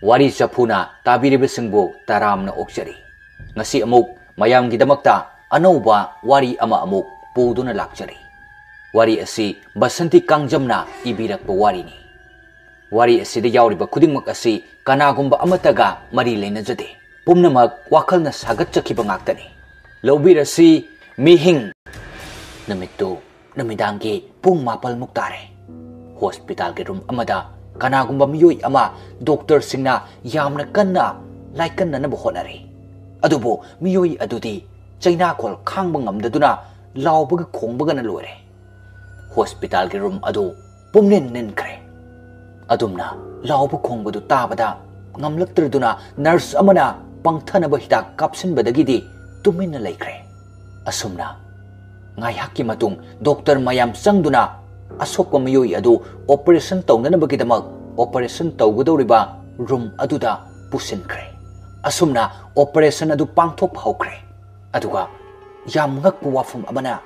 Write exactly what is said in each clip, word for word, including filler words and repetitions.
ꯋꯥꯔꯤ ꯆꯐꯨꯅ ꯇꯥꯕꯤꯔꯤꯕꯁꯤꯡꯕꯨ ꯇꯔꯥꯝꯅ ꯑꯣꯛꯆꯔꯤ꯫ ꯉꯁꯤ ꯑꯃꯨꯛ ꯃꯌꯥꯝꯒꯤꯗꯃꯛꯇ ꯑꯅꯧꯕ ꯋꯥꯔꯤ ꯑꯃ ꯑꯃꯨꯛ ꯄꯨꯗꯨꯅ ꯂꯥꯛꯆꯔꯤ꯫ ꯋꯥꯔꯤ ꯑꯁꯤ ꯕꯁꯟꯇꯤ ꯀꯥꯡꯖꯝꯅ ꯏꯕꯤꯔꯛꯄ ꯋꯥꯔꯤꯅꯤ꯫ ꯋꯥꯔꯤ ꯑꯁꯤꯗ ꯌꯥꯎꯔꯤꯕ ꯈꯨꯗꯤꯡꯃꯛ ꯑꯁꯤ ꯀꯅꯥꯒꯨꯝꯕ ꯑꯃꯠꯇꯒ ꯃꯔꯤ ꯂꯩꯅꯖꯗꯦ꯫ ꯄꯨꯝꯅꯃꯛ ꯋꯥꯈꯜꯅ ꯁꯥꯒꯠꯆꯈꯤꯕ ꯉꯥꯛꯇꯅꯤ꯫ ꯂꯧꯕꯤꯔꯁꯤ ꯃꯤꯍꯤꯡ꯫ ꯅꯨꯃꯤꯠꯇꯨ ꯅꯨꯃꯤꯗꯥꯡꯒꯤ ꯄꯨꯡ ꯃꯥꯄꯜꯃꯨꯛ ꯇꯥꯔꯦ꯫ ꯍꯣꯁꯄꯤꯇꯥꯜꯒꯤ ꯔꯨꯝ ꯑꯃꯗ ꯀꯅꯥꯒꯨꯝꯕ ꯃꯤꯑꯣꯏ ꯑꯃ ꯗꯣꯛꯇꯔꯁꯤꯡꯅ ꯌꯥꯝꯅ ꯀꯟꯅ ꯂꯥꯏꯀꯟꯅꯅꯕ ꯍꯣꯠꯅꯔꯤ꯫ ꯑꯗꯨꯕꯨ ꯃꯤꯑꯣꯏ ꯑꯗꯨꯗꯤ ꯆꯩꯅꯥꯈꯣꯜ ꯈꯥꯡꯕ ꯉꯝꯗꯗꯨꯅ ꯂꯥꯎꯕꯒ ꯈꯣꯡꯕꯒꯅ ꯂꯣꯏꯔꯦ꯫ ꯍꯣꯁꯄꯤꯇꯥꯜꯒꯤ ꯔꯨꯝ ꯑꯗꯨ ꯄꯨꯝꯅꯤꯟ ꯅꯤꯟꯈ꯭ꯔꯦ꯫ ꯑꯗꯨꯝꯅ ꯂꯥꯎꯕ ꯈꯣꯡꯕꯗꯨ ꯇꯥꯕꯗ ꯉꯝꯂꯛꯇ꯭ꯔꯗꯨꯅ ꯅꯔꯁ ꯑꯃꯅ ꯄꯪꯊꯅꯕ ꯍꯤꯗꯥꯛ ꯀꯥꯞꯁꯤꯟꯕꯗꯒꯤꯗꯤ ꯇꯨꯃꯤꯟꯅ ꯂꯩꯈ꯭ꯔꯦ꯫ ꯑꯁꯨꯝꯅ ꯉꯥꯏꯍꯥꯛꯀꯤ ꯃꯇꯨꯡ ꯗꯣꯛꯇꯔ ꯃꯌꯥꯝ ꯆꯪꯗꯨꯅ ꯑꯁꯣꯛꯄ ꯃꯤꯑꯣꯏ ꯑꯗꯨ ꯑꯣꯄꯔꯦꯁꯟ ꯇꯧꯅꯅꯕꯒꯤꯗꯃꯛ ꯑꯣꯄꯔꯦꯁꯟ ꯇꯧꯒꯗꯧꯔꯤꯕ ꯔꯨꯝ ꯑꯗꯨꯗ ꯄꯨꯁꯤꯟꯈ꯭ꯔꯦ꯫ ꯑꯁꯨꯝꯅ ꯑꯣꯄꯔꯦꯁꯟ ꯑꯗꯨ ꯄꯥꯡꯊꯣꯛꯄ ꯍꯧꯈ꯭ꯔꯦ꯫ ꯑꯗꯨꯒ ꯌꯥꯝ ꯉꯛꯄ ꯋꯥꯐꯝ ꯑꯃꯅ,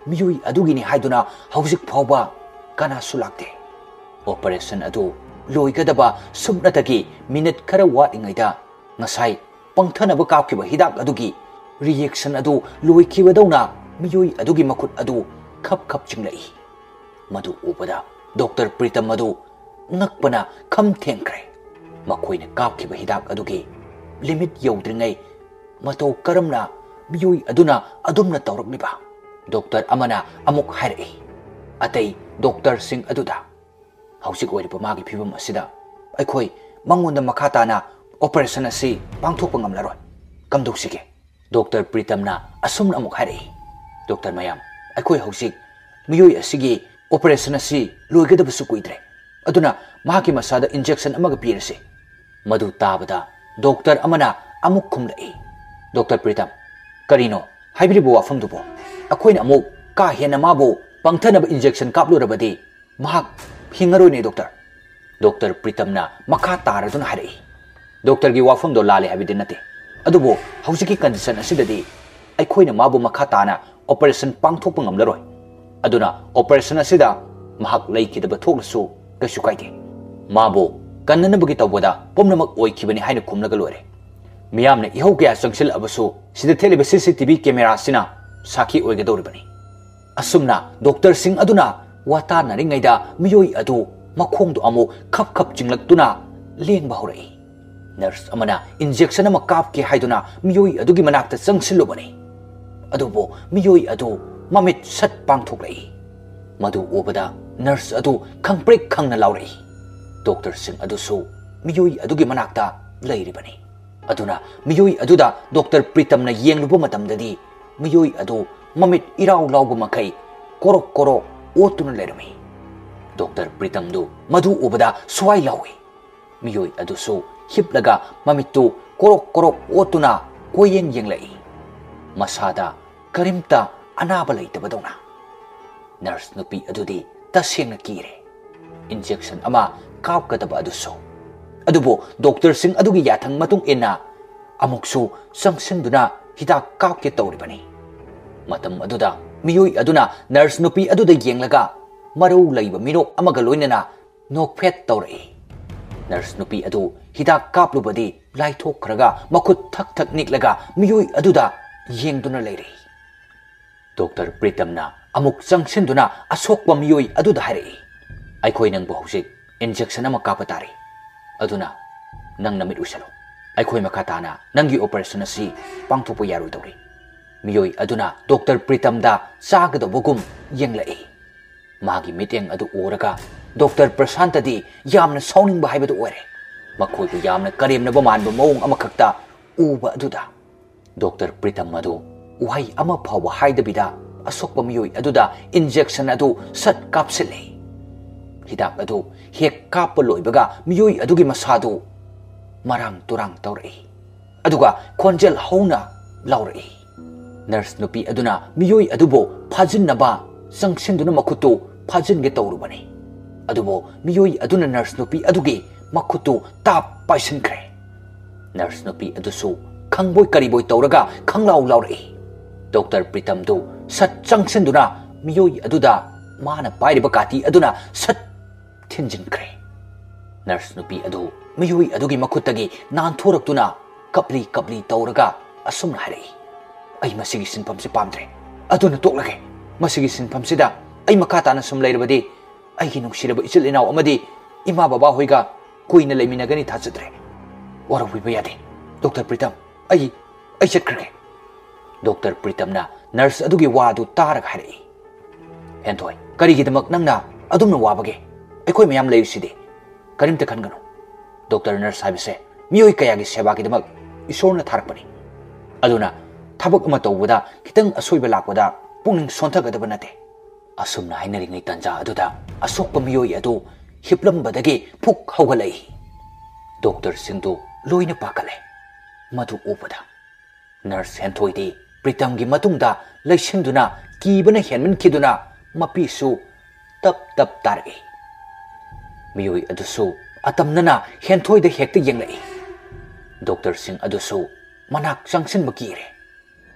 ꯃꯤꯑꯣꯏ ꯑꯗꯨꯒꯤꯅꯤ ꯍꯥꯏꯗꯨꯅ ꯍꯧꯖꯤꯛ ꯐꯥꯎꯕ ꯀꯅꯥꯁꯨ ꯂꯥꯛꯇꯦ꯫ ꯑꯣꯄꯔꯦꯁꯟ ꯑꯗꯨ ꯂꯣꯏꯒꯗꯕ ꯁꯨꯞꯅꯇꯒꯤ ꯃꯤꯅꯤꯠ ꯈꯔ ꯋꯥꯠꯂꯤꯉꯩꯗ ꯉꯁꯥꯏ ꯄꯪꯊꯅꯕ ꯀꯥꯞꯈꯤꯕ ꯍꯤꯗꯥꯛ ꯑꯗꯨꯒꯤ ꯔꯤꯌꯦꯛꯁꯟ ꯑꯗꯨ ꯂꯣꯏꯈꯤꯕꯗꯧꯅ ꯃꯤꯑꯣꯏ ꯑꯗꯨꯒꯤ ꯃꯈꯨꯠ ꯑꯗꯨ ꯈꯞ ꯈꯞ ꯆꯤꯡꯂꯛꯏ꯫ ꯃꯗꯨ ꯎꯕꯗ ꯗꯣꯛꯇꯔ ꯄ꯭ꯔꯤꯇꯝ ꯑꯗꯨ ꯉꯛꯄꯅ ꯈꯝ ꯊꯦꯡꯈ꯭ꯔꯦ꯫ ꯃꯈꯣꯏꯅ ꯀꯥꯞꯈꯤꯕ ꯍꯤꯗꯥꯛ ꯑꯗꯨꯒꯤ ꯂꯤꯃꯤꯠ ꯌꯧꯗ꯭ꯔꯤꯉꯩ ꯃꯇꯧ ꯀꯔꯝꯅ ꯃꯤꯑꯣꯏ ꯑꯗꯨꯅ ꯑꯗꯨꯝꯅ ꯇꯧꯔꯛꯂꯤꯕ? ꯗꯣꯛꯇꯔ ꯑꯃꯅ ꯑꯃꯨꯛ ꯍꯥꯏꯔꯛꯏ, ꯑꯇꯩ ꯗꯣꯛꯇꯔꯁꯤꯡ ꯑꯗꯨꯗ, "ꯍꯧꯖꯤꯛ ꯑꯣꯏꯔꯤꯕ ꯃꯥꯒꯤ ꯐꯤꯕꯝ ꯑꯁꯤꯗ ꯑꯩꯈꯣꯏ ꯃꯉꯣꯟꯗ ꯃꯈꯥ ꯇꯥꯅ ꯑꯣꯄꯔꯦꯁꯟ ꯑꯁꯤ ꯄꯥꯡꯊꯣꯛꯄ ꯉꯝꯂꯔꯣꯏ꯫ ꯀꯝꯗꯧꯁꯤꯒꯦ?" ꯗꯣꯛꯇꯔ ꯄ꯭ꯔꯤꯇꯝꯅ ꯑꯁꯨꯝꯅ ꯑꯃꯨꯛ ꯍꯥꯏꯔꯛꯏ, "ꯗꯣꯛꯇꯔ ꯃꯌꯥꯝ, ꯑꯩꯈꯣꯏ ꯍꯧꯖꯤꯛ ꯃꯤꯑꯣꯏ ꯑꯁꯤꯒꯤ ꯑꯣꯄꯔꯦꯁꯟ ꯑꯁꯤ ꯂꯣꯏꯒꯗꯕꯁꯨ ꯀꯨꯏꯗ꯭ꯔꯦ꯫ ꯑꯗꯨꯅ ꯃꯍꯥꯛꯀꯤ ꯃꯁꯥꯗ ꯏꯟꯖꯦꯛꯁꯟ ꯑꯃꯒ ꯄꯤꯔꯁꯤ꯫" ꯃꯗꯨ ꯇꯥꯕꯗ ꯗꯣꯛꯇꯔ ꯑꯃꯅ ꯑꯃꯨꯛ ꯈꯨꯝꯂꯛꯏ, "ꯗꯣꯛꯇꯔ ꯄ꯭ꯔꯤꯇꯝ, ꯀꯔꯤꯅꯣ ꯍꯥꯏꯕꯤꯔꯤꯕ ꯋꯥꯐꯝꯗꯨꯕꯨ? ꯑꯩꯈꯣꯏꯅ ꯑꯃꯨꯛ ꯀꯥ ꯍꯦꯟꯅ ꯃꯥꯕꯨ ꯄꯪꯊꯅꯕ ꯏꯟꯖꯦꯛꯁꯟ ꯀꯥꯞꯂꯨꯔꯕꯗꯤ ꯃꯍꯥꯛ ꯍꯤꯡꯉꯔꯣꯏꯅꯦ ꯗꯣꯛꯇꯔ꯫" ꯗꯣꯛꯇꯔ ꯄ꯭ꯔꯤꯇꯝꯅ ꯃꯈꯥ ꯇꯥꯔꯗꯨꯅ ꯍꯥꯏꯔꯛꯏ, "ꯗꯣꯛꯇꯔꯒꯤ ꯋꯥꯐꯝꯗꯣ ꯂꯥꯜꯂꯦ ꯍꯥꯏꯕꯗꯤ ꯅꯠꯇꯦ, ꯑꯗꯨꯕꯨ ꯍꯧꯖꯤꯛꯀꯤ ꯀꯟꯗꯤꯁꯟ ꯑꯁꯤꯗꯗꯤ ꯑꯩꯈꯣꯏꯅ ꯃꯥꯕꯨ ꯃꯈꯥ ꯇꯥꯅ ꯑꯣꯄꯔꯦꯁꯟ ꯄꯥꯡꯊꯣꯛꯄ ꯉꯝꯂꯔꯣꯏ꯫ ꯑꯗꯨꯅ ꯑꯣꯄꯔꯦꯁꯟ ꯑꯁꯤꯗ ꯃꯍꯥꯛ ꯂꯩꯈꯤꯗꯕ ꯊꯣꯛꯂꯁꯨ ꯀꯩꯁꯨ ꯀꯥꯏꯗꯦ꯫ ꯃꯥꯕꯨ ꯀꯟꯅꯅꯕꯒꯤ ꯇꯧꯕꯗ ꯄꯨꯝꯅꯃꯛ ꯑꯣꯏꯈꯤꯕꯅꯤ ꯍꯥꯏꯅ ꯈꯨꯝꯂꯒ ꯂꯣꯏꯔꯦ꯫ ꯃꯤꯌꯥꯝꯅ ꯏꯍꯧ ꯀꯌꯥ ꯆꯪꯁꯤꯜꯂꯛꯂꯕꯁꯨ ꯁꯤꯗ ꯊꯦꯠꯂꯤꯕ C C T V camera ꯑꯁꯤꯅ ꯁꯥꯈꯤ ꯑꯣꯏꯒꯗꯧꯔꯤꯕꯅꯤ꯫ ꯑꯁꯨꯝꯅ ꯗꯣꯛꯇꯔꯁꯤꯡ ꯑꯗꯨꯅ ꯋꯥ ꯇꯥꯅꯔꯤꯉꯩꯗ ꯃꯤꯑꯣꯏ ꯑꯗꯨ ꯃꯈꯣꯡꯗꯨ ꯑꯃꯨꯛ ꯈꯞ ꯈꯞ ꯆꯤꯡꯂꯛꯇꯨꯅ ꯂꯦꯡꯕ ꯍꯧꯔꯛꯏ꯫ ꯅꯔꯁ ꯑꯃꯅ injection ꯑꯃ ꯀꯥꯞꯀꯦ ꯍꯥꯏꯗꯨꯅ ꯃꯤꯑꯣꯏ ꯑꯗꯨꯒꯤ ꯃꯅꯥꯛꯇ ꯆꯪꯁꯤꯜꯂꯨꯕꯅꯤ꯫ ꯑꯗꯨꯕꯨ ꯃꯤꯑꯣꯏ ꯑꯗꯨ ꯃꯃꯤꯠ ꯁꯠ ꯄꯥꯡꯊꯣꯛꯂꯛꯏ꯫ ꯃꯗꯨ ꯎꯕꯗ ꯅꯔꯁ ꯑꯗꯨ ꯈꯪꯄ꯭ꯔꯦꯛ ꯈꯪꯅ ꯂꯥꯎꯔꯛꯏ꯫ ꯗꯣꯛꯇꯔꯁꯤꯡ ꯑꯗꯨꯁꯨ ꯃꯤꯑꯣꯏ ꯑꯗꯨꯒꯤ ꯃꯅꯥꯛꯇ ꯂꯩꯔꯤꯕꯅꯤ꯫ ꯑꯗꯨꯅ ꯃꯤꯑꯣꯏ ꯑꯗꯨꯗ ꯗꯣꯛꯇꯔ ꯄ꯭ꯔꯤꯇꯝꯅ ꯌꯦꯡꯂꯨꯕ ꯃꯇꯝꯗꯗꯤ ꯃꯤꯑꯣꯏ ꯑꯗꯨ ꯃꯃꯤꯠ ꯏꯔꯥꯎ ꯂꯥꯎꯕ ꯃꯈꯩ ꯀꯣꯔꯣꯛ ꯀꯣꯔꯣꯛ ꯑꯣꯠꯇꯨꯅ ꯂꯩꯔꯝꯃꯤ꯫ ꯗꯣꯛꯇꯔ ꯄ꯭ꯔꯤꯇꯝꯗꯨ ꯃꯗꯨ ꯎꯕꯗ ꯁ꯭ꯋꯥꯏ ꯂꯥꯎꯏ꯫ ꯃꯤꯑꯣꯏ ꯑꯗꯨꯁꯨ ꯍꯤꯞꯂꯒ ꯃꯃꯤꯠꯇꯨ ꯀꯣꯔꯣꯛ ꯀꯣꯔꯣꯛ ꯑꯣꯠꯇꯨꯅ ꯀꯣꯏꯌꯦꯡ ꯌꯦꯡꯂꯛꯏ꯫ ꯃꯁꯥꯗ ꯀꯔꯤꯝꯇ ꯑꯅꯥꯕ ꯂꯩꯇꯕꯗꯧꯅ꯫ ꯅꯔꯁ ꯅꯨꯄꯤ ꯑꯗꯨꯗꯤ ꯇꯁꯦꯡꯅ ꯀꯤꯔꯦ꯫ Injection ꯑꯃ ꯀꯥꯞꯀꯗꯕ ꯑꯗꯨꯁꯨ꯫ ꯑꯗꯨꯕꯨ ꯗꯣꯛꯇꯔꯁꯤꯡ ꯑꯗꯨꯒꯤ ꯌꯥꯊꯪ ꯃꯇꯨꯡ ꯏꯟꯅ ꯑꯃꯨꯛꯁꯨ ꯆꯪꯁꯤꯟꯗꯨꯅ ꯍꯤꯗꯥꯛ ꯀꯥꯞꯀꯦ ꯇꯧꯔꯤꯕꯅꯤ꯫ ꯃꯇꯝ ꯑꯗꯨꯗ ꯃꯤꯑꯣꯏ ꯑꯗꯨꯅ ꯅꯔꯁ ꯅꯨꯄꯤ ꯑꯗꯨꯗ ꯌꯦꯡꯂꯒ ꯃꯔꯧ ꯂꯩꯕ ꯃꯤꯅꯣꯛ ꯑꯃꯒ ꯂꯣꯏꯅꯅ ꯅꯣꯛꯐꯦꯠ ꯇꯧꯔꯛꯏ꯫ ꯅꯔꯁ ꯅꯨꯄꯤ ꯑꯗꯨ ꯍꯤꯗꯥꯛ ꯀꯥꯞꯂꯨꯕꯗꯤ ꯂꯥꯏꯊꯣꯛꯈ꯭ꯔꯒ ꯃꯈꯨꯠ ꯊꯛ ꯊꯛ ꯅꯤꯛꯂꯒ ꯃꯤꯑꯣꯏ ꯑꯗꯨꯗ ꯌꯦꯡꯗꯨꯅ ꯂꯩꯔꯛꯏ꯫ ꯗꯣꯛꯇꯔ ꯄ꯭ꯔꯤꯇꯝꯅ ꯑꯃꯨꯛ ꯆꯪꯁꯤꯟꯗꯨꯅ ꯑꯁꯣꯛꯄ ꯃꯤꯑꯣꯏ ꯑꯗꯨꯗ ꯍꯥꯏꯔꯛꯏ, "ꯑꯩꯈꯣꯏ ꯅꯪꯕꯨ ꯍꯧꯖꯤꯛ injection ꯑꯃ ꯀꯥꯞꯄ ꯇꯥꯔꯦ꯫ ꯑꯗꯨꯅ ꯅꯪ ꯅꯃꯤꯠ ꯎꯏꯁꯜꯂꯨ꯫ ꯑꯩꯈꯣꯏ ꯃꯈꯥ ꯇꯥꯅ ꯅꯪꯒꯤ operation ꯑꯁꯤ ꯄꯥꯡꯊꯣꯛꯄ ꯌꯥꯔꯣꯏꯗꯧꯔꯤ꯫" ꯃꯤꯑꯣꯏ ꯑꯗꯨꯅ ꯗꯣꯛꯇꯔ ꯄ꯭ꯔꯤꯇꯝꯗ ꯆꯥꯒꯗꯧꯕꯒꯨꯝ ꯌꯦꯡꯂꯛꯏ꯫ ꯃꯥꯒꯤ ꯃꯤꯠꯌꯦꯡ ꯑꯗꯨ ꯎꯔꯒ ꯗꯣꯛꯇꯔ ꯄ꯭ꯔꯁꯥꯟꯇꯗꯤ ꯌꯥꯝꯅ ꯁꯥꯎꯅꯤꯡꯕ ꯍꯥꯏꯕꯗꯨ ꯑꯣꯏꯔꯦ꯫ ꯃꯈꯣꯏꯕꯨ ꯌꯥꯝꯅ ꯀꯔꯦꯝꯅꯕ ꯃꯥꯟꯕ ꯃꯑꯣꯡ ꯑꯃꯈꯛꯇ ꯎꯕ ꯑꯗꯨꯗ꯫ ꯗꯣꯛꯇꯔ ꯄ꯭ꯔꯤꯇꯝ ꯑꯗꯨ ꯋꯥꯍꯩ ꯑꯃ ꯐꯥꯎꯕ ꯍꯥꯏꯗꯕꯤꯗ ꯑꯁꯣꯛꯄ ꯃꯤꯑꯣꯏ ꯑꯗꯨꯗ injection ꯑꯗꯨ ꯁꯠ ꯀꯥꯞꯁꯤꯜꯂꯤ꯫ ꯍꯤꯗꯥꯛ ꯑꯗꯨ ꯍꯦꯛ ꯀꯥꯞꯄ ꯂꯣꯏꯕꯒ ꯃꯤꯑꯣꯏ ꯑꯗꯨꯒꯤ ꯃꯁꯥꯗꯨ ꯃꯔꯥꯡ ꯇꯨꯔꯥꯡ ꯇꯧꯔꯛꯏ꯫ ꯑꯗꯨꯒ ꯈꯣꯟꯖꯦꯜ ꯍꯧꯅ ꯂꯥꯎꯔꯛꯏ꯫ ꯅꯔꯁ ꯅꯨꯄꯤ ꯑꯗꯨꯅ ꯃꯤꯑꯣꯏ ꯑꯗꯨꯕꯨ ꯐꯥꯖꯤꯟꯅꯕ ꯆꯪꯁꯤꯟꯗꯨꯅ ꯃꯈꯨꯠꯇꯨ ꯐꯥꯖꯤꯟꯒꯦ ꯇꯧꯔꯨꯕꯅꯤ꯫ ꯑꯗꯨꯕꯨ ꯃꯤꯑꯣꯏ ꯑꯗꯨꯅ ꯅꯔꯁ ꯅꯨꯄꯤ ꯑꯗꯨꯒꯤ ꯃꯈꯨꯠꯇꯨ ꯇꯥꯞ ꯄꯥꯏꯁꯤꯟꯈ꯭ꯔꯦ꯫ ꯅꯔꯁ ꯅꯨꯄꯤ ꯑꯗꯨꯁꯨ ꯈꯪꯕꯣꯏ ꯀꯔꯤꯕꯣꯏ ꯇꯧꯔꯒ ꯈꯪꯂꯥꯎ ꯂꯥꯎꯔꯛꯏ꯫ ꯗꯣꯛꯇꯔ ꯄ꯭ꯔꯤꯇꯝꯗꯨ ꯁꯠ ꯆꯪꯁꯤꯟꯗꯨꯅ ꯃꯤꯑꯣꯏ ꯑꯗꯨꯗ ꯃꯥꯅ ꯄꯥꯏꯔꯤꯕ ꯀꯥꯇꯤ ꯑꯗꯨꯅ ꯁꯠ ꯊꯤꯟꯖꯤꯟꯈ꯭ꯔꯦ꯫ ꯅꯔꯁ ꯅꯨꯄꯤ ꯑꯗꯨ ꯃꯤꯑꯣꯏ ꯑꯗꯨꯒꯤ ꯃꯈꯨꯠꯇꯒꯤ ꯅꯥꯟꯊꯣꯔꯛꯇꯨꯅ ꯀꯞꯂꯤ ꯀꯞꯂꯤ ꯇꯧꯔꯒ ꯑꯁꯨꯝꯅ ꯍꯥꯏꯔꯛꯏ, "ꯑꯩ ꯃꯁꯤꯒꯤ ꯁꯤꯟꯐꯝꯁꯤ ꯄꯥꯝꯗ꯭ꯔꯦ꯫ ꯑꯗꯨꯅ ꯇꯣꯛꯂꯒꯦ꯫ ꯃꯁꯤꯒꯤ ꯁꯤꯟꯐꯝꯁꯤꯗ ꯑꯩ ꯃꯈꯥ ꯇꯥꯅ ꯁꯨꯝ ꯂꯩꯔꯕꯗꯤ ꯑꯩꯒꯤ ꯅꯨꯡꯁꯤꯔꯕ ꯏꯆꯤꯜ ꯏꯅꯥꯎ ꯑꯃꯗꯤ ꯏꯃꯥ ꯕꯕꯥ ꯍꯣꯏꯒ ꯀꯨꯏꯅ ꯂꯩꯃꯤꯟꯅꯒꯅꯤ ꯊꯥꯖꯗ꯭ꯔꯦ꯫ ꯋꯥꯔꯧꯕꯤꯕ ꯌꯥꯗꯦ꯫ ꯗꯣꯛꯇꯔ ꯄ꯭ꯔꯤꯇꯝ, ꯑꯩ, ꯑꯩ ꯆꯠꯈ꯭ꯔꯒꯦ꯫" ꯗꯣꯛꯇꯔ ꯄ꯭ꯔꯤꯇꯝꯅ ꯅꯔꯁ ꯑꯗꯨꯒꯤ ꯋꯥ ꯑꯗꯨ ꯇꯥꯔꯒ ꯍꯥꯏꯔꯛꯏ, "ꯍꯦꯟꯊꯣꯏ, ꯀꯔꯤꯒꯤꯗꯃꯛ ꯅꯪꯅ ꯑꯗꯨꯝꯅ ꯋꯥꯕꯒꯦ? ꯑꯩꯈꯣꯏ ꯃꯌꯥꯝ ꯂꯩꯔꯤꯁꯤꯗꯤ꯫ ꯀꯔꯤꯝꯇ ꯈꯟꯒꯅꯨ꯫ ꯗꯣꯛꯇꯔ ꯅꯔꯁ ꯍꯥꯏꯕꯁꯦ ꯃꯤꯑꯣꯏ ꯀꯌꯥꯒꯤ ꯁꯦꯕꯥꯒꯤꯗꯃꯛ ꯏꯁꯣꯔꯅ ꯊꯥꯔꯛꯄꯅꯤ꯫ ꯑꯗꯨꯅ ꯊꯕꯛ ꯑꯃ ꯇꯧꯕꯗ ꯈꯤꯇꯪ ꯑꯁꯣꯏꯕ ꯂꯥꯛꯄꯗ ꯄꯨꯛꯅꯤꯡ ꯁꯣꯟꯊꯒꯗꯕ ꯅꯠꯇꯦ꯫" ꯑꯁꯨꯝꯅ ꯍꯥꯏꯅꯔꯤꯉꯩ ꯇꯟꯖꯥ ꯑꯗꯨꯗ ꯑꯁꯣꯛꯄ ꯃꯤꯑꯣꯏ ꯑꯗꯨ ꯍꯤꯞꯂꯝꯕꯗꯒꯤ ꯐꯨꯛ ꯍꯧꯒꯠꯂꯛꯏ꯫ ꯗꯣꯛꯇꯔꯁꯤꯡꯗꯨ ꯂꯣꯏꯅ ꯄꯥꯈꯠꯂꯦ꯫ ꯃꯗꯨ ꯎꯕꯗ ꯅꯔꯁ ꯍꯦꯟꯊꯣꯏꯗꯤ ꯄ꯭ꯔꯤꯇꯝꯒꯤ ꯃꯇꯨꯡꯗ ꯂꯩꯁꯤꯟꯗꯨꯅ ꯀꯤꯕꯅ ꯍꯦꯟꯃꯟꯈꯤꯗꯨꯅ ꯃꯄꯤꯁꯨ ꯇꯞ ꯇꯞ ꯇꯥꯔꯛꯏ꯫ ꯃꯤꯑꯣꯏ ꯑꯗꯨꯁꯨ ꯑꯇꯝꯅꯅ ꯍꯦꯟꯊꯣꯏꯗ ꯍꯦꯛꯇ ꯌꯦꯡꯂꯛꯏ꯫ ꯗꯣꯛꯇꯔꯁꯤꯡ ꯑꯗꯨꯁꯨ ꯃꯅꯥꯛ ꯆꯪꯁꯤꯟꯕ ꯀꯤꯔꯦ꯫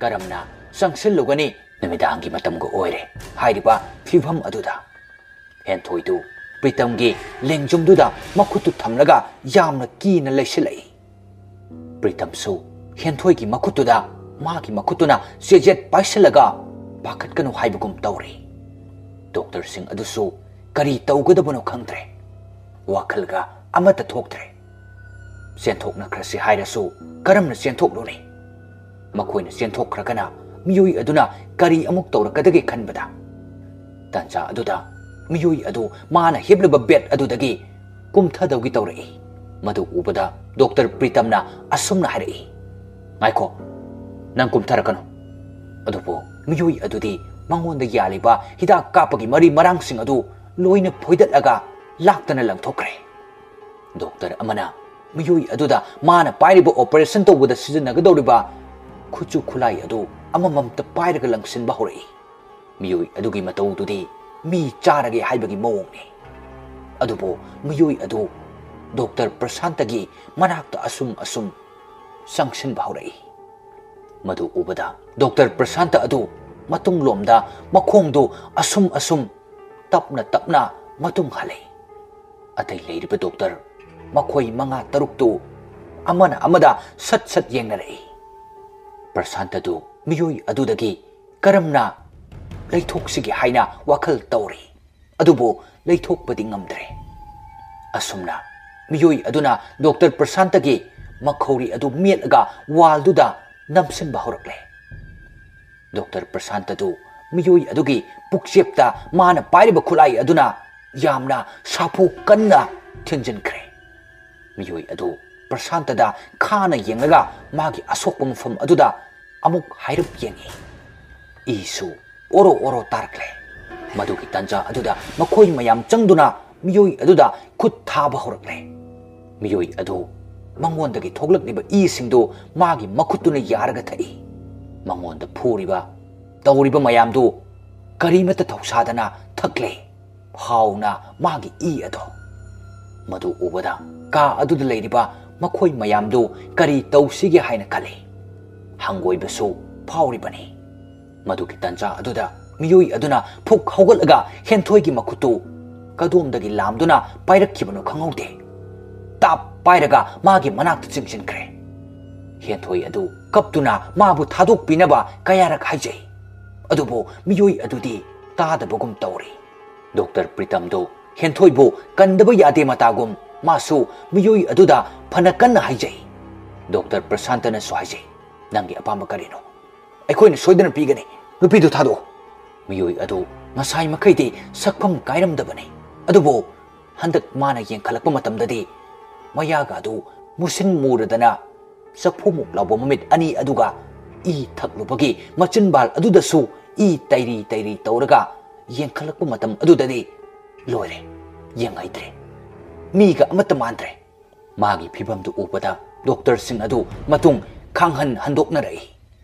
ꯀꯔꯝꯅ ꯆꯪꯁꯤꯜꯂꯨꯒꯅꯤ? ꯅꯨꯃꯤꯗꯥꯡꯒꯤ ꯃꯇꯝꯒ ꯑꯣꯏꯔꯦ ꯍꯥꯏꯔꯤꯕ ꯐꯤꯚꯝ ꯑꯗꯨꯗ꯫ ꯍꯦꯟꯊꯣꯏꯗꯨ ꯄ꯭ꯔꯤꯇꯝꯒꯤ ꯂꯦꯡꯖꯨꯝꯗꯨꯗ ꯃꯈꯨꯠꯇꯨ ꯊꯝꯂꯒ ꯌꯥꯝꯅ ꯀꯤꯅ ꯂꯩꯁꯤꯜꯂꯛꯏ꯫ ꯄ꯭ꯔꯤꯇꯝꯁꯨ ꯍꯦꯟꯊꯣꯏꯒꯤ ꯃꯈꯨꯠꯇꯨꯗ ꯃꯥꯒꯤ ꯃꯈꯨꯠꯇꯨꯅ ꯆꯦꯖꯦꯠ ꯄꯥꯏꯁꯤꯜꯂꯒ ꯄꯥꯈꯠꯀꯅꯨ ꯍꯥꯏꯕꯒꯨꯝ ꯇꯧꯔꯤ꯫ ꯗꯣꯛꯇꯔꯁꯤꯡ ꯑꯗꯨꯁꯨ ꯀꯔꯤ ꯇꯧꯒꯗꯕꯅꯣ ꯈꯪꯗ꯭ꯔꯦ꯫ ꯋꯥꯈꯜꯒ ꯑꯃꯠꯇ ꯊꯣꯛꯇ꯭ꯔꯦ꯫ ꯆꯦꯟꯊꯣꯛꯅꯈ꯭ꯔꯁꯤ ꯍꯥꯏꯔꯁꯨ ꯀꯔꯝꯅ ꯆꯦꯟꯊꯣꯛꯂꯨꯅꯤ? ꯃꯈꯣꯏꯅ ꯆꯦꯟꯊꯣꯛꯈ꯭ꯔꯒꯅ ꯃꯤꯑꯣꯏ ꯑꯗꯨꯅ ꯀꯔꯤ ꯑꯃꯨꯛ ꯇꯧꯔꯛꯀꯗꯒꯦ ꯈꯟꯕꯗ ꯇꯥꯟꯖꯥ ꯑꯗꯨꯗ ꯃꯤꯑꯣꯏ ꯑꯗꯨ ꯃꯥꯅ ꯍꯤꯞꯂꯤꯕ ꯕꯦꯗ ꯑꯗꯨꯗꯒꯤ ꯀꯨꯝꯊꯗꯧꯒꯤ ꯇꯧꯔꯛꯏ꯫ ꯃꯗꯨ ꯎꯕꯗ ꯗꯣꯛꯇꯔ ꯄ꯭ꯔꯤꯇꯝꯅ ꯑꯁꯨꯝꯅ ꯍꯥꯏꯔꯛꯏ, "ꯉꯥꯏꯈꯣ, ꯅꯪ ꯀꯨꯝꯊꯔꯛꯀꯅꯨ꯫" ꯑꯗꯨꯕꯨ ꯃꯤꯑꯣꯏ ꯑꯗꯨꯗꯤ ꯃꯉꯣꯟꯗ ꯌꯥꯜꯂꯤꯕ ꯍꯤꯗꯥꯛ ꯀꯥꯞꯄꯒꯤ ꯃꯔꯤ ꯃꯔꯥꯡꯁꯤꯡ ꯑꯗꯨ ꯂꯣꯏꯅ ꯐꯣꯏꯗꯠꯂꯒ ꯂꯥꯛꯇꯅ ꯂꯪꯊꯣꯛꯈ꯭ꯔꯦ꯫ ꯗꯣꯛꯇꯔ ꯑꯃꯅ ꯃꯤꯑꯣꯏ ꯑꯗꯨꯗ ꯃꯥꯅ ꯄꯥꯏꯔꯤꯕ ꯑꯣꯄꯔꯦꯁꯟ ꯇꯧꯕꯗ ꯁꯤꯖꯤꯟꯅꯒꯗꯧꯔꯤꯕ ꯈꯨꯠꯁꯨ ꯈꯨꯠꯂꯥꯏ ꯑꯗꯨ ꯑꯃꯃꯝꯇ ꯄꯥꯏꯔꯒ ꯂꯪꯁꯤꯟꯕ ꯍꯧꯔꯛꯏ꯫ ꯃꯤꯑꯣꯏ ꯑꯗꯨꯒꯤ ꯃꯇꯧꯗꯨꯗꯤ ꯃꯤ ꯆꯥꯔꯒꯦ ꯍꯥꯏꯕꯒꯤ ꯃꯑꯣꯡꯅꯤ꯫ ꯑꯗꯨꯕꯨ ꯃꯤꯑꯣꯏ ꯑꯗꯨ ꯗꯣꯛꯇꯔ ꯄ꯭ꯔꯁꯥꯟꯇꯒꯤ ꯃꯅꯥꯛꯇ ꯑꯁꯨꯝ ꯑꯁꯨꯝ ꯆꯪꯁꯤꯟꯕ ꯍꯧꯔꯛꯏ꯫ ꯃꯗꯨ ꯎꯕꯗ ꯗꯣꯛꯇꯔ ꯄ꯭ꯔꯁꯥꯟꯇ ꯑꯗꯨ ꯃꯇꯨꯡꯂꯣꯝꯗ ꯃꯈꯣꯡꯗꯨ ꯑꯁꯨꯝ ꯑꯁꯨꯝ ꯇꯞꯅ ꯇꯞꯅ ꯃꯇꯨꯡ ꯍꯜꯂꯛꯏ꯫ ꯑꯇꯩ ꯂꯩꯔꯤꯕ ꯗꯣꯛꯇꯔ ꯃꯈꯣꯏ ꯃꯉꯥ ꯇꯔꯨꯛꯇꯨ ꯑꯃꯅ ꯑꯃꯗ ꯁꯠ ꯁꯠ ꯌꯦꯡꯅꯔꯛꯏ꯫ ꯄ꯭ꯔꯁꯥꯟꯇꯗꯨ ꯃꯤꯑꯣꯏ ꯑꯗꯨꯗꯒꯤ ꯀꯔꯝꯅ ꯂꯩꯊꯣꯛꯁꯤꯒꯦ ꯍꯥꯏꯅ ꯋꯥꯈꯜ ꯇꯧꯔꯤ꯫ ꯑꯗꯨꯕꯨ ꯂꯩꯊꯣꯛꯄꯗꯤ ꯉꯝꯗ꯭ꯔꯦ꯫ ꯑꯁꯨꯝꯅ ꯃꯤꯑꯣꯏ ꯑꯗꯨꯅ ꯗꯣꯛꯇꯔ ꯄ꯭ꯔꯁꯥꯟꯇꯒꯤ ꯃꯈꯧꯔꯤ ꯑꯗꯨ ꯃꯦꯠꯂꯒ ꯋꯥꯜꯗꯨꯗ ꯅꯝꯁꯤꯟꯕ ꯍꯧꯔꯛꯂꯦ꯫ ꯗꯣꯛꯇꯔ ꯄ꯭ꯔꯁꯥꯟꯇꯗꯨ ꯃꯤꯑꯣꯏ ꯑꯗꯨꯒꯤ ꯄꯨꯛꯆꯦꯞꯇ ꯃꯥꯅ ꯄꯥꯏꯔꯤꯕ ꯈꯨꯠꯂꯥꯏ ꯑꯗꯨꯅ ꯌꯥꯝꯅ ꯁꯥꯐꯨ ꯀꯟꯅ ꯊꯤꯟꯖꯤꯟꯈ꯭ꯔꯦ꯫ ꯃꯤꯑꯣꯏ ꯑꯗꯨ ꯄ꯭ꯔꯁꯥꯟꯇꯗ ꯈꯥꯅ ꯌꯦꯡꯂꯒ ꯃꯥꯒꯤ ꯑꯁꯣꯛꯄ ꯃꯐꯝ ꯑꯗꯨꯗ ꯑꯃꯨꯛ ꯍꯥꯏꯔꯞ ꯌꯦꯡꯏ꯫ ꯏꯁꯨ ꯑꯣꯔꯣ ꯑꯣꯔꯣ ꯇꯥꯔꯛꯂꯦ꯫ ꯃꯗꯨꯒꯤ ꯇꯟꯖꯥ ꯑꯗꯨꯗ ꯃꯈꯣꯏ ꯃꯌꯥꯝ ꯆꯪꯗꯨꯅ ꯃꯤꯑꯣꯏ ꯑꯗꯨꯗ ꯈꯨꯠ ꯊꯥꯕ ꯍꯧꯔꯛꯂꯦ꯫ ꯃꯤꯑꯣꯏ ꯑꯗꯨ ꯃꯉꯣꯟꯗꯒꯤ ꯊꯣꯛꯂꯛꯂꯤꯕ ꯏꯁꯤꯡꯗꯨ ꯃꯥꯒꯤ ꯃꯈꯨꯠꯇꯨꯅ ꯌꯥꯔꯒ ꯊꯛꯏ꯫ ꯃꯉꯣꯟꯗ ꯐꯨꯔꯤꯕ, ꯇꯧꯔꯤꯕ ꯃꯌꯥꯝꯗꯨ ꯀꯔꯤꯃꯠꯇ ꯊꯧꯁꯥꯗꯅ ꯊꯛꯂꯦ꯫ ꯍꯥꯎꯅ ꯃꯥꯒꯤ ꯏ ꯑꯗꯣ꯫ ꯃꯗꯨ ꯎꯕꯗ ꯀꯥ ꯑꯗꯨꯗ ꯂꯩꯔꯤꯕ ꯃꯈꯣꯏ ꯃꯌꯥꯝꯗꯨ ꯀꯔꯤ ꯇꯧꯁꯤꯒꯦ ꯍꯥꯏꯅ ꯈꯜꯂꯤ꯫ ꯍꯪꯒꯣꯏꯕꯁꯨ ꯐꯥꯎꯔꯤꯕꯅꯤ꯫ ꯃꯗꯨꯒꯤ ꯇꯟꯖꯥ ꯑꯗꯨꯗ ꯃꯤꯑꯣꯏ ꯑꯗꯨꯅ ꯐꯨꯛ ꯍꯧꯒꯠꯂꯒ ꯍꯦꯟꯊꯣꯏꯒꯤ ꯃꯈꯨꯠꯇꯨ ꯀꯗꯣꯝꯗꯒꯤ ꯂꯥꯝꯗꯨꯅ ꯄꯥꯏꯔꯛꯈꯤꯕꯅꯣ ꯈꯪꯍꯧꯗꯦ꯫ ꯇꯥꯞ ꯄꯥꯏꯔꯒ ꯃꯥꯒꯤ ꯃꯅꯥꯛꯇ ꯆꯤꯡꯁꯤꯟꯈ꯭ꯔꯦ꯫ ꯍꯦꯟꯊꯣꯏ ꯑꯗꯨ ꯀꯞꯇꯨꯅ ꯃꯥꯕꯨ ꯊꯥꯗꯣꯛꯄꯤꯅꯕ ꯀꯌꯥꯔꯛ ꯍꯥꯏꯖꯩ꯫ ꯑꯗꯨꯕꯨ ꯃꯤꯑꯣꯏ ꯑꯗꯨꯗꯤ ꯇꯥꯗꯕꯒꯨꯝ ꯇꯧꯔꯤ꯫ ꯗꯣꯛꯇꯔ ꯄ꯭ꯔꯤꯇꯝꯗꯨ ꯍꯦꯟꯊꯣꯏꯕꯨ ꯀꯟꯗꯕ ꯌꯥꯗꯦ ꯃꯇꯥꯒꯨꯝ ꯃꯥꯁꯨ ꯃꯤꯑꯣꯏ ꯑꯗꯨꯗ ꯐꯅ ꯀꯟꯅ ꯍꯥꯏꯖꯩ꯫ ꯗꯣꯛꯇꯔ ꯄ꯭ꯔꯁꯥꯟꯇꯅꯁꯨ ꯍꯥꯏꯖꯩ, "ꯅꯪꯒꯤ ꯑꯄꯥꯝꯕ ꯀꯔꯤꯅꯣ? ꯑꯩꯈꯣꯏꯅ ꯁꯣꯏꯗꯅ ꯄꯤꯒꯅꯤ꯫ ꯅꯨꯄꯤꯗꯨ ꯊꯥꯗꯣꯛꯎ꯫" ꯃꯤꯑꯣꯏ ꯑꯗꯨ ꯉꯁꯥꯏ ꯃꯈꯩꯗꯤ ꯁꯛꯐꯝ ꯀꯥꯏꯔꯝꯗꯕꯅꯤ꯫ ꯑꯗꯨꯕꯨ ꯍꯟꯗꯛ ꯃꯥꯅ ꯌꯦꯡꯈꯠꯂꯛꯄ ꯃꯇꯝꯗꯗꯤ ꯃꯌꯥꯒ ꯑꯗꯨ ꯃꯨꯁꯤꯟ ꯃꯨꯔꯗꯅ ꯆꯐꯨꯃꯨꯛ ꯂꯥꯎꯕ ꯃꯃꯤꯠ ꯑꯅꯤ ꯑꯗꯨꯒ ꯏ ꯊꯛꯂꯨꯕꯒꯤ ꯃꯆꯤꯟꯕꯥꯜ ꯑꯗꯨꯗꯁꯨ ꯏ ꯇꯩꯔꯤ ꯇꯩꯔꯤ ꯇꯧꯔꯒ ꯌꯦꯡꯈꯠꯂꯛꯄ ꯃꯇꯝ ꯑꯗꯨꯗꯗꯤ ꯂꯣꯏꯔꯦ, ꯌꯦꯡꯍꯩꯗ꯭ꯔꯦ꯫ ꯃꯤꯒ ꯑꯃꯠꯇ ꯃꯥꯟꯗ꯭ꯔꯦ꯫ ꯃꯥꯒꯤ ꯐꯤꯕꯝꯗꯨ ꯎꯕꯗ ꯗꯣꯛꯇꯔꯁꯤꯡ ꯑꯗꯨ ꯃꯇꯨꯡ ꯈꯥꯡꯍꯟ ꯍꯟꯗꯣꯛꯅꯔꯛꯏ꯫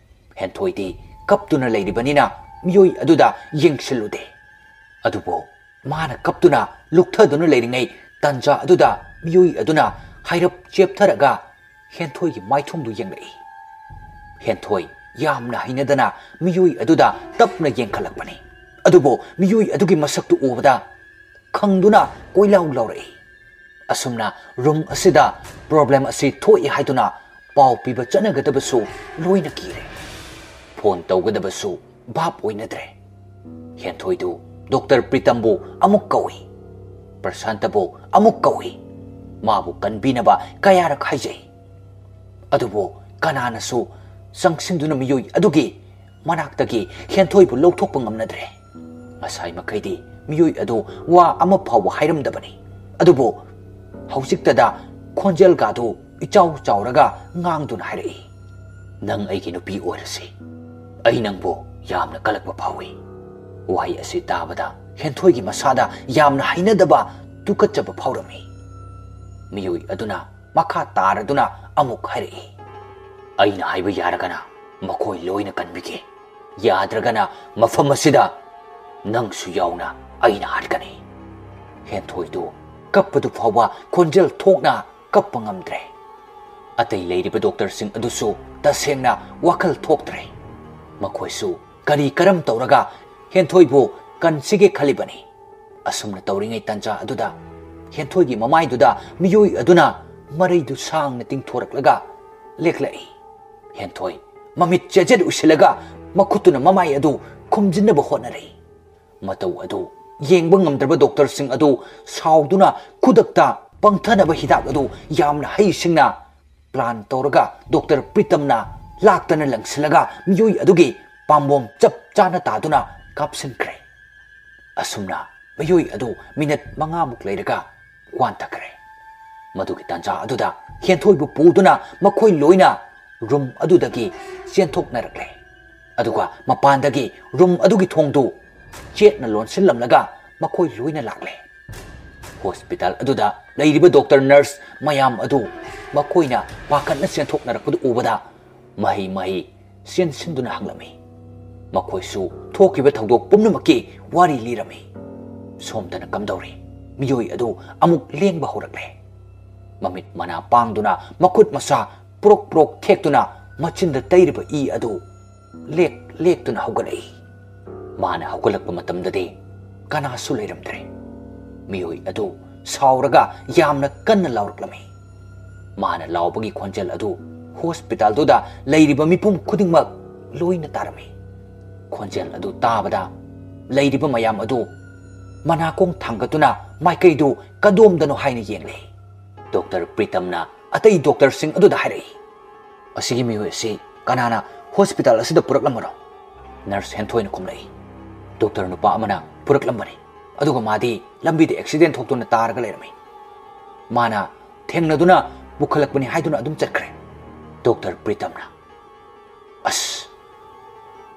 ꯍꯦꯟꯊꯣꯏꯗꯤ ꯀꯞꯇꯨꯅ ꯂꯩꯔꯤꯕꯅꯤꯅ ꯃꯤꯑꯣꯏ ꯑꯗꯨꯗ ꯌꯦꯡꯁꯤꯜꯂꯨꯗꯦ꯫ ꯑꯗꯨꯕꯨ ꯃꯥꯅ ꯀꯞꯇꯨꯅ ꯂꯨꯛꯊꯗꯨꯅ ꯂꯩꯔꯤꯉꯩ ꯇꯟꯖꯥ ꯑꯗꯨꯗ ꯃꯤꯑꯣꯏ ꯑꯗꯨꯅ ꯍꯥꯏꯔꯞ ꯆꯦꯞꯊꯔꯒ ꯍꯦꯟꯊꯣꯏꯒꯤ ꯃꯥꯏꯊꯣꯡꯗꯨ ꯌꯦꯡꯂꯛꯏ꯫ ꯍꯦꯟꯊꯣꯏ ꯌꯥꯝꯅ ꯍꯩꯅꯗꯅ ꯃꯤꯑꯣꯏ ꯑꯗꯨꯗ ꯇꯞꯅ ꯌꯦꯡꯈꯠꯂꯛꯄꯅꯤ꯫ ꯑꯗꯨꯕꯨ ꯃꯤꯑꯣꯏ ꯑꯗꯨꯒꯤ ꯃꯁꯛꯇꯨ ꯎꯕꯗ ꯈꯪꯗꯨꯅ ꯀꯣꯏꯂꯥꯎ ꯂꯥꯎꯔꯛꯏ꯫ ꯑꯁꯨꯝꯅ ꯔꯨꯝ ꯑꯁꯤꯗ ꯄ꯭ꯔꯣꯕ꯭ꯂꯦꯝ ꯑꯁꯤ ꯊꯣꯛꯏ ꯍꯥꯏꯗꯨꯅ ꯄꯥꯎ ꯄꯤꯕ ꯆꯠꯅꯒꯗꯕꯁꯨ ꯂꯣꯏꯅ ꯀꯤꯔꯦ꯫ ꯐꯣꯟ ꯇꯧꯒꯗꯕꯁꯨ ꯚꯥꯞ ꯑꯣꯏꯅꯗ꯭ꯔꯦ꯫ ꯍꯦꯟꯊꯣꯏꯗꯨ ꯗꯣꯛꯇꯔ ꯄ꯭ꯔꯤꯇꯝꯕꯨ ꯑꯃꯨꯛ ꯀꯧꯏ, ꯄ꯭ꯔꯁꯥꯟꯇꯕꯨ ꯑꯃꯨꯛ ꯀꯧꯏ, ꯃꯥꯕꯨ ꯀꯟꯕꯤꯅꯕ ꯀꯌꯥꯔꯛ ꯍꯥꯏꯖꯩ꯫ ꯑꯗꯨꯕꯨ ꯀꯅꯥꯅꯁꯨ ꯆꯪꯁꯤꯟꯗꯨꯅ ꯃꯤꯑꯣꯏ ꯑꯗꯨꯒꯤ ꯃꯅꯥꯛꯇꯒꯤ ꯍꯦꯟꯊꯣꯏꯕꯨ ꯂꯧꯊꯣꯛꯄ ꯉꯝꯅꯗ꯭ꯔꯦ꯫ ꯉꯁꯥꯏ ꯃꯈꯩꯗꯤ ꯃꯤꯑꯣꯏ ꯑꯗꯨ ꯋꯥ ꯑꯃ ꯐꯥꯎꯕ ꯍꯥꯏꯔꯝꯗꯕꯅꯤ꯫ ꯑꯗꯨꯕꯨ ꯍꯧꯖꯤꯛꯇꯗ ꯈꯣꯟꯖꯦꯜꯒꯗꯨ ꯏꯆꯥꯎ ꯆꯥꯎꯔꯒ ꯉꯥꯡꯗꯨꯅ ꯍꯥꯏꯔꯛꯏ, "ꯅꯪ ꯑꯩꯒꯤ ꯅꯨꯄꯤ ꯑꯣꯏꯔꯁꯤ꯫ ꯑꯩ ꯅꯪꯕꯨ ꯌꯥꯝꯅ ꯀꯜꯂꯛꯄ ꯐꯥꯎꯏ꯫" ꯋꯥꯍꯩ ꯑꯁꯤ ꯇꯥꯕꯗ ꯍꯦꯟꯊꯣꯏꯒꯤ ꯃꯁꯥꯗ ꯌꯥꯝꯅ ꯍꯩꯅꯗꯕ, ꯇꯨꯀꯠꯆꯕ ꯐꯥꯎꯔꯝꯃꯤ꯫ ꯃꯤꯑꯣꯏ ꯑꯗꯨꯅ ꯃꯈꯥ ꯇꯥꯔꯗꯨꯅ ꯑꯃꯨꯛ ꯍꯥꯏꯔꯛꯏ, "ꯑꯩꯅ ꯍꯥꯏꯕ ꯌꯥꯔꯒꯅ ꯃꯈꯣꯏ ꯂꯣꯏꯅ ꯀꯟꯕꯤꯒꯦ, ꯌꯥꯗ꯭ꯔꯒꯅ ꯃꯐꯝ ꯑꯁꯤꯗ ꯅꯪꯁꯨ ꯌꯥꯎꯅ ꯑꯩꯅ ꯍꯥꯠꯀꯅꯤ꯫" ꯍꯦꯟꯊꯣꯏꯗꯨ ꯀꯞꯄꯗꯨ ꯐꯥꯎꯕ ꯈꯣꯟꯖꯦꯜ ꯊꯣꯛꯅ ꯀꯞꯄ ꯉꯝꯗ꯭ꯔꯦ꯫ ꯑꯇꯩ ꯂꯩꯔꯤꯕ ꯗꯣꯛꯇꯔꯁꯤꯡ ꯑꯗꯨꯁꯨ ꯇꯁꯦꯡꯅ ꯋꯥꯈꯜ ꯊꯣꯛꯇ꯭ꯔꯦ꯫ ꯃꯈꯣꯏꯁꯨ ꯀꯔꯤ ꯀꯔꯝ ꯇꯧꯔꯒ ꯍꯦꯟꯊꯣꯏꯕꯨ ꯀꯟꯁꯤꯒꯦ ꯈꯜꯂꯤꯕꯅꯤ꯫ ꯑꯁꯨꯝꯅ ꯇꯧꯔꯤꯉꯩ ꯇꯟꯖꯥ ꯑꯗꯨꯗ ꯍꯦꯟꯊꯣꯏꯒꯤ ꯃꯃꯥꯏꯗꯨꯗ ꯃꯤꯑꯣꯏ ꯑꯗꯨꯅ ꯃꯔꯩꯗꯨ ꯁꯥꯡꯅ ꯇꯤꯡꯊꯣꯔꯛꯂꯒ ꯂꯦꯛꯂꯛꯏ꯫ ꯍꯦꯟꯊꯣꯏ ꯃꯃꯤꯠ ꯆꯦꯖꯦꯠ ꯎꯏꯁꯤꯜꯂꯒ ꯃꯈꯨꯠꯇꯨꯅ ꯃꯃꯥꯏ ꯑꯗꯨ ꯈꯨꯝꯖꯤꯟꯅꯕ ꯍꯣꯠꯅꯔꯛꯏ꯫ ꯃꯇꯧ ꯑꯗꯨ ꯌꯦꯡꯕ ꯉꯝꯗ꯭ꯔꯕ ꯗꯣꯛꯇꯔꯁꯤꯡ ꯑꯗꯨ ꯁꯥꯎꯗꯨꯅ ꯈꯨꯗꯛꯇ ꯄꯪꯊꯅꯕ ꯍꯤꯗꯥꯛ ꯑꯗꯨ ꯌꯥꯝꯅ ꯍꯩꯁꯤꯡꯅ ꯄ꯭ꯂꯥꯟ ꯇꯧꯔꯒ ꯗꯣꯛꯇꯔ ꯄ꯭ꯔꯤꯇꯝꯅ ꯂꯥꯛꯇꯅ ꯂꯪꯁꯤꯜꯂꯒ ꯃꯤꯑꯣꯏ ꯑꯗꯨꯒꯤ ꯄꯥꯝꯕꯣꯝ ꯆꯞ ꯆꯥꯅ ꯇꯥꯗꯨꯅ ꯀꯥꯞꯁꯤꯟꯈ꯭ꯔꯦ꯫ ꯑꯁꯨꯝꯅ ꯃꯤꯑꯣꯏ ꯑꯗꯨ ꯃꯤꯅꯠ ꯃꯉꯥꯃꯨꯛ ꯂꯩꯔꯒ ꯋꯥꯟꯊꯈ꯭ꯔꯦ꯫ ꯃꯗꯨꯒꯤ ꯇꯥꯟꯖꯥ ꯑꯗꯨꯗ ꯍꯦꯟꯊꯣꯏꯕꯨ ꯄꯨꯗꯨꯅ ꯃꯈꯣꯏ ꯂꯣꯏꯅ ꯔꯨꯝ ꯑꯗꯨꯗꯒꯤ ꯆꯦꯟꯊꯣꯛꯅꯔꯛꯂꯦ꯫ ꯑꯗꯨꯒ ꯃꯄꯥꯟꯗꯒꯤ ꯔꯨꯝ ꯑꯗꯨꯒꯤ ꯊꯣꯡꯗꯨ ꯆꯦꯠꯅ ꯂꯣꯟꯁꯤꯜꯂꯝꯂꯒ ꯃꯈꯣꯏ ꯂꯣꯏꯅ ꯂꯥꯛꯂꯦ꯫ ꯍꯣꯁꯄꯤꯇꯥꯜ ꯑꯗꯨꯗ ꯂꯩꯔꯤꯕ ꯗꯣꯛꯇꯔ, ꯅꯔꯁ ꯃꯌꯥꯝ ꯑꯗꯨ ꯃꯈꯣꯏꯅ ꯄꯥꯈꯠꯅ ꯆꯦꯟꯊꯣꯛꯅꯔꯛꯄꯗꯨ ꯎꯕꯗ ꯃꯍꯩ ꯃꯍꯩ ꯆꯦꯟꯁꯤꯟꯗꯨꯅ ꯍꯪꯂꯝꯃꯤ꯫ ꯃꯈꯣꯏꯁꯨ ꯊꯣꯛꯈꯤꯕ ꯊꯧꯗꯣꯛ ꯄꯨꯝꯅꯃꯛꯀꯤ ꯋꯥꯔꯤ ꯂꯤꯔꯝꯃꯤ꯫ ꯁꯣꯝꯗꯅ ꯀꯝꯗꯧꯔꯤ? ꯃꯤꯑꯣꯏ ꯑꯗꯨ ꯑꯃꯨꯛ ꯂꯦꯡꯕ ꯍꯧꯔꯛꯂꯦ꯫ ꯃꯃꯤꯠ ꯃꯅꯥ ꯄꯥꯡꯗꯨꯅ ꯃꯈꯨꯠ ꯃꯁꯥ ꯄ꯭ꯔꯣꯛ ꯄ꯭ꯔꯣꯛ ꯊꯦꯛꯇꯨꯅ ꯃꯆꯤꯟꯗ ꯇꯩꯔꯤꯕ ꯏ ꯑꯗꯨ ꯂꯦꯛ ꯂꯦꯛꯇꯨꯅ ꯍꯧꯒꯠꯂꯛꯏ꯫ ꯃꯥꯅ ꯍꯧꯒꯠꯂꯛꯄ ꯃꯇꯝꯗꯗꯤ ꯀꯅꯥꯁꯨ ꯂꯩꯔꯝꯗ꯭ꯔꯦ꯫ ꯃꯤꯑꯣꯏ ꯑꯗꯨ ꯁꯥꯎꯔꯒ ꯌꯥꯝꯅ ꯀꯟꯅ ꯂꯥꯎꯔꯛꯂꯝꯃꯤ꯫ ꯃꯥꯅ ꯂꯥꯎꯕꯒꯤ ꯈꯣꯟꯖꯦꯜ ꯑꯗꯨ ꯍꯣꯁꯄꯤꯇꯥꯜꯗꯨꯗ ꯂꯩꯔꯤꯕ ꯃꯤꯄꯨꯝ ꯈꯨꯗꯤꯡꯃꯛ ꯂꯣꯏꯅ ꯇꯥꯔꯝꯃꯤ꯫ ꯈꯣꯟꯖꯦꯜ ꯑꯗꯨ ꯇꯥꯕꯗ ꯂꯩꯔꯤꯕ ꯃꯌꯥꯝ ꯑꯗꯨ ꯃꯅꯥꯀꯣꯡ ꯊꯥꯡꯒꯠꯇꯨꯅ ꯃꯥꯏꯀꯩꯗꯨ ꯀꯗꯣꯝꯗꯅꯣ ꯍꯥꯏꯅ ꯌꯦꯡꯂꯦ꯫ ꯗꯣꯛꯇꯔ ꯄ꯭ꯔꯤꯇꯝꯅ ꯑꯇꯩ ꯗꯣꯛꯇꯔꯁꯤꯡ ꯑꯗꯨꯗ ꯍꯥꯏꯔꯛꯏ, "ꯑꯁꯤꯒꯤ ꯃꯤꯑꯣꯏ ꯑꯁꯤ ꯀꯅꯥꯅ ꯍꯣꯁꯄꯤꯇꯥꯜ ꯑꯁꯤꯗ ꯄꯨꯔꯛꯂꯝꯕꯅꯣ?" ꯅꯔꯁ ꯍꯦꯟꯊꯣꯏꯅ ꯈꯨꯝꯂꯛꯏ, "ꯗꯣꯛꯇꯔ ꯅꯨꯄꯥ ꯑꯃꯅ ꯄꯨꯔꯛꯂꯝꯕꯅꯤ, ꯑꯗꯨꯒ ꯃꯥꯗꯤ ꯂꯝꯕꯤꯗ ꯑꯦꯛꯁꯤꯗꯦꯟ ꯊꯣꯛꯇꯨꯅ ꯇꯥꯔꯒ ꯂꯩꯔꯝꯃꯤ꯫ ꯃꯥꯅ ꯊꯦꯡꯅꯗꯨꯅ ꯄꯨꯈꯠꯂꯛꯄꯅꯤ ꯍꯥꯏꯗꯨꯅ ꯑꯗꯨꯝ ꯆꯠꯈ꯭ꯔꯦ꯫" ꯗꯣꯛꯇꯔ ꯄ꯭ꯔꯤꯇꯝꯅ, "ꯑꯁ,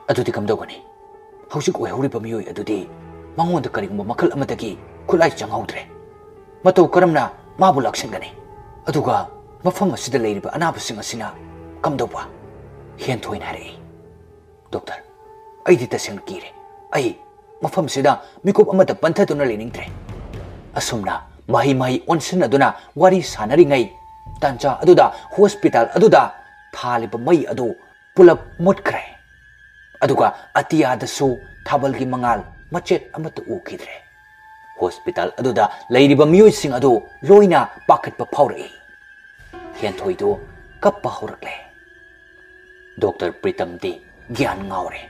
ꯑꯗꯨꯗꯤ ꯀꯝꯗꯧꯒꯅꯤ? ꯍꯧꯖꯤꯛ ꯑꯣꯏꯍꯧꯔꯤꯕ ꯃꯤꯑꯣꯏ ꯑꯗꯨꯗꯤ ꯃꯉꯣꯟꯗ ꯀꯔꯤꯒꯨꯝꯕ ꯃꯈꯜ ꯑꯃꯗꯒꯤ ꯈꯨꯠꯂꯥꯏ ꯆꯪꯍꯧꯗ꯭ꯔꯦ꯫ ꯃꯇꯧ ꯀꯔꯝꯅ ꯃꯥꯕꯨ ꯂꯥꯛꯁꯤꯟꯒꯅꯤ? ꯑꯗꯨꯒ ꯃꯐꯝ ꯑꯁꯤꯗ ꯂꯩꯔꯤꯕ ꯑꯅꯥꯕꯁꯤꯡ ꯑꯁꯤꯅ ꯀꯝꯗꯧꯕ?" ꯍꯦꯟꯊꯣꯏꯅ ꯍꯥꯏꯔꯛꯏ, "ꯗꯣꯛꯇꯔ, ꯑꯩꯗꯤ ꯇꯁꯦꯡꯅ ꯀꯤꯔꯦ꯫ ꯑꯩ ꯃꯐꯝꯁꯤꯗ ꯃꯤꯀꯨꯞ ꯑꯃꯇ ꯄꯟꯊꯗꯨꯅ ꯂꯩꯅꯤꯡꯗ꯭ꯔꯦ꯫" ꯑꯁꯨꯝꯅ ꯃꯍꯩ ꯃꯍꯩ ꯑꯣꯟꯁꯤꯟꯅꯗꯨꯅ ꯋꯥꯔꯤ ꯁꯥꯟꯅꯔꯤꯉꯩ ꯇꯥꯟꯖꯥ ꯑꯗꯨꯗ ꯍꯣꯁꯄꯤꯇꯥꯜ ꯑꯗꯨꯗ ꯊꯥꯜꯂꯤꯕ ꯃꯩ ꯑꯗꯨ ꯄꯨꯂꯞ ꯃꯨꯠꯈ꯭ꯔꯦ꯫ ꯑꯗꯨꯒ ꯑꯇꯤꯌꯥꯗꯁꯨ ꯊꯥꯕꯜꯒꯤ ꯃꯉꯥꯜ ꯃꯆꯦꯠ ꯑꯃꯠꯇ ꯎꯈꯤꯗ꯭ꯔꯦ꯫ ꯍꯣꯁꯄꯤꯇꯥꯜ ꯑꯗꯨꯗ ꯂꯩꯔꯤꯕ ꯃꯤꯑꯣꯏꯁꯤꯡ ꯑꯗꯨ ꯂꯣꯏꯅ ꯄꯥꯈꯠꯄ ꯐꯥꯎꯔꯛꯏ꯫ ꯍꯦꯟꯊꯣꯏꯗꯨ ꯀꯞꯄ ꯍꯧꯔꯛꯂꯦ꯫ ꯗꯣꯛꯇꯔ ꯄ꯭ꯔꯤꯇꯝꯗꯤ ꯒ꯭ꯌꯥꯟ ꯉꯥꯎꯔꯦ꯫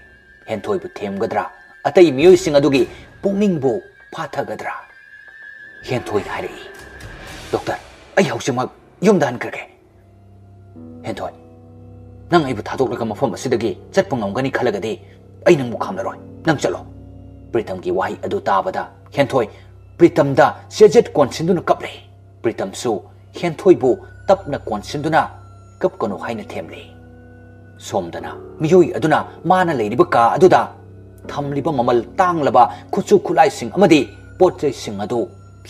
ꯍꯦꯟꯊꯣꯏꯕꯨ ꯊꯦꯝꯒꯗ꯭ꯔꯥ? ꯑꯇꯩ ꯃꯤꯑꯣꯏꯁꯤꯡ ꯑꯗꯨꯒꯤ ꯄꯨꯛꯅꯤꯡꯕꯨ ꯐꯥꯊꯒꯗ꯭ꯔꯥ? ꯍꯦꯟꯊꯣꯏꯅ ꯍꯥꯏꯔꯛꯏ, "ꯗꯣꯛꯇꯔ, ꯑꯩ ꯍꯧꯖꯤꯛꯃꯛ ꯌꯨꯝꯗ ꯍꯟꯈ꯭ꯔꯒꯦ꯫" "ꯍꯦꯟꯊꯣꯏ, ꯅꯪ ꯑꯩꯕꯨ ꯊꯥꯗꯣꯛꯂꯒ ꯃꯐꯝ ꯑꯁꯤꯗꯒꯤ ꯆꯠꯄ ꯉꯝꯒꯅꯤ ꯈꯜꯂꯒꯗꯤ ꯑꯩ ꯅꯪꯕꯨ ꯈꯥꯝꯂꯔꯣꯏ꯫ ꯅꯪ ꯆꯠꯂꯣ꯫" ꯄ꯭ꯔꯤꯇꯝꯒꯤ ꯋꯥꯍꯩ ꯑꯗꯨ ꯇꯥꯕꯗ ꯍꯦꯟꯊꯣꯏ ꯄ꯭ꯔꯤꯇꯝꯗ ꯆꯦꯖꯦꯠ ꯀꯣꯟꯁꯤꯟꯗꯨꯅ ꯀꯞꯂꯦ꯫ ꯄ꯭ꯔꯤꯇꯝꯁꯨ ꯍꯦꯟꯊꯣꯏꯕꯨ ꯇꯞꯅ ꯀꯣꯟꯁꯤꯟꯗꯨꯅ ꯀꯞꯀꯅꯨ ꯍꯥꯏꯅ ꯊꯦꯝꯂꯤ꯫ ꯁꯣꯝꯗꯅ ꯃꯤꯑꯣꯏ ꯑꯗꯨꯅ ꯃꯥꯅ ꯂꯩꯔꯤꯕ ꯀꯥ ꯑꯗꯨꯗ ꯊꯝꯂꯤꯕ ꯃꯃꯜ ꯇꯥꯡꯂꯕ ꯈꯨꯠꯁꯨ ꯈꯨꯠꯂꯥꯏꯁꯤꯡ ꯑꯃꯗꯤ ꯄꯣꯠ ꯆꯩꯁꯤꯡ ꯑꯗꯨ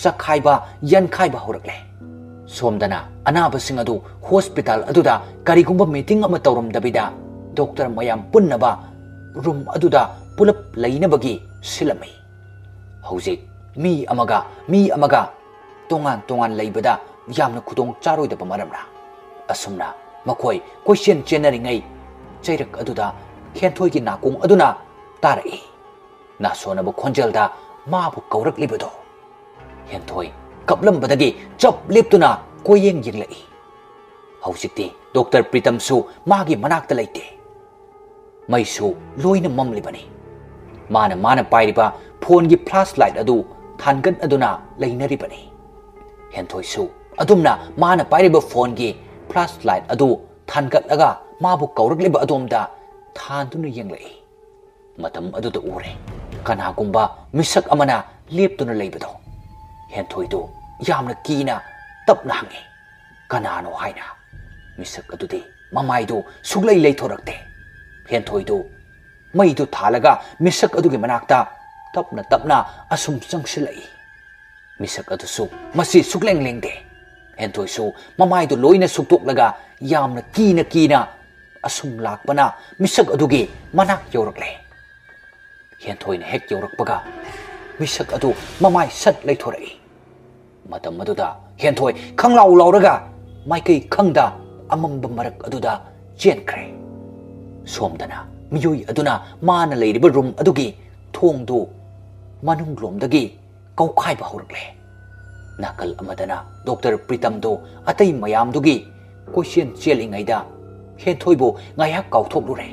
ꯆꯈꯥꯏꯕ, ꯌꯥꯟꯈꯥꯏꯕ ꯍꯧꯔꯛꯂꯦ꯫ ꯁꯣꯝꯗꯅ ꯑꯅꯥꯕꯁꯤꯡ ꯑꯗꯨ ꯍꯣꯁꯄꯤꯇꯥꯜ ꯑꯗꯨꯗ ꯀꯔꯤꯒꯨꯝꯕ ꯃꯤꯇꯤꯡ ꯑꯃ ꯇꯧꯔꯝꯗꯕꯤꯗ ꯗꯣꯛꯇꯔ ꯃꯌꯥꯝ ꯄꯨꯟꯅꯕ ꯔꯨꯝ ꯑꯗꯨꯗ ꯄꯨꯂꯞ ꯂꯩꯅꯕꯒꯤ ꯁꯤꯜꯂꯝꯃꯤ꯫ ꯍꯧꯖꯤꯛ ꯃꯤ ꯑꯃꯒ ꯃꯤ ꯑꯃꯒ ꯇꯣꯉꯥꯟ ꯇꯣꯉꯥꯟ ꯂꯩꯕꯗ ꯌꯥꯝꯅ ꯈꯨꯗꯣꯡ ꯆꯥꯔꯣꯏꯗꯕ ꯃꯔꯝꯅ ꯑꯁꯨꯝꯅ ꯃꯈꯣꯏ ꯀꯣꯏꯆꯦꯟ ꯆꯦꯟꯅꯔꯤꯉꯩ ꯆꯩꯔꯛ ꯑꯗꯨꯗ ꯍꯦꯟꯊꯣꯏꯒꯤ ꯅꯥꯀꯣꯡ ꯑꯗꯨꯅ ꯇꯥꯔꯛꯏ꯫ ꯅꯥꯁꯣꯟꯅꯕ ꯈꯣꯟꯖꯦꯜꯗ ꯃꯥꯕꯨ ꯀꯧꯔꯛꯂꯤꯕꯗꯣ꯫ ꯍꯦꯟꯊꯣꯏ ꯀꯞꯂꯝꯕꯗꯒꯤ ꯆꯞ ꯂꯦꯞꯇꯨꯅ ꯀꯣꯏꯌꯦꯡ ꯌꯦꯡꯂꯛꯏ꯫ ꯍꯧꯖꯤꯛꯇꯤ ꯗꯣꯛꯇꯔ ꯄ꯭ꯔꯤꯇꯝꯁꯨ ꯃꯥꯒꯤ ꯃꯅꯥꯛꯇ ꯂꯩꯇꯦ꯫ ꯃꯩꯁꯨ ꯂꯣꯏꯅ ꯃꯝꯂꯤꯕꯅꯤ꯫ ꯃꯥꯅ ꯃꯥꯅ ꯄꯥꯏꯔꯤꯕ ꯐꯣꯟꯒꯤ ꯐ꯭ꯂꯥꯁ ꯂꯥꯏꯠ ꯑꯗꯨ ꯊꯥꯟꯒꯠ ꯑꯗꯨꯅ ꯂꯩꯅꯔꯤꯕꯅꯤ꯫ ꯍꯦꯟꯊꯣꯏꯁꯨ ꯑꯗꯨꯝꯅ ꯃꯥꯅ ꯄꯥꯏꯔꯤꯕ ꯐꯣꯟꯒꯤ ꯐ꯭ꯂꯥꯁ ꯂꯥꯏꯠ ꯑꯗꯨ ꯊꯥꯟꯒꯠꯂꯒ ꯃꯥꯕꯨ ꯀꯧꯔꯛꯂꯤꯕ ꯑꯗꯣꯝꯗ ꯊꯥꯟꯗꯨꯅ ꯌꯦꯡꯂꯛꯏ꯫ ꯃꯇꯝ ꯑꯗꯨꯗ ꯎꯔꯦ, ꯀꯅꯥꯒꯨꯝꯕ ꯃꯤꯁꯛ ꯑꯃꯅ ꯂꯦꯞꯇꯨꯅ ꯂꯩꯕꯗꯣ꯫ ꯍꯦꯟꯊꯣꯏꯗꯨ ꯌꯥꯝꯅ ꯀꯤꯅ ꯇꯞꯅ ꯍꯪꯉꯤ, "ꯀꯅꯥꯅꯣ?" ꯍꯥꯏꯅ꯫ ꯃꯤꯁꯛ ꯑꯗꯨꯗꯤ ꯃꯃꯥꯏꯗꯨ ꯁꯨꯛꯂꯩ ꯂꯩꯊꯣꯔꯛꯇꯦ꯫ ꯍꯦꯟꯊꯣꯏꯗꯨ ꯃꯩꯗꯨ ꯊꯥꯜꯂꯒ ꯃꯤꯁꯛ ꯑꯗꯨꯒꯤ ꯃꯅꯥꯛꯇ ꯇꯞꯅ ꯇꯞꯅ ꯑꯁꯨꯝ ꯆꯪꯁꯤꯜꯂꯛꯏ꯫ ꯃꯤꯁꯛ ꯑꯗꯨꯁꯨ ꯃꯁꯤ ꯁꯨꯛꯂꯦꯡ ꯂꯦꯡꯗꯦ꯫ ꯍꯦꯟꯊꯣꯏꯁꯨ ꯃꯃꯥꯏꯗꯨ ꯂꯣꯏꯅ ꯁꯨꯛꯇꯣꯛꯂꯒ ꯌꯥꯝꯅ ꯀꯤꯅ ꯀꯤꯅ ꯑꯁꯨꯝ ꯂꯥꯛꯄꯅ ꯃꯤꯁꯛ ꯑꯗꯨꯒꯤ ꯃꯅꯥꯛ ꯌꯧꯔꯛꯂꯦ꯫ ꯍꯦꯟꯊꯣꯏꯅ ꯍꯦꯛ ꯌꯧꯔꯛꯄꯒ ꯃꯤꯁꯛ ꯑꯗꯨ ꯃꯃꯥꯏ ꯁꯠ ꯂꯩꯊꯣꯔꯛꯏ꯫ ꯃꯇꯝ ꯑꯗꯨꯗ ꯍꯦꯟꯊꯣꯏ ꯈꯪꯂꯥꯎ ꯂꯥꯎꯔꯒ ꯃꯥꯏꯀꯩ ꯈꯪꯗ ꯑꯃꯝꯕ ꯃꯔꯛ ꯑꯗꯨꯗ ꯆꯦꯟꯈ꯭ꯔꯦ꯫ ꯁꯣꯝꯗꯅ ꯃꯤꯑꯣꯏ ꯑꯗꯨꯅ ꯃꯥꯅ ꯂꯩꯔꯤꯕ ꯔꯨꯝ ꯑꯗꯨꯒꯤ ꯊꯣꯡꯗꯨ ꯃꯅꯨꯡꯂꯣꯝꯗꯒꯤ ꯀꯧꯈꯥꯏꯕ ꯍꯧꯔꯛꯂꯦ꯫ ꯅꯥꯀꯜ ꯑꯃꯗꯅ ꯗꯣꯛꯇꯔ ꯄ꯭ꯔꯤꯇꯝꯗꯣ ꯑꯇꯩ ꯃꯌꯥꯝꯗꯨꯒꯤ ꯀꯣꯏꯆꯦꯟ ꯆꯦꯜꯂꯤꯉꯩꯗ ꯍꯦꯟꯊꯣꯏꯕꯨ ꯉꯥꯏꯍꯥꯛ ꯀꯥꯎꯊꯣꯛꯂꯨꯔꯦ꯫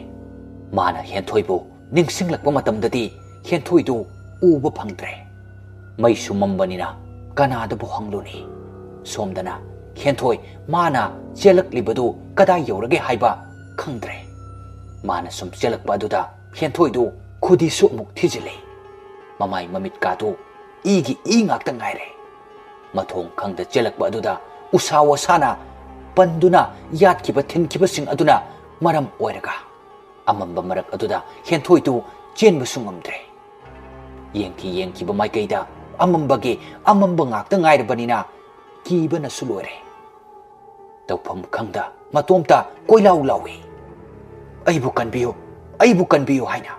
ꯃꯥꯅ ꯍꯦꯟꯊꯣꯏꯕꯨ ꯅꯤꯡꯁꯤꯡꯂꯛꯄ ꯃꯇꯝꯗꯗꯤ ꯍꯦꯟꯊꯣꯏꯗꯨ ꯎꯕ ꯐꯪꯗ꯭ꯔꯦ꯫ ꯃꯩꯁꯨ ꯃꯝꯕꯅꯤꯅ ꯀꯅꯥꯗꯕꯨ ꯍꯪꯂꯨꯅꯤ? ꯁꯣꯝꯗꯅ ꯍꯦꯟꯊꯣꯏ ꯃꯥꯅ ꯆꯦꯜꯂꯛꯂꯤꯕꯗꯨ ꯀꯗꯥꯏ ꯌꯧꯔꯒꯦ ꯍꯥꯏꯕ ꯈꯪꯗ꯭ꯔꯦ꯫ ꯃꯥꯅ ꯁꯨꯝ ꯆꯦꯜꯂꯛꯄ ꯑꯗꯨꯗ ꯍꯦꯟꯊꯣꯏꯗꯨ ꯈꯨꯗꯤꯁꯨ ꯑꯃꯨꯛ ꯊꯤꯖꯤꯜꯂꯤ꯫ ꯃꯃꯥꯏ ꯃꯃꯤꯠꯀꯥꯗꯨ ꯏꯒꯤ ꯏ ꯉꯥꯛꯇ ꯉꯥꯏꯔꯦ꯫ ꯃꯊꯣꯡ ꯈꯪꯗ ꯆꯦꯜꯂꯛꯄ ꯑꯗꯨꯗ ꯎꯁꯥ ꯋꯥꯁꯥꯅ ꯄꯟꯗꯨꯅ ꯌꯥꯠꯈꯤꯕ ꯊꯤꯟꯈꯤꯕꯁꯤꯡ ꯑꯗꯨꯅ ꯃꯔꯝ ꯑꯣꯏꯔꯒ ꯑꯃꯝꯕ ꯃꯔꯛ ꯑꯗꯨꯗ ꯍꯦꯟꯊꯣꯏꯗꯨ ꯆꯦꯟꯕꯁꯨ ꯉꯝꯗ꯭ꯔꯦ꯫ ꯌꯦꯡꯈꯤ ꯌꯦꯡꯈꯤꯕ ꯃꯥꯏꯀꯩꯗ ꯑꯃꯝꯕꯒꯤ ꯑꯃꯝꯕ ꯉꯥꯛꯇ ꯉꯥꯏꯔꯕꯅꯤꯅ ꯀꯤꯕꯅꯁꯨ ꯂꯣꯏꯔꯦ꯫ ꯇꯧꯐꯝ ꯈꯪꯗ ꯃꯇꯣꯝꯇ ꯀꯣꯏꯂꯥꯎ ꯂꯥꯎꯏ, "ꯑꯩꯕꯨ ꯀꯟꯕꯤꯌꯨ, ꯑꯩꯕꯨ ꯀꯟꯕꯤꯌꯨ" ꯍꯥꯏꯅ꯫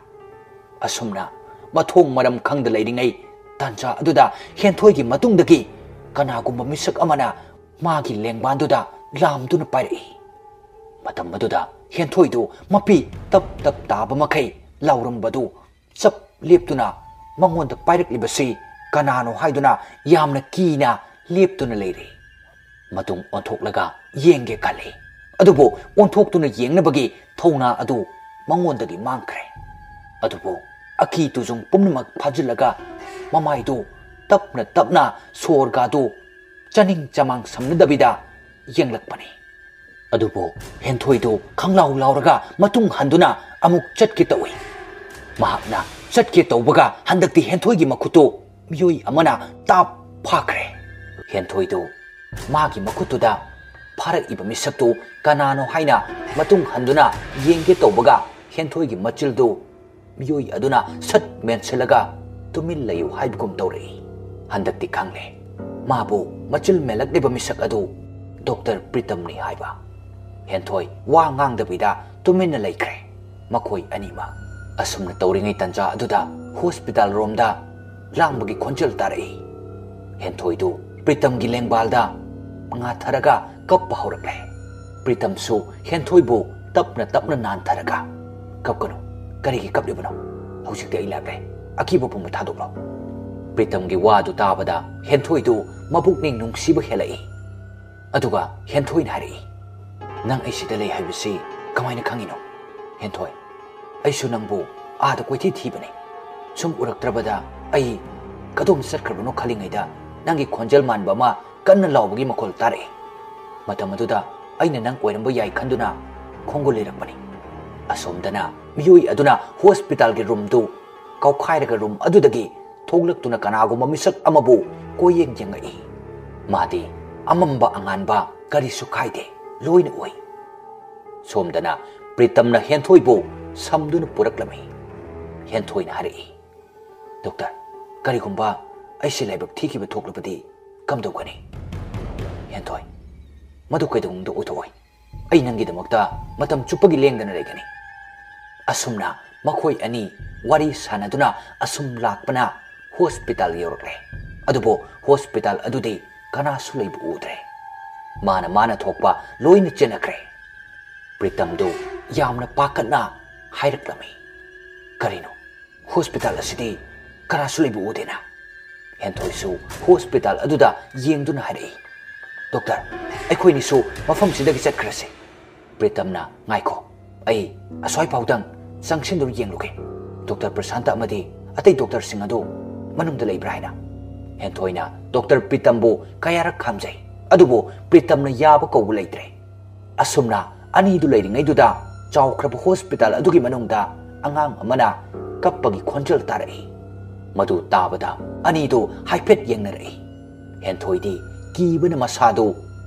ꯑꯁꯨꯝꯅ ꯃꯊꯣꯡ ꯃꯔꯝ ꯈꯪꯗ ꯂꯩꯔꯤꯉꯩ ꯇꯥꯟꯖꯥ ꯑꯗꯨꯗ ꯍꯦꯟꯊꯣꯏꯒꯤ ꯃꯇꯨꯡꯗꯒꯤ ꯀꯅꯥꯒꯨꯝꯕ ꯃꯤꯁꯛ ꯑꯃꯅ ꯃꯥꯒꯤ ꯂꯦꯡꯕꯥꯟꯗꯨꯗ ꯂꯥꯝꯗꯨꯅ ꯄꯥꯏꯔꯛꯏ꯫ ꯃꯇꯝ ꯑꯗꯨꯗ ꯍꯦꯟꯊꯣꯏꯗꯨ ꯃꯄꯤ ꯇꯞ ꯇꯞ ꯇꯥꯕ ꯃꯈꯩ ꯂꯥꯎꯔꯝꯕꯗꯨ ꯆꯞ ꯂꯦꯞꯇꯨꯅ ꯃꯉꯣꯟꯗ ꯄꯥꯏꯔꯛꯂꯤꯕꯁꯤ ꯀꯅꯥꯅꯣ ꯍꯥꯏꯗꯨꯅ ꯌꯥꯝꯅ ꯀꯤꯅ ꯂꯦꯞꯇꯨꯅ ꯂꯩꯔꯦ꯫ ꯃꯇꯨꯡ ꯑꯣꯟꯊꯣꯛꯂꯒ ꯌꯦꯡꯒꯦ ꯈꯜꯂꯤ꯫ ꯑꯗꯨꯕꯨ ꯑꯣꯟꯊꯣꯛꯇꯨꯅ ꯌꯦꯡꯅꯕꯒꯤ ꯊꯧꯅꯥ ꯑꯗꯨ ꯃꯉꯣꯟꯗꯒꯤ ꯃꯥꯡꯈ꯭ꯔꯦ꯫ ꯑꯗꯨꯕꯨ ꯑꯀꯤ ꯇꯨꯖꯨꯡ ꯄꯨꯝꯅꯃꯛ ꯐꯥꯖꯤꯜꯂꯒ ꯃꯃꯥꯏꯗꯨ ꯇꯞꯅ ꯇꯞꯅ ꯁꯣꯔꯒꯥꯗꯨ ꯆꯥꯅꯤꯡ ꯆꯃꯥꯡ ꯁꯝꯅꯗꯕꯤꯗ ꯌꯦꯡꯂꯛꯄꯅꯤ꯫ ꯑꯗꯨꯕꯨ ꯍꯦꯟꯊꯣꯏꯗꯨ ꯈꯪꯂꯥꯎ ꯂꯥꯎꯔꯒ ꯃꯇꯨꯡ ꯍꯟꯗꯨꯅ ꯑꯃꯨꯛ ꯆꯠꯀꯦ ꯇꯧꯏ꯫ ꯃꯍꯥꯛꯅ ꯆꯠꯀꯦ ꯇꯧꯕꯒ ꯍꯟꯗꯛꯇꯤ ꯍꯦꯟꯊꯣꯏꯒꯤ ꯃꯈꯨꯠꯇꯨ ꯃꯤꯑꯣꯏ ꯑꯃꯅ ꯇꯥꯞ ꯐꯥꯈ꯭ꯔꯦ꯫ ꯍꯦꯟꯊꯣꯏꯗꯨ ꯃꯥꯒꯤ ꯃꯈꯨꯠꯇꯨꯗ ꯐꯥꯔꯛꯏꯕ ꯃꯤꯁꯛꯇꯨ ꯀꯅꯥꯅꯣ ꯍꯥꯏꯅ ꯃꯇꯨꯡ ꯍꯟꯗꯨꯅ ꯌꯦꯡꯒꯦ ꯇꯧꯕꯒ ꯍꯦꯟꯊꯣꯏꯒꯤ ꯃꯆꯤꯜꯗꯨ ꯃꯤꯑꯣꯏ ꯑꯗꯨꯅ ꯁꯠ ꯃꯦꯟꯁꯤꯜꯂꯒ ꯇꯨꯃꯤꯟ ꯂꯩꯌꯨ ꯍꯥꯏꯕꯒꯨꯝ ꯇꯧꯔꯛꯏ꯫ ꯍꯟꯗꯛꯇꯤ ꯈꯪꯂꯦ ꯃꯥꯕꯨ ꯃꯆꯤꯜ ꯃꯦꯜꯂꯛꯂꯤꯕ ꯃꯤꯁꯛ ꯑꯗꯨ ꯗꯣꯛꯇꯔ ꯄ꯭ꯔꯤꯇꯝꯅꯤ ꯍꯥꯏꯕ꯫ ꯍꯦꯟꯊꯣꯏ ꯋꯥ ꯉꯥꯡꯗꯕꯤꯗ ꯇꯨꯃꯤꯟꯅ ꯂꯩꯈ꯭ꯔꯦ꯫ ꯃꯈꯣꯏ ꯑꯅꯤꯃꯛ ꯑꯁꯨꯝꯅ ꯇꯧꯔꯤꯉꯩ ꯇꯟꯖꯥ ꯑꯗꯨꯗ ꯍꯣꯁꯄꯤꯇꯥꯜ ꯔꯣꯝꯗ ꯂꯥꯡꯕꯒꯤ ꯈꯣꯟꯖꯦꯜ ꯇꯥꯔꯛꯏ꯫ ꯍꯦꯟꯊꯣꯏꯗꯨ ꯄ꯭ꯔꯤꯇꯝꯒꯤ ꯂꯦꯡꯕꯥꯜꯗ ꯉꯥꯊꯔꯒ ꯀꯞꯄ ꯍꯧꯔꯛꯂꯦ꯫ ꯄ꯭ꯔꯤꯇꯝꯁꯨ ꯍꯦꯟꯊꯣꯏꯕꯨ ꯇꯞꯅ ꯇꯞꯅ ꯅꯥꯟꯊꯔꯒ, "ꯀꯞꯀꯅꯨ, ꯀꯔꯤꯒꯤ ꯀꯞꯂꯤꯕꯅꯣ? ꯍꯧꯖꯤꯛꯇꯤ ꯑꯩ ꯂꯥꯛꯂꯦ, ꯑꯀꯤꯕ ꯄꯨꯝꯕ ꯊꯥꯗꯣꯛꯂꯣ꯫" ꯄ꯭ꯔꯤꯇꯝꯒꯤ ꯋꯥꯗꯨ ꯇꯥꯕꯗ ꯍꯦꯟꯊꯣꯏꯗꯨ ꯃꯕꯨꯛꯅꯤꯡ ꯅꯨꯡꯁꯤꯕ ꯍꯦꯜꯂꯛꯏ꯫ ꯑꯗꯨꯒ ꯍꯦꯟꯊꯣꯏꯅ ꯍꯥꯏꯔꯛꯏ, "ꯅꯪ ꯑꯩ ꯁꯤꯗ ꯂꯩ ꯍꯥꯏꯕꯁꯤ ꯀꯃꯥꯏꯅ ꯈꯪꯉꯤꯅꯣ?" "ꯍꯦꯟꯊꯣꯏ, ꯑꯩꯁꯨ ꯅꯪꯕꯨ ꯑꯥꯗ ꯀꯣꯏꯊꯤ ꯊꯤꯕꯅꯤ꯫ ꯁꯨꯝ ꯎꯔꯛꯇ꯭ꯔꯕꯗ ꯑꯩ ꯀꯗꯣꯝ ꯆꯠꯈ꯭ꯔꯕꯅꯣ ꯈꯜꯂꯤꯉꯩꯗ ꯅꯪꯒꯤ ꯈꯣꯟꯖꯦꯜ ꯃꯥꯟꯕ ꯑꯃ ꯀꯟꯅ ꯂꯥꯎꯕꯒꯤ ꯃꯈꯣꯜ ꯇꯥꯔꯛꯏ꯫ ꯃꯇꯝ ꯑꯗꯨꯗ ꯑꯩꯅ ꯅꯪ ꯑꯣꯏꯔꯝꯕ ꯌꯥꯏ ꯈꯟꯗꯨꯅ ꯈꯣꯡꯒꯨꯜ ꯂꯤꯔꯛꯄꯅꯤ꯫" ꯑꯁꯣꯝꯗꯅ ꯃꯤꯑꯣꯏ ꯑꯗꯨꯅ ꯍꯣꯁꯄꯤꯇꯥꯜꯒꯤ ꯔꯨꯝꯗꯨ ꯀꯥꯎꯈꯥꯏꯔꯒ ꯔꯨꯝ ꯑꯗꯨꯗꯒꯤ ꯊꯣꯛꯂꯛꯇꯨꯅ ꯀꯅꯥꯒꯨꯝꯕ ꯃꯤꯁꯛ ꯑꯃꯕꯨ ꯀꯣꯏꯌꯦꯡ ꯌꯦꯡꯉꯛꯏ꯫ ꯃꯥꯗꯤ ꯑꯃꯝꯕ ꯑꯉꯥꯟꯕ ꯀꯔꯤꯁꯨ ꯈꯥꯏꯗꯦ, ꯂꯣꯏꯅ ꯎꯏ꯫ ꯁꯣꯝꯗꯅ ꯄ꯭ꯔꯤꯇꯝꯅ ꯍꯦꯟꯊꯣꯏꯕꯨ ꯁꯝꯗꯨꯅ ꯄꯨꯔꯛꯂꯝꯃꯤ꯫ ꯍꯦꯟꯊꯣꯏꯅ ꯍꯥꯏꯔꯛꯏ, "ꯗꯣꯛꯇꯔ, ꯀꯔꯤꯒꯨꯝꯕ ꯑꯩꯁꯤ ꯂꯥꯏꯕꯛ ꯊꯤꯈꯤꯕ ꯊꯣꯛꯂꯕꯗꯤ ꯀꯝꯗꯧꯒꯅꯤ?" "ꯍꯦꯟꯊꯣꯏ, ꯃꯗꯨ ꯀꯩꯗꯧꯅꯨꯡꯗ ꯑꯣꯏꯊꯣꯛꯑꯣꯏ꯫ ꯑꯩ ꯅꯪꯒꯤꯗꯃꯛꯇ ꯃꯇꯝ ꯆꯨꯞꯄꯒꯤ ꯂꯦꯡꯗꯅ ꯂꯩꯒꯅꯤ꯫" ꯑꯁꯨꯝꯅ ꯃꯈꯣꯏ ꯑꯅꯤ ꯋꯥꯔꯤ ꯁꯥꯟꯅꯗꯨꯅ ꯑꯁꯨꯝ ꯂꯥꯛꯄꯅ ꯍꯣꯁꯄꯤꯇꯥꯜ ꯌꯧꯔꯛꯂꯦ꯫ ꯑꯗꯨꯕꯨ ꯍꯣꯁꯄꯤꯇꯥꯜ ꯑꯗꯨꯗꯤ ꯀꯅꯥꯁꯨ ꯂꯩꯕ ꯎꯗ꯭ꯔꯦ꯫ ꯃꯥꯅ ꯃꯥꯅ ꯊꯣꯛꯄ ꯂꯣꯏꯅ ꯆꯦꯟꯅꯈ꯭ꯔꯦ꯫ ꯄ꯭ꯔꯤꯇꯝꯗꯨ ꯌꯥꯝꯅ ꯄꯥꯈꯠꯅ ꯍꯥꯏꯔꯛꯂꯝꯃꯤ, "ꯀꯔꯤꯅꯣ? ꯍꯣꯁꯄꯤꯇꯥꯜ ꯑꯁꯤꯗꯤ ꯀꯅꯥꯁꯨ ꯂꯩꯕ ꯎꯗꯦꯅ?" ꯍꯦꯟꯊꯣꯏꯁꯨ ꯍꯣꯁꯄꯤꯇꯥꯜ ꯑꯗꯨꯗ ꯌꯦꯡꯗꯨꯅ ꯍꯥꯏꯔꯛꯏ, "ꯗꯣꯛꯇꯔ, ꯑꯩꯈꯣꯏꯅꯤꯁꯨ ꯃꯐꯝꯁꯤꯗꯒꯤ ꯆꯠꯈ꯭ꯔꯁꯤ꯫" ꯄ꯭ꯔꯤꯇꯝꯅ, "ꯉꯥꯏꯈꯣ, ꯑꯩ ꯑꯁ꯭ꯋꯥꯏ ꯐꯥꯎꯗꯪ ꯆꯪꯁꯤꯟꯗꯨꯅ ꯌꯦꯡꯂꯨꯒꯦ, ꯗꯣꯛꯇꯔ ꯄ꯭ꯔꯁꯥꯟꯇ ꯑꯃꯗꯤ ꯑꯇꯩ ꯗꯣꯛꯇꯔꯁꯤꯡ ꯑꯗꯨ ꯃꯅꯨꯡꯗ ꯂꯩꯕ꯭ꯔꯥ ꯍꯥꯏꯅ꯫" ꯍꯦꯟꯊꯣꯏꯅ ꯗꯣꯛꯇꯔ ꯄ꯭ꯔꯤꯇꯝꯕꯨ ꯀꯌꯥꯔꯛ ꯈꯥꯝꯖꯩ, ꯑꯗꯨꯕꯨ ꯄ꯭ꯔꯤꯇꯝꯅ ꯌꯥꯕ ꯀꯧꯕ ꯂꯩꯇ꯭ꯔꯦ꯫ ꯑꯁꯨꯝꯅ ꯑꯅꯤꯗꯨ ꯂꯩꯔꯤꯉꯩꯗꯨꯗ ꯆꯥꯎꯈ꯭ꯔꯕ ꯍꯣꯁꯄꯤꯇꯥꯜ ꯑꯗꯨꯒꯤ ꯃꯅꯨꯡꯗ ꯑꯉꯥꯡ ꯑꯃꯅ ꯀꯞꯄꯒꯤ ꯈꯣꯟꯖꯦꯜ ꯇꯥꯔꯛꯏ꯫ ꯃꯗꯨ ꯇꯥꯕꯗ ꯑꯅꯤꯗꯨ ꯍꯥꯏꯐꯦꯠ ꯌꯦꯡꯅꯔꯛꯏ꯫ ꯍꯦꯟꯊꯣꯏꯗꯤ ꯀꯤꯕꯅ ꯃꯁꯥꯗꯨ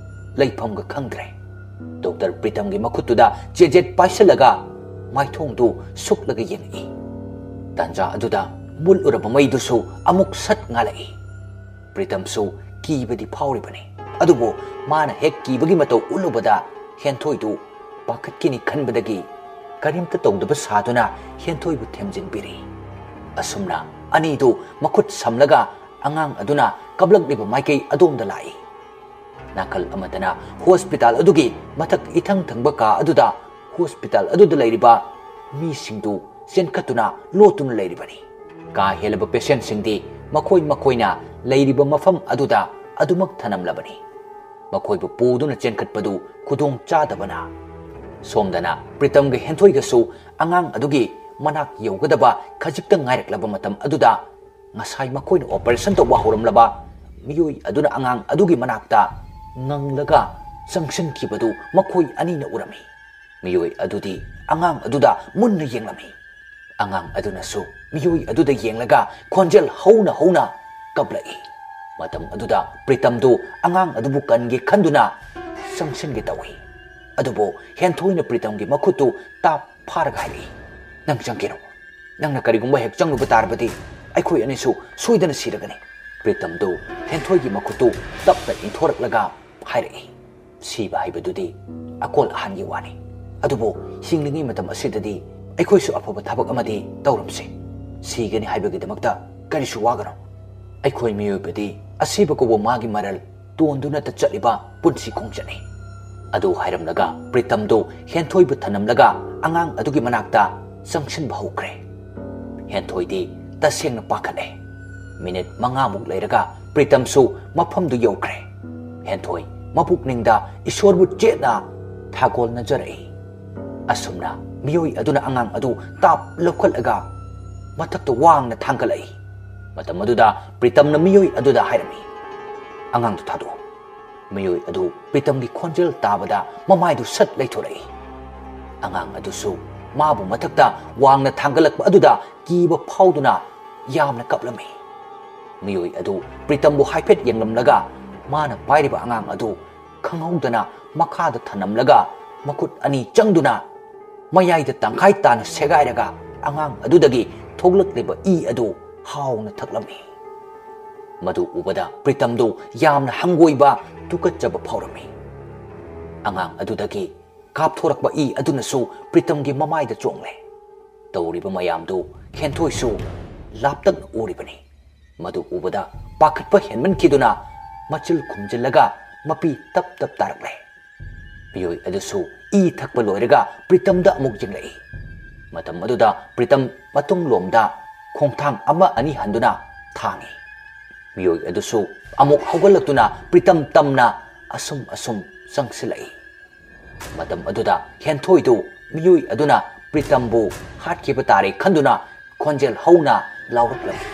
ꯂꯩꯐꯝꯒ ꯈꯪꯗ꯭ꯔꯦ꯫ ꯗꯣꯛꯇꯔ ꯄ꯭ꯔꯤꯇꯝꯒꯤ ꯃꯈꯨꯠꯇꯨꯗ ꯆꯦꯖꯦꯠ ꯄꯥꯏꯁꯤꯜꯂꯒ ꯃꯥꯏꯊꯣꯡꯗꯨ ꯁꯨꯛꯂꯒ ꯌꯦꯡꯉꯛꯏ꯫ ꯇꯥꯟꯖꯥ ꯑꯗꯨꯗ ꯃꯨꯠꯂꯨꯔꯕ ꯃꯩꯗꯨꯁꯨ ꯑꯃꯨꯛ ꯁꯠ ꯉꯥꯜꯂꯛꯏ꯫ ꯄ꯭ꯔꯤꯇꯝꯁꯨ ꯀꯤꯕꯗꯤ ꯐꯥꯎꯔꯤꯕꯅꯤ, ꯑꯗꯨꯕꯨ ꯃꯥꯅ ꯍꯦꯛ ꯀꯤꯕꯒꯤ ꯃꯇꯧ ꯎꯠꯂꯨꯕꯗ ꯍꯦꯟꯊꯣꯏꯗꯨ ꯄꯥꯈꯠꯈꯤꯅꯤ ꯈꯟꯕꯗꯒꯤ ꯀꯔꯤꯝꯇ ꯇꯧꯗꯕ ꯁꯥꯗꯨꯅ ꯍꯦꯟꯊꯣꯏꯕꯨ ꯊꯦꯝꯖꯤꯟꯕꯤꯔꯤ꯫ ꯑꯁꯨꯝꯅ ꯑꯅꯤꯗꯨ ꯃꯈꯨꯠ ꯁꯝꯂꯒ ꯑꯉꯥꯡ ꯑꯗꯨꯅ ꯀꯞꯂꯛꯂꯤꯕ ꯃꯥꯏꯀꯩ ꯑꯗꯣꯝꯗ ꯂꯥꯛꯏ꯫ ꯅꯥꯀꯜ ꯑꯃꯗꯅ ꯍꯣꯁꯄꯤꯇꯥꯜ ꯑꯗꯨꯒꯤ ꯃꯊꯛ ꯏꯊꯪ ꯊꯪꯕ ꯀꯥ ꯑꯗꯨꯗ ꯍꯣꯁꯄꯤꯇꯥꯜ ꯑꯗꯨꯗ ꯂꯩꯔꯤꯕ ꯃꯤꯁꯤꯡꯗꯨ ꯆꯦꯟꯈꯠꯇꯨꯅ ꯂꯣꯠꯇꯨꯅ ꯂꯩꯔꯤꯕꯅꯤ꯫ ꯀꯥ ꯍꯦꯜꯂꯕ ꯄꯦꯁꯦꯟꯁꯤꯡꯗꯤ ꯃꯈꯣꯏ ꯃꯈꯣꯏꯅ ꯂꯩꯔꯤꯕ ꯃꯐꯝ ꯑꯗꯨꯗ ꯑꯗꯨꯃꯛ ꯊꯅꯝꯂꯕꯅꯤ꯫ ꯃꯈꯣꯏꯕꯨ ꯄꯨꯗꯨꯅ ꯆꯦꯟꯈꯠꯄꯗꯨ ꯈꯨꯗꯣꯡ ꯆꯥꯗꯕꯅ꯫ ꯁꯣꯝꯗꯅ ꯄ꯭ꯔꯤꯇꯝꯒ ꯍꯦꯟꯊꯣꯏꯒꯁꯨ ꯑꯉꯥꯡ ꯑꯗꯨꯒꯤ ꯃꯅꯥꯛ ꯌꯧꯒꯗꯕ ꯈꯖꯤꯛꯇ ꯉꯥꯏꯔꯛꯂꯕ ꯃꯇꯝ ꯑꯗꯨꯗ ꯉꯁꯥꯏ ꯃꯈꯣꯏꯅ ꯑꯣꯄꯔꯦꯁꯟ ꯇꯧꯕ ꯍꯧꯔꯝꯂꯕ ꯃꯤꯑꯣꯏ ꯑꯗꯨꯅ ꯑꯉꯥꯡ ꯑꯗꯨꯒꯤ ꯃꯅꯥꯛꯇ ꯉꯪꯂꯒ ꯆꯪꯁꯤꯟꯈꯤꯕꯗꯨ ꯃꯈꯣꯏ ꯑꯅꯤꯅ ꯎꯔꯝꯃꯤ꯫ ꯃꯤꯑꯣꯏ ꯑꯗꯨꯗꯤ ꯑꯉꯥꯡ ꯑꯗꯨꯗ ꯃꯨꯟꯅ ꯌꯦꯡꯂꯝꯃꯤ꯫ ꯑꯉꯥꯡ ꯑꯗꯨꯅꯁꯨ ꯃꯤꯑꯣꯏ ꯑꯗꯨꯗ ꯌꯦꯡꯂꯒ ꯈꯣꯟꯖꯦꯜ ꯍꯧꯅ ꯍꯧꯅ ꯀꯞꯂꯛꯏ꯫ ꯃꯇꯝ ꯑꯗꯨꯗ ꯄ꯭ꯔꯤꯇꯝꯗꯨ ꯑꯉꯥꯡ ꯑꯗꯨꯕꯨ ꯀꯟꯒꯦ ꯈꯟꯗꯨꯅ ꯆꯪꯁꯤꯟꯒꯦ ꯇꯧꯏ꯫ ꯑꯗꯨꯕꯨ ꯍꯦꯟꯊꯣꯏꯅ ꯄ꯭ꯔꯤꯇꯝꯒꯤ ꯃꯈꯨꯠꯇꯨ ꯇꯥꯞ ꯐꯥꯔꯒ ꯍꯥꯏꯔꯛꯏ, "ꯅꯪ ꯆꯪꯒꯦꯔꯣ? ꯅꯪꯅ ꯀꯔꯤꯒꯨꯝꯕ ꯍꯦꯛ ꯆꯪꯂꯨꯕ ꯇꯥꯔꯕꯗꯤ ꯑꯩꯈꯣꯏ ꯑꯅꯤꯁꯨ ꯁꯣꯏꯗꯅ ꯁꯤꯔꯒꯅꯤ꯫" ꯄ꯭ꯔꯤꯇꯝꯗꯨ ꯍꯦꯟꯊꯣꯏꯒꯤ ꯃꯈꯨꯠꯇꯨ ꯇꯞꯅ ꯏꯟꯊꯣꯔꯛꯂꯒ ꯍꯥꯏꯔꯛꯏ, "ꯁꯤꯕ ꯍꯥꯏꯕꯗꯨꯗꯤ ꯑꯀꯣꯜ ꯑꯍꯥꯟꯒꯤ ꯋꯥꯅꯤ, ꯑꯗꯨꯕꯨ ꯍꯤꯡꯂꯤꯉꯩ ꯃꯇꯝ ꯑꯁꯤꯗꯗꯤ ꯑꯩꯈꯣꯏꯁꯨ ꯑꯐꯕ ꯊꯕꯛ ꯑꯃꯗꯤ ꯇꯧꯔꯝꯁꯤ꯫ ꯁꯤꯒꯅꯤ ꯍꯥꯏꯕꯒꯤꯗꯃꯛꯇ ꯀꯔꯤꯁꯨ ꯋꯥꯒꯅꯨ꯫ ꯑꯩꯈꯣꯏ ꯃꯤꯑꯣꯏꯕꯗꯤ ꯑꯁꯤꯕ ꯀꯧꯕ ꯃꯥꯒꯤ ꯃꯔꯜ ꯇꯣꯟꯗꯨꯅꯇ ꯆꯠꯂꯤꯕ ꯄꯨꯟꯁꯤ ꯈꯣꯡꯆꯠꯅꯤ꯫" ꯑꯗꯨ ꯍꯥꯏꯔꯝꯂꯒ ꯄ꯭ꯔꯤꯇꯝꯗꯨ ꯍꯦꯟꯊꯣꯏꯕꯨ ꯊꯅꯝꯂꯒ ꯑꯉꯥꯡ ꯑꯗꯨꯒꯤ ꯃꯅꯥꯛꯇ ꯆꯪꯁꯤꯟꯕ ꯍꯧꯈ꯭ꯔꯦ꯫ ꯍꯦꯟꯊꯣꯏꯗꯤ ꯇꯁꯦꯡꯅ ꯄꯥꯈꯠꯂꯦ꯫ ꯃꯤꯅꯤꯠ ꯃꯉꯥꯃꯨꯛ ꯂꯩꯔꯒ ꯄ꯭ꯔꯤꯇꯝꯁꯨ ꯃꯐꯝꯗꯨ ꯌꯧꯈ꯭ꯔꯦ꯫ ꯍꯦꯟꯊꯣꯏ ꯃꯄꯨꯛꯅꯤꯡꯗ ꯏꯁꯣꯔꯕꯨ ꯆꯦꯠꯅ ꯊꯥꯒꯣꯜꯅꯖꯔꯛꯏ꯫ ꯑꯁꯨꯝꯅ ꯃꯤꯑꯣꯏ ꯑꯗꯨꯅ ꯑꯉꯥꯡ ꯑꯗꯨ ꯇꯥꯞ ꯂꯧꯈꯠꯂꯒ ꯃꯊꯛꯇ ꯋꯥꯡꯅ ꯊꯥꯡꯒꯠꯂꯛꯏ꯫ ꯃꯇꯝ ꯑꯗꯨꯗ ꯄ꯭ꯔꯤꯇꯝꯅ ꯃꯤꯑꯣꯏ ꯑꯗꯨꯗ ꯍꯥꯏꯔꯝꯃꯤ, "ꯑꯉꯥꯡꯗꯨ ꯊꯥꯗꯣꯛꯑꯣ꯫" ꯃꯤꯑꯣꯏ ꯑꯗꯨ ꯄ꯭ꯔꯤꯇꯝꯒꯤ ꯈꯣꯟꯖꯦꯜ ꯇꯥꯕꯗ ꯃꯃꯥꯏꯗꯨ ꯁꯠ ꯂꯩꯊꯣꯔꯛꯏ꯫ ꯑꯉꯥꯡ ꯑꯗꯨꯁꯨ ꯃꯥꯕꯨ ꯃꯊꯛꯇ ꯋꯥꯡꯅ ꯊꯥꯡꯒꯠꯂꯛꯄ ꯑꯗꯨꯗ ꯀꯤꯕ ꯐꯥꯎꯗꯨꯅ ꯌꯥꯝꯅ ꯀꯞꯂꯝꯃꯤ꯫ ꯃꯤꯑꯣꯏ ꯑꯗꯨ ꯄ꯭ꯔꯤꯇꯝꯕꯨ ꯍꯥꯏꯐꯦꯠ ꯌꯦꯡꯂꯝꯂꯒ ꯃꯥꯅ ꯄꯥꯏꯔꯤꯕ ꯑꯉꯥꯡ ꯑꯗꯨ ꯈꯪꯍꯧꯗꯅ ꯃꯈꯥꯗ ꯊꯅꯝꯂꯒ ꯃꯈꯨꯠ ꯑꯅꯤ ꯆꯪꯗꯨꯅ ꯃꯌꯥꯏꯗ ꯇꯪꯈꯥꯏ ꯇꯥꯅ ꯁꯦꯒꯥꯏꯔꯒ ꯑꯉꯥꯡ ꯑꯗꯨꯗꯒꯤ ꯊꯣꯛꯂꯛꯂꯤꯕ ꯏ ꯑꯗꯨ ꯍꯥꯎꯅ ꯊꯛꯂꯝꯃꯤ꯫ ꯃꯗꯨ ꯎꯕꯗ ꯄ꯭ꯔꯤꯇꯝꯗꯨ ꯌꯥꯝꯅ ꯍꯪꯒꯣꯏꯕ, ꯇꯨꯀꯠꯆꯕ ꯐꯥꯎꯔꯝꯃꯤ꯫ ꯑꯉꯥꯡ ꯑꯗꯨꯗꯒꯤ ꯀꯥꯞꯊꯣꯔꯛꯄ ꯏ ꯑꯗꯨꯅꯁꯨ ꯄ꯭ꯔꯤꯇꯝꯒꯤ ꯃꯃꯥꯏꯗ ꯆꯣꯡꯂꯦ꯫ ꯇꯧꯔꯤꯕ ꯃꯌꯥꯝꯗꯨ ꯍꯦꯟꯊꯣꯏꯁꯨ ꯂꯥꯞꯇꯛꯅ ꯎꯔꯤꯕꯅꯤ꯫ ꯃꯗꯨ ꯎꯕꯗ ꯄꯥꯈꯠꯄ ꯍꯦꯟꯃꯟꯈꯤꯗꯨꯅ ꯃꯆꯤꯜ ꯈꯨꯝꯖꯤꯜꯂꯒ ꯃꯄꯤ ꯇꯞ ꯇꯞ ꯇꯥꯔꯛꯂꯦ꯫ ꯃꯤꯑꯣꯏ ꯑꯗꯨꯁꯨ ꯏ ꯊꯛꯄ ꯂꯣꯏꯔꯒ ꯄ꯭ꯔꯤꯇꯝꯗ ꯑꯃꯨꯛ ꯌꯦꯡꯂꯛꯏ꯫ ꯃꯇꯝ ꯑꯗꯨꯗ ꯄ꯭ꯔꯤꯇꯝ ꯃꯇꯨꯡꯂꯣꯝꯗ ꯈꯣꯡꯊꯥꯡ ꯑꯃ ꯑꯅꯤ ꯍꯟꯗꯨꯅ ꯊꯥꯡꯏ꯫ ꯃꯤꯑꯣꯏ ꯑꯗꯨꯁꯨ ꯑꯃꯨꯛ ꯍꯧꯒꯠꯂꯛꯇꯨꯅ ꯄ꯭ꯔꯤꯇꯝ ꯇꯝꯅ ꯑꯁꯨꯝ ꯑꯁꯨꯝ ꯆꯪꯁꯤꯜꯂꯛꯏ꯫ ꯃꯇꯝ ꯑꯗꯨꯗ ꯍꯦꯟꯊꯣꯏꯗꯨ ꯃꯤꯑꯣꯏ ꯑꯗꯨꯅ ꯄ꯭ꯔꯤꯇꯝꯕꯨ ꯍꯥꯠꯈꯤꯕ ꯇꯥꯔꯦ ꯈꯟꯗꯨꯅ ꯈꯣꯟꯖꯦꯜ ꯍꯧꯅ ꯂꯥꯎꯔꯛꯂꯝꯃꯤ,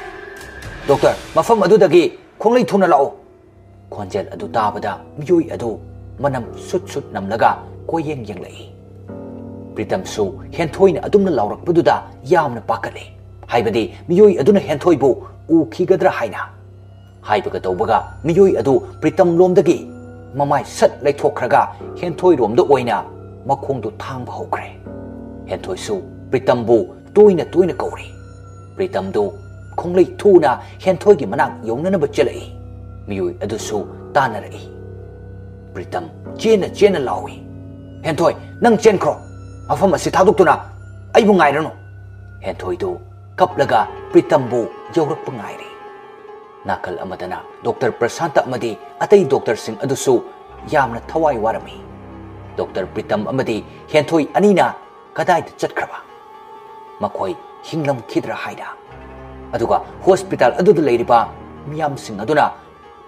"ꯗꯣꯛꯇꯔ, ꯃꯐꯝ ꯑꯗꯨꯗꯒꯤ ꯈꯣꯡꯂꯩ ꯊꯨꯅ ꯂꯥꯛꯎ!" ꯈꯣꯟꯖꯦꯜ ꯑꯗꯨ ꯇꯥꯕꯗ ꯃꯤꯑꯣꯏ ꯑꯗꯨ ꯃꯅꯝ ꯁꯨꯠ ꯁꯨꯠ ꯅꯝꯂꯒ ꯀꯣꯏꯌꯦꯡ ꯌꯦꯡꯂꯛꯏ꯫ ꯄ꯭ꯔꯤꯇꯝꯁꯨ ꯍꯦꯟꯊꯣꯏꯅ ꯑꯗꯨꯝꯅ ꯂꯥꯎꯔꯛꯄꯗꯨꯗ ꯌꯥꯝꯅ ꯄꯥꯈꯠꯂꯦ, ꯍꯥꯏꯕꯗꯤ ꯃꯤꯑꯣꯏ ꯑꯗꯨꯅ ꯍꯦꯟꯊꯣꯏꯕꯨ ꯎꯈꯤꯒꯗ꯭ꯔꯥ ꯍꯥꯏꯅ꯫ ꯍꯥꯏꯕꯒ ꯇꯧꯕꯒ ꯃꯤꯑꯣꯏ ꯑꯗꯨ ꯄ꯭ꯔꯤꯇꯝ ꯂꯣꯝꯗꯒꯤ ꯃꯃꯥꯏ ꯁꯠ ꯂꯩꯊꯣꯛꯈ꯭ꯔꯒ ꯍꯦꯟꯊꯣꯏꯔꯣꯝꯗ ꯑꯣꯏꯅ ꯃꯈꯣꯡꯗꯨ ꯊꯥꯡꯕ ꯍꯧꯈ꯭ꯔꯦ꯫ ꯍꯦꯟꯊꯣꯏꯁꯨ ꯄ꯭ꯔꯤꯇꯝꯕꯨ ꯇꯣꯏꯅ ꯇꯣꯏꯅ ꯀꯧꯔꯤ꯫ ꯄ꯭ꯔꯤꯇꯝꯗꯨ ꯈꯣꯡꯂꯩ ꯊꯨꯅ ꯍꯦꯟꯊꯣꯏꯒꯤ ꯃꯅꯥꯛ ꯌꯧꯅꯅꯕ ꯆꯦꯜꯂꯛꯏ꯫ ꯃꯤꯑꯣꯏ ꯑꯗꯨꯁꯨ ꯇꯥꯟꯅꯔꯛꯏ꯫ ꯄ꯭ꯔꯤꯇꯝ ꯆꯦꯟꯅ ꯆꯦꯟꯅ ꯂꯥꯎꯏ, "ꯍꯦꯟꯊꯣꯏ, ꯅꯪ ꯆꯦꯟꯈ꯭ꯔꯣ! ꯃꯐꯝ ꯑꯁꯤ ꯊꯥꯗꯣꯛꯇꯨꯅ ꯑꯩꯕꯨ ꯉꯥꯏꯔꯅꯨ!" ꯍꯦꯟꯊꯣꯏꯗꯨ ꯀꯞꯂꯒ ꯄ꯭ꯔꯤꯇꯝꯕꯨ ꯌꯧꯔꯛꯄ ꯉꯥꯏꯔꯤ꯫ ꯅꯥꯀꯜ ꯑꯃꯗꯅ ꯗꯣꯛꯇꯔ ꯄ꯭ꯔꯁꯥꯟꯇ ꯑꯃꯗꯤ ꯑꯇꯩ ꯗꯣꯛꯇꯔꯁꯤꯡ ꯑꯗꯨꯁꯨ ꯌꯥꯝꯅ ꯊꯋꯥꯏ ꯋꯥꯔꯝꯃꯤ꯫ ꯗꯣꯛꯇꯔ ꯄ꯭ꯔꯤꯇꯝ ꯑꯃꯗꯤ ꯍꯦꯟꯊꯣꯏ ꯑꯅꯤꯅ ꯀꯗꯥꯏꯗ ꯆꯠꯈ꯭ꯔꯕ? ꯃꯈꯣꯏ ꯍꯤꯡꯂꯝꯈꯤꯗ꯭ꯔꯥ ꯍꯥꯏꯅ꯫ ꯑꯗꯨꯒ ꯍꯣꯁꯄꯤꯇꯥꯜ ꯑꯗꯨꯗ ꯂꯩꯔꯤꯕ ꯃꯤꯌꯥꯝꯁꯤꯡ ꯑꯗꯨꯅ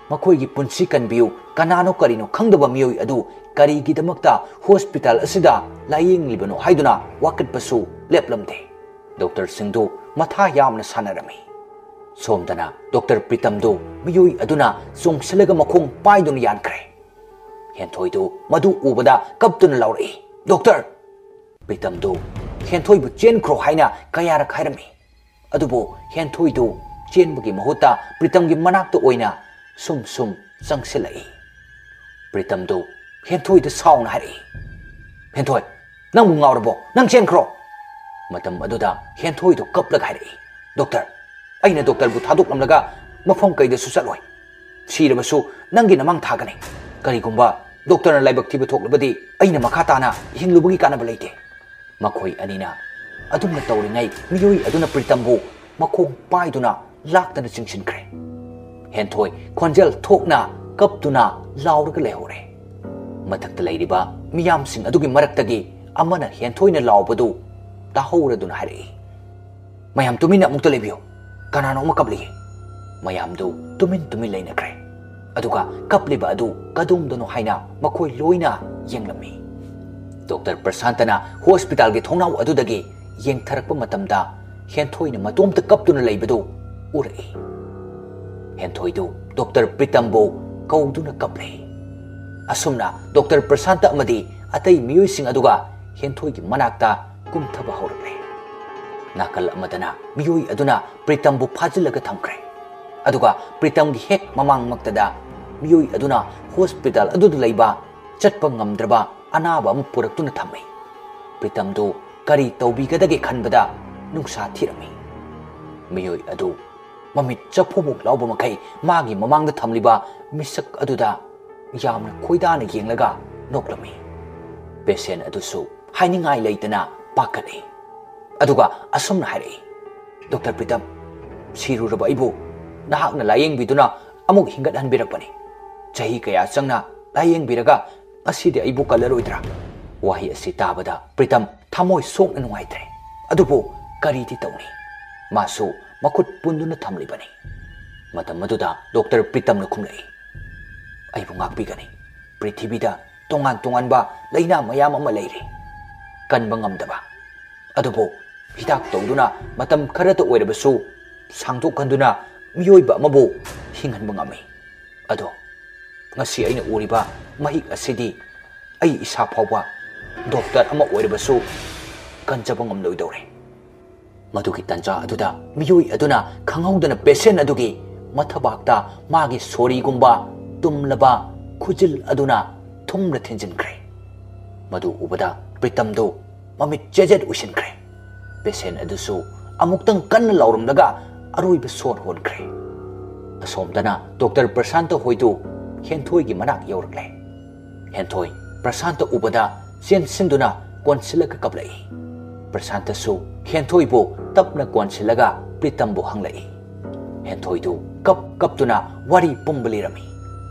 ꯃꯈꯣꯏꯒꯤ ꯄꯨꯟꯁꯤ ꯀꯟꯕꯤꯌꯨ, ꯀꯅꯥꯅꯣ ꯀꯔꯤꯅꯣ ꯈꯪꯗꯕ ꯃꯤꯑꯣꯏ ꯑꯗꯨ ꯀꯔꯤꯒꯤꯗꯃꯛꯇ ꯍꯣꯁꯄꯤꯇꯥꯜ ꯑꯁꯤꯗ ꯂꯥꯌꯦꯡꯂꯤꯕꯅꯣ ꯍꯥꯏꯗꯨꯅ ꯋꯥꯀꯠꯄꯁꯨ ꯂꯦꯞꯂꯝꯗꯦ꯫ ꯗꯣꯛꯇꯔꯁꯤꯡꯗꯨ ꯃꯊꯥ ꯌꯥꯝꯅ ꯁꯥꯟꯅꯔꯝꯃꯤ꯫ ꯁꯣꯝꯗꯅ ꯗꯣꯛꯇꯔ ꯄ꯭ꯔꯤꯇꯝꯗꯨ ꯃꯤꯑꯣꯏ ꯑꯗꯨꯅ ꯆꯣꯡꯁꯤꯜꯂꯒ ꯃꯈꯣꯡ ꯄꯥꯏꯗꯨꯅ ꯌꯥꯟꯈ꯭ꯔꯦ꯫ ꯍꯦꯟꯊꯣꯏꯗꯨ ꯃꯗꯨ ꯎꯕꯗ ꯀꯞꯇꯨꯅ ꯂꯥꯎꯔꯛꯏ, "ꯗꯣꯛꯇꯔ!" ꯄ꯭ꯔꯤꯇꯝꯗꯨ ꯍꯦꯟꯊꯣꯏꯕꯨ ꯆꯦꯟꯈ꯭ꯔꯣ ꯍꯥꯏꯅ ꯀꯌꯥꯔꯛ ꯍꯥꯏꯔꯝꯃꯤ꯫ ꯑꯗꯨꯕꯨ ꯍꯦꯟꯊꯣꯏꯗꯨ ꯆꯦꯟꯕꯒꯤ ꯃꯍꯨꯠꯇ ꯄ꯭ꯔꯤꯇꯝꯒꯤ ꯃꯅꯥꯛꯇ ꯑꯣꯏꯅ ꯁꯨꯝ ꯁꯨꯝ ꯆꯪꯁꯤꯜꯂꯛꯏ꯫ ꯄ꯭ꯔꯤꯇꯝꯗꯨ ꯍꯦꯟꯊꯣꯏꯗ ꯁꯥꯎꯅ ꯍꯥꯏꯔꯛꯏ, "ꯍꯦꯟꯊꯣꯏ, ꯅꯪꯕꯨ ꯉꯥꯎꯔꯕꯣ? ꯅꯪ ꯆꯦꯟꯈ꯭ꯔꯣ!" ꯃꯇꯝ ꯑꯗꯨꯗ ꯍꯦꯟꯊꯣꯏꯗꯨ ꯀꯞꯂꯒ ꯍꯥꯏꯔꯛꯏ, "ꯗꯣꯛꯇꯔ, ꯑꯩꯅ ꯗꯣꯛꯇꯔꯕꯨ ꯊꯥꯗꯣꯛꯂꯝꯂꯒ ꯃꯐꯝ ꯀꯩꯗꯁꯨ ꯆꯠꯂꯣꯏ꯫ ꯁꯤꯔꯕꯁꯨ ꯅꯪꯒꯤ ꯅꯃꯥꯡ ꯊꯥꯒꯅꯤ꯫ ꯀꯔꯤꯒꯨꯝꯕ ꯗꯣꯛꯇꯔꯅ ꯂꯥꯏꯕꯛ ꯊꯤꯕ ꯊꯣꯛꯂꯕꯗꯤ ꯑꯩꯅ ꯃꯈꯥ ꯇꯥꯅ ꯍꯤꯡꯂꯨꯕꯒꯤ ꯀꯥꯟꯅꯕ ꯂꯩꯇꯦ꯫" ꯃꯈꯣꯏ ꯑꯅꯤꯅ ꯑꯗꯨꯝꯅ ꯇꯧꯔꯤꯉꯩ ꯃꯤꯑꯣꯏ ꯑꯗꯨꯅ ꯄ꯭ꯔꯤꯇꯝꯕꯨ ꯃꯈꯣꯡ ꯄꯥꯏꯗꯨꯅ ꯂꯥꯛꯇꯅ ꯆꯤꯡꯁꯤꯟꯈ꯭ꯔꯦ꯫ ꯍꯦꯟꯊꯣꯏ ꯈꯣꯟꯖꯦꯜ ꯊꯣꯛꯅ ꯀꯞꯇꯨꯅ ꯂꯥꯎꯔꯒ ꯂꯩꯍꯧꯔꯦ꯫ ꯃꯊꯛꯇ ꯂꯩꯔꯤꯕ ꯃꯤꯌꯥꯝꯁꯤꯡ ꯑꯗꯨꯒꯤ ꯃꯔꯛꯇꯒꯤ ꯑꯃꯅ ꯍꯦꯟꯊꯣꯏꯅ ꯂꯥꯎꯕꯗꯨ ꯇꯥꯍꯧꯔꯗꯨꯅ ꯍꯥꯏꯔꯛꯏ, "ꯃꯌꯥꯝ ꯇꯨꯃꯤꯟꯅ ꯑꯃꯨꯛꯇ ꯂꯩꯕꯤꯌꯨ꯫ ꯀꯅꯥꯅꯣ ꯑꯃ ꯀꯞꯂꯤ꯫" ꯃꯌꯥꯝꯗꯨ ꯇꯨꯃꯤꯟ ꯇꯨꯃꯤꯟ ꯂꯩꯅꯈ꯭ꯔꯦ꯫ ꯑꯗꯨꯒ ꯀꯞꯂꯤꯕ ꯑꯗꯨ ꯀꯗꯣꯝꯗꯅꯣ ꯍꯥꯏꯅ ꯃꯈꯣꯏ ꯂꯣꯏꯅ ꯌꯦꯡꯂꯝꯃꯤ꯫ ꯗꯣꯛꯇꯔ ꯄ꯭ꯔꯁꯥꯟꯇꯅ ꯍꯣꯁꯄꯤꯇꯥꯜꯒꯤ ꯊꯣꯡꯅꯥꯎ ꯑꯗꯨꯗꯒꯤ ꯌꯦꯡꯊꯔꯛꯄ ꯃꯇꯝꯗ ꯍꯦꯟꯊꯣꯏꯅ ꯃꯇꯣꯝꯇ ꯀꯞꯇꯨꯅ ꯂꯩꯕꯗꯨ ꯎꯔꯛꯏ꯫ ꯍꯦꯟꯊꯣꯏꯗꯨ ꯗꯣꯛꯇꯔ ꯄ꯭ꯔꯤꯇꯝꯕꯨ ꯀꯧꯗꯨꯅ ꯀꯞꯂꯦ꯫ ꯑꯁꯨꯝꯅ ꯗꯣꯛꯇꯔ ꯄ꯭ꯔꯁꯥꯟꯇ ꯑꯃꯗꯤ ꯑꯇꯩ ꯃꯤꯑꯣꯏꯁꯤꯡ ꯑꯗꯨꯒ ꯍꯦꯟꯊꯣꯏꯒꯤ ꯃꯅꯥꯛꯇ ꯀꯨꯝꯊꯕ ꯍꯧꯔꯛꯂꯦ꯫ ꯅꯥꯀꯜ ꯑꯃꯗꯅ ꯃꯤꯑꯣꯏ ꯑꯗꯨꯅ ꯄ꯭ꯔꯤꯇꯝꯕꯨ ꯐꯥꯖꯤꯜꯂꯒ ꯊꯝꯈ꯭ꯔꯦ꯫ ꯑꯗꯨꯒ ꯄ꯭ꯔꯤꯇꯝꯒꯤ ꯍꯦꯛ ꯃꯃꯥꯡꯃꯛꯇꯗ ꯃꯤꯑꯣꯏ ꯑꯗꯨꯅ ꯍꯣꯁꯄꯤꯇꯥꯜ ꯑꯗꯨꯗ ꯂꯩꯕ ꯆꯠꯄ ꯉꯝꯗ꯭ꯔꯕ ꯑꯅꯥꯕ ꯑꯃ ꯄꯨꯔꯛꯇꯨꯅ ꯊꯝꯃꯤ꯫ ꯄ꯭ꯔꯤꯇꯝꯗꯨ ꯀꯔꯤ ꯇꯧꯕꯤꯒꯗꯒꯦ ꯈꯟꯕꯗ ꯅꯨꯡꯁꯥ ꯊꯤꯔꯝꯃꯤ꯫ ꯃꯤꯑꯣꯏ ꯑꯗꯨ ꯃꯃꯤꯠ ꯆꯐꯨꯃꯨꯛ ꯂꯥꯎꯕ ꯃꯈꯩ ꯃꯥꯒꯤ ꯃꯃꯥꯡꯗ ꯊꯝꯂꯤꯕ ꯃꯤꯁꯛ ꯑꯗꯨꯗ ꯌꯥꯝꯅ ꯈꯣꯏꯗꯥꯅ ꯌꯦꯡꯂꯒ ꯅꯣꯛꯂꯝꯃꯤ꯫ ꯄꯦꯁꯦꯟ ꯑꯗꯨꯁꯨ ꯍꯥꯏꯅꯤꯡꯉꯥꯏ ꯂꯩꯇꯅ ꯄꯥꯈꯠꯂꯤ꯫ ꯑꯗꯨꯒ ꯑꯁꯨꯝꯅ ꯍꯥꯏꯔꯛꯏ, "ꯗꯣꯛꯇꯔ ꯄ꯭ꯔꯤꯇꯝ, ꯁꯤꯔꯨꯔꯕ ꯑꯩꯕꯨ ꯅꯍꯥꯛꯅ ꯂꯥꯌꯦꯡꯕꯤꯗꯨꯅ ꯑꯃꯨꯛ ꯍꯤꯡꯒꯠꯍꯟꯕꯤꯔꯛꯄꯅꯤ꯫ ꯆꯍꯤ ꯀꯌꯥ ꯆꯪꯅ ꯂꯥꯌꯦꯡꯕꯤꯔꯒ ꯉꯁꯤꯗꯤ ꯑꯩꯕꯨ ꯀꯜꯂꯔꯣꯏꯗ꯭ꯔꯥ?" ꯋꯥꯍꯩ ꯑꯁꯤ ꯇꯥꯕꯗ ꯄ꯭ꯔꯤꯇꯝ ꯊꯃꯣꯏ ꯁꯣꯛꯅ ꯅꯨꯡꯉꯥꯏꯇ꯭ꯔꯦ꯫ ꯑꯗꯨꯕꯨ ꯀꯔꯤꯗꯤ ꯇꯧꯅꯤ? ꯃꯥꯁꯨ ꯃꯈꯨꯠ ꯄꯨꯟꯗꯨꯅ ꯊꯝꯂꯤꯕꯅꯤ꯫ ꯃꯇꯝ ꯑꯗꯨꯗ ꯗꯣꯛꯇꯔ ꯄ꯭ꯔꯤꯇꯝꯅ ꯈꯨꯝꯂꯛꯏ, "ꯑꯩꯕꯨ ꯉꯥꯛꯄꯤꯒꯅꯤ꯫ ꯄ꯭ꯔꯤꯊꯤꯕꯤꯗ ꯇꯣꯉꯥꯟ ꯇꯣꯉꯥꯟꯕ ꯂꯥꯏꯅꯥ ꯃꯌꯥꯝ ꯑꯃ ꯂꯩꯔꯤ, ꯀꯟꯕ ꯉꯝꯗꯕ꯫ ꯑꯗꯨꯕꯨ ꯍꯤꯗꯥꯛ ꯇꯧꯗꯨꯅ ꯃꯇꯝ ꯈꯔꯇ ꯑꯣꯏꯔꯕꯁꯨ ꯁꯥꯡꯗꯣꯛꯍꯟꯗꯨꯅ ꯃꯤꯑꯣꯏꯕ ꯑꯃꯕꯨ ꯍꯤꯡꯍꯟꯕ ꯉꯝꯃꯤ꯫ ꯑꯗꯣ ꯉꯁꯤ ꯑꯩꯅ ꯎꯔꯤꯕ ꯃꯍꯤꯛ ꯑꯁꯤꯗꯤ ꯑꯩ ꯏꯁꯥ ꯐꯥꯎꯕ ꯗꯣꯛꯇꯔ ꯑꯃ ꯑꯣꯏꯔꯕꯁꯨ ꯀꯟꯖꯕ ꯉꯝꯂꯣꯏꯗꯧꯔꯦ꯫" ꯃꯗꯨꯒꯤ ꯇꯟꯖꯥ ꯑꯗꯨꯗ ꯃꯤꯑꯣꯏ ꯑꯗꯨꯅ ꯈꯪꯍꯧꯗꯅ ꯄꯦꯁꯦꯟ ꯑꯗꯨꯒꯤ ꯃꯊꯕꯥꯛꯇ ꯃꯥꯒꯤ ꯁꯣꯔꯤꯒꯨꯝꯕ ꯇꯨꯝꯂꯕ ꯈꯨꯖꯤꯜ ꯑꯗꯨꯅ ꯊꯨꯝꯅ ꯊꯤꯟꯖꯤꯟꯈ꯭ꯔꯦ꯫ ꯃꯗꯨ ꯎꯕꯗ ꯄ꯭ꯔꯤꯇꯝꯗꯨ ꯃꯃꯤꯠ ꯆꯦꯖꯦꯠ ꯎꯏꯁꯤꯟꯈ꯭ꯔꯦ꯫ ꯄꯦꯁꯦꯟ ꯑꯗꯨꯁꯨ ꯑꯃꯨꯛꯇꯪ ꯀꯟꯅ ꯂꯥꯎꯔꯝꯂꯒ ꯑꯔꯣꯏꯕ ꯁꯣꯔ ꯍꯣꯟꯈ꯭ꯔꯦ꯫ ꯑꯁꯣꯝꯗꯅ ꯗꯣꯛꯇꯔ ꯄ꯭ꯔꯁꯥꯟꯇ ꯍꯣꯏꯗꯨ ꯍꯦꯟꯊꯣꯏꯒꯤ ꯃꯅꯥꯛ ꯌꯧꯔꯛꯂꯦ꯫ ꯍꯦꯟꯊꯣꯏ ꯄ꯭ꯔꯁꯥꯟꯇ ꯎꯕꯗ ꯆꯦꯟꯁꯤꯟꯗꯨꯅ ꯀꯣꯟꯁꯤꯜꯂꯒ ꯀꯞꯂꯛꯏ꯫ ꯄ꯭ꯔꯁꯥꯟꯇꯁꯨ ꯍꯦꯟꯊꯣꯏꯕꯨ ꯇꯞꯅ ꯀꯣꯟꯁꯤꯜꯂꯒ ꯄ꯭ꯔꯤꯇꯝꯕꯨ ꯍꯪꯂꯛꯏ꯫ ꯍꯦꯟꯊꯣꯏꯗꯨ ꯀꯞ ꯀꯞꯇꯨꯅ ꯋꯥꯔꯤ ꯄꯨꯝꯕ ꯂꯤꯔꯝꯃꯤ꯫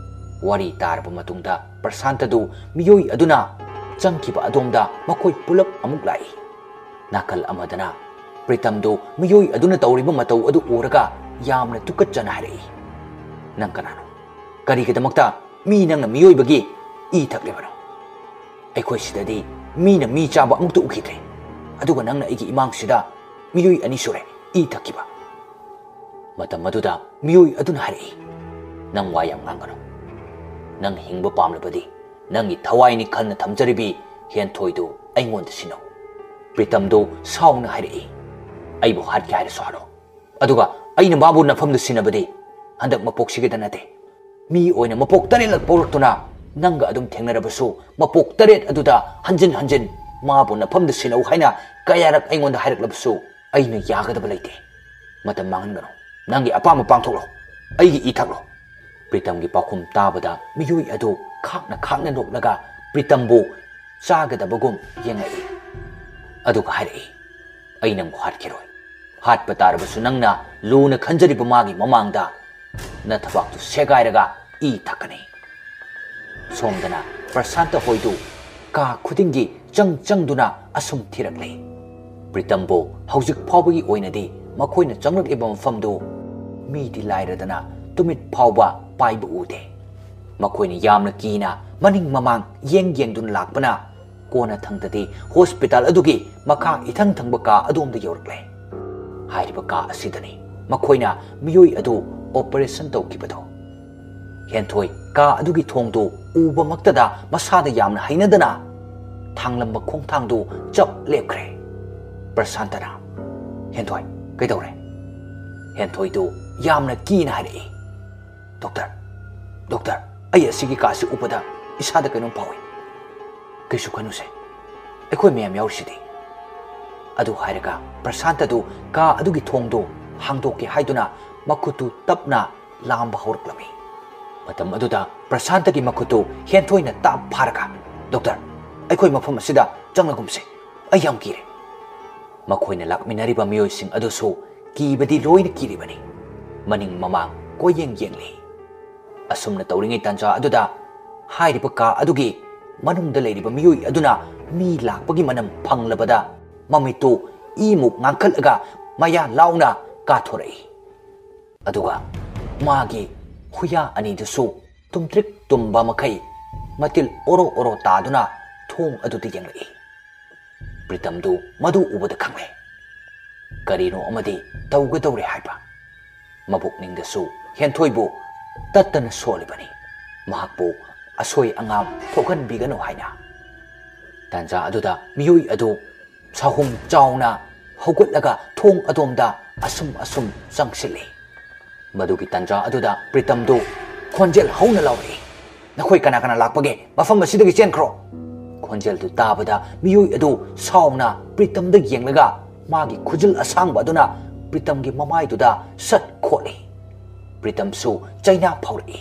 ꯋꯥꯔꯤ ꯇꯥꯔꯕ ꯃꯇꯨꯡꯗ ꯄ꯭ꯔꯁꯥꯟꯇꯗꯨ ꯃꯤꯑꯣꯏ ꯑꯗꯨꯅ ꯆꯪꯈꯤꯕ ꯑꯗꯣꯝꯗ ꯃꯈꯣꯏ ꯄꯨꯂꯞ ꯑꯃꯨꯛ ꯂꯥꯛꯏ꯫ ꯅꯥꯀꯜ ꯑꯃꯗꯅ ꯄ꯭ꯔꯤꯇꯝꯗꯨ ꯃꯤꯑꯣꯏ ꯑꯗꯨꯅ ꯇꯧꯔꯤꯕ ꯃꯇꯧ ꯑꯗꯨ ꯎꯔꯒ ꯌꯥꯝꯅ ꯇꯨꯀꯠꯆꯅ ꯍꯥꯏꯔꯛꯏ, "ꯅꯪ ꯀꯅꯥꯅꯣ? ꯀꯔꯤꯒꯤꯗꯃꯛꯇ ꯃꯤ ꯅꯪꯅ ꯃꯤꯑꯣꯏꯕꯒꯤ ꯏ ꯊꯛꯂꯤꯕꯅꯣ? ꯑꯩꯈꯣꯏ ꯁꯤꯗꯗꯤ ꯃꯤꯅ ꯃꯤ ꯆꯥꯕ ꯑꯃꯨꯛꯇ ꯎꯈꯤꯗ꯭ꯔꯤ꯫ ꯑꯗꯨꯒ ꯅꯪꯅ ꯑꯩꯒꯤ ꯏꯃꯥꯡꯁꯤꯗ ꯃꯤꯑꯣꯏ ꯑꯅꯤ ꯁꯨꯔꯦ ꯏ ꯊꯛꯈꯤꯕ꯫" ꯃꯇꯝ ꯑꯗꯨꯗ ꯃꯤꯑꯣꯏ ꯑꯗꯨꯅ ꯍꯥꯏꯔꯛꯏ, "ꯅꯪ ꯋꯥ ꯌꯥꯝ ꯉꯥꯡꯒꯅꯨ꯫ ꯅꯪ ꯍꯤꯡꯕ ꯄꯥꯝꯂꯕꯗꯤ ꯅꯪꯒꯤ ꯊꯋꯥꯏꯅꯤ ꯈꯟꯅ ꯊꯝꯖꯔꯤꯕꯤ ꯍꯦꯟꯊꯣꯏꯗꯨ ꯑꯩꯉꯣꯟꯗ ꯁꯤꯟꯅꯧ꯫" ꯄ꯭ꯔꯤꯇꯝꯗꯨ ꯁꯥꯎꯅ ꯍꯥꯏꯔꯛꯏ, "ꯑꯩꯕꯨ ꯍꯥꯠꯀꯦ ꯍꯥꯏꯔꯁꯨ ꯍꯥꯠꯂꯣ꯫ ꯑꯗꯨꯒ ꯑꯩꯅ ꯃꯥꯕꯨ ꯅꯐꯝꯗ ꯁꯤꯟꯅꯕꯗꯤ ꯍꯟꯗꯛ ꯃꯄꯣꯛꯁꯤꯒꯗ ꯅꯠꯇꯦ꯫ ꯃꯤ ꯑꯣꯏꯅ ꯃꯄꯣꯛ ꯇꯔꯦꯠꯂꯛ ꯄꯣꯛꯂꯛꯇꯨꯅ ꯅꯪꯒ ꯑꯗꯨꯝ ꯊꯦꯡꯅꯔꯕꯁꯨ, ꯃꯄꯣꯛ ꯇꯔꯦꯠ ꯑꯗꯨꯗ ꯍꯟꯖꯤꯟ ꯍꯟꯖꯤꯟ ꯃꯥꯕꯨ ꯅꯐꯝꯗ ꯁꯤꯟꯅꯧ ꯍꯥꯏꯅ ꯀꯌꯥꯔꯛ ꯑꯩꯉꯣꯟꯗ ꯍꯥꯏꯔꯛꯂꯕꯁꯨ ꯑꯩꯅ ꯌꯥꯒꯗꯕ ꯂꯩꯇꯦ꯫ ꯃꯇꯝ ꯃꯥꯡꯍꯟꯒꯅꯨ꯫ ꯅꯪꯒꯤ ꯑꯄꯥꯝꯕ ꯄꯥꯡꯊꯣꯛꯂꯣ꯫ ꯑꯩꯒꯤ ꯏ ꯊꯛꯂꯣ꯫" ꯄ꯭ꯔꯤꯇꯝꯒꯤ ꯄꯥꯎꯈꯨꯝ ꯇꯥꯕꯗ ꯃꯤꯑꯣꯏ ꯑꯗꯨ ꯈꯥꯛꯅ ꯈꯥꯛꯅ ꯅꯣꯛꯂꯒ ꯄ꯭ꯔꯤꯇꯝꯕꯨ ꯆꯥꯒꯗꯕꯒꯨꯝ ꯌꯦꯡꯉꯛꯏ꯫ ꯑꯗꯨꯒ ꯍꯥꯏꯔꯛꯏ, "ꯑꯩ ꯅꯪꯕꯨ ꯍꯥꯠꯈꯤꯔꯣꯏ꯫ ꯍꯥꯠꯄ ꯇꯥꯔꯕꯁꯨ ꯅꯪꯅ ꯂꯨꯅ ꯈꯟꯖꯔꯤꯕ ꯃꯥꯒꯤ ꯃꯃꯥꯡꯗ ꯅꯊꯕꯥꯛꯇꯨ ꯁꯦꯒꯥꯏꯔꯒ ꯏ ꯊꯛꯀꯅꯤ꯫" ꯁꯣꯝꯗꯅ ꯄ꯭ꯔꯁꯥꯟꯇ ꯍꯣꯏꯗꯨ ꯀꯥ ꯈꯨꯗꯤꯡꯒꯤ ꯆꯪ ꯆꯪꯗꯨꯅ ꯑꯁꯨꯝ ꯊꯤꯔꯛꯂꯤ꯫ ꯄ꯭ꯔꯤꯇꯝꯕꯨ ꯍꯧꯖꯤꯛ ꯐꯥꯎꯕꯒꯤ ꯑꯣꯏꯅꯗꯤ ꯃꯈꯣꯏꯅ ꯆꯪꯂꯛꯂꯤꯕ ꯃꯐꯝꯗꯨ ꯃꯤꯗꯤ ꯂꯥꯏꯔꯗꯅ ꯇꯨꯃꯤꯠ ꯐꯥꯎꯕ ꯄꯥꯏꯕ ꯎꯗꯦ꯫ ꯃꯈꯣꯏꯅ ꯌꯥꯝꯅ ꯀꯤꯅ ꯃꯅꯤꯡ ꯃꯃꯥꯡ ꯌꯦꯡ ꯌꯦꯡꯗꯨꯅ ꯂꯥꯛꯄꯅ ꯀꯣꯟꯅꯊꯪꯗꯗꯤ ꯍꯣꯁꯄꯤꯇꯥꯜ ꯑꯗꯨꯒꯤ ꯃꯈꯥ ꯏꯊꯪ ꯊꯪꯕ ꯀꯥ ꯑꯗꯣꯝꯗ ꯌꯧꯔꯛꯂꯦ꯫ ꯍꯥꯏꯔꯤꯕ ꯀꯥ ꯑꯁꯤꯗꯅꯤ ꯃꯈꯣꯏꯅ ꯃꯤꯑꯣꯏ ꯑꯗꯨ ꯑꯣꯄꯔꯦꯁꯟ ꯇꯧꯈꯤꯕꯗꯣ꯫ ꯍꯦꯟꯊꯣꯏ ꯀꯥ ꯑꯗꯨꯒꯤ ꯊꯣꯡꯗꯨ ꯎꯕꯃꯛꯇꯗ ꯃꯁꯥꯗ ꯌꯥꯝꯅ ꯍꯩꯅꯗꯅ ꯊꯥꯡꯂꯝꯕ ꯈꯣꯡꯊꯥꯡꯗꯨ ꯆꯞ ꯂꯦꯞꯈ꯭ꯔꯦ꯫ ꯄ꯭ꯔꯁꯥꯟꯇꯅ, "ꯍꯦꯟꯊꯣꯏ, ꯀꯩꯗꯧꯔꯦ?" ꯍꯦꯟꯊꯣꯏꯗꯨ ꯌꯥꯝꯅ ꯀꯤꯅ ꯍꯥꯏꯔꯛꯏ, "ꯗꯣꯛꯇꯔ, ꯗꯣꯛꯇꯔ, ꯑꯩ ꯑꯁꯤꯒꯤ ꯀꯥꯁꯤ ꯎꯕꯗ ꯏꯁꯥꯗ ꯀꯩꯅꯣꯝ ꯐꯥꯎꯏ꯫ ꯀꯩꯁꯨ ꯈꯟꯅꯨꯁꯦ, ꯑꯩꯈꯣꯏ ꯃꯌꯥꯝ ꯌꯥꯎꯔꯤꯁꯤꯗꯤ"꯫ ꯑꯗꯨ ꯍꯥꯏꯔꯒ ꯄ꯭ꯔꯁꯥꯟꯇꯗꯨ ꯀꯥ ꯑꯗꯨꯒꯤ ꯊꯣꯡꯗꯨ ꯍꯥꯡꯗꯣꯛꯀꯦ ꯍꯥꯏꯗꯨꯅ ꯃꯈꯨꯠꯇꯨ ꯇꯞꯅ ꯂꯥꯝꯕ ꯍꯧꯔꯛꯂꯝꯃꯤ꯫ ꯃꯇꯝ ꯑꯗꯨꯗ ꯄ꯭ꯔꯁꯥꯟꯇꯒꯤ ꯃꯈꯨꯠꯇꯨ ꯍꯦꯟꯊꯣꯏꯅ ꯇꯥꯞ ꯐꯥꯔꯒ, "ꯗꯣꯛꯇꯔ, ꯑꯩꯈꯣꯏ ꯃꯐꯝ ꯑꯁꯤꯗ ꯆꯪꯂꯒꯨꯝꯁꯦ, ꯑꯩ ꯌꯥꯝ ꯀꯤꯔꯦ"꯫ ꯃꯈꯣꯏꯅ ꯂꯥꯛꯃꯤꯟꯅꯔꯤꯕ ꯃꯤꯑꯣꯏꯁꯤꯡ ꯑꯗꯨꯁꯨ ꯀꯤꯕꯗꯤ ꯂꯣꯏꯅ ꯀꯤꯔꯤꯕꯅꯤ꯫ ꯃꯅꯤꯡ ꯃꯃꯥꯡ ꯀꯣꯏꯌꯦꯡ ꯌꯦꯡꯂꯤ꯫ ꯑꯁꯨꯝꯅ ꯇꯧꯔꯤꯉꯩ ꯇꯥꯟꯖꯥ ꯑꯗꯨꯗ ꯍꯥꯏꯔꯤꯕ ꯀꯥ ꯑꯗꯨꯒꯤ ꯃꯅꯨꯡꯗ ꯂꯩꯔꯤꯕ ꯃꯤꯑꯣꯏ ꯑꯗꯨꯅ ꯃꯤ ꯂꯥꯛꯄꯒꯤ ꯃꯅꯝ ꯐꯪꯂꯕꯗ ꯃꯃꯤꯠꯇꯨ ꯏꯃꯨꯛ ꯉꯥꯡꯈꯠꯂꯒ ꯃꯌꯥ ꯂꯥꯎꯅ ꯀꯥꯊꯣꯔꯛꯏ꯫ ꯑꯗꯨꯒ ꯃꯥꯒꯤ ꯍꯨꯌꯥ ꯑꯅꯤꯗꯨꯁꯨ ꯇꯨꯝꯇ꯭ꯔꯤꯛ ꯇꯨꯝꯕ ꯃꯈꯩ ꯃꯇꯤꯜ ꯑꯣꯔꯣ ꯑꯣꯔꯣ ꯇꯥꯗꯨꯅ ꯊꯣꯡ ꯑꯗꯨꯗ ꯌꯦꯡꯂꯛꯏ꯫ ꯄ꯭ꯔꯤꯇꯝꯗꯨ ꯃꯗꯨ ꯎꯕꯗ ꯈꯪꯂꯦ꯫ ꯀꯔꯤꯅꯣ ꯑꯃꯗꯤ ꯇꯧꯒꯗꯧꯔꯦ ꯍꯥꯏꯕ꯫ ꯃꯕꯨꯛꯅꯤꯡꯗꯁꯨ ꯍꯦꯟꯊꯣꯏꯕꯨ ꯇꯠꯇꯅ ꯁꯣꯜꯂꯤꯕꯅꯤ, ꯃꯍꯥꯛꯄꯨ ꯑꯁꯣꯏ ꯑꯉꯥꯝ ꯊꯣꯛꯍꯟꯕꯤꯒꯅꯨ ꯍꯥꯏꯅ꯫ ꯇꯥꯟꯖꯥ ꯑꯗꯨꯗ ꯃꯤꯑꯣꯏ ꯑꯗꯨ ꯁꯥꯍꯨꯝ ꯆꯥꯎꯅ ꯍꯧꯒꯠꯂꯒ ꯊꯣꯡ ꯑꯗꯣꯝꯗ ꯑꯁꯨꯝ ꯑꯁꯨꯝ ꯆꯪꯁꯤꯜꯂꯤ꯫ ꯃꯗꯨꯒꯤ ꯇꯥꯟꯖꯥ ꯑꯗꯨꯗ ꯄ꯭ꯔꯤꯇꯝꯗꯨ ꯈꯣꯟꯖꯦꯜ ꯍꯧꯅ ꯂꯥꯎꯔꯛꯏ, "ꯅꯈꯣꯏ ꯀꯅꯥ ꯀꯅꯥ ꯂꯥꯛꯄꯒꯦ? ꯃꯐꯝ ꯑꯁꯤꯗꯒꯤ ꯆꯦꯟꯈ꯭ꯔꯣ!" ꯈꯣꯟꯖꯦꯜꯗꯨ ꯇꯥꯕꯗ ꯃꯤꯑꯣꯏ ꯑꯗꯨ ꯁꯥꯎꯅ ꯄ꯭ꯔꯤꯇꯝꯗ ꯌꯦꯡꯂꯒ ꯃꯥꯒꯤ ꯈꯨꯖꯤꯜ ꯑꯁꯥꯡꯕ ꯑꯗꯨꯅ ꯄ꯭ꯔꯤꯇꯝꯒꯤ ꯃꯃꯥꯏꯗꯨꯗ ꯁꯠ ꯈꯣꯠꯂꯤ꯫ ꯄ꯭ꯔꯤꯇꯝꯁꯨ ꯆꯩꯅꯥ ꯐꯥꯎꯔꯛꯏ꯫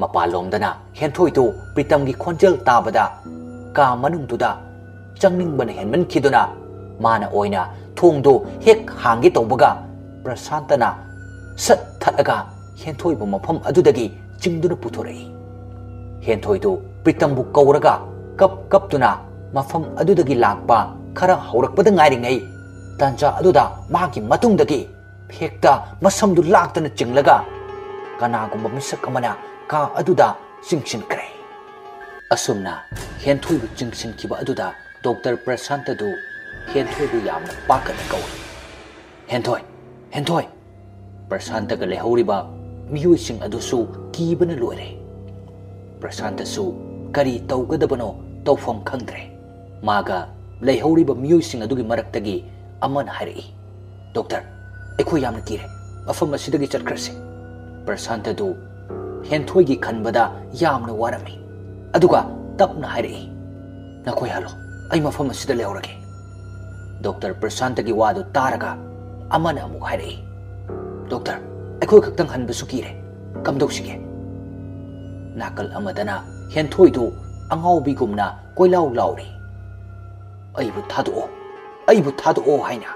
ꯃꯄꯥꯟꯂꯣꯝꯗꯅ ꯍꯦꯟꯊꯣꯏꯗꯨ ꯄ꯭ꯔꯤꯇꯝꯒꯤ ꯈꯣꯟꯖꯦꯜ ꯇꯥꯕꯗ ꯀꯥ ꯃꯅꯨꯡꯗꯨꯗ ꯆꯪꯅꯤꯡꯕꯅ ꯍꯦꯟꯃꯟꯈꯤꯗꯨꯅ ꯃꯥꯅ ꯑꯣꯏꯅ ꯊꯣꯡꯗꯨ ꯍꯦꯛ ꯍꯥꯡꯒꯦ ꯇꯧꯕꯒ ꯄ꯭ꯔꯁꯥꯟꯇꯅ ꯁꯠ ꯊꯠꯂꯒ ꯍꯦꯟꯊꯣꯏꯕꯨ ꯃꯐꯝ ꯑꯗꯨꯗꯒꯤ ꯆꯤꯡꯗꯨꯅ ꯄꯨꯊꯣꯔꯛꯏ꯫ ꯍꯦꯟꯊꯣꯏꯗꯨ ꯄ꯭ꯔꯤꯇꯝꯕꯨ ꯀꯧꯔꯒ ꯀꯞ ꯀꯞꯇꯨꯅ ꯃꯐꯝ ꯑꯗꯨꯗꯒꯤ ꯂꯥꯛꯄ ꯈꯔ ꯍꯧꯔꯛꯄꯗ ꯉꯥꯏꯔꯤꯉꯩ ꯇꯥꯟꯖꯥ ꯑꯗꯨꯗ ꯃꯥꯒꯤ ꯃꯇꯨꯡꯗꯒꯤ ꯍꯦꯛꯇ ꯃꯁꯝꯗꯨ ꯂꯥꯛꯇꯅ ꯆꯤꯡꯂꯒ ꯀꯅꯥꯒꯨꯝꯕ ꯃꯤꯁꯛ ꯑꯃꯅ ꯀꯥ ꯑꯗꯨꯗ ꯆꯤꯡꯁꯤꯟꯈ꯭ꯔꯦ꯫ ꯑꯁꯨꯝꯅ ꯍꯦꯟꯊꯣꯏꯕ ꯆꯤꯡꯁꯤꯟꯈꯤꯕ ꯑꯗꯨꯗ ꯗꯣꯛꯇꯔ ꯄ꯭ꯔꯁꯥꯟꯇꯗꯨ ꯍꯦꯟꯊꯣꯏꯕꯨ ꯌꯥꯝꯅ ꯄꯥꯈꯠꯅ ꯀꯧꯏ꯫ "ꯍꯦꯟꯊꯣꯏ, ꯍꯦꯟꯊꯣꯏ!" ꯄ꯭ꯔꯁꯥꯟꯇꯒ ꯂꯩꯍꯧꯔꯤꯕ ꯃꯤꯑꯣꯏꯁꯤꯡ ꯑꯗꯨꯁꯨ ꯀꯤꯕꯅ ꯂꯣꯏꯔꯦ꯫ ꯄ꯭ꯔꯁꯥꯟꯇꯁꯨ ꯀꯔꯤ ꯇꯧꯒꯗꯕꯅꯣ ꯇꯧꯐꯝ ꯈꯪꯗ꯭ꯔꯦ꯫ ꯃꯥꯒ ꯂꯩꯍꯧꯔꯤꯕ ꯃꯤꯑꯣꯏꯁꯤꯡ ꯑꯗꯨꯒꯤ ꯃꯔꯛꯇꯒꯤ ꯑꯃꯅ ꯍꯥꯏꯔꯛꯏ, "ꯗꯣꯛꯇꯔ, ꯑꯩꯈꯣꯏ ꯌꯥꯝꯅ ꯀꯤꯔꯦ꯫ ꯃꯐꯝ ꯑꯁꯤꯗꯒꯤ ꯆꯠꯈ꯭ꯔꯁꯤ꯫" ꯄ꯭ꯔꯁꯥꯟꯇꯗꯨ ꯍꯦꯟꯊꯣꯏꯒꯤ ꯈꯟꯕꯗ ꯌꯥꯝꯅ ꯋꯥꯔꯝꯃꯤ꯫ ꯑꯗꯨꯒ ꯇꯞꯅ ꯍꯥꯏꯔꯛꯏ, "ꯅꯈꯣꯏ ꯍꯜꯂꯣ, ꯑꯩ ꯃꯐꯝ ꯑꯁꯤꯗ ꯂꯩꯍꯧꯔꯒꯦ꯫" ꯗꯣꯛꯇꯔ ꯄ꯭ꯔꯁꯥꯟꯇꯒꯤ ꯋꯥꯗꯨ ꯇꯥꯔꯒ ꯑꯃꯅ ꯑꯃꯨꯛ ꯍꯥꯏꯔꯛꯏ, "ꯗꯣꯛꯇꯔ, ꯑꯩꯈꯣꯏ ꯈꯛꯇꯪ ꯍꯟꯕꯁꯨ ꯀꯤꯔꯦ꯫ ꯀꯝꯗꯧꯁꯤꯒꯦ?" ꯅꯥꯀꯜ ꯑꯃꯗꯅ ꯍꯦꯟꯊꯣꯏꯗꯨ ꯑꯉꯥꯎꯕꯤꯒꯨꯝꯅ ꯀꯣꯏꯂꯥꯎ ꯂꯥꯎꯔꯤ, "ꯑꯩꯕꯨ ꯊꯥꯗꯣꯛꯑꯣ, ꯑꯩꯕꯨ ꯊꯥꯗꯣꯛꯑꯣ" ꯍꯥꯏꯅ꯫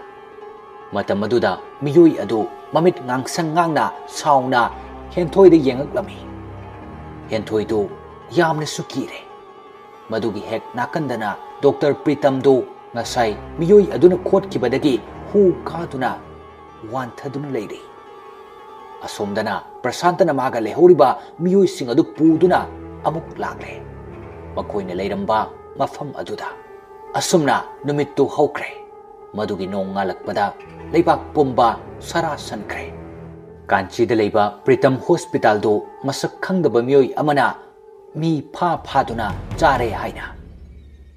ꯃꯇꯝ ꯑꯗꯨꯗ ꯃꯤꯑꯣꯏ ꯑꯗꯨ ꯃꯃꯤꯠ ꯉꯥꯡꯁꯪ ꯉꯥꯡꯅ ꯁꯥꯎꯅ ꯍꯦꯟꯊꯣꯏꯗ ꯌꯦꯡꯉꯛꯂꯝꯃꯤ꯫ ꯍꯦꯟꯊꯣꯏꯗꯨ ꯌꯥꯝꯅꯁꯨ ꯀꯤꯔꯦ꯫ ꯃꯗꯨꯒꯤ ꯍꯦꯛ ꯅꯥꯀꯟꯗꯅ ꯗꯣꯛꯇꯔ ꯄ꯭ꯔꯤꯇꯝꯗꯨ ꯉꯁꯥꯏ ꯃꯤꯑꯣꯏ ꯑꯗꯨꯅ ꯈꯣꯠꯈꯤꯕꯗꯒꯤ ꯍꯨ ꯀꯥꯗꯨꯅ ꯋꯥꯟꯊꯗꯨꯅ ꯂꯩꯔꯤ꯫ ꯑꯁꯣꯝꯗꯅ ꯄ꯭ꯔꯁꯥꯟꯇꯅ ꯃꯥꯒ ꯂꯩꯍꯧꯔꯤꯕ ꯃꯤꯑꯣꯏꯁꯤꯡ ꯑꯗꯨ ꯄꯨꯗꯨꯅ ꯑꯃꯨꯛ ꯂꯥꯛꯂꯦ, ꯃꯈꯣꯏꯅ ꯂꯩꯔꯝꯕ ꯃꯐꯝ ꯑꯗꯨꯗ꯫ ꯑꯁꯨꯝꯅ ꯅꯨꯃꯤꯠꯇꯨ ꯍꯧꯈ꯭ꯔꯦ꯫ ꯃꯗꯨꯒꯤ ꯅꯣꯡꯉꯥꯜꯂꯛꯄꯗ ꯂꯩꯕꯥꯛ ꯄꯨꯝꯕ ꯁꯔꯥ ꯁꯟꯈ꯭ꯔꯦ꯫ ꯀꯥꯟꯆꯤꯗ ꯂꯩꯕ ꯄ꯭ꯔꯤꯇꯝ ꯍꯣꯁꯄꯤꯇꯥꯜꯗꯨ ꯃꯁꯛ ꯈꯪꯗꯕ ꯃꯤꯑꯣꯏ ꯑꯃꯅ ꯃꯤ ꯐꯥ ꯐꯥꯗꯨꯅ ꯆꯥꯔꯦ ꯍꯥꯏꯅ꯫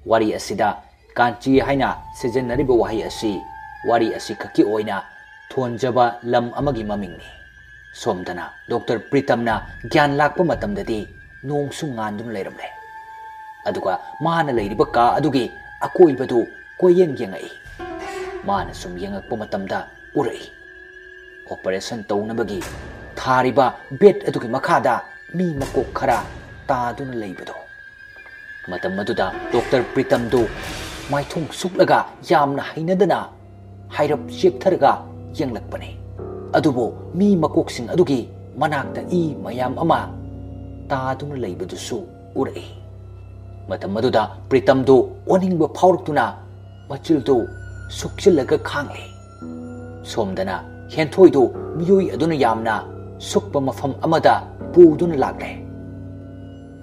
ꯋꯥꯔꯤ ꯑꯁꯤꯗ ꯀꯥꯟꯆꯤ ꯍꯥꯏꯅ ꯁꯤꯖꯤꯟꯅꯔꯤꯕ ꯋꯥꯍꯩ ꯑꯁꯤ ꯋꯥꯔꯤ ꯑꯁꯤꯈꯛꯀꯤ ꯑꯣꯏꯅ ꯊꯣꯟꯖꯕ ꯂꯝ ꯑꯃꯒꯤ ꯃꯃꯤꯡꯅꯤ꯫ ꯁꯣꯝꯗꯅ ꯗꯣꯛꯇꯔ ꯄ꯭ꯔꯤꯇꯝꯅ ꯒ꯭ꯌꯥꯟ ꯂꯥꯛꯄ ꯃꯇꯝꯗꯗꯤ ꯅꯣꯡꯁꯨ ꯉꯥꯟꯗꯨꯅ ꯂꯩꯔꯝꯂꯦ꯫ ꯑꯗꯨꯒ ꯃꯥꯅ ꯂꯩꯔꯤꯕ ꯀꯥ ꯑꯗꯨꯒꯤ ꯑꯀꯣꯏꯕꯗꯨ ꯀꯣꯏꯌꯦꯡ ꯌꯦꯡꯉꯛꯏ꯫ ꯃꯥꯅ ꯁꯨꯝ ꯌꯦꯡꯉꯛꯄ ꯃꯇꯝꯗ ꯎꯔꯛꯏ, ꯑꯣꯄꯔꯦꯁꯟ ꯇꯧꯅꯕꯒꯤ ꯊꯥꯔꯤꯕ ꯕꯦꯗ ꯑꯗꯨꯒꯤ ꯃꯈꯥꯗ ꯃꯤ ꯃꯀꯣꯛ ꯈꯔ ꯇꯥꯗꯨꯅ ꯂꯩꯕꯗꯣ꯫ ꯃꯇꯝ ꯑꯗꯨꯗ ꯗꯣꯛꯇꯔ ꯄ꯭ꯔꯤꯇꯝꯗꯨ ꯃꯥꯏꯊꯣꯡ ꯁꯨꯛꯂꯒ ꯌꯥꯝꯅ ꯍꯩꯅꯗꯅ ꯍꯥꯏꯔꯞ ꯆꯦꯞꯊꯔꯒ ꯌꯦꯡꯂꯛꯄꯅꯤ꯫ ꯑꯗꯨꯕꯨ ꯃꯤ ꯃꯀꯣꯛꯁꯤꯡ ꯑꯗꯨꯒꯤ ꯃꯅꯥꯛꯇ ꯏ ꯃꯌꯥꯝ ꯑꯃ ꯇꯥꯗꯨꯅ ꯂꯩꯕꯗꯨꯁꯨ ꯎꯔꯛꯏ꯫ ꯃꯇꯝ ꯑꯗꯨꯗ ꯄ꯭ꯔꯤꯇꯝꯗꯨ ꯑꯣꯅꯤꯡꯕ ꯐꯥꯎꯔꯛꯇꯨꯅ ꯃꯆꯤꯜꯗꯨ ꯁꯨꯛꯆꯤꯜꯂꯒ ꯈꯥꯡꯂꯤ꯫ ꯁꯣꯝꯗꯅ ꯍꯦꯟꯊꯣꯏꯗꯨ ꯃꯤꯑꯣꯏ ꯑꯗꯨꯅ ꯌꯥꯝꯅ ꯁꯨꯛꯄ ꯃꯐꯝ ꯑꯃꯗ ꯄꯨꯗꯨꯅ ꯂꯥꯛꯂꯦ꯫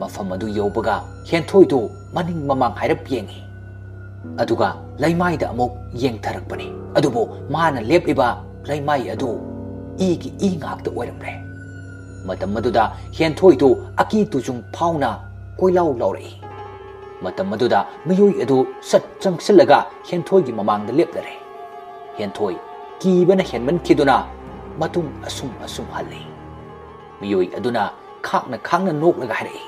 ꯃꯐꯝ ꯑꯗꯨ ꯌꯧꯕꯒ ꯍꯦꯟꯊꯣꯏꯗꯨ ꯃꯅꯤꯡ ꯃꯃꯥꯡ ꯍꯥꯏꯔꯞ ꯌꯦꯡꯉꯤ꯫ ꯑꯗꯨꯒ ꯂꯩꯃꯥꯏꯗ ꯑꯃꯨꯛ ꯌꯦꯡꯊꯔꯛꯄꯅꯤ꯫ ꯑꯗꯨꯕꯨ ꯃꯥꯅ ꯂꯦꯞꯂꯤꯕ ꯂꯩꯃꯥꯏ ꯑꯗꯨ ꯏꯒꯤ ꯏ ꯉꯥꯛꯇ ꯑꯣꯏꯔꯝꯂꯦ꯫ ꯃꯇꯝ ꯑꯗꯨꯗ ꯍꯦꯟꯊꯣꯏꯗꯨ ꯑꯀꯤ ꯇꯨꯖꯨꯡ ꯐꯥꯎꯅ ꯀꯣꯏꯂꯥꯎ ꯂꯥꯎꯔꯛꯏ꯫ ꯃꯇꯝ ꯑꯗꯨꯗ ꯃꯤꯑꯣꯏ ꯑꯗꯨ ꯁꯠ ꯆꯪꯁꯤꯜꯂꯒ ꯍꯦꯟꯊꯣꯏꯒꯤ ꯃꯃꯥꯡꯗ ꯂꯦꯞꯂꯔꯦ꯫ ꯍꯦꯟꯊꯣꯏ ꯀꯤꯕꯅ ꯍꯦꯟꯃꯟꯈꯤꯗꯨꯅ ꯃꯇꯨꯡ ꯑꯁꯨꯝ ꯑꯁꯨꯝ ꯍꯜꯂꯤ꯫ ꯃꯤꯑꯣꯏ ꯑꯗꯨꯅ ꯈꯥꯛꯅ ꯈꯥꯛꯅ ꯅꯣꯛꯂꯒ ꯍꯥꯏꯔꯛꯏ,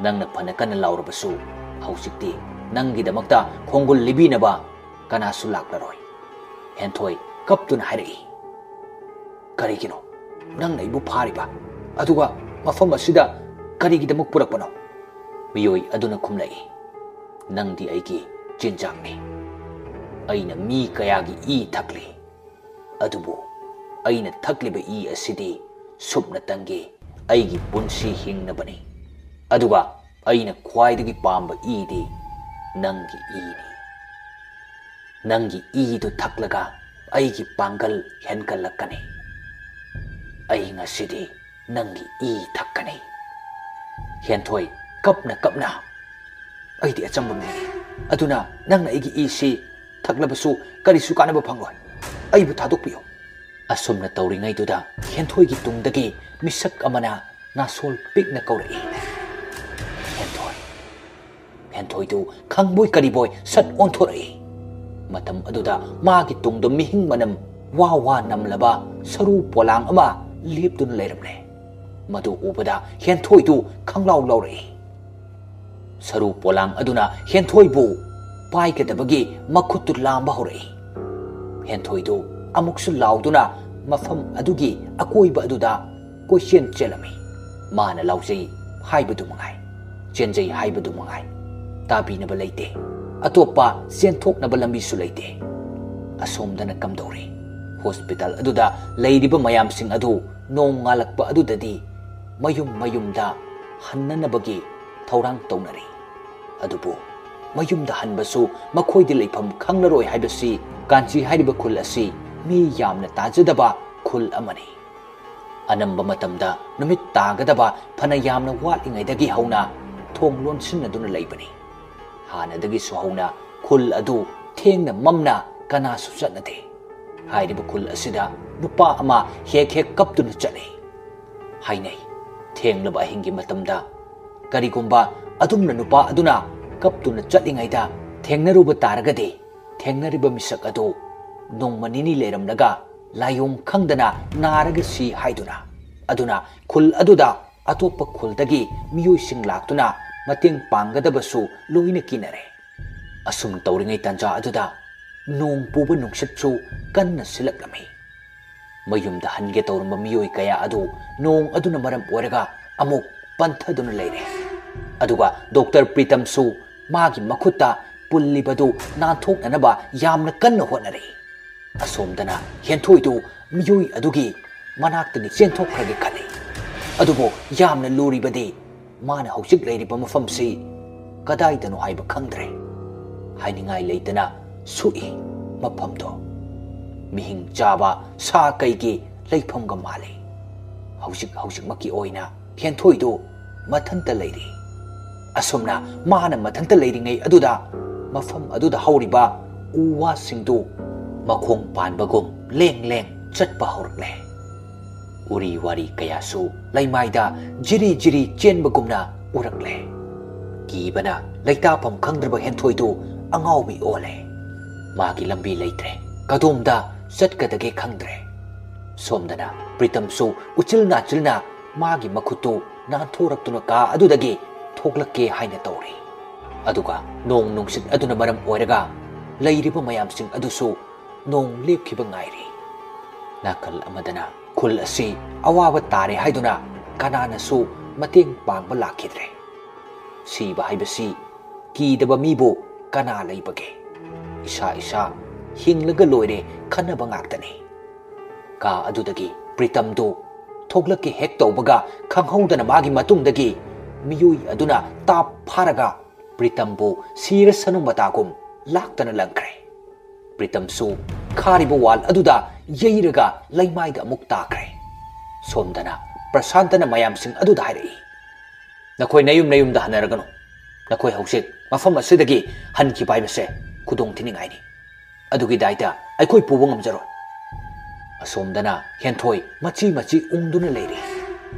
"ꯅꯪꯅ ꯐꯅ ꯀꯟꯅ ꯂꯥꯎꯔꯕꯁꯨ, ꯍꯧꯖꯤꯛꯇꯤ ꯅꯪꯒꯤꯗꯃꯛꯇ ꯈꯣꯡꯒꯨꯜ ꯂꯤꯕꯤꯅꯕ ꯀꯅꯥꯁꯨ ꯂꯥꯛꯂꯔꯣꯏ꯫" ꯍꯦꯟꯊꯣꯏ ꯀꯞꯇꯨꯅ ꯍꯥꯏꯔꯛꯏ, "ꯀꯔꯤꯒꯤꯅꯣ? ꯅꯪꯅ ꯑꯩꯕꯨ ꯐꯥꯔꯤꯕ, ꯑꯗꯨꯒ ꯃꯐꯝ ꯑꯁꯤꯗ ꯀꯔꯤꯒꯤꯗꯃꯛ ꯄꯨꯔꯛꯄꯅꯣ?" ꯃꯤꯑꯣꯏ ꯑꯗꯨꯅ ꯈꯨꯝꯂꯛꯏ, "ꯅꯪꯗꯤ ꯑꯩꯒꯤ ꯆꯤꯟꯖꯥꯛꯅꯤ꯫ ꯑꯩꯅ ꯃꯤ ꯀꯌꯥꯒꯤ ꯏ ꯊꯛꯂꯤ, ꯑꯗꯨꯕꯨ ꯑꯩꯅ ꯊꯛꯂꯤꯕ ꯏ ꯑꯁꯤꯗꯤ ꯁꯨꯞꯅꯇꯪꯒꯤ ꯑꯩꯒꯤ ꯄꯨꯟꯁꯤ ꯍꯤꯡꯅꯕꯅꯤ꯫ ꯑꯗꯨꯒ ꯑꯩꯅ ꯈ꯭ꯋꯥꯏꯗꯒꯤ ꯄꯥꯝꯕ ꯏꯗꯤ ꯅꯪꯒꯤ ꯏꯅꯤ꯫ ꯅꯪꯒꯤ ꯏꯗꯨ ꯊꯛꯂꯒ ꯑꯩꯒꯤ ꯄꯥꯡꯒꯜ ꯍꯦꯟꯒꯠꯂꯛꯀꯅꯤ꯫ ꯑꯩ ꯉꯁꯤꯗꯤ ꯅꯪꯒꯤ ꯏ ꯊꯛꯀꯅꯤ꯫" ꯍꯦꯟꯊꯣꯏ ꯀꯞꯅ ꯀꯞꯅ, "ꯑꯩꯗꯤ ꯑꯆꯝꯕ ꯃꯤꯅꯤ, ꯑꯗꯨꯅ ꯅꯪꯅ ꯑꯩꯒꯤ ꯏꯁꯤ ꯊꯛꯂꯕꯁꯨ ꯀꯔꯤꯁꯨ ꯀꯥꯟꯅꯕ ꯐꯪꯂꯣꯏ꯫ ꯑꯩꯕꯨ ꯊꯥꯗꯣꯛꯄꯤꯌꯨ꯫" ꯑꯁꯨꯝꯅ ꯇꯧꯔꯤꯉꯩꯗꯨꯗ ꯍꯦꯟꯊꯣꯏꯒꯤ ꯇꯨꯡꯗꯒꯤ ꯃꯤꯁꯛ ꯑꯃꯅ ꯅꯥꯁꯣꯜ ꯄꯤꯛꯅ ꯀꯧꯔꯛꯏ, "ꯍꯦꯟꯊꯣꯏ!" ꯍꯦꯟꯊꯣꯏꯗꯨ ꯈꯪꯕꯣꯏ ꯀꯔꯤꯕꯣꯏ ꯁꯠ ꯑꯣꯟꯊꯣꯔꯛꯏ꯫ ꯃꯇꯝ ꯑꯗꯨꯗ ꯃꯥꯒꯤ ꯇꯨꯡꯗ ꯃꯤꯍꯤꯡ ꯃꯅꯝ ꯋꯥ ꯋꯥ ꯅꯝꯂꯕ ꯁꯔꯨ ꯄꯣꯂꯥꯡ ꯑꯃ ꯂꯦꯞꯇꯨꯅ ꯂꯩꯔꯝꯂꯦ꯫ ꯃꯗꯨ ꯎꯕꯗ ꯍꯦꯟꯊꯣꯏꯗꯨ ꯈꯪꯂꯥꯎ ꯂꯥꯎꯔꯛꯏ꯫ ꯁꯔꯨ ꯄꯣꯂꯥꯡ ꯑꯗꯨꯅ ꯍꯦꯟꯊꯣꯏꯕꯨ ꯄꯥꯏꯒꯗꯕꯒꯤ ꯃꯈꯨꯠꯇꯨ ꯂꯥꯝꯕ ꯍꯧꯔꯛꯏ꯫ ꯍꯦꯟꯊꯣꯏꯗꯨ ꯑꯃꯨꯛꯁꯨ ꯂꯥꯎꯗꯨꯅ ꯃꯐꯝ ꯑꯗꯨꯒꯤ ꯑꯀꯣꯏꯕ ꯑꯗꯨꯗ ꯀꯣꯏꯆꯦꯟ ꯆꯦꯜꯂꯝꯃꯤ꯫ ꯃꯥꯅ ꯂꯥꯎꯖꯩ ꯍꯥꯏꯕꯗꯨ ꯃꯉꯥꯏ, ꯆꯦꯟꯖꯩ ꯍꯥꯏꯕꯗꯨ ꯃꯉꯥꯏ꯫ ꯇꯥꯕꯤꯅꯕ ꯂꯩꯇꯦ꯫ ꯑꯇꯣꯞꯄ ꯆꯦꯟꯊꯣꯛꯅꯕ ꯂꯝꯕꯤꯁꯨ ꯂꯩꯇꯦ꯫ ꯑꯁꯣꯝꯗꯅ ꯀꯝꯗꯧꯔꯤ? ꯍꯣꯁꯄꯤꯇꯥꯜ ꯑꯗꯨꯗ ꯂꯩꯔꯤꯕ ꯃꯌꯥꯝꯁꯤꯡ ꯑꯗꯨ ꯅꯣꯡ ꯉꯥꯜꯂꯛꯄ ꯑꯗꯨꯗꯗꯤ ꯃꯌꯨꯝ ꯃꯌꯨꯝꯗ ꯍꯟꯅꯅꯕꯒꯤ ꯊꯧꯔꯥꯡ ꯇꯧꯅꯔꯤ꯫ ꯑꯗꯨꯕꯨ ꯃꯌꯨꯝꯗ ꯍꯟꯕꯁꯨ ꯃꯈꯣꯏꯗꯤ ꯂꯩꯐꯝ ꯈꯪꯂꯔꯣꯏ ꯍꯥꯏꯕꯁꯤ ꯀꯥꯟꯆꯤ ꯍꯥꯏꯔꯤꯕ ꯈꯨꯜ ꯑꯁꯤ ꯃꯤ ꯌꯥꯝꯅ ꯇꯥꯖꯗꯕ ꯈꯨꯜ ꯑꯃꯅꯤ꯫ ꯑꯅꯝꯕ ꯃꯇꯝꯗ ꯅꯨꯃꯤꯠ ꯇꯥꯒꯗꯕ ꯐꯅ ꯌꯥꯝꯅ ꯋꯥꯠꯂꯤꯉꯩꯗꯒꯤ ꯍꯧꯅ ꯊꯣꯡ ꯂꯣꯟꯁꯤꯟꯅꯗꯨꯅ ꯂꯩꯕꯅꯤ꯫ ꯍꯥꯟꯅꯗꯒꯤꯁꯨ ꯍꯧꯅ ꯈꯨꯜ ꯑꯗꯨ ꯊꯦꯡꯅ ꯃꯝꯅ ꯀꯅꯥꯁꯨ ꯆꯠꯅꯗꯦ꯫ ꯍꯥꯏꯔꯤꯕ ꯈꯨꯜ ꯑꯁꯤꯗ ꯅꯨꯄꯥ ꯑꯃ ꯍꯦꯛ ꯍꯦꯛ ꯀꯞꯇꯨꯅ ꯆꯠꯂꯤ ꯍꯥꯏꯅꯩ꯫ ꯊꯦꯡꯂꯕ ꯑꯍꯤꯡꯒꯤ ꯃꯇꯝꯗ ꯀꯔꯤꯒꯨꯝꯕ ꯑꯗꯨꯝꯅ ꯅꯨꯄꯥ ꯑꯗꯨꯅ ꯀꯞꯇꯨꯅ ꯆꯠꯂꯤꯉꯩꯗ ꯊꯦꯡꯅꯔꯨꯕ ꯇꯥꯔꯒꯗꯤ, ꯊꯦꯡꯅꯔꯤꯕ ꯃꯤꯁꯛ ꯑꯗꯨ ꯅꯣꯡꯃ ꯅꯤꯅꯤ ꯂꯩꯔꯝꯂꯒ ꯂꯥꯏꯑꯣꯡ ꯈꯪꯗꯅ ꯅꯥꯔꯒ ꯁꯤ ꯍꯥꯏꯗꯨꯅ, ꯑꯗꯨꯅ ꯈꯨꯜ ꯑꯗꯨꯗ ꯑꯇꯣꯞꯄ ꯈꯨꯜꯗꯒꯤ ꯃꯤꯑꯣꯏꯁꯤꯡ ꯂꯥꯛꯇꯨꯅ ꯃꯇꯦꯡ ꯄꯥꯡꯒꯗꯕꯁꯨ ꯂꯣꯏꯅ ꯀꯤꯅꯔꯦ꯫ ꯑꯁꯨꯝ ꯇꯧꯔꯤꯉꯩ ꯇꯥꯟꯖꯥ ꯑꯗꯨꯗ ꯅꯣꯡ ꯄꯨꯕ ꯅꯨꯡꯁꯤꯠꯁꯨ ꯀꯟꯅ ꯁꯤꯜꯂꯛꯂꯝꯃꯤ꯫ ꯃꯌꯨꯝꯗ ꯍꯟꯒꯦ ꯇꯧꯔꯝꯕ ꯃꯤꯑꯣꯏ ꯀꯌꯥ ꯑꯗꯨ ꯅꯣꯡ ꯑꯗꯨꯅ ꯃꯔꯝ ꯑꯣꯏꯔꯒ ꯑꯃꯨꯛ ꯄꯟꯊꯗꯨꯅ ꯂꯩꯔꯦ꯫ ꯑꯗꯨꯒ ꯗꯣꯛꯇꯔ ꯄ꯭ꯔꯤꯇꯝꯁꯨ ꯃꯥꯒꯤ ꯃꯈꯨꯠꯇ ꯄꯨꯜꯂꯤꯕꯗꯨ ꯅꯥꯟꯊꯣꯛꯅꯅꯕ ꯌꯥꯝꯅ ꯀꯟꯅ ꯍꯣꯠꯅꯔꯤ꯫ ꯑꯁꯣꯝꯗꯅ ꯍꯦꯟꯊꯣꯏꯗꯨ ꯃꯤꯑꯣꯏ ꯑꯗꯨꯒꯤ ꯃꯅꯥꯛꯇꯒꯤ ꯆꯦꯟꯊꯣꯛꯈ꯭ꯔꯒꯦ ꯈꯜꯂꯤ꯫ ꯑꯗꯨꯕꯨ ꯌꯥꯝꯅ ꯂꯨꯔꯤꯕꯗꯤ ꯃꯥꯅ ꯍꯧꯖꯤꯛ ꯂꯩꯔꯤꯕ ꯃꯐꯝꯁꯤ ꯀꯗꯥꯏꯗꯅꯣ ꯍꯥꯏꯕ ꯈꯪꯗ꯭ꯔꯦ꯫ ꯍꯥꯏꯅꯤꯡꯉꯥꯏ ꯂꯩꯇꯅ ꯁꯨꯛꯏ ꯃꯐꯝꯗꯣ꯫ ꯃꯤꯍꯤꯡ ꯆꯥꯕ ꯁꯥ ꯀꯩꯒꯤ ꯂꯩꯐꯝꯒ ꯃꯥꯜꯂꯤ꯫ ꯍꯧꯖꯤꯛ ꯍꯧꯖꯤꯛꯃꯛꯀꯤ ꯑꯣꯏꯅ ꯍꯦꯟꯊꯣꯏꯗꯨ ꯃꯊꯟꯇ ꯂꯩꯔꯤ꯫ ꯑꯁꯨꯝꯅ ꯃꯥꯅ ꯃꯊꯟꯇ ꯂꯩꯔꯤꯉꯩ ꯑꯗꯨꯗ ꯃꯐꯝ ꯑꯗꯨꯗ ꯍꯧꯔꯤꯕ ꯎ ꯋꯥꯁꯤꯡꯗꯨ ꯃꯈꯣꯡ ꯄꯥꯟꯕꯒꯨꯝ ꯂꯦꯡ ꯂꯦꯡ ꯆꯠꯄ ꯍꯧꯔꯛꯂꯦ꯫ ꯎꯔꯤ ꯋꯥꯔꯤ ꯀꯌꯥꯁꯨ ꯂꯩꯃꯥꯏꯗ ꯖꯤꯔꯤ ꯖꯤꯔꯤ ꯆꯦꯟꯕꯒꯨꯝꯅ ꯎꯔꯛꯂꯦ꯫ ꯀꯤꯕꯅ ꯂꯩꯇꯥꯐꯝ ꯈꯪꯗ꯭ꯔꯕ ꯍꯦꯟꯊꯣꯏꯗꯨ ꯑꯉꯥꯎꯕꯤ ꯑꯣꯜꯂꯦ꯫ ꯃꯥꯒꯤ ꯂꯝꯕꯤ ꯂꯩꯇ꯭ꯔꯦ꯫ ꯀꯗꯣꯝꯗ ꯆꯠꯀꯗꯒꯦ ꯈꯪꯗ꯭ꯔꯦ꯫ ꯁꯣꯝꯗꯅ ꯄ꯭ꯔꯤꯇꯝꯁꯨ ꯎꯆꯤꯜ ꯅꯥꯆꯤꯜꯅ ꯃꯥꯒꯤ ꯃꯈꯨꯠꯇꯨ ꯅꯥꯟꯊꯣꯔꯛꯇꯨꯅ ꯀꯥ ꯑꯗꯨꯗꯒꯤ ꯊꯣꯛꯂꯛꯀꯦ ꯍꯥꯏꯅ ꯇꯧꯔꯤ꯫ ꯑꯗꯨꯒ ꯅꯣꯡ ꯅꯨꯡꯁꯤꯠ ꯑꯗꯨꯅ ꯃꯔꯝ ꯑꯣꯏꯔꯒ ꯂꯩꯔꯤꯕ ꯃꯌꯥꯝꯁꯤꯡ ꯑꯗꯨꯁꯨ ꯅꯣꯡ ꯂꯦꯞꯈꯤꯕ ꯉꯥꯏꯔꯤ꯫ ꯅꯥꯀꯜ ꯑꯃꯗꯅ ꯈꯨꯜ ꯑꯁꯤ ꯑꯋꯥꯕ ꯇꯥꯔꯦ ꯍꯥꯏꯗꯨꯅ ꯀꯅꯥꯅꯁꯨ ꯃꯇꯦꯡ ꯄꯥꯡꯕ ꯂꯥꯛꯈꯤꯗ꯭ꯔꯦ꯫ ꯁꯤꯕ ꯍꯥꯏꯕꯁꯤ ꯀꯤꯗꯕ ꯃꯤꯕꯨ ꯀꯅꯥ ꯂꯩꯕꯒꯦ? ꯏꯁꯥ ꯏꯁꯥ ꯍꯤꯡꯂꯒ ꯂꯣꯏꯔꯦ ꯈꯟꯅꯕ ꯉꯥꯛꯇꯅꯤ꯫ ꯀꯥ ꯑꯗꯨꯗꯒꯤ ꯄ꯭ꯔꯤꯇꯝꯗꯨ ꯊꯣꯛꯂꯛꯀꯦ ꯍꯦꯛ ꯇꯧꯕꯒ ꯈꯪꯍꯧꯗꯅ ꯃꯥꯒꯤ ꯃꯇꯨꯡꯗꯒꯤ ꯃꯤꯑꯣꯏ ꯑꯗꯨꯅ ꯇꯥꯞ ꯐꯥꯔꯒ ꯄ꯭ꯔꯤꯇꯝꯕꯨ ꯁꯤꯔꯁꯅꯨ ꯃꯇꯥꯒꯨꯝ ꯂꯥꯛꯇꯅ ꯂꯪꯈ꯭ꯔꯦ꯫ ꯄ꯭ꯔꯤꯇꯝꯁꯨ ꯈꯥꯔꯤꯕ ꯋꯥꯜ ꯑꯗꯨꯗ ꯌꯩꯔꯒ ꯂꯩꯃꯥꯏꯗ ꯑꯃꯨꯛ ꯇꯥꯈ꯭ꯔꯦ꯫ ꯁꯣꯝꯗꯅ ꯄ꯭ꯔꯁꯥꯟꯇꯅ ꯃꯌꯥꯝꯁꯤꯡ ꯑꯗꯨꯗ ꯍꯥꯏꯔꯛꯏ, "ꯅꯈꯣꯏ ꯅꯌꯨꯝ ꯅꯌꯨꯝꯗ ꯍꯟꯅꯔꯒꯅꯨ꯫ ꯅꯈꯣꯏ ꯍꯧꯖꯤꯛ ꯃꯐꯝ ꯑꯁꯤꯗꯒꯤ ꯍꯟꯈꯤꯕ ꯍꯥꯏꯕꯁꯦ ꯈꯨꯗꯣꯡ ꯊꯤꯅꯤꯡꯉꯥꯏꯅꯤ꯫ ꯑꯗꯨꯒꯤ ꯗꯥꯏꯇ ꯑꯩꯈꯣꯏ ꯄꯨꯕ ꯉꯝꯖꯔꯣꯏ"꯫ ꯑꯁꯣꯝꯗꯅ ꯍꯦꯟꯊꯣꯏ ꯃꯆꯤ ꯃꯆꯤ ꯎꯪꯗꯨꯅ ꯂꯩꯔꯤ꯫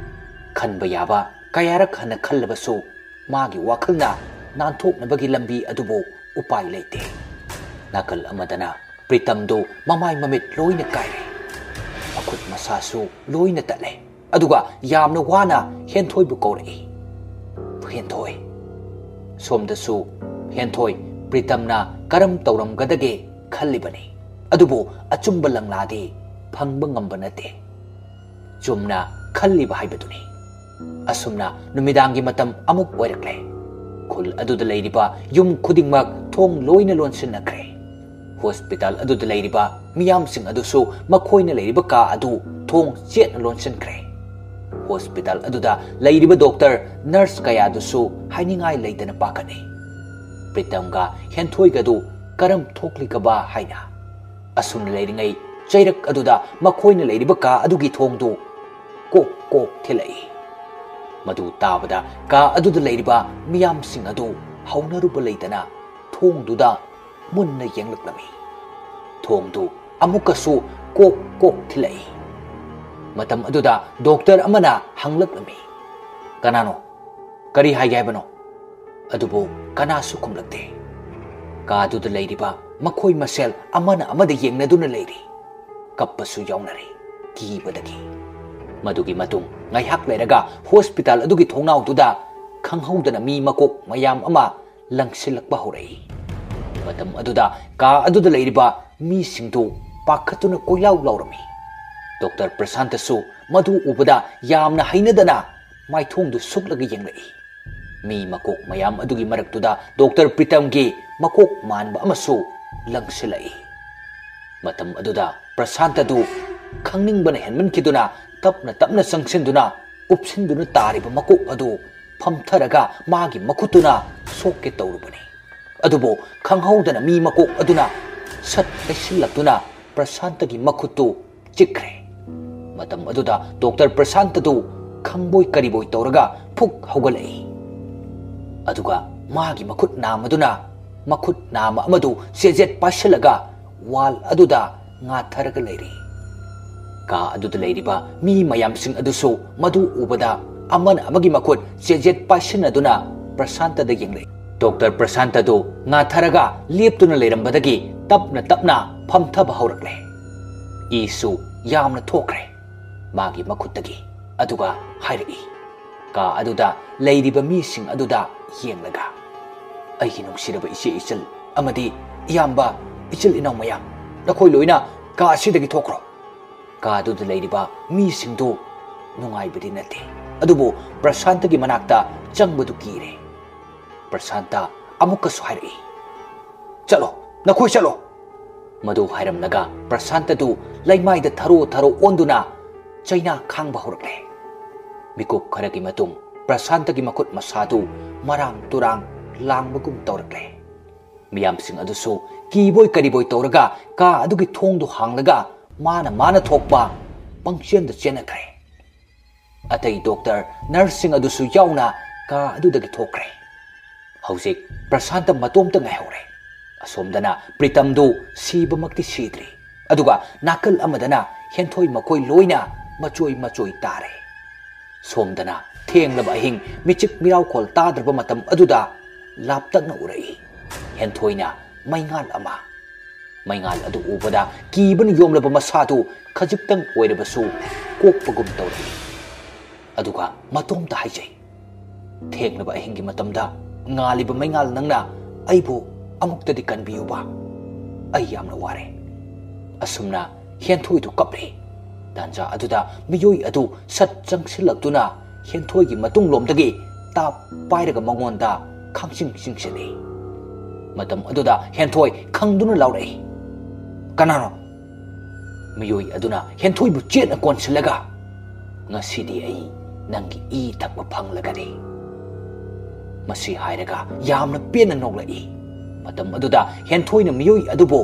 ꯈꯟꯕ ꯌꯥꯕ ꯀꯌꯥꯔꯛ ꯍꯟꯅ ꯈꯜꯂꯕꯁꯨ ꯃꯥꯒꯤ ꯋꯥꯈꯜꯅ ꯅꯥꯟꯊꯣꯛꯅꯕꯒꯤ ꯂꯝꯕꯤ ꯑꯗꯨꯕꯨ ꯎꯄꯥꯏ ꯂꯩꯇꯦ꯫ ꯅꯥꯀꯜ ꯑꯃꯗꯅ ꯄ꯭ꯔꯤꯇꯝꯗꯨ ꯃꯃꯥꯏ ꯃꯃꯤꯠ ꯂꯣꯏꯅ ꯀꯥꯏꯔꯦ꯫ ꯃꯈꯨꯠ ꯃꯁꯥꯁꯨ ꯂꯣꯏꯅ ꯇꯠꯂꯦ꯫ ꯑꯗꯨꯒ ꯌꯥꯝꯅ ꯋꯥꯅ ꯍꯦꯟꯊꯣꯏꯕꯨ ꯀꯧꯔꯛꯏ, "ꯍꯦꯟꯊꯣꯏ"꯫ ꯁꯣꯝꯗꯁꯨ ꯍꯦꯟꯊꯣꯏ ꯄ꯭ꯔꯤꯇꯝꯅ ꯀꯔꯝ ꯇꯧꯔꯝꯒꯗꯒꯦ ꯈꯜꯂꯤꯕꯅꯤ꯫ ꯑꯗꯨꯕꯨ ꯑꯆꯨꯝꯕ ꯂꯪꯂꯥꯗꯤ ꯐꯪꯕ ꯉꯝꯕ ꯅꯠꯇꯦ꯫ ꯆꯨꯝꯅ ꯈꯜꯂꯤꯕ ꯍꯥꯏꯕꯗꯨꯅꯤ꯫ ꯑꯁꯨꯝꯅ ꯅꯨꯃꯤꯗꯥꯡꯒꯤ ꯃꯇꯝ ꯑꯃꯨꯛ ꯑꯣꯏꯔꯛꯂꯦ꯫ ꯈꯨꯜ ꯑꯗꯨꯗ ꯂꯩꯔꯤꯕ ꯌꯨꯝ ꯈꯨꯗꯤꯡꯃꯛ ꯊꯣꯡ ꯂꯣꯏꯅ ꯂꯣꯟꯁꯤꯟꯅꯈ꯭ꯔꯦ꯫ ꯍꯣꯁꯄꯤꯇꯥꯜ ꯑꯗꯨꯗ ꯂꯩꯔꯤꯕ ꯃꯤꯌꯥꯝꯁꯤꯡ ꯑꯗꯨꯁꯨ ꯃꯈꯣꯏꯅ ꯂꯩꯔꯤꯕ ꯀꯥ ꯑꯗꯨ ꯊꯣꯡ ꯆꯦꯠꯅ ꯂꯣꯟꯁꯤꯟꯈ꯭ꯔꯦ꯫ ꯍꯣꯁꯄꯤꯇꯥꯜ ꯑꯗꯨꯗ ꯂꯩꯔꯤꯕ ꯗꯣꯛꯇꯔ, ꯅꯔꯁ ꯀꯌꯥꯗꯨꯁꯨ ꯍꯥꯏꯅꯤꯡꯉꯥꯏ ꯂꯩꯇꯅ ꯄꯥꯈꯠꯂꯤ꯫ ꯄ꯭ꯔꯤꯇꯝꯒ ꯍꯦꯟꯊꯣꯏꯒꯗꯨ ꯀꯔꯝ ꯊꯣꯛꯂꯤꯒꯕ ꯍꯥꯏꯅ꯫ ꯑꯁꯨꯝꯅ ꯂꯩꯔꯤꯉꯩ ꯆꯩꯔꯛ ꯑꯗꯨꯗ ꯃꯈꯣꯏꯅ ꯂꯩꯔꯤꯕ ꯀꯥ ꯑꯗꯨꯒꯤ ꯊꯣꯡꯗꯨ ꯀꯣꯛ ꯀꯣꯛ ꯊꯤꯜꯂꯛꯏ꯫ ꯃꯗꯨ ꯇꯥꯕꯗ ꯀꯥ ꯑꯗꯨꯗ ꯂꯩꯔꯤꯕ ꯃꯤꯌꯥꯝꯁꯤꯡ ꯑꯗꯨ ꯍꯧꯅꯔꯨꯕ ꯂꯩꯇꯅ ꯊꯣꯡꯗꯨꯗ ꯃꯨꯟꯅ ꯌꯦꯡꯂꯛꯂꯝꯃꯤ꯫ ꯊꯣꯡꯗꯨ ꯑꯃꯨꯛꯀꯁꯨ ꯀꯣꯛ ꯀꯣꯛ ꯊꯤꯜꯂꯛꯏ꯫ ꯃꯇꯝ ꯑꯗꯨꯗ ꯗꯣꯛꯇꯔ ꯑꯃꯅ ꯍꯪꯂꯛꯂꯝꯃꯤ, "ꯀꯅꯥꯅꯣ? ꯀꯔꯤ ꯍꯥꯏꯒꯦ ꯍꯥꯏꯕꯅꯣ?" ꯑꯗꯨꯕꯨ ꯀꯅꯥꯁꯨ ꯈꯨꯝꯂꯛꯇꯦ꯫ ꯀꯥꯗꯨꯗ ꯂꯩꯔꯤꯕ ꯃꯈꯣꯏ ꯃꯁꯦꯜ ꯑꯃꯅ ꯑꯃꯗ ꯌꯦꯡꯅꯗꯨꯅ ꯂꯩꯔꯤ꯫ ꯀꯞꯄꯁꯨ ꯌꯥꯎꯅꯔꯤ, ꯀꯤꯕꯗꯒꯤ꯫ ꯃꯗꯨꯒꯤ ꯃꯇꯨꯡ ꯉꯥꯏꯍꯥꯛ ꯂꯩꯔꯒ ꯍꯣꯁꯄꯤꯇꯥꯜ ꯑꯗꯨꯒꯤ ꯊꯣꯡꯅꯥꯎꯗꯨꯗ ꯈꯪꯍꯧꯗꯅ ꯃꯤ ꯃꯀꯣꯛ ꯃꯌꯥꯝ ꯑꯃ ꯂꯪꯁꯤꯜꯂꯛꯄ ꯍꯧꯔꯛꯏ꯫ ꯃꯇꯝ ꯑꯗꯨꯗ ꯀꯥ ꯑꯗꯨꯗ ꯂꯩꯔꯤꯕ ꯃꯤꯁꯤꯡꯗꯨ ꯄꯥꯈꯠꯇꯨꯅ ꯀꯣꯏꯂꯥꯎ ꯂꯥꯎꯔꯝꯃꯤ꯫ ꯗꯣꯛꯇꯔ ꯄ꯭ꯔꯁꯥꯟꯇꯁꯨ ꯃꯗꯨ ꯎꯕꯗ ꯌꯥꯝꯅ ꯍꯩꯅꯗꯅ ꯃꯥꯏꯊꯣꯡꯗꯨ ꯁꯨꯛꯂꯒ ꯌꯦꯡꯂꯛꯏ꯫ ꯃꯤ ꯃꯀꯣꯛ ꯃꯌꯥꯝ ꯑꯗꯨꯒꯤ ꯃꯔꯛꯇꯨꯗ ꯗꯣꯛꯇꯔ ꯄ꯭ꯔꯤꯇꯝꯒꯤ ꯃꯀꯣꯛ ꯃꯥꯟꯕ ꯑꯃꯁꯨ ꯂꯪꯁꯤꯜꯂꯛꯏ꯫ ꯃꯇꯝ ꯑꯗꯨꯗ ꯄ꯭ꯔꯁꯥꯟꯇꯗꯨ ꯈꯪꯅꯤꯡꯕꯅ ꯍꯦꯟꯃꯟꯈꯤꯗꯨꯅ ꯇꯞꯅ ꯇꯞꯅ ꯆꯪꯁꯤꯟꯗꯨꯅ ꯎꯞꯁꯤꯟꯗꯨꯅ ꯇꯥꯔꯤꯕ ꯃꯀꯣꯛ ꯑꯗꯨ ꯐꯝꯊꯔꯒ ꯃꯥꯒꯤ ꯃꯈꯨꯠꯇꯨꯅ ꯁꯣꯛꯀꯦ ꯇꯧꯔꯨꯕꯅꯤ꯫ ꯑꯗꯨꯕꯨ ꯈꯪꯍꯧꯗꯅ ꯃꯤ ꯃꯀꯣꯛ ꯑꯗꯨꯅ ꯁꯠ ꯂꯩꯁꯤꯜꯂꯛꯇꯨꯅ ꯄ꯭ꯔꯁꯥꯟꯇꯒꯤ ꯃꯈꯨꯠꯇꯨ ꯆꯤꯛꯈ꯭ꯔꯦ꯫ ꯃꯇꯝ ꯑꯗꯨꯗ ꯗꯣꯛꯇꯔ ꯄ꯭ꯔꯁꯥꯟꯇꯗꯨ ꯈꯪꯕꯣꯏ ꯀꯔꯤꯕꯣꯏ ꯇꯧꯔꯒ ꯐꯨꯛ ꯍꯧꯒꯠꯂꯛꯏ꯫ ꯑꯗꯨꯒ ꯃꯥꯒꯤ ꯃꯈꯨꯠ ꯅꯥꯝꯃꯗꯨꯅ ꯃꯈꯨꯠ ꯅꯥꯝꯃ ꯑꯃꯗꯨ ꯆꯦꯖꯦꯠ ꯄꯥꯏꯁꯤꯜꯂꯒ ꯋꯥꯜ ꯑꯗꯨꯗ ꯉꯥꯊꯔꯒ ꯂꯩꯔꯤ꯫ ꯀꯥ ꯑꯗꯨꯗ ꯂꯩꯔꯤꯕ ꯃꯤ ꯃꯌꯥꯝꯁꯤꯡ ꯑꯗꯨꯁꯨ ꯃꯗꯨ ꯎꯕꯗ ꯑꯃꯅ ꯑꯃꯒꯤ ꯃꯈꯨꯠ ꯆꯦꯖꯦꯠ ꯄꯥꯏꯁꯤꯟꯅꯗꯨꯅ ꯄ꯭ꯔꯁꯥꯟꯇꯗ ꯌꯦꯡꯂꯛꯏ꯫ ꯗꯣꯛꯇꯔ ꯄ꯭ꯔꯁꯥꯟꯇꯗꯨ ꯉꯥꯊꯔꯒ ꯂꯦꯞꯇꯨꯅ ꯂꯩꯔꯝꯕꯗꯒꯤ ꯇꯞꯅ ꯇꯞꯅ ꯐꯝꯊꯕ ꯍꯧꯔꯛꯂꯦ꯫ ꯏꯁꯨ ꯌꯥꯝꯅ ꯊꯣꯛꯈ꯭ꯔꯦ ꯃꯥꯒꯤ ꯃꯈꯨꯠꯇꯒꯤ꯫ ꯑꯗꯨꯒ ꯍꯥꯏꯔꯛꯏ, ꯀꯥ ꯑꯗꯨꯗ ꯂꯩꯔꯤꯕ ꯃꯤꯁꯤꯡ ꯑꯗꯨꯗ ꯌꯦꯡꯂꯒ, "ꯑꯩꯒꯤ ꯅꯨꯡꯁꯤꯔꯕ ꯏꯆꯦ ꯏꯆꯜ ꯑꯃꯗꯤ ꯏꯌꯥꯝꯕ, ꯏꯆꯤꯜ ꯏꯅꯥꯎ ꯃꯌꯥꯝ, ꯅꯈꯣꯏ ꯂꯣꯏꯅ ꯀꯥ ꯑꯁꯤꯗꯒꯤ ꯊꯣꯛꯈ꯭ꯔꯣ꯫" ꯀꯥ ꯑꯗꯨꯗ ꯂꯩꯔꯤꯕ ꯃꯤꯁꯤꯡꯗꯨ ꯅꯨꯡꯉꯥꯏꯕꯗꯤ ꯅꯠꯇꯦ, ꯑꯗꯨꯕꯨ ꯄ꯭ꯔꯁꯥꯟꯇꯒꯤ ꯃꯅꯥꯛꯇ ꯆꯪꯕꯗꯨ ꯀꯤꯔꯦ꯫ ꯄ꯭ꯔꯁꯥꯟꯇ ꯑꯃꯨꯛꯀꯁꯨ ꯍꯥꯏꯔꯛꯏ, "ꯆꯠꯂꯣ, ꯅꯈꯣꯏ ꯆꯠꯂꯣ꯫" ꯃꯗꯨ ꯍꯥꯏꯔꯝꯂꯒ ꯄ꯭ꯔꯁꯥꯟꯇꯗꯨ ꯂꯩꯃꯥꯏꯗ ꯊꯔꯣ ꯊꯔꯣ ꯑꯣꯟꯗꯨꯅ ꯆꯩꯅꯥ ꯈꯥꯡꯕ ꯍꯧꯔꯛꯂꯦ꯫ ꯃꯤꯀꯨꯞ ꯈꯔꯒꯤ ꯃꯇꯨꯡ ꯄ꯭ꯔꯁꯥꯟꯇꯒꯤ ꯃꯈꯨꯠ ꯃꯁꯥꯗꯨ ꯃꯔꯥꯡ ꯇꯨꯔꯥꯡ ꯂꯥꯡꯕꯒꯨꯝ ꯇꯧꯔꯛꯂꯦ꯫ ꯃꯤꯌꯥꯝꯁꯤꯡ ꯑꯗꯨꯁꯨ ꯀꯤꯕꯣꯏ ꯀꯔꯤꯕꯣꯏ ꯇꯧꯔꯒ ꯀꯥ ꯑꯗꯨꯒꯤ ꯊꯣꯡꯗꯨ ꯍꯥꯡꯂꯒ ꯃꯥꯅ ꯃꯥꯅ ꯊꯣꯛꯄ ꯄꯪꯆꯦꯟꯗ ꯆꯦꯟꯅꯈ꯭ꯔꯦ꯫ ꯑꯇꯩ ꯗꯣꯛꯇꯔ, ꯅꯔꯁꯁꯤꯡ ꯑꯗꯨꯁꯨ ꯌꯥꯎꯅ ꯀꯥ ꯑꯗꯨꯗꯒꯤ ꯊꯣꯛꯈ꯭ꯔꯦ꯫ ꯍꯧꯖꯤꯛ ꯄ꯭ꯔꯁꯥꯟꯇ ꯃꯇꯣꯝꯇ ꯉꯥꯏꯍꯧꯔꯦ꯫ ꯑꯁꯣꯝꯗꯅ ꯄ꯭ꯔꯤꯇꯝꯗꯨ ꯁꯤꯕꯃꯛꯇꯤ ꯁꯤꯗ꯭ꯔꯤ, ꯑꯗꯨꯒ ꯅꯥꯀꯜ ꯑꯃꯗꯅ ꯍꯦꯟꯊꯣꯏ ꯃꯈꯣꯏ ꯂꯣꯏꯅ ꯃꯆꯣꯏ ꯃꯆꯣꯏ ꯇꯥꯔꯦ꯫ ꯁꯣꯝꯗꯅ ꯊꯦꯡꯂꯕ ꯑꯍꯤꯡ ꯃꯤꯆꯤꯛ ꯃꯤꯔꯥꯎꯈꯣꯜ ꯇꯥꯗ꯭ꯔꯕ ꯃꯇꯝ ꯑꯗꯨꯗ ꯂꯥꯞꯇꯛꯅ ꯎꯔꯛꯏ ꯍꯦꯟꯊꯣꯏꯅ ꯃꯩꯉꯥꯜ ꯑꯃ꯫ ꯃꯩꯉꯥꯜ ꯑꯗꯨ ꯎꯕꯗ ꯀꯤꯕꯅ ꯌꯣꯝꯂꯕ ꯃꯁꯥꯗꯨ ꯈꯖꯤꯛꯇꯪ ꯑꯣꯏꯔꯕꯁꯨ ꯀꯣꯛꯄꯒꯨꯝ ꯇꯧꯔꯛꯏ꯫ ꯑꯗꯨꯒ ꯃꯇꯣꯝꯇ ꯍꯥꯏꯖꯩ, "ꯊꯦꯡꯂꯕ ꯑꯍꯤꯡꯒꯤ ꯃꯇꯝꯗ ꯉꯥꯜꯂꯤꯕ ꯃꯩꯉꯥꯜ ꯅꯪꯅ ꯑꯩꯕꯨ ꯑꯃꯨꯛꯇꯗꯤ ꯀꯟꯕꯤꯌꯨꯕ꯫ ꯑꯩ ꯌꯥꯝꯅ ꯋꯥꯔꯦ꯫" ꯑꯁꯨꯝꯅ ꯍꯦꯟꯊꯣꯏꯗꯨ ꯀꯞꯂꯤ꯫ ꯇꯥꯟꯖꯥ ꯑꯗꯨꯗ ꯃꯤꯑꯣꯏ ꯑꯗꯨ ꯁꯠ ꯆꯪꯁꯤꯜꯂꯛꯇꯨꯅ ꯍꯦꯟꯊꯣꯏꯒꯤ ꯃꯇꯨꯡꯂꯣꯝꯗꯒꯤ ꯇꯥꯞ ꯄꯥꯏꯔꯒ ꯃꯉꯣꯟꯗ ꯈꯥꯡꯆꯤꯡ ꯆꯤꯡꯁꯤꯜꯂꯤ꯫ ꯃꯇꯝ ꯑꯗꯨꯗ ꯍꯦꯟꯊꯣꯏ ꯈꯪꯗꯨꯅ ꯂꯥꯎꯔꯛꯏ, "ꯀꯅꯥꯅꯣ?" ꯃꯤꯑꯣꯏ ꯑꯗꯨꯅ ꯍꯦꯟꯊꯣꯏꯕꯨ ꯆꯦꯠꯅ ꯀꯣꯟꯁꯤꯜꯂꯒ, "ꯉꯁꯤꯗꯤ ꯑꯩ ꯅꯪꯒꯤ ꯏ ꯊꯛꯄ ꯐꯪꯂꯒꯅꯤ꯫ ꯃꯁꯤ ꯍꯥꯏꯔꯒ ꯌꯥꯝꯅ ꯄꯦꯟꯅ ꯅꯣꯛꯂꯛꯏ꯫ ꯃꯇꯝ ꯑꯗꯨꯗ ꯍꯦꯟꯊꯣꯏꯅ ꯃꯤꯑꯣꯏ ꯑꯗꯨꯕꯨ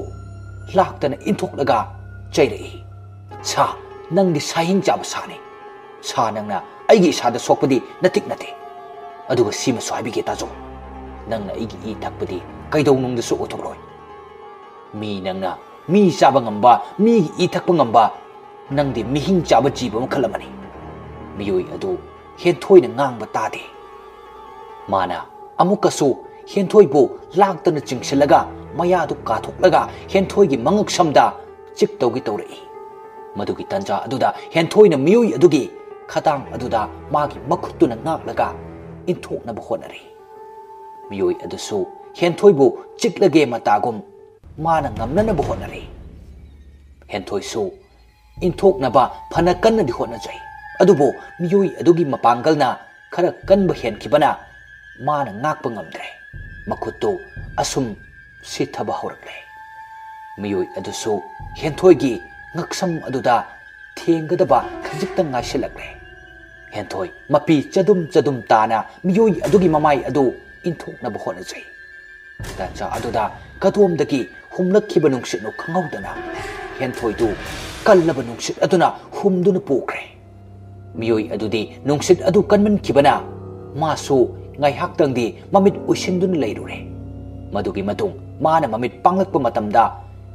ꯂꯥꯛꯇꯅ ꯏꯟꯊꯣꯛꯂꯒ ꯆꯩꯔꯛꯏ, "ꯁꯥ, ꯅꯪꯗꯤ ꯁꯥꯍꯤꯡ ꯆꯥꯕ ꯁꯥꯅꯤ꯫ ꯁꯥ, ꯅꯪꯅ ꯑꯩꯒꯤ ꯏꯁꯥꯗ ꯁꯣꯛꯄꯗꯤ ꯅꯇꯤꯛ ꯅꯠꯇꯦ꯫ ꯑꯗꯨꯒ ꯁꯤꯃꯁꯨ ꯍꯥꯏꯕꯤꯒꯦ ꯇꯥꯖꯧ, ꯅꯪꯅ ꯑꯩꯒꯤ ꯏ ꯊꯛꯄꯗꯤ ꯀꯩꯗꯧꯅꯨꯡꯗꯁꯨ ꯎꯊꯣꯛꯂꯣꯏ꯫ ꯃꯤ ꯅꯪꯅ ꯃꯤ ꯆꯥꯕ ꯉꯝꯕ, ꯃꯤꯒꯤ ꯏ ꯊꯛꯄ ꯉꯝꯕ, ꯅꯪꯗꯤ ꯃꯤꯍꯤꯡ ꯆꯥꯕ ꯖꯤꯕ ꯃꯈꯜ ꯑꯃꯅꯤ꯫" ꯃꯤꯑꯣꯏ ꯑꯗꯨ ꯍꯦꯟꯊꯣꯏꯅ ꯉꯥꯡꯕ ꯇꯥꯗꯦ꯫ ꯃꯥꯅ ꯑꯃꯨꯛꯀꯁꯨ ꯍꯦꯟꯊꯣꯏꯕꯨ ꯂꯥꯛꯇꯅ ꯆꯤꯡꯁꯤꯜꯂꯒ ꯃꯌꯥꯗꯨ ꯀꯥꯊꯣꯛꯂꯒ ꯍꯦꯟꯊꯣꯏꯒꯤ ꯃꯉꯛꯁꯝꯗ ꯆꯤꯛ ꯇꯧꯒꯦ ꯇꯧꯔꯛꯏ꯫ ꯃꯗꯨꯒꯤ ꯇꯟꯖꯥ ꯑꯗꯨꯗ ꯍꯦꯟꯊꯣꯏꯅ ꯃꯤꯑꯣꯏ ꯑꯗꯨꯒꯤ ꯈꯗꯥꯡ ꯑꯗꯨꯗ ꯃꯥꯒꯤ ꯃꯈꯨꯠꯇꯨꯅ ꯉꯥꯛꯂꯒ ꯏꯟꯊꯣꯛꯅꯕ ꯍꯣꯠꯅꯔꯤ꯫ ꯃꯤꯑꯣꯏ ꯑꯗꯨꯁꯨ ꯍꯦꯟꯊꯣꯏꯕꯨ ꯆꯤꯛꯂꯒꯦ ꯃꯇꯥꯒꯨꯝ ꯃꯥꯅ ꯉꯝꯅꯅꯕ ꯍꯣꯠꯅꯔꯤ꯫ ꯍꯦꯟꯊꯣꯏꯁꯨ ꯏꯟꯊꯣꯛꯅꯕ ꯐꯅ ꯀꯟꯅꯗꯤ ꯍꯣꯠꯅꯖꯩ, ꯑꯗꯨꯕꯨ ꯃꯤꯑꯣꯏ ꯑꯗꯨꯒꯤ ꯃꯄꯥꯡꯒꯜꯅ ꯈꯔ ꯀꯟꯕ ꯍꯦꯟꯈꯤꯕꯅ ꯃꯥꯅ ꯉꯥꯛꯄ ꯉꯝꯗ꯭ꯔꯦ꯫ ꯃꯈꯨꯠꯇꯨ ꯑꯁꯨꯝ ꯁꯤꯊꯕ ꯍꯧꯔꯛꯂꯦ꯫ ꯃꯤꯑꯣꯏ ꯑꯗꯨꯁꯨ ꯍꯦꯟꯊꯣꯏꯒꯤ ꯉꯛꯁꯝ ꯑꯗꯨꯗ ꯊꯦꯡꯒꯗꯕ ꯈꯖꯤꯛꯇꯪ ꯉꯥꯏꯁꯤꯜꯂꯛꯂꯦ꯫ ꯍꯦꯟꯊꯣꯏ ꯃꯄꯤ ꯆꯗꯨꯝ ꯆꯗꯨꯝ ꯇꯥꯅ ꯃꯤꯑꯣꯏ ꯑꯗꯨꯒꯤ ꯃꯃꯥꯏ ꯑꯗꯨ ꯏꯟꯊꯣꯛꯅꯕ ꯍꯣꯠꯅꯖꯩ꯫ ꯇꯥꯟꯖꯥ ꯑꯗꯨꯗ ꯀꯗꯣꯝꯗꯒꯤ ꯍꯨꯝꯂꯛꯈꯤꯕ ꯅꯨꯡꯁꯤꯠꯅꯣ ꯈꯪꯍꯧꯗꯅ ꯍꯦꯟꯊꯣꯏꯗꯨ ꯀꯜꯂꯕ ꯅꯨꯡꯁꯤꯠ ꯑꯗꯨꯅ ꯍꯨꯝꯗꯨꯅ ꯄꯨꯈ꯭ꯔꯦ꯫ ꯃꯤꯑꯣꯏ ꯑꯗꯨꯗꯤ ꯅꯨꯡꯁꯤꯠ ꯑꯗꯨ ꯀꯟꯃꯟꯈꯤꯕꯅ ꯃꯥꯁꯨ ꯉꯥꯏꯍꯥꯛꯇꯪꯗꯤ ꯃꯃꯤꯠ ꯎꯏꯁꯤꯟꯗꯨꯅ ꯂꯩꯔꯨꯔꯦ꯫ ꯃꯗꯨꯒꯤ ꯃꯇꯨꯡ ꯃꯥꯅ ꯃꯃꯤꯠ ꯄꯥꯡꯂꯛꯄ ꯃꯇꯝꯗ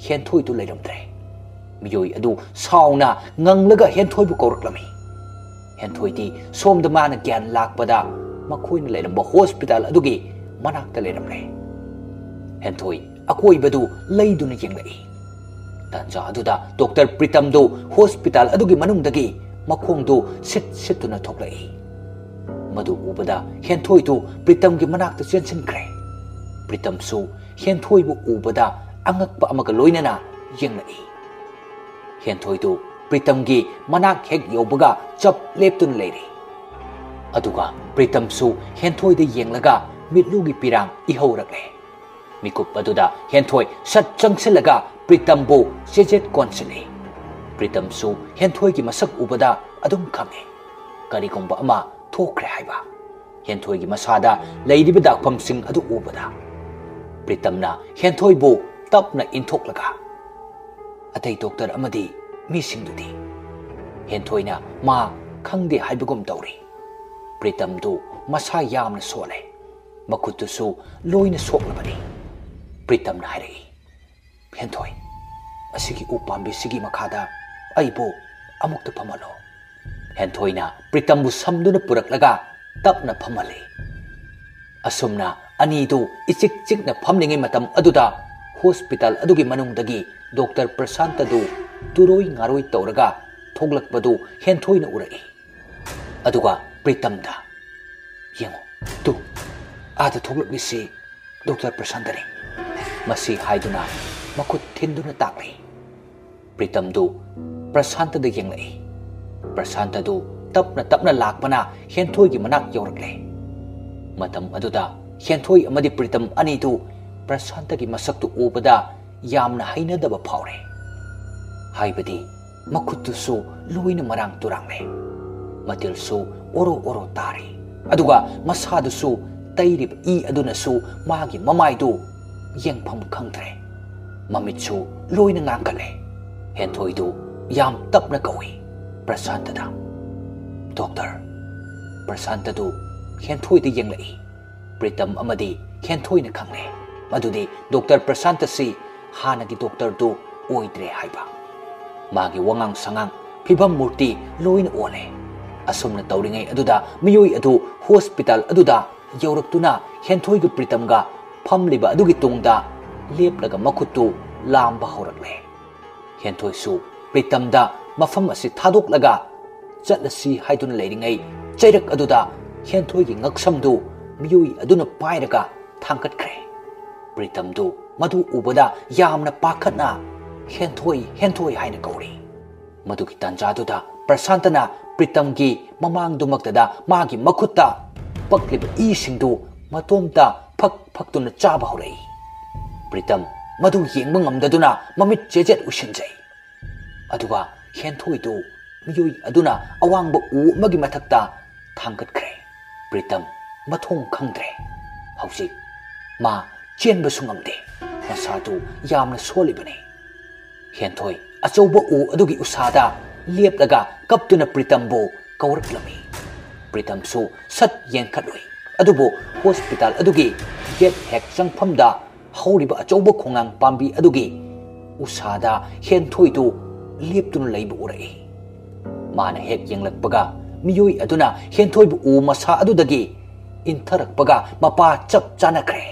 ꯍꯦꯟꯊꯣꯏꯗꯨ ꯂꯩꯔꯝꯗ꯭ꯔꯦ꯫ ꯃꯤꯑꯣꯏ ꯑꯗꯨ ꯁꯥꯎꯅ ꯉꯪꯂꯒ ꯍꯦꯟꯊꯣꯏꯕꯨ ꯀꯧꯔꯛꯂꯝꯃꯤ꯫ ꯍꯦꯟꯊꯣꯏꯗꯤ ꯁꯣꯝꯗ ꯃꯥꯅ ꯒ꯭ꯌꯥꯟ ꯂꯥꯛꯄꯗ ꯃꯈꯣꯏꯅ ꯂꯩꯔꯝꯕ ꯍꯣꯁꯄꯤꯇꯥꯜ ꯑꯗꯨꯒꯤ ꯃꯅꯥꯛꯇ ꯂꯩꯔꯝꯂꯦ꯫ ꯍꯦꯟꯊꯣꯏ ꯑꯀꯣꯏꯕꯗꯨ ꯂꯩꯗꯨꯅ ꯌꯦꯡꯂꯛꯏ꯫ ꯇꯥꯟꯖꯥ ꯑꯗꯨꯗ ꯗꯣꯛꯇꯔ ꯄ꯭ꯔꯤꯇꯝꯗꯨ ꯍꯣꯁꯄꯤꯇꯥꯜ ꯑꯗꯨꯒꯤ ꯃꯅꯨꯡꯗꯒꯤ ꯃꯈꯣꯡꯗꯨ ꯁꯤꯠ ꯁꯤꯠꯇꯨꯅ ꯊꯣꯛꯂꯛꯏ꯫ ꯃꯗꯨ ꯎꯕꯗ ꯍꯦꯟꯊꯣꯏꯗꯨ ꯄ꯭ꯔꯤꯇꯝꯒꯤ ꯃꯅꯥꯛꯇ ꯆꯦꯟꯁꯤꯟꯈ꯭ꯔꯦ꯫ ꯄ꯭ꯔꯤꯇꯝꯁꯨ ꯍꯦꯟꯊꯣꯏꯕꯨ ꯎꯕꯗ ꯑꯉꯛꯄ ꯑꯃꯒ ꯂꯣꯏꯅꯅ ꯌꯦꯡꯂꯛꯏ꯫ ꯍꯦꯟꯊꯣꯏꯗꯨ ꯄ꯭ꯔꯤꯇꯝꯒꯤ ꯃꯅꯥꯛ ꯍꯦꯛ ꯌꯧꯕꯒ ꯆꯞ ꯂꯦꯞꯇꯨꯅ ꯂꯩꯔꯦ꯫ ꯑꯗꯨꯒ ꯄ꯭ꯔꯤꯇꯝꯁꯨ ꯍꯦꯟꯊꯣꯏꯗ ꯌꯦꯡꯂꯒ ꯃꯤꯠꯂꯨꯒꯤ ꯄꯤꯔꯥꯡ ꯏꯍꯧꯔꯛꯂꯦ꯫ ꯃꯤꯀꯨꯞ ꯑꯗꯨꯗ ꯍꯦꯟꯊꯣꯏ ꯁꯠ ꯆꯪꯁꯤꯜꯂꯒ ꯄ꯭ꯔꯤꯇꯝꯕꯨ ꯆꯦꯖꯦꯠ ꯀꯣꯟꯁꯤꯜꯂꯦ꯫ ꯄ꯭ꯔꯤꯇꯝꯁꯨ ꯍꯦꯟꯊꯣꯏꯒꯤ ꯃꯁꯛ ꯎꯕꯗ ꯑꯗꯨꯝ ꯈꯪꯉꯦ, ꯀꯔꯤꯒꯨꯝꯕ ꯑꯃ ꯊꯣꯛꯈ꯭ꯔꯦ ꯍꯥꯏꯕ꯫ ꯍꯦꯟꯊꯣꯏꯒꯤ ꯃꯁꯥꯗ ꯂꯩꯔꯤꯕ ꯗꯥꯛꯐꯝꯁꯤꯡ ꯑꯗꯨ ꯎꯕꯗ ꯄ꯭ꯔꯤꯇꯝꯅ ꯍꯦꯟꯊꯣꯏꯕꯨ ꯇꯞꯅ ꯏꯟꯊꯣꯛꯂꯒ, "ꯑꯇꯩ ꯗꯣꯛꯇꯔ ꯑꯃꯗꯤ ꯃꯤꯁꯤꯡꯗꯨꯗꯤ?" ꯍꯦꯟꯊꯣꯏꯅ ꯃꯥ ꯈꯪꯗꯦ ꯍꯥꯏꯕꯒꯨꯝ ꯇꯧꯔꯤ꯫ ꯄ꯭ꯔꯤꯇꯝꯗꯨ ꯃꯁꯥ ꯌꯥꯝꯅ ꯁꯣꯜꯂꯦ꯫ ꯃꯈꯨꯠꯇꯨꯁꯨ ꯂꯣꯏꯅ ꯁꯣꯛꯂꯕꯅꯤ꯫ ꯄ꯭ꯔꯤꯇꯝꯅ ꯍꯥꯏꯔꯛꯏ, "ꯍꯦꯟꯊꯣꯏ, ꯑꯁꯤꯒꯤ ꯎ ꯄꯥꯝꯕꯤꯁꯤꯒꯤ ꯃꯈꯥꯗ ꯑꯩꯕꯨ ꯑꯃꯨꯛꯇ ꯐꯝꯍꯜꯂꯣ꯫" ꯍꯦꯟꯊꯣꯏꯅ ꯄ꯭ꯔꯤꯇꯝꯕꯨ ꯁꯝꯗꯨꯅ ꯄꯨꯔꯛꯂꯒ ꯇꯞꯅ ꯐꯝꯍꯜꯂꯤ꯫ ꯑꯁꯨꯝꯅ ꯑꯅꯤꯗꯨ ꯏꯆꯤꯛ ꯆꯤꯛꯅ ꯐꯝꯂꯤꯉꯩ ꯃꯇꯝ ꯑꯗꯨꯗ ꯍꯣꯁꯄꯤꯇꯥꯜ ꯑꯗꯨꯒꯤ ꯃꯅꯨꯡꯗꯒꯤ ꯗꯣꯛꯇꯔ ꯄ꯭ꯔꯁꯥꯟꯇꯗꯨ ꯇꯨꯔꯣꯏ ꯉꯥꯔꯣꯏ ꯇꯧꯔꯒ ꯊꯣꯛꯂꯛꯄꯗꯨ ꯍꯦꯟꯊꯣꯏꯅ ꯎꯔꯛꯏ꯫ ꯑꯗꯨꯒ ꯄ꯭ꯔꯤꯇꯝꯗ, "ꯌꯦꯡꯉꯨ, ꯇꯨ, ꯑꯥꯗ ꯊꯣꯛꯂꯛꯂꯤꯁꯤ ꯗꯣꯛꯇꯔ ꯄ꯭ꯔꯁꯥꯟꯇꯅꯤ꯫" ꯃꯁꯤ ꯍꯥꯏꯗꯨꯅ ꯃꯈꯨꯠ ꯊꯤꯟꯗꯨꯅ ꯇꯥꯛꯂꯤ꯫ ꯄ꯭ꯔꯤꯇꯝꯗꯨ ꯄ꯭ꯔꯁꯥꯟꯇꯗ ꯌꯦꯡꯂꯛꯏ꯫ ꯄ꯭ꯔꯁꯥꯟꯇꯗꯨ ꯇꯞꯅ ꯇꯞꯅ ꯂꯥꯛꯄꯅ ꯍꯦꯟꯊꯣꯏꯒꯤ ꯃꯅꯥꯛ ꯌꯧꯔꯛꯂꯦ꯫ ꯃꯇꯝ ꯑꯗꯨꯗ ꯍꯦꯟꯊꯣꯏ ꯑꯃꯗꯤ ꯄ꯭ꯔꯤꯇꯝ ꯑꯅꯤꯗꯨ ꯄ꯭ꯔꯁꯥꯟꯇꯒꯤ ꯃꯁꯛꯇꯨ ꯎꯕꯗ ꯌꯥꯝꯅ ꯍꯩꯅꯗꯕ ꯐꯥꯎꯔꯦ꯫ ꯍꯥꯏꯕꯗꯤ ꯃꯈꯨꯠꯇꯨꯁꯨ ꯂꯣꯏꯅ ꯃꯔꯥꯡ ꯇꯨꯔꯥꯡꯂꯦ꯫ ꯃꯇꯤꯜꯁꯨ ꯑꯣꯔꯣ ꯑꯣꯔꯣ ꯇꯥꯔꯤ꯫ ꯑꯗꯨꯒ ꯃꯁꯥꯗꯨꯁꯨ ꯇꯩꯔꯤꯕ ꯏ ꯑꯗꯨꯅꯁꯨ ꯃꯥꯒꯤ ꯃꯃꯥꯏꯗꯨ ꯌꯦꯡꯐꯝ ꯈꯪꯗ꯭ꯔꯦ꯫ ꯃꯃꯤꯠꯁꯨ ꯂꯣꯏꯅ ꯉꯥꯡꯈꯠꯂꯦ꯫ ꯍꯦꯟꯊꯣꯏꯗꯨ ꯌꯥꯝ ꯇꯞꯅ ꯀꯧꯏ, "ꯄ꯭ꯔꯁꯥꯟꯇꯗ꯫" "ꯗꯣꯛꯇꯔ꯫" ꯄ꯭ꯔꯁꯥꯟꯇꯗꯨ ꯍꯦꯟꯊꯣꯏꯗ ꯌꯦꯡꯂꯛꯏ꯫ ꯄ꯭ꯔꯤꯇꯝ ꯑꯃꯗꯤ ꯍꯦꯟꯊꯣꯏꯅ ꯈꯪꯂꯦ ꯃꯗꯨꯗꯤ ꯗꯣꯛꯇꯔ ꯄ꯭ꯔꯁꯥꯟꯇꯁꯤ ꯍꯥꯟꯅꯒꯤ ꯗꯣꯛꯇꯔꯗꯨ ꯑꯣꯏꯗ꯭ꯔꯦ ꯍꯥꯏꯕ꯫ ꯃꯥꯒꯤ ꯋꯥꯉꯥꯡ ꯁꯉꯥꯡ, ꯐꯤꯕꯝ ꯃꯨꯔꯇꯤ ꯂꯣꯏꯅ ꯑꯣꯜꯂꯦ꯫ ꯑꯁꯨꯝꯅ ꯇꯧꯔꯤꯉꯩ ꯑꯗꯨꯗ ꯃꯤꯑꯣꯏ ꯑꯗꯨ ꯍꯣꯁꯄꯤꯇꯥꯜ ꯑꯗꯨꯗ ꯌꯧꯔꯛꯇꯨꯅ ꯍꯦꯟꯊꯣꯏꯒ ꯄ꯭ꯔꯤꯇꯝꯒ ꯐꯝꯂꯤꯕ ꯑꯗꯨꯒꯤ ꯇꯨꯡꯗ ꯂꯦꯞꯂꯒ ꯃꯈꯨꯠꯇꯨ ꯂꯥꯝꯕ ꯍꯧꯔꯛꯂꯦ꯫ ꯍꯦꯟꯊꯣꯏꯁꯨ ꯄ꯭ꯔꯤꯇꯝꯗ ꯃꯐꯝ ꯑꯁꯤ ꯊꯥꯗꯣꯛꯂꯒ ꯆꯠꯂꯁꯤ ꯍꯥꯏꯗꯨꯅ ꯂꯩꯔꯤꯉꯩ ꯆꯩꯔꯛ ꯑꯗꯨꯗ ꯍꯦꯟꯊꯣꯏꯒꯤ ꯉꯛꯁꯝꯗꯨ ꯃꯤꯑꯣꯏ ꯑꯗꯨꯅ ꯄꯥꯏꯔꯒ ꯊꯥꯡꯒꯠꯈ꯭ꯔꯦ꯫ ꯄ꯭ꯔꯤꯇꯝꯗꯨ ꯃꯗꯨ ꯎꯕꯗ ꯌꯥꯝꯅ ꯄꯥꯈꯠꯅ "ꯍꯦꯟꯊꯣꯏ, ꯍꯦꯟꯊꯣꯏ" ꯍꯥꯏꯅ ꯀꯧꯔꯤ꯫ ꯃꯗꯨꯒꯤ ꯇꯥꯟꯖꯥꯗꯨꯗ ꯄ꯭ꯔꯁꯥꯟꯇꯅ ꯄ꯭ꯔꯤꯇꯝꯒꯤ ꯃꯃꯥꯡꯗꯨꯃꯛꯇꯗ ꯃꯥꯒꯤ ꯃꯈꯨꯠꯇ ꯄꯛꯂꯤꯕ ꯏꯁꯤꯡꯗꯨ ꯃꯇꯣꯝꯇ ꯐꯛ ꯐꯛꯇꯨꯅ ꯆꯥꯕ ꯍꯧꯔꯛꯏ꯫ ꯄ꯭ꯔꯤꯇꯝ ꯃꯗꯨ ꯌꯦꯡꯕ ꯉꯝꯗꯗꯨꯅ ꯃꯃꯤꯠ ꯆꯦꯖꯦꯠ ꯎꯏꯁꯤꯟꯖꯩ꯫ ꯑꯗꯨꯒ ꯍꯦꯟꯊꯣꯏꯗꯨ ꯃꯤꯑꯣꯏ ꯑꯗꯨꯅ ꯑꯋꯥꯡꯕ ꯎ ꯑꯃꯒꯤ ꯃꯊꯛꯇ ꯊꯥꯡꯒꯠꯈ꯭ꯔꯦ꯫ ꯄ꯭ꯔꯤꯇꯝ ꯃꯊꯣꯡ ꯈꯪꯗ꯭ꯔꯦ꯫ ꯍꯧꯖꯤꯛ ꯃꯥ ꯆꯦꯟꯕꯁꯨ ꯉꯝꯗꯦ꯫ ꯃꯁꯥꯗꯨ ꯌꯥꯝꯅ ꯁꯣꯜꯂꯤꯕꯅꯤ꯫ ꯍꯦꯟꯊꯣꯏ ꯑꯆꯧꯕ ꯎ ꯑꯗꯨꯒꯤ ꯎꯁꯥꯗ ꯂꯦꯞꯂꯒ ꯀꯞꯇꯨꯅ ꯄ꯭ꯔꯤꯇꯝꯕꯨ ꯀꯧꯔꯛꯂꯝꯃꯤ꯫ ꯄ꯭ꯔꯤꯇꯝꯁꯨ ꯁꯠ ꯌꯦꯡꯈꯠꯂꯨꯏ꯫ ꯑꯗꯨꯕꯨ ꯍꯣꯁꯄꯤꯇꯥꯜ ꯑꯗꯨꯒꯤ ꯒꯦꯠ ꯍꯦꯛ ꯆꯪꯐꯝꯗ ꯍꯧꯔꯤꯕ ꯑꯆꯧꯕ ꯈꯣꯡꯅꯥꯡ ꯄꯥꯝꯕꯤ ꯑꯗꯨꯒꯤ ꯎꯁꯥꯗ ꯍꯦꯟꯊꯣꯏꯗꯨ ꯂꯦꯞꯇꯨꯅ ꯂꯩꯕ ꯎꯔꯛꯏ꯫ ꯃꯥꯅ ꯍꯦꯛ ꯌꯦꯡꯂꯛꯄꯒ ꯃꯤꯑꯣꯏ ꯑꯗꯨꯅ ꯍꯦꯟꯊꯣꯏꯕꯨ ꯎ ꯃꯁꯥ ꯑꯗꯨꯗꯒꯤ ꯏꯟꯊꯔꯛꯄꯒ ꯃꯄꯥ ꯆꯞ ꯆꯥꯅꯈ꯭ꯔꯦ꯫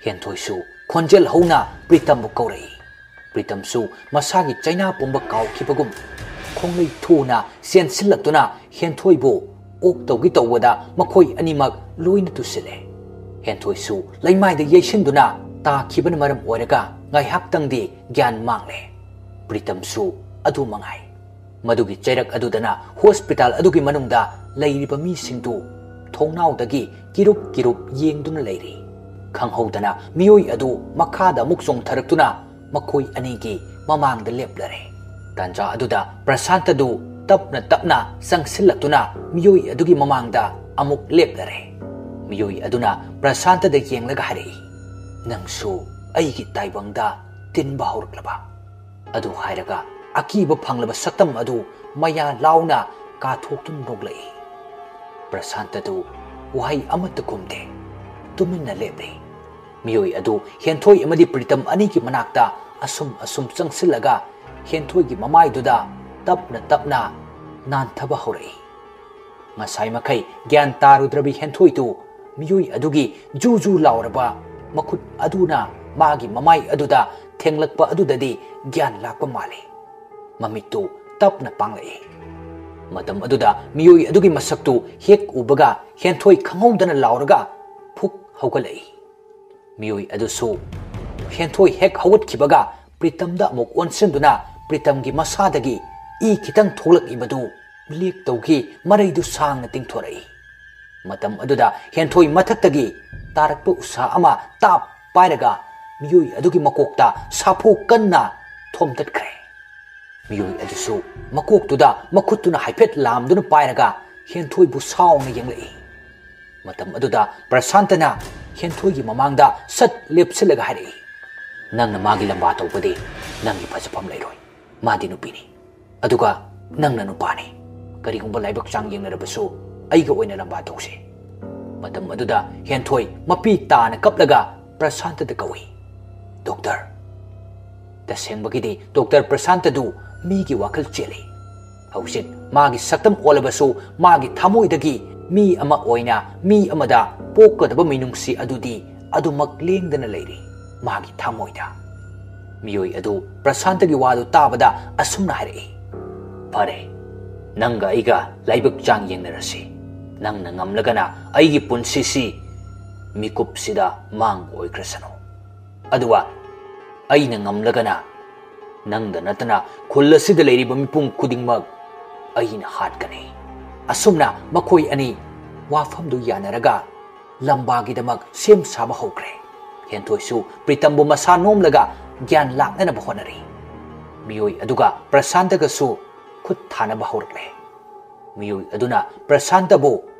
ꯍꯦꯟꯊꯣꯏꯁꯨ ꯈꯣꯟꯖꯦꯜ ꯍꯧꯅ ꯄ꯭ꯔꯤꯇꯝꯕꯨ ꯀꯧꯔꯛꯏ꯫ ꯄ꯭ꯔꯤꯇꯝꯁꯨ ꯃꯁꯥꯒꯤ ꯆꯩꯅꯥ ꯄꯨꯝꯕ ꯀꯥꯎꯈꯤꯕꯒꯨꯝ ꯈꯣꯡꯂꯩ ꯊꯨꯅ ꯆꯦꯟꯁꯤꯜꯂꯛꯇꯨꯅ ꯍꯦꯟꯊꯣꯏꯕꯨ ꯑꯣꯛ ꯇꯧꯒꯦ ꯇꯧꯕꯗ ꯃꯈꯣꯏ ꯑꯅꯤꯃꯛ ꯂꯣꯏꯅ ꯇꯨꯁꯤꯜꯂꯦ꯫ ꯍꯦꯟꯊꯣꯏꯁꯨ ꯂꯩꯃꯥꯏꯗ ꯌꯩꯁꯤꯟꯗꯨꯅ ꯇꯥꯈꯤꯕꯅ ꯃꯔꯝ ꯑꯣꯏꯔꯒ ꯉꯥꯏꯍꯥꯛꯇꯪꯗꯤ ꯒ꯭ꯌꯥꯟ ꯃꯥꯡꯂꯦ꯫ ꯄ꯭ꯔꯤꯇꯝꯁꯨ ꯑꯗꯨ ꯃꯉꯥꯏ꯫ ꯃꯗꯨꯒꯤ ꯆꯩꯔꯛ ꯑꯗꯨꯗꯅ ꯍꯣꯁꯄꯤꯇꯥꯜ ꯑꯗꯨꯒꯤ ꯃꯅꯨꯡꯗ ꯂꯩꯔꯤꯕ ꯃꯤꯁꯤꯡꯗꯨ ꯊꯣꯡꯅꯥꯎꯗꯒꯤ ꯀꯤꯔꯨꯞ ꯀꯤꯔꯨꯞ ꯌꯦꯡꯗꯨꯅ ꯂꯩꯔꯤ꯫ ꯈꯪꯍꯧꯗꯅ ꯃꯤꯑꯣꯏ ꯑꯗꯨ ꯃꯈꯥꯗ ꯑꯃꯨꯛ ꯆꯣꯡꯊꯔꯛꯇꯨꯅ ꯃꯈꯣꯏ ꯑꯅꯤꯒꯤ ꯃꯃꯥꯡꯗ ꯂꯦꯞꯂꯔꯦ꯫ ꯇꯥꯟꯖꯥ ꯑꯗꯨꯗ ꯄ꯭ꯔꯁꯥꯟꯇꯗꯨ ꯇꯞꯅ ꯇꯞꯅ ꯆꯪꯁꯤꯜꯂꯛꯇꯨꯅ ꯃꯤꯑꯣꯏ ꯑꯗꯨꯒꯤ ꯃꯃꯥꯡꯗ ꯑꯃꯨꯛ ꯂꯦꯞꯂꯔꯦ꯫ ꯃꯤꯑꯣꯏ ꯑꯗꯨꯅ ꯄ꯭ꯔꯁꯥꯟꯇꯗ ꯌꯦꯡꯂꯒ ꯍꯥꯏꯔꯛꯏ, "ꯅꯪꯁꯨ ꯑꯩꯒꯤ ꯇꯥꯏꯕꯪꯗ ꯇꯤꯟꯕ ꯍꯧꯔꯛꯂꯕ?" ꯑꯗꯨ ꯍꯥꯏꯔꯒ ꯑꯀꯤꯕ ꯐꯪꯂꯕ ꯁꯛꯇꯝ ꯑꯗꯨ ꯃꯌꯥ ꯂꯥꯎꯅ ꯀꯥꯊꯣꯛꯇꯨꯅ ꯅꯣꯛꯂꯛꯏ꯫ ꯄ꯭ꯔꯁꯥꯟꯇꯗꯨ ꯋꯥꯍꯩ ꯑꯃꯠꯇ ꯈꯨꯝꯗꯦ꯫ ꯇꯨꯃꯤꯟꯅ ꯂꯦꯞꯂꯤ꯫ ꯃꯤꯑꯣꯏ ꯑꯗꯨ ꯍꯦꯟꯊꯣꯏ ꯑꯃꯗꯤ ꯄ꯭ꯔꯤꯇꯝ ꯑꯅꯤꯒꯤ ꯃꯅꯥꯛꯇ ꯑꯁꯨꯝ ꯑꯁꯨꯝ ꯆꯪꯁꯤꯜꯂꯒ ꯍꯦꯟꯊꯣꯏꯒꯤ ꯃꯃꯥꯏꯗꯨꯗ ꯇꯞꯅ ꯇꯞꯅ ꯅꯥꯟꯊꯕ ꯍꯧꯔꯛꯏ꯫ ꯉꯁꯥꯏ ꯃꯈꯩ ꯒ꯭ꯌꯥꯟ ꯇꯥꯔꯨꯗ꯭ꯔꯕꯤ ꯍꯦꯟꯊꯣꯏꯗꯨ ꯃꯤꯑꯣꯏ ꯑꯗꯨꯒꯤ ꯖꯨ ꯖꯨ ꯂꯥꯎꯔꯕ ꯃꯈꯨꯠ ꯑꯗꯨꯅ ꯃꯥꯒꯤ ꯃꯃꯥꯏ ꯑꯗꯨꯗ ꯊꯦꯡꯂꯛꯄ ꯑꯗꯨꯗꯗꯤ ꯒ꯭ꯌꯥꯟ ꯂꯥꯛꯄ ꯃꯥꯜꯂꯤ꯫ ꯃꯃꯤꯠꯇꯨ ꯇꯞꯅ ꯄꯥꯡꯂꯛꯏ꯫ ꯃꯇꯝ ꯑꯗꯨꯗ ꯃꯤꯑꯣꯏ ꯑꯗꯨꯒꯤ ꯃꯁꯛꯇꯨ ꯍꯦꯛ ꯎꯕꯒ ꯍꯦꯟꯊꯣꯏ ꯈꯪꯍꯧꯗꯅ ꯂꯥꯎꯔꯒ ꯐꯨꯛ ꯍꯧꯒꯠꯂꯛꯏ꯫ ꯃꯤꯑꯣꯏ ꯑꯗꯨꯁꯨ ꯍꯦꯟꯊꯣꯏ ꯍꯦꯛ ꯍꯧꯒꯠꯈꯤꯕꯒ ꯄ꯭ꯔꯤꯇꯝꯗ ꯑꯃꯨꯛ ꯑꯣꯟꯁꯤꯟꯗꯨꯅ ꯄ꯭ꯔꯤꯇꯝꯒꯤ ꯃꯁꯥꯗꯒꯤ ꯏ ꯈꯤꯇꯪ ꯊꯣꯛꯂꯛꯏꯕꯗꯨ ꯂꯤꯛ ꯇꯧꯈꯤ꯫ ꯃꯔꯩꯗꯨ ꯁꯥꯡꯅ ꯇꯤꯡꯊꯣꯔꯛꯏ꯫ ꯃꯇꯝ ꯑꯗꯨꯗ ꯍꯦꯟꯊꯣꯏ ꯃꯊꯛꯇꯒꯤ ꯇꯥꯔꯛꯄ ꯎꯁꯥ ꯑꯃ ꯇꯥꯞ ꯄꯥꯏꯔꯒ ꯃꯤꯑꯣꯏ ꯑꯗꯨꯒꯤ ꯃꯀꯣꯛꯇ ꯁꯥꯐꯨ ꯀꯟꯅ ꯊꯣꯝꯗꯠꯈ꯭ꯔꯦ꯫ ꯃꯤꯑꯣꯏ ꯑꯗꯨꯁꯨ ꯃꯀꯣꯛꯇꯨꯗ ꯃꯈꯨꯠꯇꯨꯅ ꯍꯥꯏꯐꯦꯠ ꯂꯥꯝꯗꯨꯅ ꯄꯥꯏꯔꯒ ꯍꯦꯟꯊꯣꯏꯕꯨ ꯁꯥꯎꯅ ꯌꯦꯡꯂꯛꯏ꯫ ꯃꯇꯝ ꯑꯗꯨꯗ ꯄ꯭ꯔꯁꯥꯟꯇꯅ ꯍꯦꯟꯊꯣꯏꯒꯤ ꯃꯃꯥꯡꯗ ꯁꯠ ꯂꯦꯞꯁꯤꯜꯂꯒ ꯍꯥꯏꯔꯛꯏ, "ꯅꯪꯅ ꯃꯥꯒꯤ ꯂꯝꯕꯥ ꯇꯧꯕꯗꯤ ꯅꯪꯒꯤ ꯐꯖꯐꯝ ꯂꯩꯔꯣꯏ꯫ ꯃꯥꯗꯤ ꯅꯨꯄꯤꯅꯤ꯫ ꯑꯗꯨꯒ ꯅꯪꯅ ꯅꯨꯄꯥꯅꯤ꯫ ꯀꯔꯤꯒꯨꯝꯕ ꯂꯥꯏꯕꯛ ꯆꯥꯡ ꯌꯦꯡꯅꯔꯕꯁꯨ ꯑꯩꯒ ꯑꯣꯏꯅ ꯂꯝꯕꯥ ꯇꯧꯁꯦ꯫" ꯃꯇꯝ ꯑꯗꯨꯗ ꯍꯦꯟꯊꯣꯏ ꯃꯄꯤ ꯇꯥꯅ ꯀꯞꯂꯒ ꯄ꯭ꯔꯁꯥꯟꯇꯗ ꯀꯧꯏ, "ꯗꯣꯛꯇꯔ!" ꯇꯁꯦꯡꯕꯒꯤꯗꯤ ꯗꯣꯛꯇꯔ ꯄ꯭ꯔꯁꯥꯟꯇꯗꯨ ꯃꯤꯒꯤ ꯋꯥꯈꯜ ꯆꯦꯜꯂꯤ꯫ ꯍꯧꯖꯤꯛ ꯃꯥꯒꯤ ꯁꯛꯇꯝ ꯑꯣꯜꯂꯕꯁꯨ ꯃꯥꯒꯤ ꯊꯃꯣꯏꯗꯒꯤ ꯃꯤ ꯑꯃ ꯑꯣꯏꯅ ꯃꯤ ꯑꯃꯗ ꯄꯣꯛꯀꯗꯕ ꯃꯤꯅꯨꯡꯁꯤ ꯑꯗꯨꯗꯤ ꯑꯗꯨꯃꯛ ꯂꯦꯡꯗꯅ ꯂꯩꯔꯤ ꯃꯥꯒꯤ ꯊꯃꯣꯏꯗ꯫ ꯃꯤꯑꯣꯏ ꯑꯗꯨ ꯄ꯭ꯔꯁꯥꯟꯇꯒꯤ ꯋꯥꯗꯨ ꯇꯥꯕꯗ ꯑꯁꯨꯝꯅ ꯍꯥꯏꯔꯛꯏ, "ꯐꯔꯦ, ꯅꯪꯒ ꯑꯩꯒ ꯂꯥꯏꯕꯛ ꯆꯥꯡ ꯌꯦꯡꯅꯔꯁꯤ꯫ ꯅꯪꯅ ꯉꯝꯂꯒꯅ ꯑꯩꯒꯤ ꯄꯨꯟꯁꯤꯁꯤ ꯃꯤꯀꯨꯞꯁꯤꯗ ꯃꯥꯡꯕ ꯑꯣꯏꯈ꯭ꯔꯁꯅꯨ꯫ ꯑꯗꯨꯒ ꯑꯩꯅ ꯉꯝꯂꯒꯅ ꯅꯪꯗ ꯅꯠꯇꯅ ꯈꯨꯜ ꯑꯁꯤꯗ ꯂꯩꯔꯤꯕ ꯃꯤꯄꯨꯝ ꯈꯨꯗꯤꯡꯃꯛ ꯑꯩꯅ ꯍꯥꯠꯀꯅꯤ꯫" ꯑꯁꯨꯝꯅ ꯃꯈꯣꯏ ꯑꯅꯤ ꯋꯥꯐꯝꯗꯨ ꯌꯥꯅꯔꯒ ꯂꯝꯕꯥꯒꯤꯗꯃꯛ ꯁꯦꯝ ꯁꯥꯕ ꯍꯧꯈ꯭ꯔꯦ꯫ ꯍꯦꯟꯊꯣꯏꯁꯨ ꯄ꯭ꯔꯤꯇꯝꯕꯨ ꯃꯁꯥ ꯅꯣꯝꯂꯒ ꯒ꯭ꯌꯥꯟ ꯂꯥꯛꯅꯅꯕ ꯍꯣꯠꯅꯔꯤ꯫ ꯃꯤꯑꯣꯏ ꯑꯗꯨꯒ ꯄ꯭ꯔꯁꯥꯟꯇꯒꯁꯨ ꯈꯨꯠ ꯊꯥꯅꯕ ꯍꯧꯔꯛꯂꯦ꯫ ꯃꯤꯑꯣꯏ ꯑꯗꯨꯅ ꯄ꯭ꯔꯁꯥꯟꯇꯕꯨ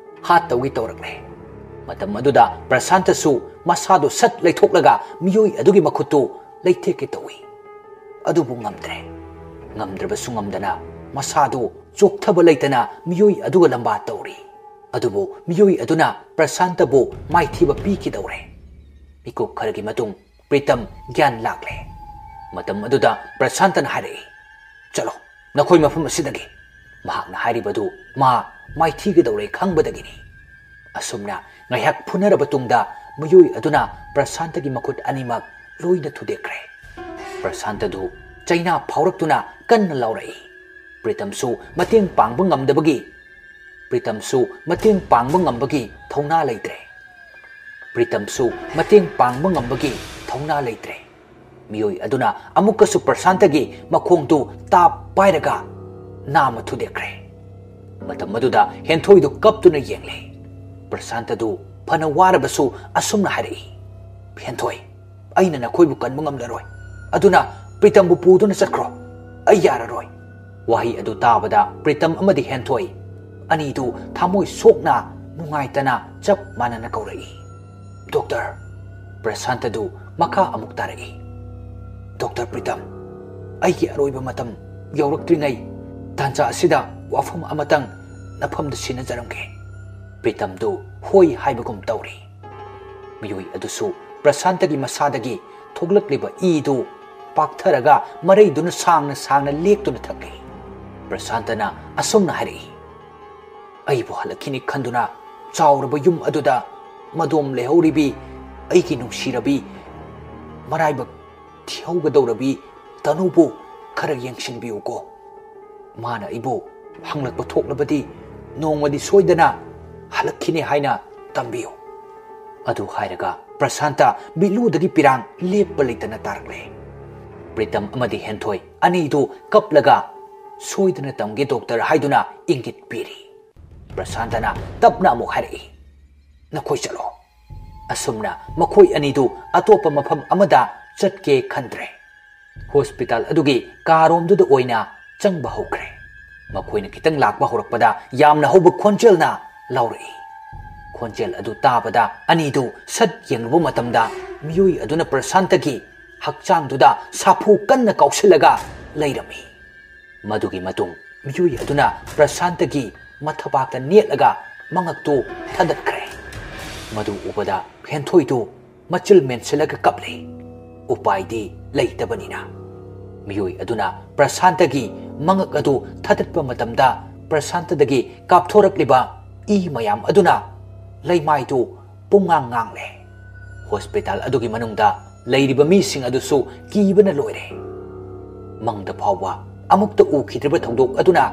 ꯍꯥꯠꯇꯧꯒꯤ ꯇꯧꯔꯛꯂꯦ꯫ ꯃꯇꯝ ꯑꯗꯨꯗ ꯄ꯭ꯔꯁꯥꯟꯇꯁꯨ ꯃꯁꯥꯗꯨ ꯁꯠ ꯂꯩꯊꯣꯛꯂꯒ ꯃꯤꯑꯣꯏ ꯑꯗꯨꯒꯤ ꯃꯈꯨꯠꯇꯨ ꯂꯩꯊꯦꯛꯀꯦ ꯇꯧꯏ꯫ ꯑꯗꯨꯕꯨ ꯉꯝꯗ꯭ꯔꯦ꯫ ꯉꯝꯗ꯭ꯔꯕꯁꯨ ꯉꯝꯗꯅ ꯃꯁꯥꯗꯨ ꯆꯣꯛꯊꯕ ꯂꯩꯇꯅ ꯃꯤꯑꯣꯏ ꯑꯗꯨꯒ ꯂꯝꯕꯥ ꯇꯧꯔꯤ꯫ ꯑꯗꯨꯕꯨ ꯃꯤꯑꯣꯏ ꯑꯗꯨꯅ ꯄ꯭ꯔꯁꯥꯟꯇꯕꯨ ꯃꯥꯏꯊꯤꯕ ꯄꯤꯈꯤꯗꯧꯔꯦ꯫ ꯃꯤꯀꯨꯞ ꯈꯔꯒꯤ ꯃꯇꯨꯡ ꯄ꯭ꯔꯤꯇꯝ ꯒ꯭ꯌꯥꯟ ꯂꯥꯛꯂꯦ꯫ ꯃꯇꯝ ꯑꯗꯨꯗ ꯄ꯭ꯔꯁꯥꯟꯇꯅ ꯍꯥꯏꯔꯛꯏ, "ꯆꯠꯂꯣ, ꯅꯈꯣꯏ ꯃꯐꯝ ꯑꯁꯤꯗꯒꯤ꯫" ꯃꯍꯥꯛꯅ ꯍꯥꯏꯔꯤꯕꯗꯨ ꯃꯥ ꯃꯥꯏꯊꯤꯒꯗꯧꯔꯦ ꯈꯪꯕꯗꯒꯤꯅꯤ꯫ ꯑꯁꯨꯝꯅ ꯉꯥꯏꯍꯥꯛ ꯐꯨꯅꯔꯕ ꯇꯨꯡꯗ ꯃꯤꯑꯣꯏ ꯑꯗꯨꯅ ꯄ꯭ꯔꯁꯥꯟꯇꯒꯤ ꯃꯈꯨꯠ ꯑꯅꯤꯃꯛ ꯂꯣꯏꯅ ꯊꯨꯗꯦꯛꯈ꯭ꯔꯦ꯫ ꯄ꯭ꯔꯁꯥꯟꯇꯗꯨ ꯆꯩꯅꯥ ꯐꯥꯎꯔꯛꯇꯨꯅ ꯀꯟꯅ ꯂꯥꯎꯔꯛꯏ꯫ ꯄ꯭ꯔꯤꯇꯝꯁꯨ ꯃꯇꯦꯡ ꯄꯥꯡꯕ ꯉꯝꯗꯕꯒꯤ, ꯄ꯭ꯔꯤꯇꯝꯁꯨ ꯃꯇꯦꯡ ꯄꯥꯡꯕ ꯉꯝꯕꯒꯤ ꯊꯧꯅꯥ ꯂꯩꯇ꯭ꯔꯦ꯫ ꯄ꯭ꯔꯤꯇꯝꯁꯨ ꯃꯇꯦꯡ ꯄꯥꯡꯕ ꯉꯝꯕꯒꯤ ꯊꯧꯅꯥ ꯂꯩꯇ꯭ꯔꯦ꯫ ꯃꯤꯑꯣꯏ ꯑꯗꯨꯅ ꯑꯃꯨꯛꯀꯁꯨ ꯄ꯭ꯔꯁꯥꯟꯇꯒꯤ ꯃꯈꯣꯡꯗꯨ ꯇꯥꯞ ꯄꯥꯏꯔꯒ ꯅꯥꯝꯃ ꯊꯨꯗꯦꯛꯈ꯭ꯔꯦ꯫ ꯃꯇꯝ ꯑꯗꯨꯗ ꯍꯦꯟꯊꯣꯏꯗꯨ ꯀꯞꯇꯨꯅ ꯌꯦꯡꯂꯦ꯫ ꯄ꯭ꯔꯁꯥꯟꯇꯗꯨ ꯐꯅ ꯋꯥꯔꯕꯁꯨ ꯑꯁꯨꯝꯅ ꯍꯥꯏꯔꯛꯏ, "ꯍꯦꯟꯊꯣꯏ, ꯑꯩꯅ ꯅꯈꯣꯏꯕꯨ ꯀꯟꯕ ꯉꯝꯂꯔꯣꯏ꯫ ꯑꯗꯨꯅ ꯄ꯭ꯔꯤꯇꯝꯕꯨ ꯄꯨꯗꯨꯅ ꯆꯠꯈ꯭ꯔꯣ꯫ ꯑꯩ ꯌꯥꯔꯔꯣꯏ꯫" ꯋꯥꯍꯩ ꯑꯗꯨ ꯇꯥꯕꯗ ꯄ꯭ꯔꯤꯇꯝ ꯑꯃꯗꯤ ꯍꯦꯟꯊꯣꯏ ꯑꯅꯤꯗꯨ ꯊꯃꯣꯏ ꯁꯣꯛꯅ ꯅꯨꯡꯉꯥꯏꯇꯅ ꯆꯞ ꯃꯥꯟꯅꯅ ꯀꯧꯔꯛꯏ꯫ "ꯗꯣꯛꯇꯔ!" ꯄ꯭ꯔꯁꯥꯟꯇꯗꯨ ꯃꯈꯥ ꯑꯃꯨꯛ ꯇꯥꯔꯛꯏ꯫ "ꯗꯣꯛꯇꯔ ꯄ꯭ꯔꯤꯇꯝ, ꯑꯩꯒꯤ ꯑꯔꯣꯏꯕ ꯃꯇꯝ ꯌꯧꯔꯛꯇ꯭ꯔꯤꯉꯩ ꯇꯥꯟꯖꯥ ꯑꯁꯤꯗ ꯋꯥꯐꯝ ꯑꯃꯇꯪ ꯅꯐꯝꯗ ꯁꯤꯟꯅꯖꯔꯝꯒꯦ꯫" ꯄ꯭ꯔꯤꯇꯝꯗꯨ ꯍꯣꯏ ꯍꯥꯏꯕꯒꯨꯝ ꯇꯧꯔꯤ꯫ ꯃꯤꯑꯣꯏ ꯑꯗꯨꯁꯨ ꯄ꯭ꯔꯁꯥꯟꯇꯒꯤ ꯃꯁꯥꯗꯒꯤ ꯊꯣꯛꯂꯛꯂꯤꯕ ꯏꯗꯨ ꯄꯥꯛꯊꯔꯒ ꯃꯔꯩꯗꯨꯅ ꯁꯥꯡꯅ ꯁꯥꯡꯅ ꯂꯦꯛꯇꯨꯅ ꯊꯛꯂꯤ꯫ ꯄ꯭ꯔꯁꯥꯟꯇꯅ ꯑꯁꯨꯝꯅ ꯍꯥꯏꯔꯛꯏ, "ꯑꯩꯕꯨ ꯍꯜꯂꯛꯈꯤꯅꯤ ꯈꯟꯗꯨꯅ ꯆꯥꯎꯔꯕ ꯌꯨꯝ ꯑꯗꯨꯗ ꯃꯗꯣꯝ ꯂꯩꯍꯧꯔꯤꯕꯤ ꯑꯩꯒꯤ ꯅꯨꯡꯁꯤꯔꯕꯤ, ꯃꯔꯥꯏꯕꯛ ꯊꯤꯍꯧꯒꯗꯧꯔꯕꯤ ꯇꯅꯨꯕꯨ ꯈꯔ ꯌꯦꯡꯁꯤꯟꯕꯤꯌꯨꯀꯣ꯫ ꯃꯥꯅ ꯑꯩꯕꯨ ꯍꯪꯂꯛꯄ ꯊꯣꯛꯂꯕꯗꯤ ꯅꯣꯡꯃꯗꯤ ꯁꯣꯏꯗꯅ ꯍꯜꯂꯛꯈꯤꯅꯤ ꯍꯥꯏꯅ ꯇꯝꯕꯤꯌꯨ꯫" ꯑꯗꯨ ꯍꯥꯏꯔꯒ ꯄ꯭ꯔꯁꯥꯟꯇ ꯃꯤꯠꯂꯨꯗꯒꯤ ꯄꯤꯔꯥꯡ ꯂꯦꯞꯄ ꯂꯩꯇꯅ ꯇꯥꯔꯛꯂꯦ꯫ ꯄ꯭ꯔꯤꯇꯝ ꯑꯃꯗꯤ ꯍꯦꯟꯊꯣꯏ ꯑꯅꯤꯗꯨ ꯀꯞꯂꯒ, "ꯁꯣꯏꯗꯅ ꯇꯝꯒꯦ ꯗꯣꯛꯇꯔ" ꯍꯥꯏꯗꯨꯅ ꯏꯪꯒꯤꯠ ꯄꯤꯔꯤ꯫ ꯄ꯭ꯔꯁꯥꯟꯇꯅ ꯇꯞꯅ ꯑꯃꯨꯛ ꯍꯥꯏꯔꯛꯏ, "ꯅꯈꯣꯏ ꯆꯠꯂꯣ꯫" ꯑꯁꯨꯝꯅ ꯃꯈꯣꯏ ꯑꯅꯤꯗꯨ ꯑꯇꯣꯞꯄ ꯃꯐꯝ ꯑꯃꯗ ꯆꯠꯀꯦ ꯈꯟꯗ꯭ꯔꯦ꯫ ꯍꯣꯁꯄꯤꯇꯥꯜ ꯑꯗꯨꯒꯤ ꯀꯥꯔꯣꯝꯗꯨꯗ ꯑꯣꯏꯅ ꯆꯪꯕ ꯍꯧꯈ꯭ꯔꯦ꯫ ꯃꯈꯣꯏꯅ ꯈꯤꯇꯪ ꯂꯥꯛꯄ ꯍꯧꯔꯛꯄꯗ ꯌꯥꯝꯅ ꯍꯧꯕ ꯈꯣꯟꯖꯦꯜꯅ ꯂꯥꯎꯔꯛꯏ꯫ ꯈꯣꯟꯖꯦꯜ ꯑꯗꯨ ꯇꯥꯕꯗ ꯑꯅꯤꯗꯨ ꯁꯠ ꯌꯦꯡꯂꯨꯕ ꯃꯇꯝꯗ ꯃꯤꯑꯣꯏ ꯑꯗꯨꯅ ꯄ꯭ꯔꯁꯥꯟꯇꯒꯤ ꯍꯛꯆꯥꯡꯗꯨꯗ ꯁꯥꯐꯨ ꯀꯟꯅ ꯀꯥꯎꯁꯤꯜꯂꯒ ꯂꯩꯔꯝꯃꯤ꯫ ꯃꯗꯨꯒꯤ ꯃꯇꯨꯡ ꯃꯤꯑꯣꯏ ꯑꯗꯨꯅ ꯄ꯭ꯔꯁꯥꯟꯇꯒꯤ ꯃꯊꯕꯥꯛꯇ ꯅꯦꯠꯂꯒ ꯃꯉꯛꯇꯨ ꯊꯗꯠꯈ꯭ꯔꯦ꯫ ꯃꯗꯨ ꯎꯕꯗ ꯍꯦꯟꯊꯣꯏꯗꯨ ꯃꯆꯤꯜ ꯃꯦꯟꯁꯤꯜꯂꯒ ꯀꯞꯂꯦ꯫ ꯎꯄꯥꯏꯗꯤ ꯂꯩꯇꯕꯅꯤꯅ꯫ ꯃꯤꯑꯣꯏ ꯑꯗꯨꯅ ꯄ꯭ꯔꯁꯥꯟꯇꯒꯤ ꯃꯉꯛ ꯑꯗꯨ ꯊꯗꯠꯄ ꯃꯇꯝꯗ ꯄ꯭ꯔꯁꯥꯟꯇꯗꯒꯤ ꯀꯥꯞꯊꯣꯔꯛꯂꯤꯕ ꯏ ꯃꯌꯥꯝ ꯑꯗꯨꯅ ꯂꯩꯃꯥꯏꯗꯨ ꯄꯨꯡꯉꯥꯡ ꯉꯥꯡꯂꯦ꯫ ꯍꯣꯁꯄꯤꯇꯥꯜ ꯑꯗꯨꯒꯤ ꯃꯅꯨꯡꯗ ꯂꯩꯔꯤꯕ ꯃꯤꯁꯤꯡ ꯑꯗꯨꯁꯨ ꯀꯤꯕꯅ ꯂꯣꯏꯔꯦ꯫ ꯃꯪꯗ ꯐꯥꯎꯕ ꯑꯃꯨꯛꯇ ꯎꯈꯤꯗ꯭ꯔꯤꯕ ꯊꯧꯗꯣꯛ ꯑꯗꯨꯅ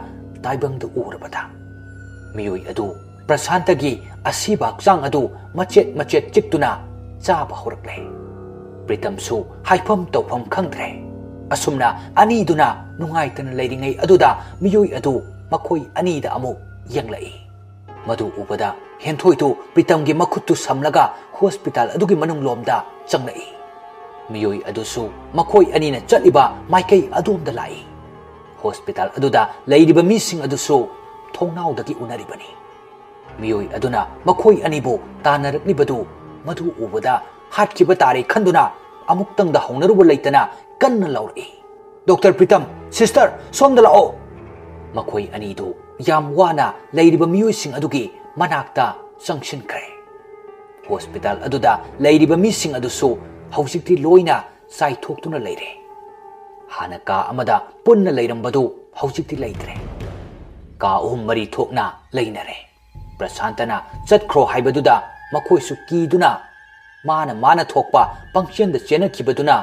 ꯇꯥꯏꯕꯪꯗ ꯎꯔꯕꯗ ꯃꯤꯑꯣꯏ ꯑꯗꯨ ꯄ꯭ꯔꯁꯥꯟꯇꯒꯤ ꯑꯁꯤꯕ ꯍꯛꯆꯥꯡ ꯑꯗꯨ ꯃꯆꯦꯠ ꯃꯆꯦꯠ ꯆꯤꯛꯇꯨꯅ ꯆꯥꯕ ꯍꯧꯔꯛꯂꯦ꯫ ꯄ꯭ꯔꯤꯇꯝꯁꯨ ꯍꯥꯏꯐꯝ ꯇꯧꯐꯝ ꯈꯪꯗ꯭ꯔꯦ꯫ ꯑꯁꯨꯝꯅ ꯑꯅꯤꯗꯨꯅ ꯅꯨꯡꯉꯥꯏꯇꯅ ꯂꯩꯔꯤꯉꯩ ꯑꯗꯨꯗ ꯃꯤꯑꯣꯏ ꯑꯗꯨ ꯃꯈꯣꯏ ꯑꯅꯤꯗ ꯑꯃꯨꯛ ꯌꯦꯡꯂꯛꯏ꯫ ꯃꯗꯨ ꯎꯕꯗ ꯍꯦꯟꯊꯣꯏꯗꯨ ꯄ꯭ꯔꯤꯇꯝꯒꯤ ꯃꯈꯨꯠꯇꯨ ꯁꯝꯂꯒ ꯍꯣꯁꯄꯤꯇꯥꯜ ꯑꯗꯨꯒꯤ ꯃꯅꯨꯡ ꯂꯣꯝꯗ ꯆꯪꯂꯛꯏ꯫ ꯃꯤꯑꯣꯏ ꯑꯗꯨꯁꯨ ꯃꯈꯣꯏ ꯑꯅꯤꯅ ꯆꯠꯂꯤꯕ ꯃꯥꯏꯀꯩ ꯑꯗꯣꯝꯗ ꯂꯥꯛꯏ꯫ ꯍꯣꯁꯄꯤꯇꯥꯜ ꯑꯗꯨꯗ ꯂꯩꯔꯤꯕ ꯃꯤꯁꯤꯡ ꯑꯗꯨꯁꯨ ꯊꯣꯡꯅꯥꯎꯗꯒꯤ ꯎꯅꯔꯤꯕꯅꯤ꯫ ꯃꯤꯑꯣꯏ ꯑꯗꯨꯅ ꯃꯈꯣꯏ ꯑꯅꯤꯕꯨ ꯇꯥꯟꯅꯔꯛꯂꯤꯕꯗꯨ ꯃꯗꯨ ꯎꯕꯗ ꯍꯥꯠꯈꯤꯕ ꯇꯥꯔꯦ ꯈꯟꯗꯨꯅ ꯑꯃꯨꯛꯇꯪꯗ ꯍꯧꯅꯔꯨꯕ ꯂꯩꯇꯅ ꯀꯟꯅ ꯂꯥꯎꯔꯛꯏ꯫ "ꯗꯣꯛꯇꯔ ꯄ꯭ꯔꯤꯇꯝ, ꯁꯤꯁꯇꯔ, ꯁꯣꯝꯗ ꯂꯥꯛꯑꯣ!" ꯃꯈꯣꯏ ꯑꯅꯤꯗꯨ ꯌꯥꯝ ꯋꯥꯅ ꯂꯩꯔꯤꯕ ꯃꯤꯑꯣꯏꯁꯤꯡ ꯑꯗꯨꯒꯤ ꯃꯅꯥꯛꯇ ꯆꯪꯁꯤꯟꯈ꯭ꯔꯦ꯫ ꯍꯣꯁꯄꯤꯇꯥꯜ ꯑꯗꯨꯗ ꯂꯩꯔꯤꯕ ꯃꯤꯁꯤꯡ ꯑꯗꯨꯁꯨ ꯍꯧꯖꯤꯛꯇꯤ ꯂꯣꯏꯅ ꯆꯥꯏꯊꯣꯛꯇꯨꯅ ꯂꯩꯔꯦ꯫ ꯍꯥꯟꯅ ꯀꯥ ꯑꯃꯗ ꯄꯨꯟꯅ ꯂꯩꯔꯝꯕꯗꯨ ꯍꯧꯖꯤꯛꯇꯤ ꯂꯩꯇ꯭ꯔꯦ꯫ ꯀꯥ ꯑꯍꯨꯝ ꯃꯔꯤ ꯊꯣꯛꯅ ꯂꯩꯅꯔꯦ꯫ ꯄ꯭ꯔꯁꯥꯟꯇꯅ ꯆꯠꯈ꯭ꯔꯣ ꯍꯥꯏꯕꯗꯨꯗ ꯃꯈꯣꯏꯁꯨ ꯀꯤꯗꯨꯅ ꯃꯥꯅ ꯃꯥꯅ ꯊꯣꯛꯄ ꯄꯪꯆꯦꯟꯗ ꯆꯦꯟꯅꯈꯤꯕꯗꯨꯅ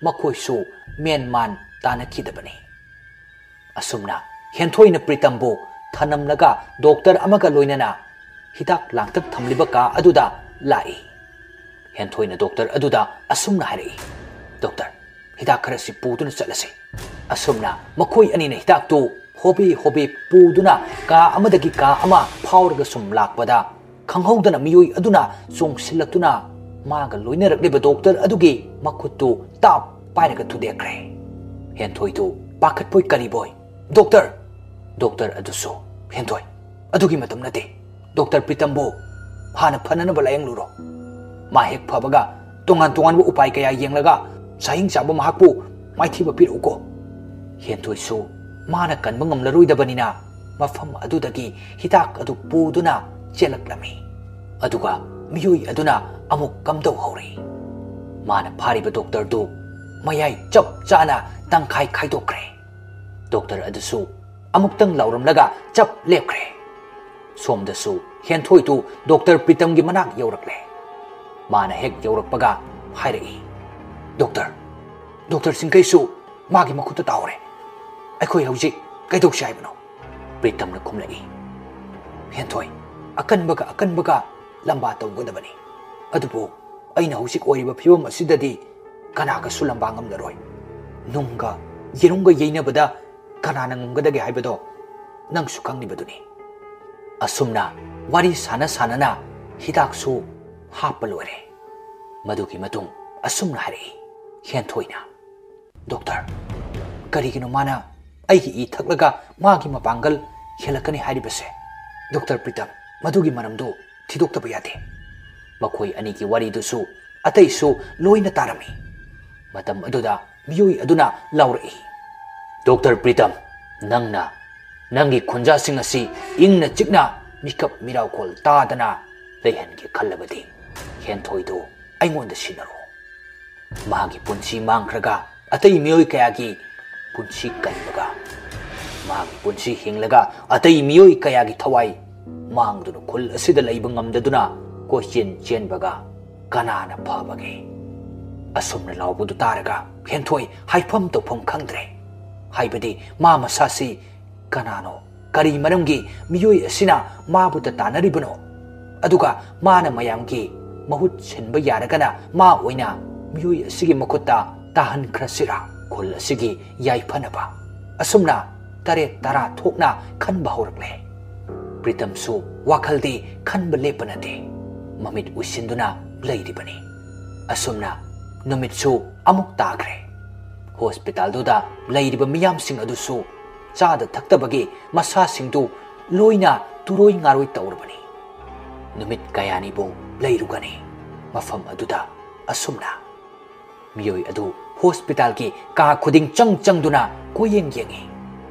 ꯃꯈꯣꯏꯁꯨ ꯃꯦꯟꯃꯥꯟ ꯇꯥꯅꯈꯤꯗꯕꯅꯤ꯫ ꯑꯁꯨꯝꯅ ꯍꯦꯟꯊꯣꯏꯅ ꯄ꯭ꯔꯤꯇꯝꯕꯨ ꯊꯅꯝꯂꯒ ꯗꯣꯛꯇꯔ ꯑꯃꯒ ꯂꯣꯏꯅꯅ ꯍꯤꯗꯥꯛ ꯂꯥꯡꯊꯛ ꯊꯝꯂꯤꯕ ꯀꯥ ꯑꯗꯨꯗ ꯂꯥꯛꯏ꯫ ꯍꯦꯟꯊꯣꯏꯅ ꯗꯣꯛꯇꯔ ꯑꯗꯨꯗ ꯑꯁꯨꯝꯅ ꯍꯥꯏꯔꯛꯏ, "ꯗꯣꯛꯇꯔ, ꯍꯤꯗꯥꯛ ꯈꯔꯁꯤ ꯄꯨꯗꯨꯅ ꯆꯠꯂꯁꯤ꯫" ꯑꯁꯨꯝꯅ ꯃꯈꯣꯏ ꯑꯅꯤꯅ ꯍꯤꯗꯥꯛꯇꯨ ꯍꯣꯕꯦ ꯍꯣꯕꯦ ꯄꯨꯗꯨꯅ ꯀꯥ ꯑꯃꯗꯒꯤ ꯀꯥ ꯑꯃ ꯐꯥꯎꯔꯒ ꯁꯨꯝ ꯂꯥꯛꯄꯗ, ꯈꯪꯍꯧꯗꯅ ꯃꯤꯑꯣꯏ ꯑꯗꯨꯅ ꯆꯣꯡꯁꯤꯜꯂꯛꯇꯨꯅ ꯃꯥꯒ ꯂꯣꯏꯅꯔꯛꯂꯤꯕ ꯗꯣꯛꯇꯔ ꯑꯗꯨꯒꯤ ꯃꯈꯨꯠꯇꯨ ꯇꯥꯞ ꯄꯥꯏꯔꯒ ꯊꯨꯗꯦꯛꯈ꯭ꯔꯦ꯫ ꯍꯦꯟꯊꯣꯏꯗꯨ ꯄꯥꯈꯠꯄꯣꯏ ꯀꯔꯤꯕꯣꯏ, "ꯗꯣꯛꯇꯔ!" ꯗꯣꯛꯇꯔ ꯑꯗꯨꯁꯨ, "ꯍꯦꯟꯊꯣꯏ, ꯑꯗꯨꯒꯤ ꯃꯇꯝ ꯅꯠꯇꯦ꯫ ꯗꯣꯛꯇꯔ ꯄ꯭ꯔꯤꯇꯝꯕꯨ ꯍꯥꯟꯅ ꯐꯅꯅꯕ ꯂꯥꯌꯦꯡꯂꯨꯔꯣ꯫ ꯃꯥ ꯍꯦꯛ ꯐꯕꯒ ꯇꯣꯉꯥꯟ ꯇꯣꯉꯥꯟꯕ ꯎꯄꯥꯏ ꯀꯌꯥ ꯌꯦꯡꯂꯒ ꯆꯥꯍꯤꯡ ꯆꯥꯕ ꯃꯍꯥꯛꯄꯨ ꯃꯥꯏꯊꯤꯕ ꯄꯤꯔꯛꯎꯀꯣ꯫" ꯍꯦꯟꯊꯣꯏꯁꯨ ꯃꯥꯅ ꯀꯟꯕ ꯉꯝꯂꯔꯣꯏꯗꯕꯅꯤꯅ ꯃꯐꯝ ꯑꯗꯨꯗꯒꯤ ꯍꯤꯗꯥꯛ ꯑꯗꯨ ꯄꯨꯗꯨꯅ ꯆꯦꯜꯂꯛꯂꯝꯃꯤ꯫ ꯑꯗꯨꯒ ꯃꯤꯑꯣꯏ ꯑꯗꯨꯅ ꯑꯃꯨꯛ ꯀꯝꯗꯧ ꯍꯧꯔꯦ꯫ ꯃꯥꯅ ꯐꯥꯔꯤꯕ ꯗꯣꯛꯇꯔꯗꯨ ꯃꯌꯥꯏ ꯆꯞ ꯆꯥꯅ ꯇꯪꯈꯥꯏ ꯈꯥꯏꯗꯣꯛꯈ꯭ꯔꯦ꯫ ꯗꯣꯛꯇꯔ ꯑꯗꯨꯁꯨ ꯑꯃꯨꯛꯇꯪ ꯂꯥꯎꯔꯝꯂꯒ ꯆꯞ ꯂꯦꯞꯈ꯭ꯔꯦ꯫ ꯁꯣꯝꯗꯁꯨ ꯍꯦꯟꯊꯣꯏꯗꯨ ꯗꯣꯛꯇꯔ ꯄ꯭ꯔꯤꯇꯝꯒꯤ ꯃꯅꯥꯛ ꯌꯧꯔꯛꯂꯦ꯫ ꯃꯥꯅ ꯍꯦꯛ ꯌꯧꯔꯛꯄꯒ ꯍꯥꯏꯔꯛꯏ, "ꯗꯣꯛꯇꯔ, ꯗꯣꯛꯇꯔ ꯁꯤꯡꯈꯩꯁꯨ ꯃꯥꯒꯤ ꯃꯈꯨꯠꯇ ꯇꯥꯍꯧꯔꯦ꯫ ꯑꯩꯈꯣꯏ ꯍꯧꯖꯤꯛ ꯀꯩꯗꯧꯁꯤ ꯍꯥꯏꯕꯅꯣ?" ꯄ꯭ꯔꯤꯇꯝꯅ ꯈꯨꯝꯂꯛꯏ, "ꯍꯦꯟꯊꯣꯏ, ꯑꯀꯟꯕꯒ ꯑꯀꯟꯕꯒ ꯂꯝꯕꯥ ꯇꯧꯒꯗꯕꯅꯤ꯫ ꯑꯗꯨꯕꯨ ꯑꯩꯅ ꯍꯧꯖꯤꯛ ꯑꯣꯏꯔꯤꯕ ꯐꯤꯕꯝ ꯑꯁꯤꯗꯗꯤ ꯀꯅꯥꯒꯁꯨ ꯂꯝꯕꯥ ꯉꯝꯂꯔꯣꯏ꯫ ꯅꯨꯡꯒ ꯌꯦꯔꯨꯝꯒ ꯌꯩꯅꯕꯗ ꯀꯅꯥꯅ ꯉꯝꯒꯗꯒꯦ ꯍꯥꯏꯕꯗꯣ ꯅꯪꯁꯨ ꯈꯪꯂꯤꯕꯗꯨꯅꯤ꯫" ꯑꯁꯨꯝꯅ ꯋꯥꯔꯤ ꯁꯥꯟꯅ ꯁꯥꯟꯅꯅ ꯍꯤꯗꯥꯛꯁꯨ ꯍꯥꯞꯄ ꯂꯣꯏꯔꯦ꯫ ꯃꯗꯨꯒꯤ ꯃꯇꯨꯡ ꯑꯁꯨꯝꯅ ꯍꯥꯏꯔꯛꯏ, ꯍꯦꯟꯊꯣꯏꯅ, "ꯗꯣꯛꯇꯔ, ꯀꯔꯤꯒꯤꯅꯣ ꯃꯥꯅ ꯑꯩꯒꯤ ꯏ ꯊꯛꯂꯒ ꯃꯥꯒꯤ ꯃꯄꯥꯡꯒꯜ ꯍꯦꯜꯂꯛꯀꯅꯤ ꯍꯥꯏꯔꯤꯕꯁꯦ? ꯗꯣꯛꯇꯔ ꯄ꯭ꯔꯤꯇꯝ, ꯃꯗꯨꯒꯤ ꯃꯔꯝꯗꯨ ꯊꯤꯗꯣꯛꯇꯕ ꯌꯥꯗꯦ꯫ ꯃꯈꯣꯏ ꯑꯅꯤꯒꯤ ꯋꯥꯔꯤꯗꯨꯁꯨ ꯑꯇꯩꯁꯨ ꯂꯣꯏꯅ ꯇꯥꯔꯝꯃꯤ꯫ ꯃꯇꯝ ꯑꯗꯨꯗ ꯃꯤꯑꯣꯏ ꯑꯗꯨꯅ ꯂꯥꯎꯔꯛꯏ, "ꯗꯣꯛꯇꯔ ꯄ꯭ꯔꯤꯇꯝ, ꯅꯪꯅ ꯅꯪꯒꯤ ꯈꯨꯟꯖꯥꯁꯤꯡ ꯑꯁꯤ ꯏꯪꯅ ꯆꯤꯛꯅ ꯃꯤꯀꯞ ꯃꯤꯔꯥꯎꯈꯣꯜ ꯇꯥꯗꯅ ꯂꯩꯍꯟꯒꯦ ꯈꯜꯂꯕꯗꯤ ꯍꯦꯟꯊꯣꯏꯗꯨ ꯑꯩꯉꯣꯟꯗ ꯁꯤꯟꯅꯔꯣ꯫ ꯃꯥꯒꯤ ꯄꯨꯟꯁꯤ ꯃꯥꯡꯈ꯭ꯔꯒ ꯑꯇꯩ ꯃꯤꯑꯣꯏ ꯀꯌꯥꯒꯤ ꯄꯨꯟꯁꯤ ꯀꯟꯕꯒ, ꯃꯥꯒꯤ ꯄꯨꯟꯁꯤ ꯍꯤꯡꯂꯒ ꯑꯇꯩ ꯃꯤꯑꯣꯏ ꯀꯌꯥꯒꯤ ꯊꯋꯥꯏ ꯃꯥꯡꯗꯨꯅ ꯈꯨꯜ ꯑꯁꯤꯗ ꯂꯩꯕ ꯉꯝꯗꯗꯨꯅ ꯀꯣꯏꯆꯦꯟ ꯆꯦꯟꯕꯒ ꯀꯅꯥꯅ ꯐꯕꯒꯦ?" ꯑꯁꯨꯝꯅ ꯂꯥꯎꯕꯗꯨ ꯇꯥꯔꯒ ꯍꯦꯟꯊꯣꯏ ꯍꯥꯏꯐꯝ ꯇꯧꯐꯝ ꯈꯪꯗ꯭ꯔꯦ꯫ ꯍꯥꯏꯕꯗꯤ ꯃꯥ ꯃꯁꯥꯁꯤ ꯀꯅꯥꯅꯣ? ꯀꯔꯤ ꯃꯔꯝꯒꯤ ꯃꯤꯑꯣꯏ ꯑꯁꯤꯅ ꯃꯥꯕꯨ ꯇꯥꯟꯅꯔꯤꯕꯅꯣ? ꯑꯗꯨꯒ ꯃꯥꯅ ꯃꯌꯥꯝꯒꯤ ꯃꯍꯨꯠ ꯁꯤꯟꯕ ꯌꯥꯔꯒꯅ ꯃꯥ ꯑꯣꯏꯅ ꯃꯤꯑꯣꯏ ꯑꯁꯤꯒꯤ ꯃꯈꯨꯠꯇ ꯇꯥꯍꯟꯈ꯭ꯔꯁꯤꯔꯥ? ꯈꯨꯜ ꯑꯁꯤꯒꯤ ꯌꯥꯏꯐꯅꯕ꯫ ꯑꯁꯨꯝꯅ ꯇꯔꯦꯠ ꯇꯔꯥ ꯊꯣꯛꯅ ꯈꯟꯕ ꯍꯧꯔꯛꯂꯦ꯫ ꯄ꯭ꯔꯤꯇꯝꯁꯨ ꯋꯥꯈꯜꯗꯤ ꯈꯟꯕ ꯂꯦꯞꯄ ꯅꯠꯇꯦ꯫ ꯃꯃꯤꯠ ꯎꯏꯁꯤꯟꯗꯨꯅ ꯂꯩꯔꯤꯕꯅꯤ꯫ ꯑꯁꯨꯝꯅ ꯅꯨꯃꯤꯠꯁꯨ ꯑꯃꯨꯛ ꯇꯥꯈ꯭ꯔꯦ꯫ ꯍꯣꯁꯄꯤꯇꯥꯜꯗꯨꯗ ꯂꯩꯔꯤꯕ ꯃꯤꯌꯥꯝꯁꯤꯡ ꯑꯗꯨꯁꯨ ꯆꯥꯗ ꯊꯛꯇꯕꯒꯤ ꯃꯁꯥꯁꯤꯡꯗꯨ ꯂꯣꯏꯅ ꯇꯨꯔꯣꯏ ꯉꯥꯔꯣꯏ ꯇꯧꯔꯕꯅꯤ꯫ ꯅꯨꯃꯤꯠ ꯀꯌꯥꯅꯤꯕꯨ ꯂꯩꯔꯨꯒꯅꯤ ꯃꯐꯝ ꯑꯗꯨꯗ ꯑꯁꯨꯝꯅ? ꯃꯤꯑꯣꯏ ꯑꯗꯨ ꯍꯣꯁꯄꯤꯇꯥꯜꯒꯤ ꯀꯥ ꯈꯨꯗꯤꯡ ꯆꯪ ꯆꯪꯗꯨꯅ ꯀꯣꯏꯌꯦꯡ ꯌꯦꯡꯉꯤ꯫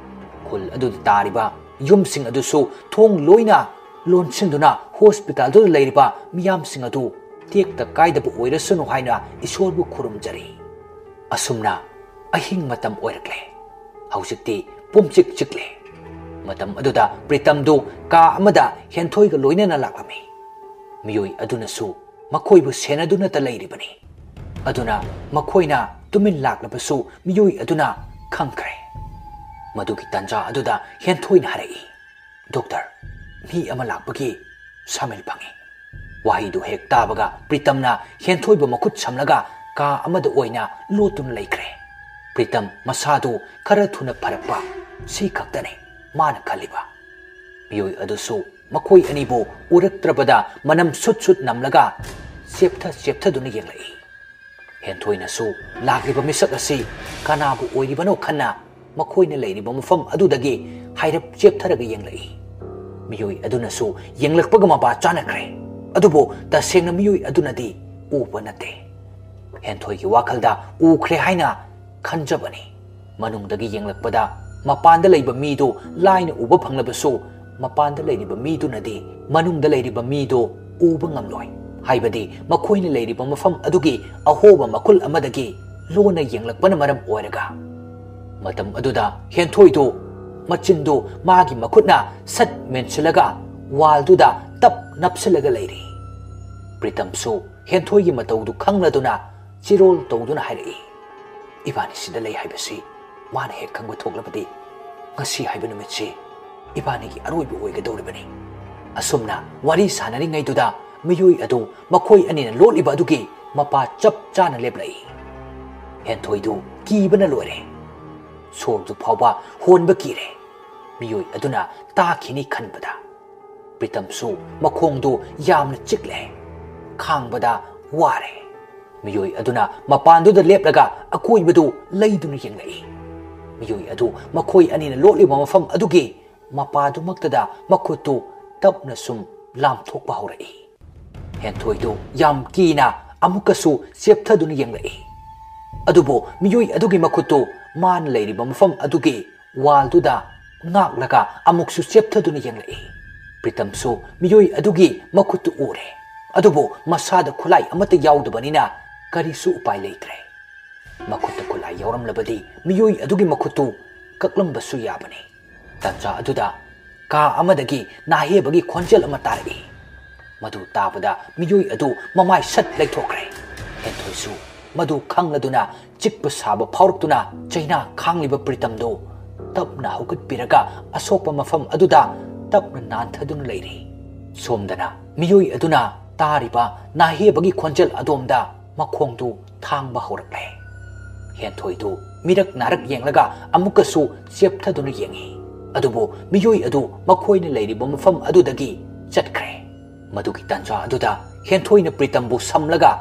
ꯈꯨꯜ ꯑꯗꯨꯗ ꯇꯥꯔꯤꯕ ꯌꯨꯝꯁꯤꯡ ꯑꯗꯨꯁꯨ ꯊꯣꯡ ꯂꯣꯏꯅ ꯂꯣꯟꯁꯤꯟꯗꯨꯅ ꯍꯣꯁꯄꯤꯇꯥꯜꯗꯨꯗ ꯂꯩꯔꯤꯕ ꯃꯤꯌꯥꯝꯁꯤꯡ ꯑꯗꯨ ꯇꯦꯛꯇ ꯀꯥꯏꯗꯕ ꯑꯣꯏꯔꯁꯅꯨ ꯍꯥꯏꯅ ꯏꯁꯣꯔꯕꯨ ꯈꯨꯔꯨꯝꯖꯔꯤ꯫ ꯑꯁꯨꯝꯅ ꯑꯍꯤꯡ ꯃꯇꯝ ꯑꯣꯏꯔꯛꯂꯦ꯫ ꯍꯧꯖꯤꯛꯇꯤ ꯄꯨꯝꯆꯤꯛ ꯆꯤꯛꯂꯦ꯫ ꯃꯇꯝ ꯑꯗꯨꯗ ꯄ꯭ꯔꯤꯇꯝꯗꯨ ꯀꯥ ꯑꯃꯗ ꯍꯦꯟꯊꯣꯏꯒ ꯂꯣꯏꯅꯅ ꯂꯥꯛꯂꯝꯃꯤ꯫ ꯃꯤꯑꯣꯏ ꯑꯗꯨꯅꯁꯨ ꯃꯈꯣꯏꯕꯨ ꯁꯦꯟꯅꯗꯨꯅꯇ ꯂꯩꯔꯤꯕꯅꯤ꯫ ꯑꯗꯨꯅ ꯃꯈꯣꯏꯅ ꯇꯨꯃꯤꯟ ꯂꯥꯛꯂꯕꯁꯨ ꯃꯤꯑꯣꯏ ꯑꯗꯨꯅ ꯈꯪꯈ꯭ꯔꯦ꯫ ꯃꯗꯨꯒꯤ ꯇꯥꯟꯖꯥ ꯑꯗꯨꯗ ꯍꯦꯟꯊꯣꯏꯅ ꯍꯥꯏꯔꯛꯏ, "ꯗꯣꯛꯇꯔ, ꯃꯤ ꯑꯃ ꯂꯥꯛꯄꯒꯤ ꯁꯥꯃꯤꯜ ꯐꯪꯉꯤ꯫" ꯋꯥꯍꯩꯗꯨ ꯍꯦꯛ ꯇꯥꯕꯒ ꯄ꯭ꯔꯤꯇꯝꯅ ꯍꯦꯟꯊꯣꯏꯕ ꯃꯈꯨꯠ ꯁꯝꯂꯒ ꯀꯥ ꯑꯃꯗ ꯑꯣꯏꯅ ꯂꯣꯠꯇꯨꯅ ꯂꯩꯈ꯭ꯔꯦ꯫ ꯄ꯭ꯔꯤꯇꯝ ꯃꯁꯥꯗꯨ ꯈꯔ ꯊꯨꯅ ꯐꯔꯛꯄ, ꯁꯤ ꯈꯛꯇꯅꯤ ꯃꯥꯅ ꯈꯜꯂꯤꯕ꯫ ꯃꯤꯑꯣꯏ ꯑꯗꯨꯁꯨ ꯃꯈꯣꯏ ꯑꯅꯤꯕꯨ ꯎꯔꯛꯇ꯭ꯔꯕꯗ ꯃꯅꯝ ꯁꯨꯠ ꯁꯨꯠ ꯅꯝꯂꯒ ꯆꯦꯞꯊ ꯆꯦꯞꯊꯗꯨꯅ ꯌꯦꯡꯂꯛꯏ꯫ ꯍꯦꯟꯊꯣꯏꯅꯁꯨ ꯂꯥꯛꯂꯤꯕ ꯃꯤꯁꯛ ꯑꯁꯤ ꯀꯅꯥꯕꯨ ꯑꯣꯏꯔꯤꯕꯅꯣ ꯈꯟꯅ ꯃꯈꯣꯏꯅ ꯂꯩꯔꯤꯕ ꯃꯐꯝ ꯑꯗꯨꯗꯒꯤ ꯍꯥꯏꯔꯞ ꯆꯦꯞꯊꯔꯒ ꯌꯦꯡꯂꯛꯏ꯫ ꯃꯤꯑꯣꯏ ꯑꯗꯨꯅꯁꯨ ꯌꯦꯡꯂꯛꯄꯒ ꯃꯄꯥ ꯆꯥꯅꯈ꯭ꯔꯦ꯫ ꯑꯗꯨꯕꯨ ꯇꯁꯦꯡꯅ ꯃꯤꯑꯣꯏ ꯑꯗꯨꯅꯗꯤ ꯎꯕ ꯅꯠꯇꯦ꯫ ꯍꯦꯟꯊꯣꯏꯒꯤ ꯋꯥꯈꯜꯗ ꯎꯈ꯭ꯔꯦ ꯍꯥꯏꯅ ꯈꯟꯖꯕꯅꯤ꯫ ꯃꯅꯨꯡꯗꯒꯤ ꯌꯦꯡꯂꯛꯄꯗ ꯃꯄꯥꯟꯗ ꯂꯩꯕ ꯃꯤꯗꯨ ꯂꯥꯏꯅ ꯎꯕ ꯐꯪꯂꯕꯁꯨ, ꯃꯄꯥꯟꯗ ꯂꯩꯔꯤꯕ ꯃꯤꯗꯨꯅꯗꯤ ꯃꯅꯨꯡꯗ ꯂꯩꯔꯤꯕ ꯃꯤꯗꯨ ꯎꯕ ꯉꯝꯂꯣꯏ꯫ ꯍꯥꯏꯕꯗꯤ ꯃꯈꯣꯏꯅ ꯂꯩꯔꯤꯕ ꯃꯐꯝ ꯑꯗꯨꯒꯤ ꯑꯍꯣꯕ ꯃꯈꯨꯜ ꯑꯃꯗꯒꯤ ꯂꯣꯟꯅ ꯌꯦꯡꯂꯛꯄꯅ ꯃꯔꯝ ꯑꯣꯏꯔꯒ꯫ ꯃꯇꯝ ꯑꯗꯨꯗ ꯍꯦꯟꯊꯣꯏꯗꯨ ꯃꯆꯤꯟꯗꯨ ꯃꯥꯒꯤ ꯃꯈꯨꯠꯅ ꯁꯠ ꯃꯦꯟꯁꯤꯜꯂꯒ ꯋꯥꯜꯗꯨꯗ ꯇꯞ ꯅꯞꯁꯤꯜꯂꯒ ꯂꯩꯔꯤ꯫ ꯄ꯭ꯔꯤꯇꯝꯁꯨ ꯍꯦꯟꯊꯣꯏꯒꯤ ꯃꯇꯧꯗꯨ ꯈꯪꯂꯗꯨꯅ ꯆꯤꯔꯣꯜ ꯇꯧꯗꯨꯅ ꯍꯥꯏꯔꯛꯏ, "ꯏꯕꯥꯅꯤ ꯁꯤꯗ ꯂꯩ ꯍꯥꯏꯕꯁꯤ ꯃꯥꯅ ꯍꯦꯛ ꯈꯪꯕ ꯊꯣꯛꯂꯕꯗꯤ ꯉꯁꯤ ꯍꯥꯏꯕ ꯅꯨꯃꯤꯠꯁꯤ ꯏꯕꯥꯅꯤꯒꯤ ꯑꯔꯣꯏꯕ ꯑꯣꯏꯒꯗꯧꯔꯤꯕꯅꯤ꯫" ꯑꯁꯨꯝꯅ ꯋꯥꯔꯤ ꯁꯥꯟꯅꯔꯤꯉꯩꯗꯨꯗ ꯃꯤꯑꯣꯏ ꯑꯗꯨ ꯃꯈꯣꯏ ꯑꯅꯤꯅ ꯂꯣꯠꯂꯤꯕ ꯑꯗꯨꯒꯤ ꯃꯄꯥ ꯆꯞ ꯆꯥꯅ ꯂꯦꯞꯂꯛꯏ꯫ ꯍꯦꯟꯊꯣꯏꯗꯨ ꯀꯤꯕꯅ ꯂꯣꯏꯔꯦ꯫ ꯁꯣꯔꯗꯨ ꯐꯥꯎꯕ ꯍꯣꯟꯕ ꯀꯤꯔꯦ꯫ ꯃꯤꯑꯣꯏ ꯑꯗꯨꯅ ꯇꯥꯈꯤꯅꯤ ꯈꯟꯕꯗ꯫ ꯄ꯭ꯔꯤꯇꯝꯁꯨ ꯃꯈꯣꯡꯗꯨ ꯌꯥꯝꯅ ꯆꯤꯛꯂꯦ꯫ ꯈꯥꯡꯕꯗ ꯋꯥꯔꯦ꯫ ꯃꯤꯑꯣꯏ ꯑꯗꯨꯅ ꯃꯄꯥꯟꯗꯨꯗ ꯂꯦꯞꯂꯒ ꯑꯀꯣꯏꯕꯗꯨ ꯂꯩꯗꯨꯅ ꯌꯦꯡꯂꯛꯏ꯫ ꯃꯤꯑꯣꯏ ꯑꯗꯨ ꯃꯈꯣꯏ ꯑꯅꯤꯅ ꯂꯣꯠꯂꯤꯕ ꯃꯐꯝ ꯑꯗꯨꯒꯤ ꯃꯄꯥꯗꯨꯃꯛꯇꯗ ꯃꯈꯨꯠꯇꯨ ꯇꯞꯅ ꯁꯨꯝ ꯂꯥꯝꯊꯣꯛꯄ ꯍꯧꯔꯛꯏ꯫ ꯍꯦꯟꯊꯣꯏꯗꯨ ꯌꯥꯝ ꯀꯤꯅ ꯑꯃꯨꯛꯀꯁꯨ ꯆꯦꯞꯊꯗꯨꯅ ꯌꯦꯡꯂꯛꯏ꯫ ꯑꯗꯨꯕꯨ ꯃꯤꯑꯣꯏ ꯑꯗꯨꯒꯤ ꯃꯈꯨꯠꯇꯨ ꯃꯥꯅ ꯂꯩꯔꯤꯕ ꯃꯐꯝ ꯑꯗꯨꯒꯤ ꯋꯥꯜꯗꯨꯗ ꯉꯥꯛꯂꯒ ꯑꯃꯨꯛꯁꯨ ꯆꯦꯞꯊꯗꯨꯅ ꯌꯦꯡꯂꯛꯏ꯫ ꯄ꯭ꯔꯤꯇꯝꯁꯨ ꯃꯤꯑꯣꯏ ꯑꯗꯨꯒꯤ ꯃꯈꯨꯠꯇꯨ ꯎꯔꯦ꯫ ꯑꯗꯨꯕꯨ ꯃꯁꯥꯗ ꯈꯨꯠꯂꯥꯏ ꯑꯃꯠꯇ ꯌꯥꯎꯗꯕꯅꯤꯅ ꯀꯔꯤꯁꯨ ꯎꯄꯥꯏ ꯂꯩꯇ꯭ꯔꯦ꯫ ꯃꯈꯨꯠꯇ ꯈꯨꯠꯂꯥꯏ ꯌꯥꯎꯔꯝꯂꯕꯗꯤ ꯃꯤꯑꯣꯏ ꯑꯗꯨꯒꯤ ꯃꯈꯨꯠꯇꯨ ꯀꯛꯂꯝꯕꯁꯨ ꯌꯥꯕꯅꯤ꯫ ꯇꯟꯖꯥ ꯑꯗꯨꯗ ꯀꯥ ꯑꯃꯗꯒꯤ ꯅꯥꯍꯦꯕꯒꯤ ꯈꯣꯟꯖꯦꯜ ꯑꯃ ꯇꯥꯔꯛꯏ꯫ ꯃꯗꯨ ꯇꯥꯕꯗ ꯃꯤꯑꯣꯏ ꯑꯗꯨ ꯃꯃꯥꯏ ꯁꯠ ꯂꯩꯊꯣꯛꯈ꯭ꯔꯦ꯫ ꯍꯦꯟꯊꯣꯏꯁꯨ ꯃꯗꯨ ꯈꯪꯂꯗꯨꯅ ꯆꯤꯛꯄ ꯁꯥꯕ ꯐꯥꯎꯔꯛꯇꯨꯅ ꯆꯩꯅꯥ ꯈꯥꯡꯂꯤꯕ ꯄ꯭ꯔꯤꯇꯝꯗꯨ ꯇꯞꯅ ꯍꯧꯒꯠꯄꯤꯔꯒ ꯑꯁꯣꯛꯄ ꯃꯐꯝ ꯑꯗꯨꯗ ꯇꯞꯅ ꯅꯥꯟꯊꯗꯨꯅ ꯂꯩꯔꯤ꯫ ꯁꯣꯝꯗꯅ ꯃꯤꯑꯣꯏ ꯑꯗꯨꯅ ꯇꯥꯔꯤꯕ ꯅꯥꯍꯦꯕꯒꯤ ꯈꯣꯟꯖꯦꯜ ꯑꯗꯣꯝꯗ ꯃꯈꯣꯡꯗꯨ ꯊꯥꯡꯕ ꯍꯧꯔꯛꯂꯦ꯫ ꯍꯦꯟꯊꯣꯏꯗꯨ ꯃꯤꯔꯛ ꯅꯥꯔꯛ ꯌꯦꯡꯂꯒ ꯑꯃꯨꯛꯀꯁꯨ ꯆꯦꯞꯊꯗꯨꯅ ꯌꯦꯡꯉꯤ꯫ ꯑꯗꯨꯕꯨ ꯃꯤꯑꯣꯏ ꯑꯗꯨ ꯃꯈꯣꯏꯅ ꯂꯩꯔꯤꯕ ꯃꯐꯝ ꯑꯗꯨꯗꯒꯤ ꯆꯠꯈ꯭ꯔꯦ꯫ ꯃꯗꯨꯒꯤ ꯇꯥꯟꯖꯥ ꯑꯗꯨꯗ ꯍꯦꯟꯊꯣꯏꯅ ꯄ꯭ꯔꯤꯇꯝꯕꯨ ꯁꯝꯂꯒ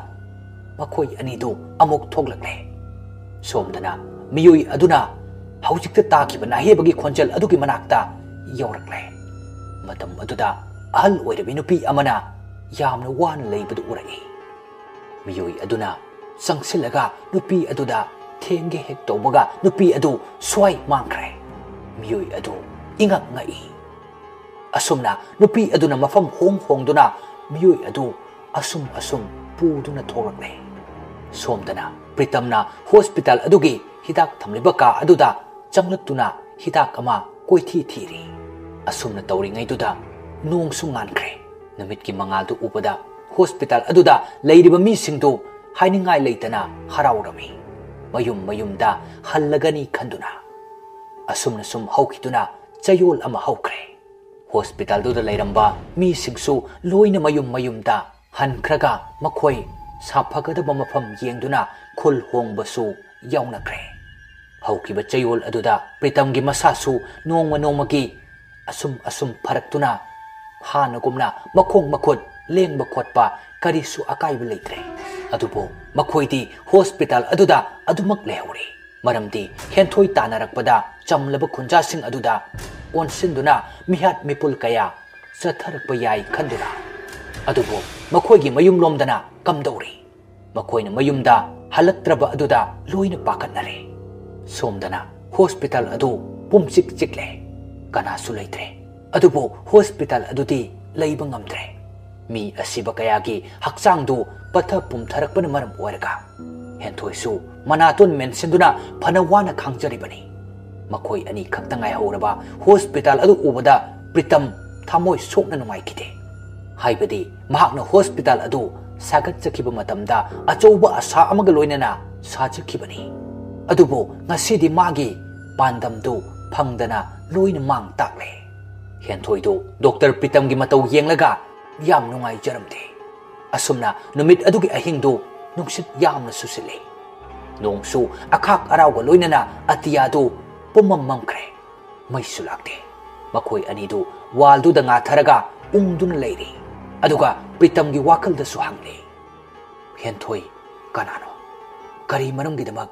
ꯃꯈꯣꯏ ꯑꯅꯤꯗꯨ ꯑꯃꯨꯛ ꯊꯣꯛꯂꯛꯂꯦ꯫ ꯁꯣꯝꯗꯅ ꯃꯤꯑꯣꯏ ꯑꯗꯨꯅ ꯍꯧꯖꯤꯛꯇ ꯇꯥꯈꯤꯕ ꯅꯥꯍꯦꯕꯒꯤ ꯈꯣꯟꯖꯦꯜ ꯑꯗꯨꯒꯤ ꯃꯅꯥꯛꯇ ꯌꯧꯔꯛꯂꯦ꯫ ꯃꯇꯝ ꯑꯗꯨꯗ ꯑꯍꯜ ꯑꯣꯏꯔꯕꯤ ꯅꯨꯄꯤ ꯑꯃꯅ ꯌꯥꯝꯅ ꯋꯥꯅ ꯂꯩꯕꯗꯨ ꯎꯔꯛꯏ꯫ ꯃꯤꯑꯣꯏ ꯑꯗꯨꯅ ꯆꯪꯁꯤꯜꯂꯒ ꯅꯨꯄꯤ ꯑꯗꯨꯗ ꯊꯦꯡꯒꯦ ꯍꯦꯛ ꯇꯧꯕꯒ ꯅꯨꯄꯤ ꯑꯗꯨ ꯁ꯭ꯋꯥꯏ ꯃꯥꯡꯈ꯭ꯔꯦ꯫ ꯃꯤꯑꯣꯏ ꯑꯗꯨ ꯏꯉꯛ ꯉꯛꯏ꯫ ꯑꯁꯨꯝꯅ ꯅꯨꯄꯤ ꯑꯗꯨꯅ ꯃꯐꯝ ꯍꯣꯡ ꯍꯣꯡꯗꯨꯅ ꯃꯤꯑꯣꯏ ꯑꯗꯨ ꯑꯁꯨꯝ ꯑꯁꯨꯝ ꯄꯨꯗꯨꯅ ꯊꯣꯛꯂꯛꯂꯦ꯫ ꯁꯣꯝꯗꯅ ꯄ꯭ꯔꯤꯇꯝꯅ ꯍꯣꯁꯄꯤꯇꯥꯜ ꯑꯗꯨꯒꯤ ꯍꯤꯗꯥꯛ ꯊꯝꯂꯤꯕ ꯀꯥ ꯑꯗꯨꯗ ꯆꯪꯂꯛꯇꯨꯅ ꯍꯤꯗꯥꯛ ꯑꯃ ꯀꯣꯏꯊꯤ ꯊꯤꯔꯤ꯫ ꯑꯁꯨꯝꯅ ꯇꯧꯔꯤꯉꯩꯗꯨꯗ ꯅꯣꯡꯁꯨ ꯉꯥꯟꯈ꯭ꯔꯦ꯫ ꯅꯨꯃꯤꯠꯀꯤ ꯃꯉꯥꯜꯗꯨ ꯎꯕꯗ ꯍꯣꯁꯄꯤꯇꯥꯜ ꯑꯗꯨꯗ ꯂꯩꯔꯤꯕ ꯃꯤꯁꯤꯡꯗꯨ ꯍꯥꯏꯅꯤꯡꯉꯥꯏ ꯂꯩꯇꯅ ꯍꯔꯥꯎꯔꯝꯃꯤ꯫ ꯃꯌꯨꯝ ꯃꯌꯨꯝꯗ ꯍꯜꯂꯒꯅꯤ ꯈꯟꯗꯨꯅ꯫ ꯑꯁꯨꯝꯅ ꯁꯨꯝ ꯍꯧꯈꯤꯗꯨꯅ ꯆꯌꯣꯜ ꯑꯃ ꯍꯧꯈ꯭ꯔꯦ꯫ ꯍꯣꯁꯄꯤꯇꯥꯜꯗꯨꯗ ꯂꯩꯔꯝꯕ ꯃꯤꯁꯤꯡꯁꯨ ꯂꯣꯏꯅ ꯃꯌꯨꯝ ꯃꯌꯨꯝꯗ ꯍꯟꯈ꯭ꯔꯒ ꯃꯈꯣꯏ ꯁꯥꯐꯒꯗꯕ ꯃꯐꯝ ꯌꯦꯡꯗꯨꯅ ꯈꯨꯜ ꯍꯣꯡꯕꯁꯨ ꯌꯥꯎꯅꯈ꯭ꯔꯦ꯫ ꯍꯧꯈꯤꯕ ꯆꯌꯣꯜ ꯑꯗꯨꯗ ꯄ꯭ꯔꯤꯇꯝꯒꯤ ꯃꯁꯥꯁꯨ ꯅꯣꯡꯃ ꯅꯣꯡꯃꯒꯤ ꯑꯁꯨꯝ ꯑꯁꯨꯝ ꯐꯔꯛꯇꯨꯅ ꯍꯥꯟꯅꯒꯨꯝꯅ ꯃꯈꯣꯡ ꯃꯈꯨꯠ ꯂꯦꯡꯕ ꯈꯣꯠꯄ ꯀꯔꯤꯁꯨ ꯑꯀꯥꯏꯕ ꯂꯩꯇ꯭ꯔꯦ꯫ ꯑꯗꯨꯕꯨ ꯃꯈꯣꯏꯗꯤ ꯍꯣꯁꯄꯤꯇꯥꯜ ꯑꯗꯨꯗ ꯑꯗꯨꯃꯛ ꯂꯩꯍꯧꯔꯤ꯫ ꯃꯔꯝꯗꯤ ꯍꯦꯟꯊꯣꯏ ꯇꯥꯟꯅꯔꯛꯄꯗ ꯆꯝꯂꯕ ꯈꯨꯟꯖꯥꯁꯤꯡ ꯑꯗꯨꯗ ꯑꯣꯟꯁꯤꯟꯗꯨꯅ ꯃꯤꯍꯥꯠ ꯃꯤꯄꯨꯜ ꯀꯌꯥ ꯆꯠꯊꯔꯛꯄ ꯌꯥꯏ ꯈꯟꯗꯨꯅ꯫ ꯑꯗꯨꯕꯨ ꯃꯈꯣꯏꯒꯤ ꯃꯌꯨꯝꯂꯣꯝꯗꯅ ꯀꯝꯗꯧꯔꯤ? ꯃꯈꯣꯏꯅ ꯃꯌꯨꯝꯗ ꯍꯜꯂꯛꯇ꯭ꯔꯕ ꯑꯗꯨꯗ ꯂꯣꯏꯅ ꯄꯥꯈꯠꯅꯔꯦ꯫ ꯁꯣꯝꯗꯅ ꯍꯣꯁꯄꯤꯇꯥꯜ ꯑꯗꯨ ꯄꯨꯝꯆꯤꯛ ꯆꯤꯛꯂꯦ꯫ ꯀꯅꯥꯁꯨ ꯂꯩꯇ꯭ꯔꯦ꯫ ꯑꯗꯨꯕꯨ ꯍꯣꯁꯄꯤꯇꯥꯜ ꯑꯗꯨꯗꯤ ꯂꯩꯕ ꯉꯝꯗ꯭ꯔꯦ꯫ ꯃꯤ ꯑꯁꯤꯕ ꯀꯌꯥꯒꯤ ꯍꯛꯆꯥꯡꯗꯨ ꯄꯠꯊ ꯄꯨꯝꯊꯔꯛꯄꯅ ꯃꯔꯝ ꯑꯣꯏꯔꯒ ꯍꯦꯟꯊꯣꯏꯁꯨ ꯃꯅꯥꯇꯣꯟ ꯃꯦꯟꯁꯤꯟꯗꯨꯅ ꯐꯅ ꯋꯥꯅ ꯈꯥꯡꯖꯔꯤꯕꯅꯤ꯫ ꯃꯈꯣꯏ ꯑꯅꯤ ꯈꯛꯇ ꯉꯥꯏꯍꯧꯔꯕ ꯍꯣꯁꯄꯤꯇꯥꯜ ꯑꯗꯨ ꯎꯕꯗ ꯄ꯭ꯔꯤꯇꯝ ꯊꯃꯣꯏ ꯁꯣꯛꯅ ꯅꯨꯡꯉꯥꯏꯈꯤꯗꯦ꯫ ꯍꯥꯏꯕꯗꯤ ꯃꯍꯥꯛꯅ ꯍꯣꯁꯄꯤꯇꯥꯜ ꯑꯗꯨ ꯁꯥꯒꯠꯆꯈꯤꯕ ꯃꯇꯝꯗ ꯑꯆꯧꯕ ꯑꯁꯥ ꯑꯃꯒ ꯂꯣꯏꯅꯅ ꯁꯥꯖꯈꯤꯕꯅꯤ꯫ ꯑꯗꯨꯕꯨ ꯉꯁꯤꯗꯤ ꯃꯥꯒꯤ ꯄꯥꯟꯗꯝꯗꯨ ꯐꯪꯗꯅ ꯂꯣꯏꯅ ꯃꯥꯡ ꯇꯥꯛꯂꯦ꯫ ꯍꯦꯟꯊꯣꯏꯗꯨ ꯗꯣꯛꯇꯔ ꯄ꯭ꯔꯤꯇꯝꯒꯤ ꯃꯇꯧ ꯌꯦꯡꯂꯒ ꯌꯥꯝ ꯅꯨꯡꯉꯥꯏꯖꯔꯝꯗꯦ꯫ ꯑꯁꯨꯝꯅ ꯅꯨꯃꯤꯠ ꯑꯗꯨꯒꯤ ꯑꯍꯤꯡꯗꯨ ꯅꯨꯡꯁꯤꯠ ꯌꯥꯝꯅ ꯁꯨꯁꯤꯜꯂꯤ꯫ ꯅꯣꯡꯁꯨ ꯑꯈꯥꯛ ꯑꯔꯥꯎꯒ ꯂꯣꯏꯅꯅ ꯑꯇꯤꯌꯥꯗꯨ ꯄꯨꯝꯃꯝ ꯃꯝꯈ꯭ꯔꯦ꯫ ꯃꯩꯁꯨ ꯂꯥꯛꯇꯦ꯫ ꯃꯈꯣꯏ ꯑꯅꯤꯗꯨ ꯋꯥꯜꯗꯨꯗ ꯉꯥꯊꯔꯒ ꯎꯪꯗꯨꯅ ꯂꯩꯔꯤ꯫ ꯑꯗꯨꯒ ꯄ꯭ꯔꯤꯇꯝꯒꯤ ꯋꯥꯈꯜꯗꯁꯨ ꯍꯪꯂꯤ, "ꯍꯦꯟꯊꯣꯏ ꯀꯅꯥꯅꯣ? ꯀꯔꯤ ꯃꯔꯝꯒꯤꯗꯃꯛ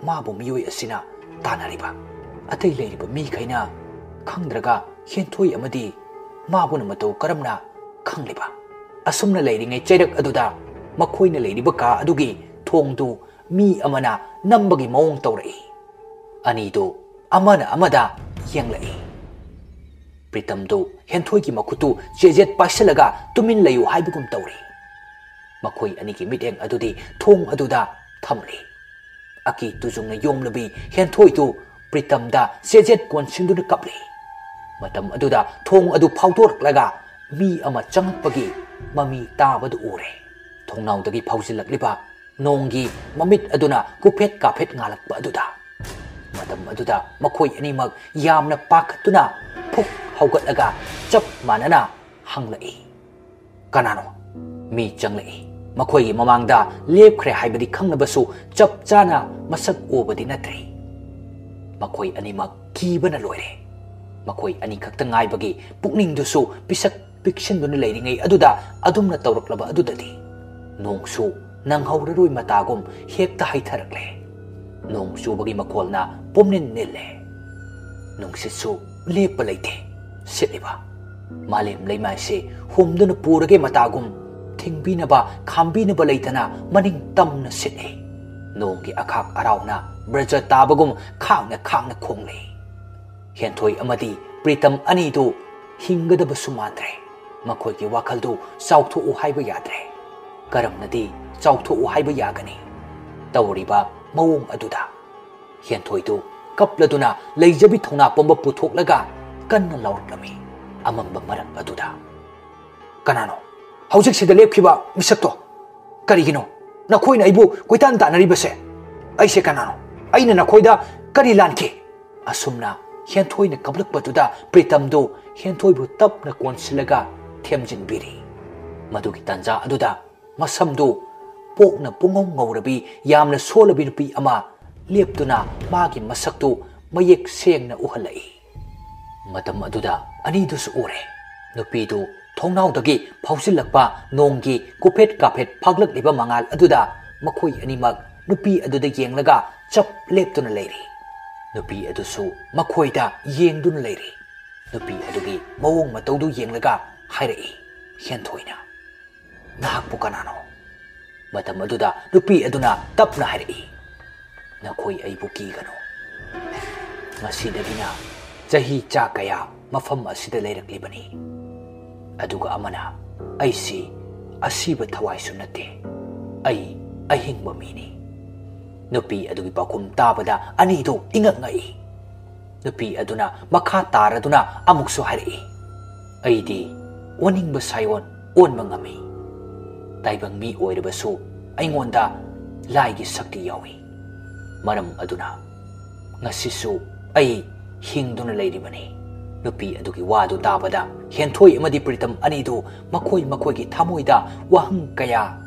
ꯃꯥꯕꯨ ꯃꯤꯑꯣꯏ ꯑꯁꯤꯅ ꯇꯥꯟꯅꯔꯤꯕ? ꯑꯇꯩ ꯂꯩꯔꯤꯕ ꯃꯤꯈꯩꯅ ꯈꯪꯗ꯭ꯔꯒ ꯍꯦꯟꯊꯣꯏ ꯑꯃꯗꯤ ꯃꯥꯕꯨꯅ ꯃꯇꯧ ꯀꯔꯝꯅ ꯈꯪꯂꯤꯕ? ꯑꯁꯨꯝꯅ ꯂꯩꯔꯤꯉꯩ ꯆꯩꯔꯛ ꯑꯗꯨꯗ ꯃꯈꯣꯏꯅ ꯂꯩꯔꯤꯕ ꯀꯥ ꯑꯗꯨꯒꯤ ꯊꯣꯡꯗꯨ ꯃꯤ ꯑꯃꯅ ꯅꯝꯕꯒꯤ ꯃꯑꯣꯡ ꯇꯧꯔꯛꯏ꯫ ꯑꯅꯤꯗꯨ ꯑꯃꯅ ꯑꯃꯗ ꯌꯦꯡꯂꯛꯏ꯫ ꯄ꯭ꯔꯤꯇꯝꯗꯨ ꯍꯦꯟꯊꯣꯏꯒꯤ ꯃꯈꯨꯠꯇꯨ ꯆꯦꯖꯦꯠ ꯄꯥꯏꯁꯤꯜꯂꯒ ꯇꯨꯃꯤꯟ ꯂꯩꯌꯨ ꯍꯥꯏꯕꯒꯨꯝ ꯇꯧꯔꯤ꯫ ꯃꯈꯣꯏ ꯑꯅꯤꯒꯤ ꯃꯤꯠꯌꯦꯡ ꯑꯗꯨꯗꯤ ꯊꯣꯡ ꯑꯗꯨꯗ ꯊꯝꯂꯤ꯫ ꯑꯀꯤ ꯇꯨꯖꯨꯡꯅ ꯌꯣꯝꯂꯕꯤ ꯍꯦꯟꯊꯣꯏꯗꯨ ꯄ꯭ꯔꯤꯇꯝꯗ ꯆꯦꯖꯦꯠ ꯀꯣꯟꯁꯤꯟꯗꯨꯅ ꯀꯞꯂꯤ꯫ ꯃꯇꯝ ꯑꯗꯨꯗ ꯊꯣꯡ ꯑꯗꯨ ꯐꯥꯎꯗꯣꯔꯛꯂꯒ ꯃꯤ ꯑꯃ ꯆꯪꯂꯛꯄꯒꯤ ꯃꯃꯤ ꯇꯥꯕꯗꯨ ꯎꯔꯦ꯫ ꯊꯣꯡꯅꯥꯎꯗꯒꯤ ꯐꯥꯎꯖꯤꯜꯂꯛꯂꯤꯕ ꯅꯣꯡꯒꯤ ꯃꯃꯤꯠ ꯑꯗꯨꯅ ꯀꯨꯐꯦꯠ ꯀꯥꯐꯦꯠ ꯉꯥꯜꯂꯛꯄ ꯑꯗꯨꯗ꯫ ꯃꯇꯝ ꯑꯗꯨꯗ ꯃꯈꯣꯏ ꯑꯅꯤꯃꯛ ꯌꯥꯝꯅ ꯄꯥꯈꯠꯇꯨꯅ ꯐꯨꯛ ꯍꯧꯒꯠꯂꯒ ꯆꯞ ꯃꯥꯟꯅꯅ ꯍꯪꯂꯛꯏ, "ꯀꯅꯥꯅꯣ?" ꯃꯤ ꯆꯪꯂꯛꯏ꯫ ꯃꯈꯣꯏꯒꯤ ꯃꯃꯥꯡꯗ ꯂꯦꯞꯈ꯭ꯔꯦ ꯍꯥꯏꯕꯗꯤ ꯈꯪꯂꯕꯁꯨ ꯆꯞ ꯆꯥꯅ ꯃꯁꯛ ꯎꯕꯗꯤ ꯅꯠꯇ꯭ꯔꯤ꯫ ꯃꯈꯣꯏ ꯑꯅꯤꯃꯛ ꯀꯤꯕꯅ ꯂꯣꯏꯔꯦ꯫ ꯃꯈꯣꯏ ꯑꯅꯤꯈꯛꯇ ꯉꯥꯏꯕꯒꯤ ꯄꯨꯛꯅꯤꯡꯗꯨꯁꯨ ꯄꯤꯁꯛ ꯄꯤꯛꯁꯤꯟꯗꯨꯅ ꯂꯩꯔꯤꯉꯩ ꯑꯗꯨꯗ ꯑꯗꯨꯝꯅ ꯇꯧꯔꯛꯂꯕ ꯑꯗꯨꯗꯗꯤ ꯅꯣꯡꯁꯨ ꯅꯪꯍꯧꯔꯔꯣꯏ ꯃꯇꯥꯒꯨꯝ ꯍꯦꯛꯇ ꯍꯩꯊꯔꯛꯂꯦ꯫ ꯅꯣꯡ ꯆꯨꯕꯒꯤ ꯃꯈꯣꯜꯅ ꯄꯨꯝꯅꯤꯟ ꯅꯤꯜꯂꯦ꯫ ꯅꯨꯡꯁꯤꯠꯁꯨ ꯂꯦꯞꯄ ꯂꯩꯇꯦ ꯁꯤꯠꯂꯤꯕ꯫ ꯃꯥꯂꯦꯝ ꯂꯩꯃꯥꯏꯁꯦ ꯍꯨꯝꯗꯨꯅ ꯄꯨꯔꯒꯦ ꯃꯇꯥꯒꯨꯝ ꯊꯤꯡꯕꯤꯅꯕ ꯈꯥꯝꯕꯤꯅꯕ ꯂꯩꯇꯅ ꯃꯅꯤꯡ ꯇꯝꯅ ꯁꯤꯠꯂꯤ꯫ ꯅꯣꯡꯒꯤ ꯑꯈꯥꯛ ꯑꯔꯥꯎꯅ ꯕ꯭ꯔꯖ ꯇꯥꯕꯒꯨꯝ ꯈꯥꯡꯅ ꯈꯥꯡꯅ ꯈꯣꯡꯂꯤ꯫ ꯍꯦꯟꯊꯣꯏ ꯑꯃꯗꯤ ꯄ꯭ꯔꯤꯇꯝ ꯑꯅꯤꯗꯨ ꯍꯤꯡꯒꯗꯕꯁꯨ ꯃꯥꯟꯗ꯭ꯔꯦ꯫ ꯃꯈꯣꯏꯒꯤ ꯋꯥꯈꯜꯗꯨ ꯆꯥꯎꯊꯣꯛꯎ ꯍꯥꯏꯕ ꯌꯥꯗ꯭ꯔꯦ꯫ ꯀꯔꯝꯅꯗꯤ ꯆꯥꯎꯊꯣꯛꯎ ꯍꯥꯏꯕ ꯌꯥꯒꯅꯤ? ꯇꯧꯔꯤꯕ ꯃꯑꯣꯡ ꯑꯗꯨꯗ ꯍꯦꯟꯊꯣꯏꯗꯨ ꯀꯞꯂꯗꯨꯅ ꯂꯩꯖꯕꯤ ꯊꯧꯅꯥ ꯄꯨꯝꯕ ꯄꯨꯊꯣꯛꯂꯒ ꯀꯟꯅ ꯂꯥꯎꯔꯛꯂꯝꯃꯤ꯫ ꯑꯃꯝꯕ ꯃꯔꯛ ꯑꯗꯨꯗ, "ꯀꯅꯥꯅꯣ ꯍꯧꯖꯤꯛꯁꯤꯗ ꯂꯦꯞꯈꯤꯕ ꯃꯤꯁꯛꯇꯣ? ꯀꯔꯤꯒꯤꯅꯣ ꯅꯈꯣꯏꯅ ꯑꯩꯕꯨ ꯀꯣꯏꯇꯥꯟ ꯇꯥꯟꯅꯔꯤꯕꯁꯦ? ꯑꯩꯁꯦ ꯀꯅꯥꯅꯣ? ꯑꯩꯅ ꯅꯈꯣꯏꯗ ꯀꯔꯤ ꯂꯥꯟꯈꯤ?" ꯑꯁꯨꯝꯅ ꯍꯦꯟꯊꯣꯏꯅ ꯀꯞꯂꯛꯄꯗꯨꯗ ꯄ꯭ꯔꯤꯇꯝꯗꯨ ꯍꯦꯟꯊꯣꯏꯕꯨ ꯇꯞꯅ ꯀꯣꯟꯁꯤꯜꯂꯒ ꯊꯦꯝꯖꯤꯟꯕꯤꯔꯤ꯫ ꯃꯗꯨꯒꯤ ꯇꯥꯟꯖꯥ ꯑꯗꯨꯗ ꯃꯁꯝꯗꯨ ꯄꯣꯛꯅ ꯄꯨꯡꯉꯧ ꯉꯧꯔꯕꯤ, ꯌꯥꯝꯅ ꯁꯣꯜꯂꯕꯤ ꯅꯨꯄꯤ ꯑꯃ ꯂꯦꯞꯇꯨꯅ ꯃꯥꯒꯤ ꯃꯁꯛꯇꯨ ꯃꯌꯦꯛ ꯁꯦꯡꯅ ꯎꯍꯜꯂꯛꯏ꯫ ꯃꯇꯝ ꯑꯗꯨꯗ ꯑꯅꯤꯗꯨꯁꯨ ꯎꯔꯦ꯫ ꯅꯨꯄꯤꯗꯨ ꯊꯣꯡꯅꯥꯎꯗꯒꯤ ꯐꯥꯎꯖꯤꯜꯂꯛꯄ ꯅꯣꯡꯒꯤ ꯀꯨꯐꯦꯠ ꯀꯥꯐꯦꯠ ꯐꯥꯒꯂꯛꯂꯤꯕ ꯃꯉꯥꯜ ꯑꯗꯨꯗ ꯃꯈꯣꯏ ꯑꯅꯤꯃꯛ ꯅꯨꯄꯤ ꯑꯗꯨꯗ ꯌꯦꯡꯂꯒ ꯆꯞ ꯂꯦꯞꯇꯨꯅ ꯂꯩꯔꯤ꯫ ꯅꯨꯄꯤ ꯑꯗꯨꯁꯨ ꯃꯈꯣꯏꯗ ꯌꯦꯡꯗꯨꯅ ꯂꯩꯔꯤ꯫ ꯅꯨꯄꯤ ꯑꯗꯨꯒꯤ ꯃꯑꯣꯡ ꯃꯇꯧꯗꯨ ꯌꯦꯡꯂꯒ ꯍꯥꯏꯔꯛꯏ ꯍꯦꯟꯊꯣꯏꯅ, "ꯅꯍꯥꯛꯄꯨ ꯀꯅꯥꯅꯣ?" ꯃꯇꯝ ꯑꯗꯨꯗ ꯅꯨꯄꯤ ꯑꯗꯨꯅ ꯇꯞꯅ ꯍꯥꯏꯔꯛꯏ, "ꯅꯈꯣꯏ ꯑꯩꯕꯨ ꯀꯤꯒꯅꯨ꯫ ꯉꯁꯤꯗꯒꯤꯅ ꯆꯍꯤ ꯆꯥ ꯀꯌꯥ ꯃꯐꯝ ꯑꯁꯤꯗ ꯂꯩꯔꯛꯂꯤꯕꯅꯤ꯫ ꯑꯗꯨꯒ ꯑꯃꯅ, ꯑꯩꯁꯤ ꯑꯁꯤꯕ ꯊꯋꯥꯏꯁꯨ ꯅꯠꯇꯦ꯫ ꯑꯩ ꯑꯍꯤꯡꯕ ꯃꯤꯅꯤ꯫" ꯅꯨꯄꯤ ꯑꯗꯨꯒꯤ ꯄꯥꯎꯈꯨꯝ ꯇꯥꯕꯗ ꯑꯅꯤꯗꯨ ꯏꯉꯛ ꯉꯛꯏ꯫ ꯅꯨꯄꯤ ꯑꯗꯨꯅ ꯃꯈꯥ ꯇꯥꯔꯗꯨꯅ ꯑꯃꯨꯛꯁꯨ ꯍꯥꯏꯔꯛꯏ, "ꯑꯩꯗꯤ ꯑꯣꯟꯅꯤꯡꯕ ꯁꯥꯏꯑꯣꯟ ꯑꯣꯟꯕ ꯉꯝꯃꯤ꯫ ꯇꯥꯏꯕꯪ ꯃꯤ ꯑꯣꯏꯔꯕꯁꯨ ꯑꯩꯉꯣꯟꯗ ꯂꯥꯏꯒꯤ ꯁꯛꯇꯤ ꯌꯥꯎꯏ꯫ ꯃꯔꯝ ꯑꯗꯨꯅ ꯉꯁꯤꯁꯨ ꯑꯩ ꯍꯤꯡꯗꯨꯅ ꯂꯩꯔꯤꯕꯅꯤ꯫" ꯅꯨꯄꯤ ꯑꯗꯨꯒꯤ ꯋꯥꯗꯨ ꯇꯥꯕꯗ ꯍꯦꯟꯊꯣꯏ ꯑꯃꯗꯤ ꯄ꯭ꯔꯤꯇꯝ ꯑꯅꯤꯗꯨ ꯃꯈꯣꯏ ꯃꯈꯣꯏꯒꯤ ꯊꯃꯣꯏꯗ ꯋꯥꯍꯪ ꯀꯌꯥ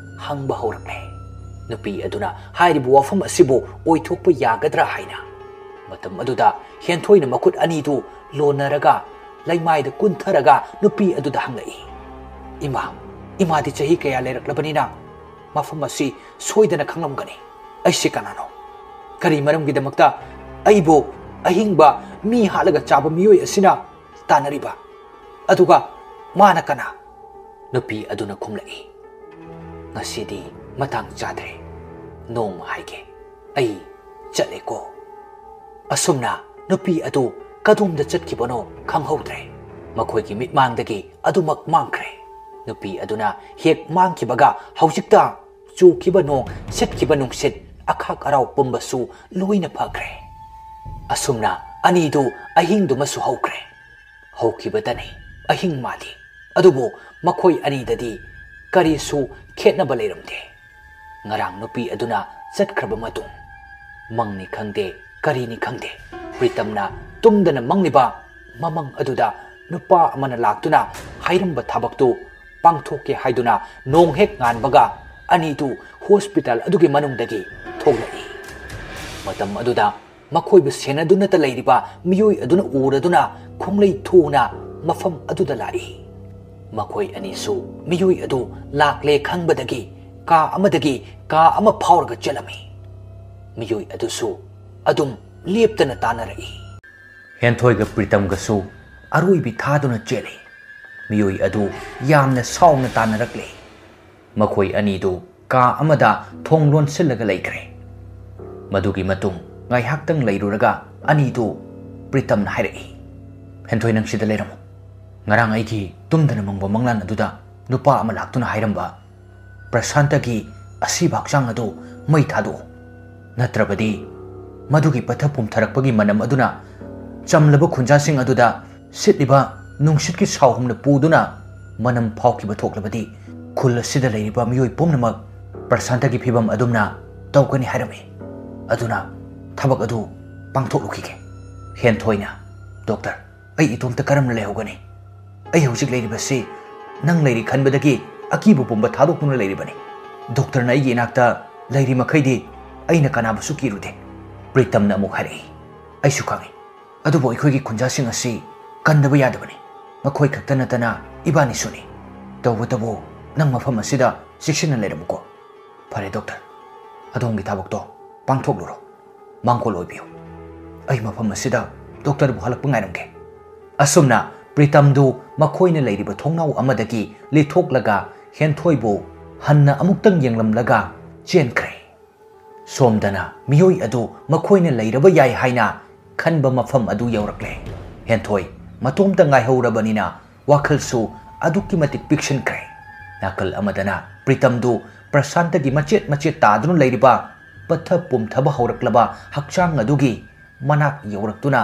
ꯍꯪꯕ ꯍꯧꯔꯛꯂꯦ꯫ ꯅꯨꯄꯤ ꯑꯗꯨꯅ ꯍꯥꯏꯔꯤꯕ ꯋꯥꯐꯝ ꯑꯁꯤꯕꯨ ꯑꯣꯏꯊꯣꯛꯄ ꯌꯥꯒꯗ꯭ꯔꯥ ꯍꯥꯏꯅ꯫ ꯃꯇꯝ ꯑꯗꯨꯗ ꯍꯦꯟꯊꯣꯏꯅ ꯃꯈꯨꯠ ꯑꯅꯤꯗꯨ ꯂꯣꯟꯅꯔꯒ ꯂꯩꯃꯥꯏꯗ ꯀꯨꯟꯊꯔꯒ ꯅꯨꯄꯤ ꯑꯗꯨꯗ ꯍꯪꯂꯛꯏ, "ꯏꯃꯥ, ꯏꯃꯥꯗꯤ ꯆꯍꯤ ꯀꯌꯥ ꯂꯩꯔꯛꯂꯕꯅꯤꯅ ꯃꯐꯝ ꯑꯁꯤ ꯁꯣꯏꯗꯅ ꯈꯪꯂꯝꯒꯅꯤ꯫ ꯑꯩꯁꯤ ꯀꯅꯥꯅꯣ? ꯀꯔꯤ ꯃꯔꯝꯒꯤꯗꯃꯛꯇ ꯑꯩꯕꯨ ꯑꯍꯤꯡꯕ ꯃꯤ ꯍꯥꯠꯂꯒ ꯆꯥꯕ ꯃꯤꯑꯣꯏ ꯑꯁꯤꯅ ꯇꯥꯟꯅꯔꯤꯕ? ꯑꯗꯨꯒ ꯃꯥꯅ ꯀꯅꯥ?" ꯅꯨꯄꯤ ꯑꯗꯨꯅ ꯈꯨꯝꯂꯛꯏ, "ꯉꯁꯤꯗꯤ ꯃꯇꯥꯡ ꯆꯥꯗ꯭ꯔꯦ꯫ ꯅꯣꯡꯃ ꯍꯥꯏꯒꯦ꯫ ꯑꯩ ꯆꯠꯂꯦꯀꯣ꯫" ꯑꯁꯨꯝꯅ ꯅꯨꯄꯤ ꯑꯗꯨ ꯀꯗꯣꯝꯗ ꯆꯠꯈꯤꯕꯅꯣ ꯈꯪꯍꯧꯗ꯭ꯔꯦ꯫ ꯃꯈꯣꯏꯒꯤ ꯃꯤꯠꯃꯥꯡꯗꯒꯤ ꯑꯗꯨꯃꯛ ꯃꯥꯡꯈ꯭ꯔꯦ꯫ ꯅꯨꯄꯤ ꯑꯗꯨꯅ ꯍꯦꯛ ꯃꯥꯡꯈꯤꯕꯒ ꯍꯧꯖꯤꯛꯇ ꯆꯨꯈꯤꯕ ꯅꯣꯡ, ꯁꯤꯠꯈꯤꯕ ꯅꯨꯡꯁꯤꯠ, ꯑꯈꯥꯛ ꯑꯔꯥꯎ ꯄꯨꯝꯕꯁꯨ ꯂꯣꯏꯅ ꯐꯈ꯭ꯔꯦ꯫ ꯑꯁꯨꯝꯅ ꯑꯅꯤꯗꯨ ꯑꯍꯤꯡꯗꯨꯃꯁꯨ ꯍꯧꯈ꯭ꯔꯦ꯫ ꯍꯧꯈꯤꯕꯇꯅꯤ ꯑꯍꯤꯡ ꯃꯥꯜꯂꯤ, ꯑꯗꯨꯕꯨ ꯃꯈꯣꯏ ꯑꯅꯤꯗꯗꯤ ꯀꯔꯤꯁꯨ ꯈꯦꯠꯅꯕ ꯂꯩꯔꯝꯗꯦ꯫ ꯉꯔꯥꯡ ꯅꯨꯄꯤ ꯑꯗꯨꯅ ꯆꯠꯈ꯭ꯔꯕ ꯃꯇꯨꯡ, ꯃꯪꯅꯤ ꯈꯪꯗꯦ, ꯀꯔꯤꯅꯤ ꯈꯪꯗꯦ, ꯄ꯭ꯔꯤꯇꯝꯅ ꯇꯨꯝꯗꯅ ꯃꯪꯂꯤꯕ ꯃꯃꯪ ꯑꯗꯨꯗ ꯅꯨꯄꯥ ꯑꯃꯅ ꯂꯥꯛꯇꯨꯅ ꯍꯥꯏꯔꯝꯕ ꯊꯕꯛꯇꯨ ꯄꯥꯡꯊꯣꯛꯀꯦ ꯍꯥꯏꯗꯨꯅ ꯅꯣꯡ ꯍꯦꯛ ꯉꯥꯟꯕꯒ ꯑꯅꯤꯗꯨ ꯍꯣꯁꯄꯤꯇꯥꯜ ꯑꯗꯨꯒꯤ ꯃꯅꯨꯡꯗꯒꯤ ꯊꯣꯛꯂꯛꯏ꯫ ꯃꯇꯝ ꯑꯗꯨꯗ ꯃꯈꯣꯏꯕꯨ ꯁꯦꯟꯅꯗꯨꯅꯇ ꯂꯩꯔꯤꯕ ꯃꯤꯑꯣꯏ ꯑꯗꯨꯅ ꯎꯔꯗꯨꯅ ꯈꯣꯡꯂꯩ ꯊꯨꯅ ꯃꯐꯝ ꯑꯗꯨꯗ ꯂꯥꯛꯏ꯫ ꯃꯈꯣꯏ ꯑꯅꯤꯁꯨ ꯃꯤꯑꯣꯏ ꯑꯗꯨ ꯂꯥꯛꯂꯦ ꯈꯪꯕꯗꯒꯤ ꯀꯥ ꯑꯃꯗꯒꯤ ꯀꯥ ꯑꯃ ꯐꯥꯎꯔꯒ ꯆꯦꯜꯂꯝꯃꯤ꯫ ꯃꯤꯑꯣꯏ ꯑꯗꯨꯁꯨ ꯑꯗꯨꯝ ꯂꯦꯞꯇꯅ ꯇꯥꯟꯅꯔꯛꯏ꯫ ꯍꯦꯟꯊꯣꯏꯒ ꯄ꯭ꯔꯤꯇꯝꯒꯁꯨ ꯑꯔꯣꯏꯕꯤ ꯊꯥꯗꯨꯅ ꯆꯦꯜꯂꯤ꯫ ꯃꯤꯑꯣꯏ ꯑꯗꯨ ꯌꯥꯝꯅ ꯁꯥꯎꯅ ꯇꯥꯟꯅꯔꯛꯂꯦ꯫ ꯃꯈꯣꯏ ꯑꯅꯤꯗꯨ ꯀꯥ ꯑꯃꯗ ꯊꯣꯡ ꯂꯣꯟꯁꯤꯜꯂꯒ ꯂꯩꯈ꯭ꯔꯦ꯫ ꯃꯗꯨꯒꯤ ꯃꯇꯨꯡ ꯉꯥꯏꯍꯥꯛꯇꯪ ꯂꯩꯔꯨꯔꯒ ꯑꯅꯤꯗꯨ ꯄ꯭ꯔꯤꯇꯝꯅ ꯍꯥꯏꯔꯛꯏ, "ꯍꯦꯟꯊꯣꯏ, ꯅꯪ ꯁꯤꯗ ꯂꯩꯔꯝꯃꯨ꯫ ꯉꯔꯥꯡ ꯑꯩꯒꯤ ꯇꯨꯝꯗꯅ ꯃꯪꯕ ꯃꯪꯂꯥꯟ ꯑꯗꯨꯗ ꯅꯨꯄꯥ ꯑꯃ ꯂꯥꯛꯇꯨꯅ ꯍꯥꯏꯔꯝꯕ, ꯄ꯭ꯔꯁꯥꯟꯇꯒꯤ ꯑꯁꯤꯕ ꯍꯛꯆꯥꯡ ꯑꯗꯨ ꯃꯩ ꯊꯥꯗꯣꯛꯎ, ꯅꯠꯇ꯭ꯔꯕꯗꯤ ꯃꯗꯨꯒꯤ ꯄꯠꯊ ꯄꯨꯝꯊꯔꯛꯄꯒꯤ ꯃꯅꯝ ꯑꯗꯨꯅ ꯆꯝꯂꯕ ꯈꯨꯟꯖꯥꯁꯤꯡ ꯑꯗꯨꯗ ꯁꯤꯠꯂꯤꯕ ꯅꯨꯡꯁꯤꯠꯀꯤ ꯁꯥꯎꯍꯨꯝꯅ ꯄꯨꯗꯨꯅ ꯃꯅꯝ ꯐꯥꯎꯈꯤꯕ ꯊꯣꯛꯂꯕꯗꯤ, ꯈꯨꯜ ꯑꯁꯤꯗ ꯂꯩꯔꯤꯕ ꯃꯤꯑꯣꯏ ꯄꯨꯝꯅꯃꯛ ꯄ꯭ꯔꯁꯥꯟꯇꯒꯤ ꯐꯤꯕꯝ ꯑꯗꯨꯝꯅ ꯇꯧꯒꯅꯤ ꯍꯥꯏꯔꯝꯃꯤ꯫ ꯑꯗꯨꯅ ꯊꯕꯛ ꯑꯗꯨ ꯄꯥꯡꯊꯣꯛꯂꯨꯈꯤꯒꯦ꯫" ꯍꯦꯟꯊꯣꯏꯅ, "ꯗꯣꯛꯇꯔ, ꯑꯩ ꯏꯇꯣꯝꯇ ꯀꯔꯝꯅ ꯂꯩꯍꯧꯒꯅꯤ? ꯑꯩ ꯍꯧꯖꯤꯛ ꯂꯩꯔꯤꯕꯁꯤ ꯅꯪ ꯂꯩꯔꯤ ꯈꯟꯕꯗꯒꯤ ꯑꯀꯤꯕ ꯄꯨꯝꯕ ꯊꯥꯗꯣꯛꯇꯨꯅ ꯂꯩꯔꯤꯕꯅꯤ꯫ ꯗꯣꯛꯇꯔꯅ ꯑꯩꯒꯤ ꯏꯅꯥꯛꯇ ꯂꯩꯔꯤ ꯃꯈꯩꯗꯤ ꯑꯩꯅ ꯀꯅꯥꯕꯨꯁꯨ ꯀꯤꯔꯨꯗꯦ꯫" ꯄ꯭ꯔꯤꯇꯝꯅ ꯑꯃꯨꯛ ꯍꯥꯏꯔꯛꯏ, "ꯑꯩꯁꯨ ꯈꯪꯏ꯫ ꯑꯗꯨꯕꯨ ꯑꯩꯈꯣꯏꯒꯤ ꯈꯨꯟꯖꯥꯁꯤꯡ ꯑꯁꯤ ꯀꯟꯗꯕ ꯌꯥꯗꯕꯅꯤ꯫ ꯃꯈꯣꯏ ꯈꯛꯇ ꯅꯠꯇꯅ ꯏꯕꯥꯅꯤꯁꯨꯅꯤ꯫ ꯇꯧꯕꯇꯕꯨ ꯅꯪ ꯃꯐꯝ ꯑꯁꯤꯗ ꯆꯦꯛꯁꯤꯟꯅ ꯂꯩꯔꯝꯃꯨꯀꯣ꯫ ꯐꯔꯦ ꯗꯣꯛꯇꯔ, ꯑꯗꯣꯝꯒꯤ ꯊꯕꯛꯇꯣ ꯄꯥꯡꯊꯣꯛꯂꯨꯔꯣ꯫ ꯃꯥꯡꯒꯣꯜ ꯑꯣꯏꯕꯤꯌꯨ꯫ ꯑꯩ ꯃꯐꯝ ꯑꯁꯤꯗ ꯗꯣꯛꯇꯔꯕꯨ ꯍꯜꯂꯛꯄ ꯉꯥꯏꯔꯝꯒꯦ꯫" ꯑꯁꯨꯝꯅ ꯄ꯭ꯔꯤꯇꯝꯗꯨ ꯃꯈꯣꯏꯅ ꯂꯩꯔꯤꯕ ꯊꯣꯡꯅꯥꯎ ꯑꯃꯗꯒꯤ ꯂꯤꯊꯣꯛꯂꯒ ꯍꯦꯟꯊꯣꯏꯕꯨ ꯍꯟꯅ ꯑꯃꯨꯛꯇꯪ ꯌꯦꯡꯂꯝꯂꯒ ꯆꯦꯟꯈ꯭ꯔꯦ꯫ ꯁꯣꯝꯗꯅ ꯃꯤꯑꯣꯏ ꯑꯗꯨ ꯃꯈꯣꯏꯅ ꯂꯩꯔꯕ ꯌꯥꯏ ꯍꯥꯏꯅ ꯈꯟꯕ ꯃꯐꯝ ꯑꯗꯨ ꯌꯧꯔꯛꯂꯦ꯫ ꯍꯦꯟꯊꯣꯏ ꯃꯇꯣꯝꯇ ꯉꯥꯏꯍꯧꯔꯕꯅꯤꯅ ꯋꯥꯈꯜꯁꯨ ꯑꯗꯨꯛꯀꯤ ꯃꯇꯤꯛ ꯄꯤꯛꯁꯤꯟꯈ꯭ꯔꯦ꯫ ꯅꯥꯀꯜ ꯑꯃꯗꯅ ꯄ꯭ꯔꯤꯇꯝꯗꯨ ꯄ꯭ꯔꯁꯥꯟꯇꯒꯤ ꯃꯆꯦꯠ ꯃꯆꯦꯠ ꯇꯥꯗꯨꯅ ꯂꯩꯔꯤꯕ ꯄꯠꯊ ꯄꯨꯝꯊꯕ ꯍꯧꯔꯛꯂꯕ ꯍꯛꯆꯥꯡ ꯑꯗꯨꯒꯤ ꯃꯅꯥꯛ ꯌꯧꯔꯛꯇꯨꯅ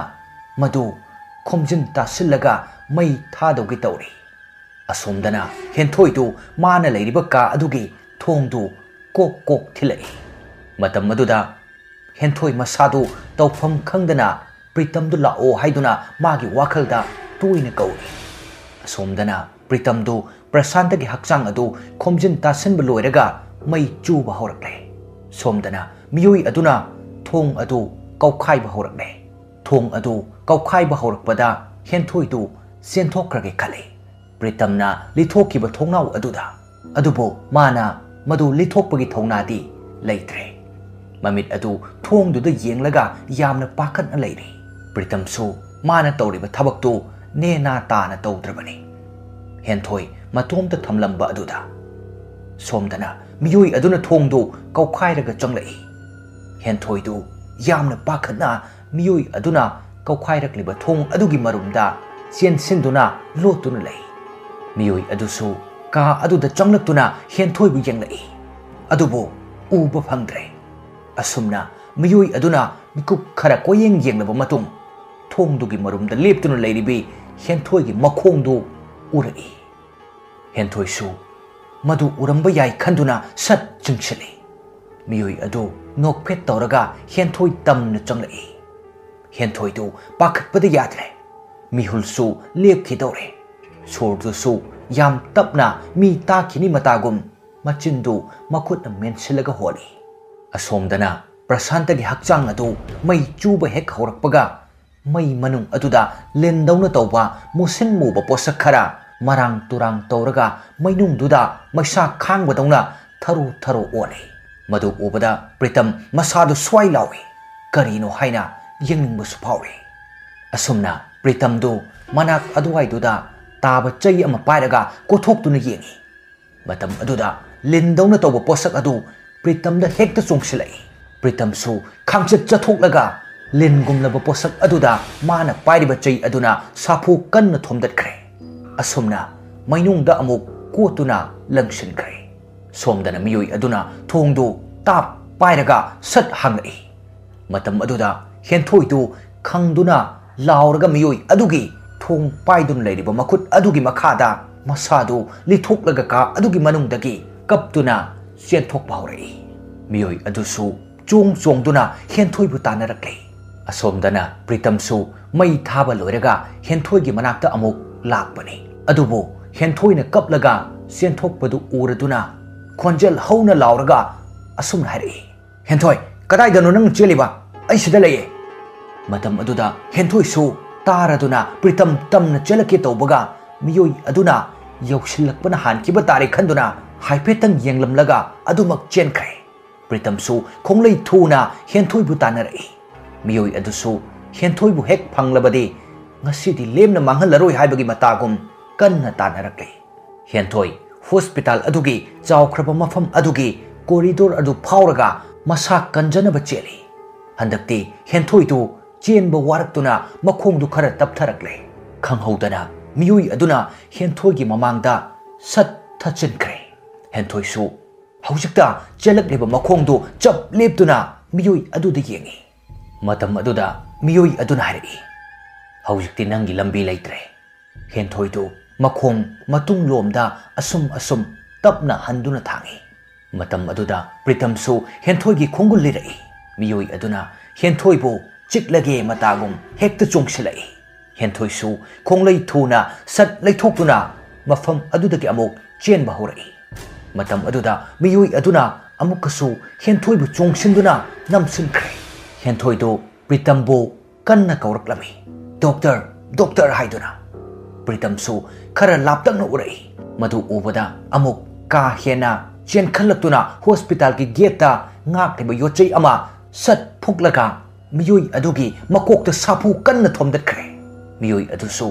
ꯃꯗꯨ ꯈꯣꯝꯖꯤꯟ ꯇꯥꯁꯤꯜꯂꯒ ꯃꯩ ꯊꯥꯗꯧꯒꯦ ꯇꯧꯔꯤ꯫ ꯑꯁꯣꯝꯗꯅ ꯍꯦꯟꯊꯣꯏꯗꯨ ꯃꯥꯅ ꯂꯩꯔꯤꯕ ꯀꯥ ꯑꯗꯨꯒꯤ ꯊꯣꯡꯗꯨ ꯀꯣꯛ ꯀꯣꯛ ꯊꯤꯜꯂꯛꯏ꯫ ꯃꯇꯝ ꯑꯗꯨꯗ ꯍꯦꯟꯊꯣꯏ ꯃꯁꯥꯗꯨ ꯇꯧꯐꯝ ꯈꯪꯗꯅ ꯄ꯭ꯔꯤꯇꯝꯗꯨ ꯂꯥꯛꯑꯣ ꯍꯥꯏꯗꯨꯅ ꯃꯥꯒꯤ ꯋꯥꯈꯜꯗ ꯇꯣꯏꯅ ꯀꯧꯏ꯫ ꯑꯁꯣꯝꯗꯅ ꯄ꯭ꯔꯤꯇꯝꯗꯨ ꯄ꯭ꯔꯁꯥꯟꯇꯒꯤ ꯍꯛꯆꯥꯡ ꯑꯗꯨ ꯈꯣꯝꯖꯤꯟ ꯇꯥꯁꯤꯟꯕ ꯂꯣꯏꯔꯒ ꯃꯩ ꯆꯨꯕ ꯍꯧꯔꯛꯂꯦ꯫ ꯁꯣꯝꯗꯅ ꯃꯤꯑꯣꯏ ꯑꯗꯨꯅ ꯊꯣꯡ ꯑꯗꯨ ꯀꯧꯈꯥꯏꯕ ꯍꯧꯔꯛꯂꯦ꯫ ꯊꯣꯡ ꯑꯗꯨ ꯀꯧꯈꯥꯏꯕ ꯍꯧꯔꯛꯄꯗ ꯍꯦꯟꯊꯣꯏꯗꯨ ꯆꯦꯟꯊꯣꯛꯈ꯭ꯔꯒꯦ ꯈꯜꯂꯤ꯫ ꯄ꯭ꯔꯤꯇꯝꯅ ꯂꯤꯊꯣꯛꯈꯤꯕ ꯊꯣꯡꯅꯥꯎ ꯑꯗꯨꯗ꯫ ꯑꯗꯨꯕꯨ ꯃꯥꯅ ꯃꯗꯨ ꯂꯤꯊꯣꯛꯄꯒꯤ ꯊꯧꯅꯥꯗꯤ ꯂꯩꯇ꯭ꯔꯦ꯫ ꯃꯃꯤꯠ ꯑꯗꯨ ꯊꯣꯡꯗꯨꯗ ꯌꯦꯡꯂꯒ ꯌꯥꯝꯅ ꯄꯥꯈꯠꯅ ꯂꯩꯔꯤ꯫ ꯄ꯭ꯔꯤꯇꯝꯁꯨ ꯃꯥꯅ ꯇꯧꯔꯤꯕ ꯊꯕꯛꯇꯨ ꯅꯦꯅꯥ ꯇꯥꯅ ꯇꯧꯗ꯭ꯔꯕꯅꯤ꯫ ꯍꯦꯟꯊꯣꯏ ꯃꯇꯣꯝꯇ ꯊꯝꯂꯝꯕ ꯑꯗꯨꯗ꯫ ꯁꯣꯝꯗꯅ ꯃꯤꯑꯣꯏ ꯑꯗꯨꯅ ꯊꯣꯡꯗꯨ ꯀꯧꯈꯥꯏꯔꯒ ꯆꯪꯂꯛꯏ꯫ ꯍꯦꯟꯊꯣꯏꯗꯨ ꯌꯥꯝꯅ ꯄꯥꯈꯠꯅ ꯃꯤꯑꯣꯏ ꯑꯗꯨꯅ ꯀꯧꯈꯥꯏꯔꯛꯂꯤꯕ ꯊꯣꯡ ꯑꯗꯨꯒꯤ ꯃꯔꯨꯝꯗ ꯆꯦꯟꯁꯤꯟꯗꯨꯅ ꯂꯣꯠꯇꯨꯅ ꯂꯩ꯫ ꯃꯤꯑꯣꯏ ꯑꯗꯨꯁꯨ ꯀꯥ ꯑꯗꯨꯗ ꯆꯪꯂꯛꯇꯨꯅ ꯍꯦꯟꯊꯣꯏꯕꯨ ꯌꯦꯡꯂꯛꯏ꯫ ꯑꯗꯨꯕꯨ ꯎꯕ ꯐꯪꯗ꯭ꯔꯦ꯫ ꯑꯁꯨꯝꯅ ꯃꯤꯑꯣꯏ ꯑꯗꯨꯅ ꯃꯤꯀꯨꯞ ꯈꯔ ꯀꯣꯏꯌꯦꯡ ꯌꯦꯡꯂꯕ ꯃꯇꯨꯡ, ꯊꯣꯡꯗꯨꯒꯤ ꯃꯔꯨꯝꯗ ꯂꯦꯞꯇꯨꯅ ꯂꯩꯔꯤꯕꯤ ꯍꯦꯟꯊꯣꯏꯒꯤ ꯃꯈꯣꯡꯗꯨ ꯎꯔꯛꯏ꯫ ꯍꯦꯟꯊꯣꯏꯁꯨ ꯃꯗꯨ ꯎꯔꯝꯕ ꯌꯥꯏ ꯈꯟꯗꯨꯅ ꯁꯠ ꯆꯤꯡꯁꯤꯜꯂꯤ꯫ ꯃꯤꯑꯣꯏ ꯑꯗꯨ ꯅꯣꯛꯐꯦꯠ ꯇꯧꯔꯒ ꯍꯦꯟꯊꯣꯏ ꯇꯝꯅ ꯆꯪꯂꯛꯏ꯫ ꯍꯦꯟꯊꯣꯏꯗꯨ ꯄꯥꯈꯠꯄꯗ ꯌꯥꯗ꯭ꯔꯦ꯫ ꯃꯤꯍꯨꯜꯁꯨ ꯂꯦꯞꯈꯤꯗꯧꯔꯦ꯫ ꯁꯣꯔꯗꯨꯁꯨ ꯌꯥꯝ ꯇꯞꯅ ꯃꯤ ꯇꯥꯈꯤꯅꯤ ꯃꯇꯥꯒꯨꯝ ꯃꯆꯤꯟꯗꯨ ꯃꯈꯨꯠꯅ ꯃꯦꯟꯁꯤꯜꯂꯒ ꯍꯣꯜꯂꯤ꯫ ꯑꯁꯣꯝꯗꯅ ꯄ꯭ꯔꯁꯥꯟꯇꯒꯤ ꯍꯛꯆꯥꯡ ꯑꯗꯨ ꯃꯩ ꯆꯨꯕ ꯍꯦꯛ ꯍꯧꯔꯛꯄꯒ, ꯃꯩ ꯃꯅꯨꯡ ꯑꯗꯨꯗ ꯂꯤꯟꯗꯧꯅ ꯇꯧꯕ ꯃꯨꯁꯤꯟ ꯃꯨꯕ ꯄꯣꯠꯁꯛ ꯈꯔ ꯃꯔꯥꯡ ꯇꯨꯔꯥꯡ ꯇꯧꯔꯒ ꯃꯩꯅꯨꯡꯗꯨꯗ ꯃꯩꯁꯥ ꯈꯥꯡꯕꯗꯧꯅ ꯊꯔꯨ ꯊꯔꯨ ꯑꯣꯜꯂꯤ꯫ ꯃꯗꯨ ꯎꯕꯗ ꯄ꯭ꯔꯤꯇꯝ ꯃꯁꯥꯗꯨ ꯁ꯭ꯋꯥꯏ ꯂꯥꯎꯏ꯫ ꯀꯔꯤꯅꯣ ꯍꯥꯏꯅ ꯌꯦꯡꯅꯤꯡꯕꯁꯨ ꯐꯥꯎꯔꯤ꯫ ꯑꯁꯨꯝꯅ ꯄ꯭ꯔꯤꯇꯝꯗꯨ ꯃꯅꯥꯛ ꯑꯗꯨꯋꯥꯏꯗꯨꯗ ꯇꯥꯕ ꯆꯩ ꯑꯃ ꯄꯥꯏꯔꯒ ꯀꯣꯊꯣꯛꯇꯨꯅ ꯌꯦꯡꯉꯤ꯫ ꯃꯇꯝ ꯑꯗꯨꯗ ꯂꯤꯟꯗꯧꯅ ꯇꯧꯕ ꯄꯣꯠꯁꯛ ꯑꯗꯨ ꯄ꯭ꯔꯤꯇꯝꯗ ꯍꯦꯛꯇ ꯆꯣꯡꯁꯤꯜꯂꯛꯏ꯫ ꯄ꯭ꯔꯤꯇꯝꯁꯨ ꯈꯥꯡꯆꯠ ꯆꯠꯊꯣꯛꯂꯒ ꯂꯤꯟꯒꯨꯝꯂꯕ ꯄꯣꯠꯁꯛ ꯑꯗꯨꯗ ꯃꯥꯅ ꯄꯥꯏꯔꯤꯕ ꯆꯩ ꯑꯗꯨꯅ ꯁꯥꯐꯨ ꯀꯟꯅ ꯊꯣꯝꯗꯠꯈ꯭ꯔꯦ꯫ ꯑꯁꯨꯝꯅ ꯃꯩꯅꯨꯡꯗ ꯑꯃꯨꯛ ꯀꯣꯠꯇꯨꯅ ꯂꯪꯁꯤꯟꯈ꯭ꯔꯦ꯫ ꯁꯣꯝꯗꯅ ꯃꯤꯑꯣꯏ ꯑꯗꯨꯅ ꯊꯣꯡꯗꯨ ꯇꯥꯞ ꯄꯥꯏꯔꯒ ꯁꯠ ꯍꯥꯡꯂꯛꯏ꯫ ꯃꯇꯝ ꯑꯗꯨꯗ ꯍꯦꯟꯊꯣꯏꯗꯨ ꯈꯪꯗꯨꯅ ꯂꯥꯎꯔꯒ ꯃꯤꯑꯣꯏ ꯑꯗꯨꯒꯤ ꯊꯣꯡ ꯄꯥꯏꯗꯨꯅ ꯂꯩꯔꯤꯕ ꯃꯈꯨꯠ ꯑꯗꯨꯒꯤ ꯃꯈꯥꯗ ꯃꯁꯥꯗꯨ ꯂꯤꯊꯣꯛꯂꯒ ꯀꯥ ꯑꯗꯨꯒꯤ ꯃꯅꯨꯡꯗꯒꯤ ꯀꯞꯇꯨꯅ ꯆꯦꯟꯊꯣꯛꯄ ꯍꯧꯔꯛꯏ꯫ ꯃꯤꯑꯣꯏ ꯑꯗꯨꯁꯨ ꯆꯣꯡ ꯆꯣꯡꯗꯨꯅ ꯍꯦꯟꯊꯣꯏꯕꯨ ꯇꯥꯟꯅꯔꯛꯂꯦ꯫ ꯑꯁꯣꯝꯗꯅ ꯄ꯭ꯔꯤꯇꯝꯁꯨ ꯃꯩ ꯊꯥꯕ ꯂꯣꯏꯔꯒ ꯍꯦꯟꯊꯣꯏꯒꯤ ꯃꯅꯥꯛꯇ ꯑꯃꯨꯛ ꯂꯥꯛꯄꯅꯤ꯫ ꯑꯗꯨꯕꯨ ꯍꯦꯟꯊꯣꯏꯅ ꯀꯞꯂꯒ ꯆꯦꯟꯊꯣꯛꯄꯗꯨ ꯎꯔꯗꯨꯅ ꯈꯣꯟꯖꯦꯜ ꯍꯧꯅ ꯂꯥꯎꯔꯒ ꯑꯁꯨꯝꯅ ꯍꯥꯏꯔꯛꯏ, "ꯍꯦꯟꯊꯣꯏ, ꯀꯗꯥꯏꯗꯅꯣ ꯅꯪ ꯆꯦꯜꯂꯤꯕ? ꯑꯩ ꯁꯤꯗ ꯂꯩꯌꯦ!" ꯃꯇꯝ ꯑꯗꯨꯗ ꯍꯦꯟꯊꯣꯏꯁꯨ ꯇꯥꯔꯗꯨꯅ ꯄ꯭ꯔꯤꯇꯝ ꯇꯝꯅ ꯆꯦꯜꯂꯛꯀꯦ ꯇꯧꯕꯒ ꯃꯤꯑꯣꯏ ꯑꯗꯨꯅ ꯌꯧꯁꯤꯜꯂꯛꯄꯅ ꯍꯥꯟꯈꯤꯕ ꯇꯥꯔꯦ ꯈꯟꯗꯨꯅ ꯍꯥꯏꯐꯦꯠꯇꯪ ꯌꯦꯡꯂꯝꯂꯒ ꯑꯗꯨꯃꯛ ꯆꯦꯟꯈ꯭ꯔꯦ꯫ ꯄ꯭ꯔꯤꯇꯝꯁꯨ ꯈꯣꯡꯂꯩ ꯊꯨꯅ ꯍꯦꯟꯊꯣꯏꯕꯨ ꯇꯥꯟꯅꯔꯛꯏ꯫ ꯃꯤꯑꯣꯏ ꯑꯗꯨꯁꯨ ꯍꯦꯟꯊꯣꯏꯕꯨ ꯍꯦꯛ ꯐꯪꯂꯕꯗꯤ ꯉꯁꯤꯗꯤ ꯂꯦꯝꯅ ꯃꯥꯡꯍꯜꯂꯔꯣꯏ ꯍꯥꯏꯕꯒꯤ ꯃꯇꯥꯒꯨꯝ ꯀꯟꯅ ꯇꯥꯟꯅꯔꯛꯂꯤ꯫ ꯍꯦꯟꯊꯣꯏ ꯍꯣꯁꯄꯤꯇꯥꯜ ꯑꯗꯨꯒꯤ ꯆꯥꯎꯈ꯭ꯔꯕ ꯃꯐꯝ ꯑꯗꯨꯒꯤ ꯀꯣꯔꯤꯗꯣꯔ ꯑꯗꯨ ꯐꯥꯎꯔꯒ ꯃꯁꯥ ꯀꯟꯖꯅꯕ ꯆꯦꯜꯂꯤ꯫ ꯍꯟꯗꯛꯇꯤ ꯍꯦꯟꯊꯣꯏꯗꯨ ꯆꯦꯟꯕ ꯋꯥꯔꯛꯇꯨꯅ ꯃꯈꯣꯡꯗꯨ ꯈꯔ ꯇꯞꯊꯔꯛꯂꯦ꯫ ꯈꯪꯍꯧꯗꯅ ꯃꯤꯑꯣꯏ ꯑꯗꯨꯅ ꯍꯦꯟꯊꯣꯏꯒꯤ ꯃꯃꯥꯡꯗ ꯁꯠ ꯊꯠꯆꯤꯟꯈ꯭ꯔꯦ꯫ ꯍꯦꯟꯊꯣꯏꯁꯨ ꯍꯧꯖꯤꯛꯇ ꯆꯦꯜꯂꯛꯂꯤꯕ ꯃꯈꯣꯡꯗꯨ ꯆꯞ ꯂꯦꯞꯇꯨꯅ ꯃꯤꯑꯣꯏ ꯑꯗꯨꯗ ꯌꯦꯡꯉꯤ꯫ ꯃꯇꯝ ꯑꯗꯨꯗ ꯃꯤꯑꯣꯏ ꯑꯗꯨꯅ ꯍꯥꯏꯔꯛꯏ, "ꯍꯧꯖꯤꯛꯇꯤ ꯅꯪꯒꯤ ꯂꯝꯕꯤ ꯂꯩꯇ꯭ꯔꯦ꯫" ꯍꯦꯟꯊꯣꯏꯗꯨ ꯃꯈꯣꯡ ꯃꯇꯨꯡ ꯂꯣꯝꯗ ꯑꯁꯨꯝ ꯑꯁꯨꯝ ꯇꯞꯅ ꯍꯟꯗꯨꯅ ꯊꯥꯡꯏ꯫ ꯃꯇꯝ ꯑꯗꯨꯗ ꯄ꯭ꯔꯤꯇꯝꯁꯨ ꯍꯦꯟꯊꯣꯏꯒꯤ ꯈꯣꯡꯒꯨꯜ ꯂꯤꯔꯛꯏ꯫ ꯃꯤꯑꯣꯏ ꯑꯗꯨꯅ ꯍꯦꯟꯊꯣꯏꯕꯨ ꯆꯤꯛꯂꯒꯦ ꯃꯇꯥꯒꯨꯝ ꯍꯦꯛꯇ ꯆꯣꯡꯁꯤꯜꯂꯛꯏ꯫ ꯍꯦꯟꯊꯣꯏꯁꯨ ꯈꯣꯡꯂꯩ ꯊꯨꯅ ꯁꯠ ꯂꯩꯊꯣꯛꯇꯨꯅ ꯃꯐꯝ ꯑꯗꯨꯗꯒꯤ ꯑꯃꯨꯛ ꯆꯦꯟꯕ ꯍꯧꯔꯛꯏ꯫ ꯃꯇꯝ ꯑꯗꯨꯗ ꯃꯤꯑꯣꯏ ꯑꯗꯨꯅ ꯑꯃꯨꯛꯀꯁꯨ ꯍꯦꯟꯊꯣꯏꯕꯨ ꯆꯣꯡꯁꯤꯟꯗꯨꯅ ꯅꯝꯁꯤꯟꯈ꯭ꯔꯦ꯫ ꯍꯦꯟꯊꯣꯏꯗꯨ ꯄ꯭ꯔꯤꯇꯝꯕꯨ ꯀꯟꯅ ꯀꯧꯔꯛꯂꯝꯃꯤ, "ꯗꯣꯛꯇꯔ, ꯗꯣꯛꯇꯔ" ꯍꯥꯏꯗꯨꯅ꯫ ꯄ꯭ꯔꯤꯇꯝꯁꯨ ꯈꯔ ꯂꯥꯞꯇꯛꯅ ꯎꯔꯛꯏ꯫ ꯃꯗꯨ ꯎꯕꯗ ꯑꯃꯨꯛ ꯀꯥ ꯍꯦꯟꯅ ꯆꯦꯟꯈꯠꯂꯛꯇꯨꯅ ꯍꯣꯁꯄꯤꯇꯥꯜꯒꯤ ꯒꯦꯠꯇ ꯉꯥꯛꯂꯤꯕ ꯌꯣꯠꯆꯩ ꯑꯃ ꯁꯠ ꯐꯨꯛꯂꯒ ꯃꯤꯑꯣꯏ ꯑꯗꯨꯒꯤ ꯃꯀꯣꯛꯇ ꯁꯥꯐꯨ ꯀꯟꯅ ꯊꯣꯝꯗꯠꯈ꯭ꯔꯦ꯫ ꯃꯤꯑꯣꯏ ꯑꯗꯨꯁꯨ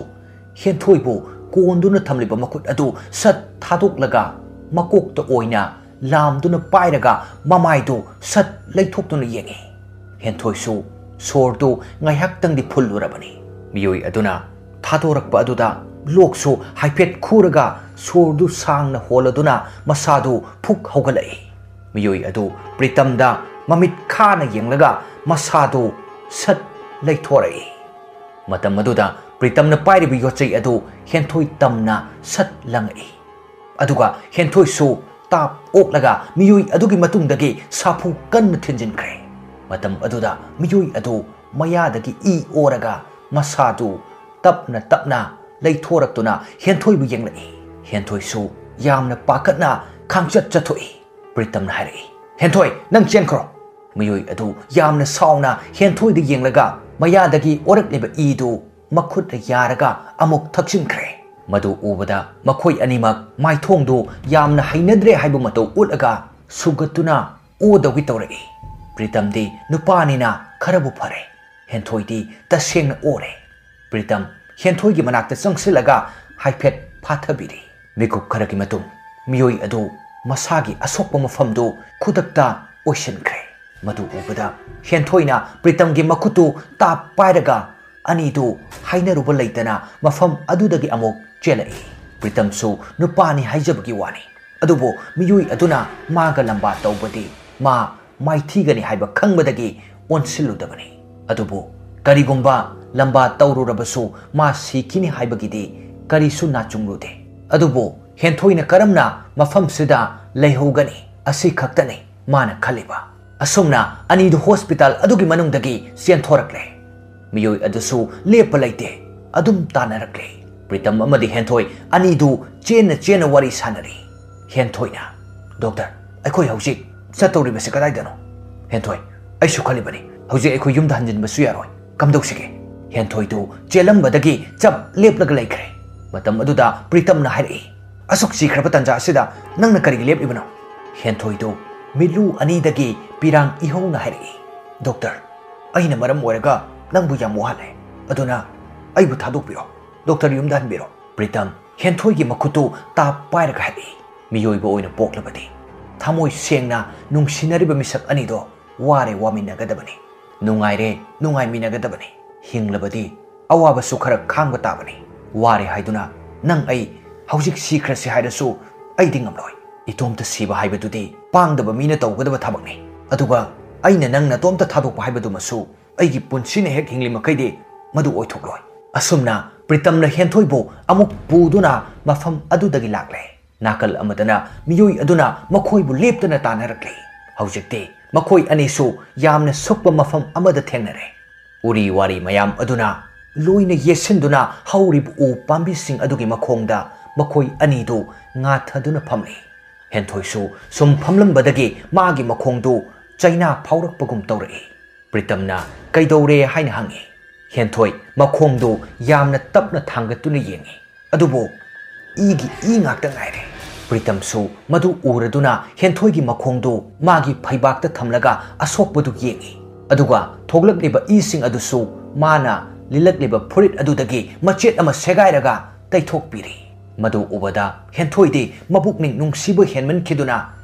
ꯍꯦꯟꯊꯣꯏꯕꯨ ꯀꯣꯟꯗꯨꯅ ꯊꯝꯂꯤꯕ ꯃꯈꯨꯠ ꯑꯗꯨ ꯁꯠ ꯊꯥꯗꯣꯛꯂꯒ ꯃꯀꯣꯛꯇ ꯑꯣꯏꯅ ꯂꯥꯝꯗꯨꯅ ꯄꯥꯏꯔꯒ ꯃꯃꯥꯏꯗꯨ ꯁꯠ ꯂꯩꯊꯣꯛꯇꯨꯅ ꯌꯦꯡꯏ꯫ ꯍꯦꯟꯊꯣꯏꯁꯨ ꯁꯣꯔꯗꯨ ꯉꯥꯏꯍꯥꯛꯇꯪꯗꯤ ꯐꯨꯜꯂꯨꯔꯕꯅꯤ꯫ ꯃꯤꯑꯣꯏ ꯑꯗꯨꯅ ꯊꯥꯗꯣꯔꯛꯄ ꯑꯗꯨꯗ ꯂꯣꯛꯁꯨ ꯍꯥꯏꯐꯦꯠ ꯈꯨꯔꯒ ꯁꯣꯔꯗꯨ ꯁꯥꯡꯅ ꯍꯣꯜꯂꯗꯨꯅ ꯃꯁꯥꯗꯨ ꯐꯨꯛ ꯍꯧꯒꯠꯂꯛꯏ꯫ ꯃꯤꯑꯣꯏ ꯑꯗꯨ ꯄ꯭ꯔꯤꯇꯝꯗ ꯃꯃꯤꯠ ꯈꯥꯅ ꯌꯦꯡꯂꯒ ꯃꯁꯥꯗꯨ ꯁꯠ ꯂꯩꯊꯣꯔꯛꯏ꯫ ꯃꯇꯝ ꯑꯗꯨꯗ ꯄ꯭ꯔꯤꯇꯝꯅ ꯄꯥꯏꯔꯤꯕ ꯌꯣꯠꯆꯩ ꯑꯗꯨ ꯍꯦꯟꯊꯣꯏ ꯇꯝꯅ ꯁꯠ ꯂꯪꯉꯛꯏ꯫ ꯑꯗꯨꯒ ꯍꯦꯟꯊꯣꯏꯁꯨ ꯇꯥꯞ ꯑꯣꯛꯂꯒ ꯃꯤꯑꯣꯏ ꯑꯗꯨꯒꯤ ꯃꯇꯨꯡꯗꯒꯤ ꯁꯥꯐꯨ ꯀꯟꯅ ꯊꯤꯟꯖꯤꯟꯈ꯭ꯔꯦ꯫ ꯃꯇꯝ ꯑꯗꯨꯗ ꯃꯤꯑꯣꯏ ꯑꯗꯨ ꯃꯌꯥꯗꯒꯤ ꯏ ꯑꯣꯔꯒ ꯃꯁꯥꯗꯨ ꯇꯞꯅ ꯇꯞꯅ ꯂꯩꯊꯣꯔꯛꯇꯨꯅ ꯍꯦꯟꯊꯣꯏꯕꯨ ꯌꯦꯡꯂꯛꯏ꯫ ꯍꯦꯟꯊꯣꯏꯁꯨ ꯌꯥꯝꯅ ꯄꯥꯈꯠꯅ ꯈꯥꯡꯆꯠ ꯆꯠꯊꯣꯛꯏ꯫ ꯄ꯭ꯔꯤꯇꯝꯅ ꯍꯥꯏꯔꯛꯏ, "ꯍꯦꯟꯊꯣꯏ, ꯅꯪ ꯆꯦꯟꯈ꯭ꯔꯣ꯫" ꯃꯤꯑꯣꯏ ꯑꯗꯨ ꯌꯥꯝꯅ ꯁꯥꯎꯅ ꯍꯦꯟꯊꯣꯏꯗ ꯌꯦꯡꯂꯒ ꯃꯌꯥꯗꯒꯤ ꯑꯣꯔꯛꯂꯤꯕ ꯏꯗꯨ ꯃꯈꯨꯠꯅ ꯌꯥꯔꯒ ꯑꯃꯨꯛ ꯊꯛꯆꯤꯟꯈ꯭ꯔꯦ꯫ ꯃꯗꯨ ꯎꯕꯗ ꯃꯈꯣꯏ ꯑꯅꯤꯃꯛ ꯃꯥꯏꯊꯣꯡꯗꯨ ꯌꯥꯝꯅ ꯍꯩꯅꯗ꯭ꯔꯦ ꯍꯥꯏꯕ ꯃꯇꯧ ꯎꯠꯂꯒ ꯁꯨꯒꯠꯇꯨꯅ ꯑꯣꯗꯧꯒꯤ ꯇꯧꯔꯛꯏ꯫ ꯄ꯭ꯔꯤꯇꯝꯗꯤ ꯅꯨꯄꯥꯅꯤꯅ ꯈꯔꯕꯨ ꯐꯔꯦ꯫ ꯍꯦꯟꯊꯣꯏꯗꯤ ꯇꯁꯦꯡꯅ ꯑꯣꯔꯦ꯫ ꯄ꯭ꯔꯤꯇꯝ ꯍꯦꯟꯊꯣꯏꯒꯤ ꯃꯅꯥꯛꯇ ꯆꯪꯁꯤꯜꯂꯒ ꯍꯥꯏꯐꯦꯠ ꯐꯥꯊꯕꯤꯔꯤ꯫ ꯃꯤꯀꯨꯞ ꯈꯔꯒꯤ ꯃꯇꯨꯡ ꯃꯤꯑꯣꯏ ꯑꯗꯨ ꯃꯁꯥꯒꯤ ꯑꯁꯣꯛꯄ ꯃꯐꯝꯗꯨ ꯈꯨꯗꯛꯇ ꯑꯣꯏꯁꯤꯟꯈ꯭ꯔꯦ꯫ ꯃꯗꯨ ꯎꯕꯗ ꯍꯦꯟꯊꯣꯏꯅ ꯄ꯭ꯔꯤꯇꯝꯒꯤ ꯃꯈꯨꯠꯇꯨ ꯇꯥꯞ ꯄꯥꯏꯔꯒ ꯑꯅꯤꯗꯨ ꯍꯥꯏꯅꯔꯨꯕ ꯂꯩꯇꯅ ꯃꯐꯝ ꯑꯗꯨꯗꯒꯤ ꯑꯃꯨꯛ ꯆꯦꯜꯂꯛꯏ꯫ ꯄ꯭ꯔꯤꯇꯝꯁꯨ ꯅꯨꯄꯥꯅꯤ ꯍꯥꯏꯖꯕꯒꯤ ꯋꯥꯅꯤ꯫ ꯑꯗꯨꯕꯨ ꯃꯤꯑꯣꯏ ꯑꯗꯨꯅ ꯃꯥꯒ ꯂꯝꯕꯥ ꯇꯧꯕꯗꯤ ꯃꯥ ꯃꯥꯏꯊꯤꯒꯅꯤ ꯍꯥꯏꯕ ꯈꯪꯕꯗꯒꯤ ꯑꯣꯟꯁꯤꯜꯂꯨꯗꯕꯅꯤ꯫ ꯑꯗꯨꯕꯨ ꯀꯔꯤꯒꯨꯝꯕ ꯂꯝꯕꯥ ꯇꯧꯔꯨꯔꯕꯁꯨ ꯃꯥ ꯁꯤꯈꯤꯅꯤ ꯍꯥꯏꯕꯒꯤꯗꯤ ꯀꯔꯤꯁꯨ ꯅꯥꯆꯨꯡꯂꯨꯗꯦ꯫ ꯑꯗꯨꯕꯨ ꯍꯦꯟꯊꯣꯏꯅ ꯀꯔꯝꯅ ꯃꯐꯝꯁꯤꯗ ꯂꯩꯍꯧꯒꯅꯤ? ꯑꯁꯤ ꯈꯛꯇꯅꯤ ꯃꯥꯅ ꯈꯜꯂꯤꯕ꯫ ꯑꯁꯨꯝꯅ ꯑꯅꯤꯗꯨ ꯍꯣꯁꯄꯤꯇꯥꯜ ꯑꯗꯨꯒꯤ ꯃꯅꯨꯡꯗꯒꯤ ꯆꯦꯟꯊꯣꯔꯛꯂꯦ꯫ ꯃꯤꯑꯣꯏ ꯑꯗꯨꯁꯨ ꯂꯦꯞꯄ ꯂꯩꯇꯦ, ꯑꯗꯨꯝ ꯇꯥꯟꯅꯔꯛꯂꯦ꯫ ꯄ꯭ꯔꯤꯇꯝ ꯑꯃꯗꯤ ꯍꯦꯟꯊꯣꯏ ꯑꯅꯤꯗꯨ ꯆꯦꯟꯅ ꯆꯦꯟꯅ ꯋꯥꯔꯤ ꯁꯥꯟꯅꯔꯤ꯫ ꯍꯦꯟꯊꯣꯏꯅ, "ꯗꯣꯛꯇꯔ, ꯑꯩꯈꯣꯏ ꯍꯧꯖꯤꯛ ꯆꯠꯇꯧꯔꯤꯕꯁꯤ ꯀꯗꯥꯏꯗꯅꯣ?" ꯍꯦꯟꯊꯣꯏ, "ꯑꯩꯁꯨ ꯈꯜꯂꯤꯕꯅꯤ, ꯍꯧꯖꯤꯛ ꯑꯩꯈꯣꯏ ꯌꯨꯝꯗ ꯍꯟꯖꯤꯟꯕꯁꯨ ꯌꯥꯔꯣꯏ꯫ ꯀꯝꯗꯧꯁꯤꯒꯦ?" ꯍꯦꯟꯊꯣꯏꯗꯨ ꯆꯦꯜꯂꯝꯕꯗꯒꯤ ꯆꯞ ꯂꯦꯞꯂꯒ ꯂꯩꯈ꯭ꯔꯦ꯫ ꯃꯇꯝ ꯑꯗꯨꯗ ꯄ꯭ꯔꯤꯇꯝꯅ ꯍꯥꯏꯔꯛꯏ, "ꯑꯁꯨꯛ ꯁꯤꯈ꯭ꯔꯕ ꯇꯥꯟꯖꯥ ꯑꯁꯤꯗ ꯅꯪꯅ ꯀꯔꯤꯒꯤ ꯂꯦꯞꯂꯤꯕꯅꯣ?" ꯍꯦꯟꯊꯣꯏꯗꯨ ꯃꯤꯠꯂꯨ ꯑꯅꯤꯗꯒꯤ ꯄꯤꯔꯥꯡ ꯏꯍꯧꯅ ꯍꯥꯏꯔꯛꯏ, "ꯗꯣꯛꯇꯔ, ꯑꯩꯅ ꯃꯔꯝ ꯑꯣꯏꯔꯒ ꯅꯪꯕꯨ ꯌꯥꯝ ꯋꯥꯍꯜꯂꯦ꯫ ꯑꯗꯨꯅ ꯑꯩꯕꯨ ꯊꯥꯗꯣꯛꯄꯤꯔꯣ꯫ ꯗꯣꯛꯇꯔ ꯌꯨꯝꯗ ꯍꯟꯕꯤꯔꯣ꯫" ꯄ꯭ꯔꯤꯇꯝ ꯍꯦꯟꯊꯣꯏꯒꯤ ꯃꯈꯨꯠꯇꯨ ꯇꯥꯞ ꯄꯥꯏꯔꯒ ꯍꯥꯏꯔꯛꯏ, "ꯃꯤꯑꯣꯏꯕ ꯑꯣꯏꯅ ꯄꯣꯛꯂꯕꯗꯤ ꯊꯃꯣꯏ ꯁꯦꯡꯅ ꯅꯨꯡꯁꯤꯅꯔꯤꯕ ꯃꯤꯁꯛ ꯑꯅꯤꯗꯣ ꯋꯥꯔꯦ ꯋꯥꯃꯤꯟꯅꯒꯗꯕꯅꯤ, ꯅꯨꯡꯉꯥꯏꯔꯦ ꯅꯨꯡꯉꯥꯏꯃꯤꯟꯅꯒꯗꯕꯅꯤ꯫ ꯍꯤꯡꯂꯕꯗꯤ ꯑꯋꯥꯕꯁꯨ ꯈꯔ ꯈꯥꯡꯕ ꯇꯥꯕꯅꯤ꯫ ꯋꯥꯔꯦ ꯍꯥꯏꯗꯨꯅ ꯅꯪ ꯑꯩ ꯍꯧꯖꯤꯛ ꯁꯤꯈ꯭ꯔꯁꯤ ꯍꯥꯏꯔꯁꯨ ꯑꯩꯗꯤ ꯉꯝꯂꯣꯏ꯫ ꯏꯇꯣꯝꯇ ꯁꯤꯕ ꯍꯥꯏꯕꯗꯨꯗꯤ ꯄꯥꯡꯗꯕ ꯃꯤꯅ ꯇꯧꯒꯗꯕ ꯊꯕꯛꯅꯤ꯫ ꯑꯗꯨꯒ ꯑꯩꯅ ꯅꯪ ꯅꯇꯣꯝꯇ ꯊꯥꯗꯣꯛꯄ ꯍꯥꯏꯕꯗꯨꯃꯁꯨ ꯑꯩꯒꯤ ꯄꯨꯟꯁꯤꯅ ꯍꯦꯛ ꯍꯤꯡꯂꯤ ꯃꯈꯩꯗꯤ ꯃꯗꯨ ꯑꯣꯏꯊꯣꯛꯂꯣꯏ꯫" ꯑꯁꯨꯝꯅ ꯄ꯭ꯔꯤꯇꯝꯅ ꯍꯦꯟꯊꯣꯏꯕꯨ ꯑꯃꯨꯛ ꯄꯨꯗꯨꯅ ꯃꯐꯝ ꯑꯗꯨꯗꯒꯤ ꯂꯥꯛꯂꯦ꯫ ꯅꯥꯀꯜ ꯑꯃꯗꯅ ꯃꯤꯑꯣꯏ ꯑꯗꯨꯅ ꯃꯈꯣꯏꯕꯨ ꯂꯦꯞꯇꯅ ꯇꯥꯟꯅꯔꯛꯂꯤ꯫ ꯍꯧꯖꯤꯛꯇꯤ ꯃꯈꯣꯏ ꯑꯅꯤꯁꯨ ꯌꯥꯝꯅ ꯁꯨꯛꯄ ꯃꯐꯝ ꯑꯃꯗ ꯊꯦꯡꯅꯔꯦ꯫ ꯎꯔꯤ ꯋꯥꯔꯤ ꯃꯌꯥꯝ ꯑꯗꯨꯅ ꯂꯣꯏꯅ ꯌꯦꯠꯁꯤꯟꯗꯨꯅ ꯍꯧꯔꯤꯕ ꯎ ꯄꯥꯝꯕꯤꯁꯤꯡ ꯑꯗꯨꯒꯤ ꯃꯈꯣꯡꯗ ꯃꯈꯣꯏ ꯑꯅꯤꯗꯨ ꯉꯥꯊꯗꯨꯅ ꯐꯝꯂꯤ꯫ ꯍꯦꯟꯊꯣꯏꯁꯨ ꯁꯨꯝ ꯐꯝꯂꯝꯕꯗꯒꯤ ꯃꯥꯒꯤ ꯃꯈꯣꯡꯗꯨ ꯆꯩꯅꯥ ꯐꯥꯎꯔꯛꯄꯒꯨꯝ ꯇꯧꯔꯛꯏ꯫ ꯄ꯭ꯔꯤꯇꯝꯅ "ꯀꯩꯗꯧꯔꯦ?" ꯍꯥꯏꯅ ꯍꯪꯉꯤ꯫ ꯍꯦꯟꯊꯣꯏ ꯃꯈꯣꯡꯗꯨ ꯌꯥꯝꯅ ꯇꯞꯅ ꯊꯥꯡꯒꯠꯇꯨꯅ ꯌꯦꯡꯉꯤ꯫ ꯑꯗꯨꯕꯨ ꯏꯒꯤ ꯏ ꯉꯥꯛꯇ ꯉꯥꯏꯔꯦ꯫ ꯄ꯭ꯔꯤꯇꯝꯁꯨ ꯃꯗꯨ ꯎꯔꯗꯨꯅ ꯍꯦꯟꯊꯣꯏꯒꯤ ꯃꯈꯣꯡꯗꯨ ꯃꯥꯒꯤ ꯐꯩꯕꯥꯛꯇ ꯊꯝꯂꯒ ꯑꯁꯣꯛꯄꯗꯨ ꯌꯦꯡꯉꯤ꯫ ꯑꯗꯨꯒ ꯊꯣꯛꯂꯛꯂꯤꯕ ꯏꯁꯤꯡ ꯑꯗꯨꯁꯨ ꯃꯥꯅ ꯂꯤꯠꯂꯛꯂꯤꯕ ꯐꯨꯔꯤꯠ ꯑꯗꯨꯗꯒꯤ ꯃꯆꯦꯠ ꯑꯃ ꯁꯦꯒꯥꯏꯔꯒ ꯇꯩꯊꯣꯛꯄꯤꯔꯤ꯫ ꯃꯗꯨ ꯎꯕꯗ ꯍꯦꯟꯊꯣꯏꯗꯤ ꯃꯕꯨꯛꯅꯤꯡ ꯅꯨꯡꯁꯤꯕ ꯍꯦꯟꯃꯟꯈꯤꯗꯨꯅ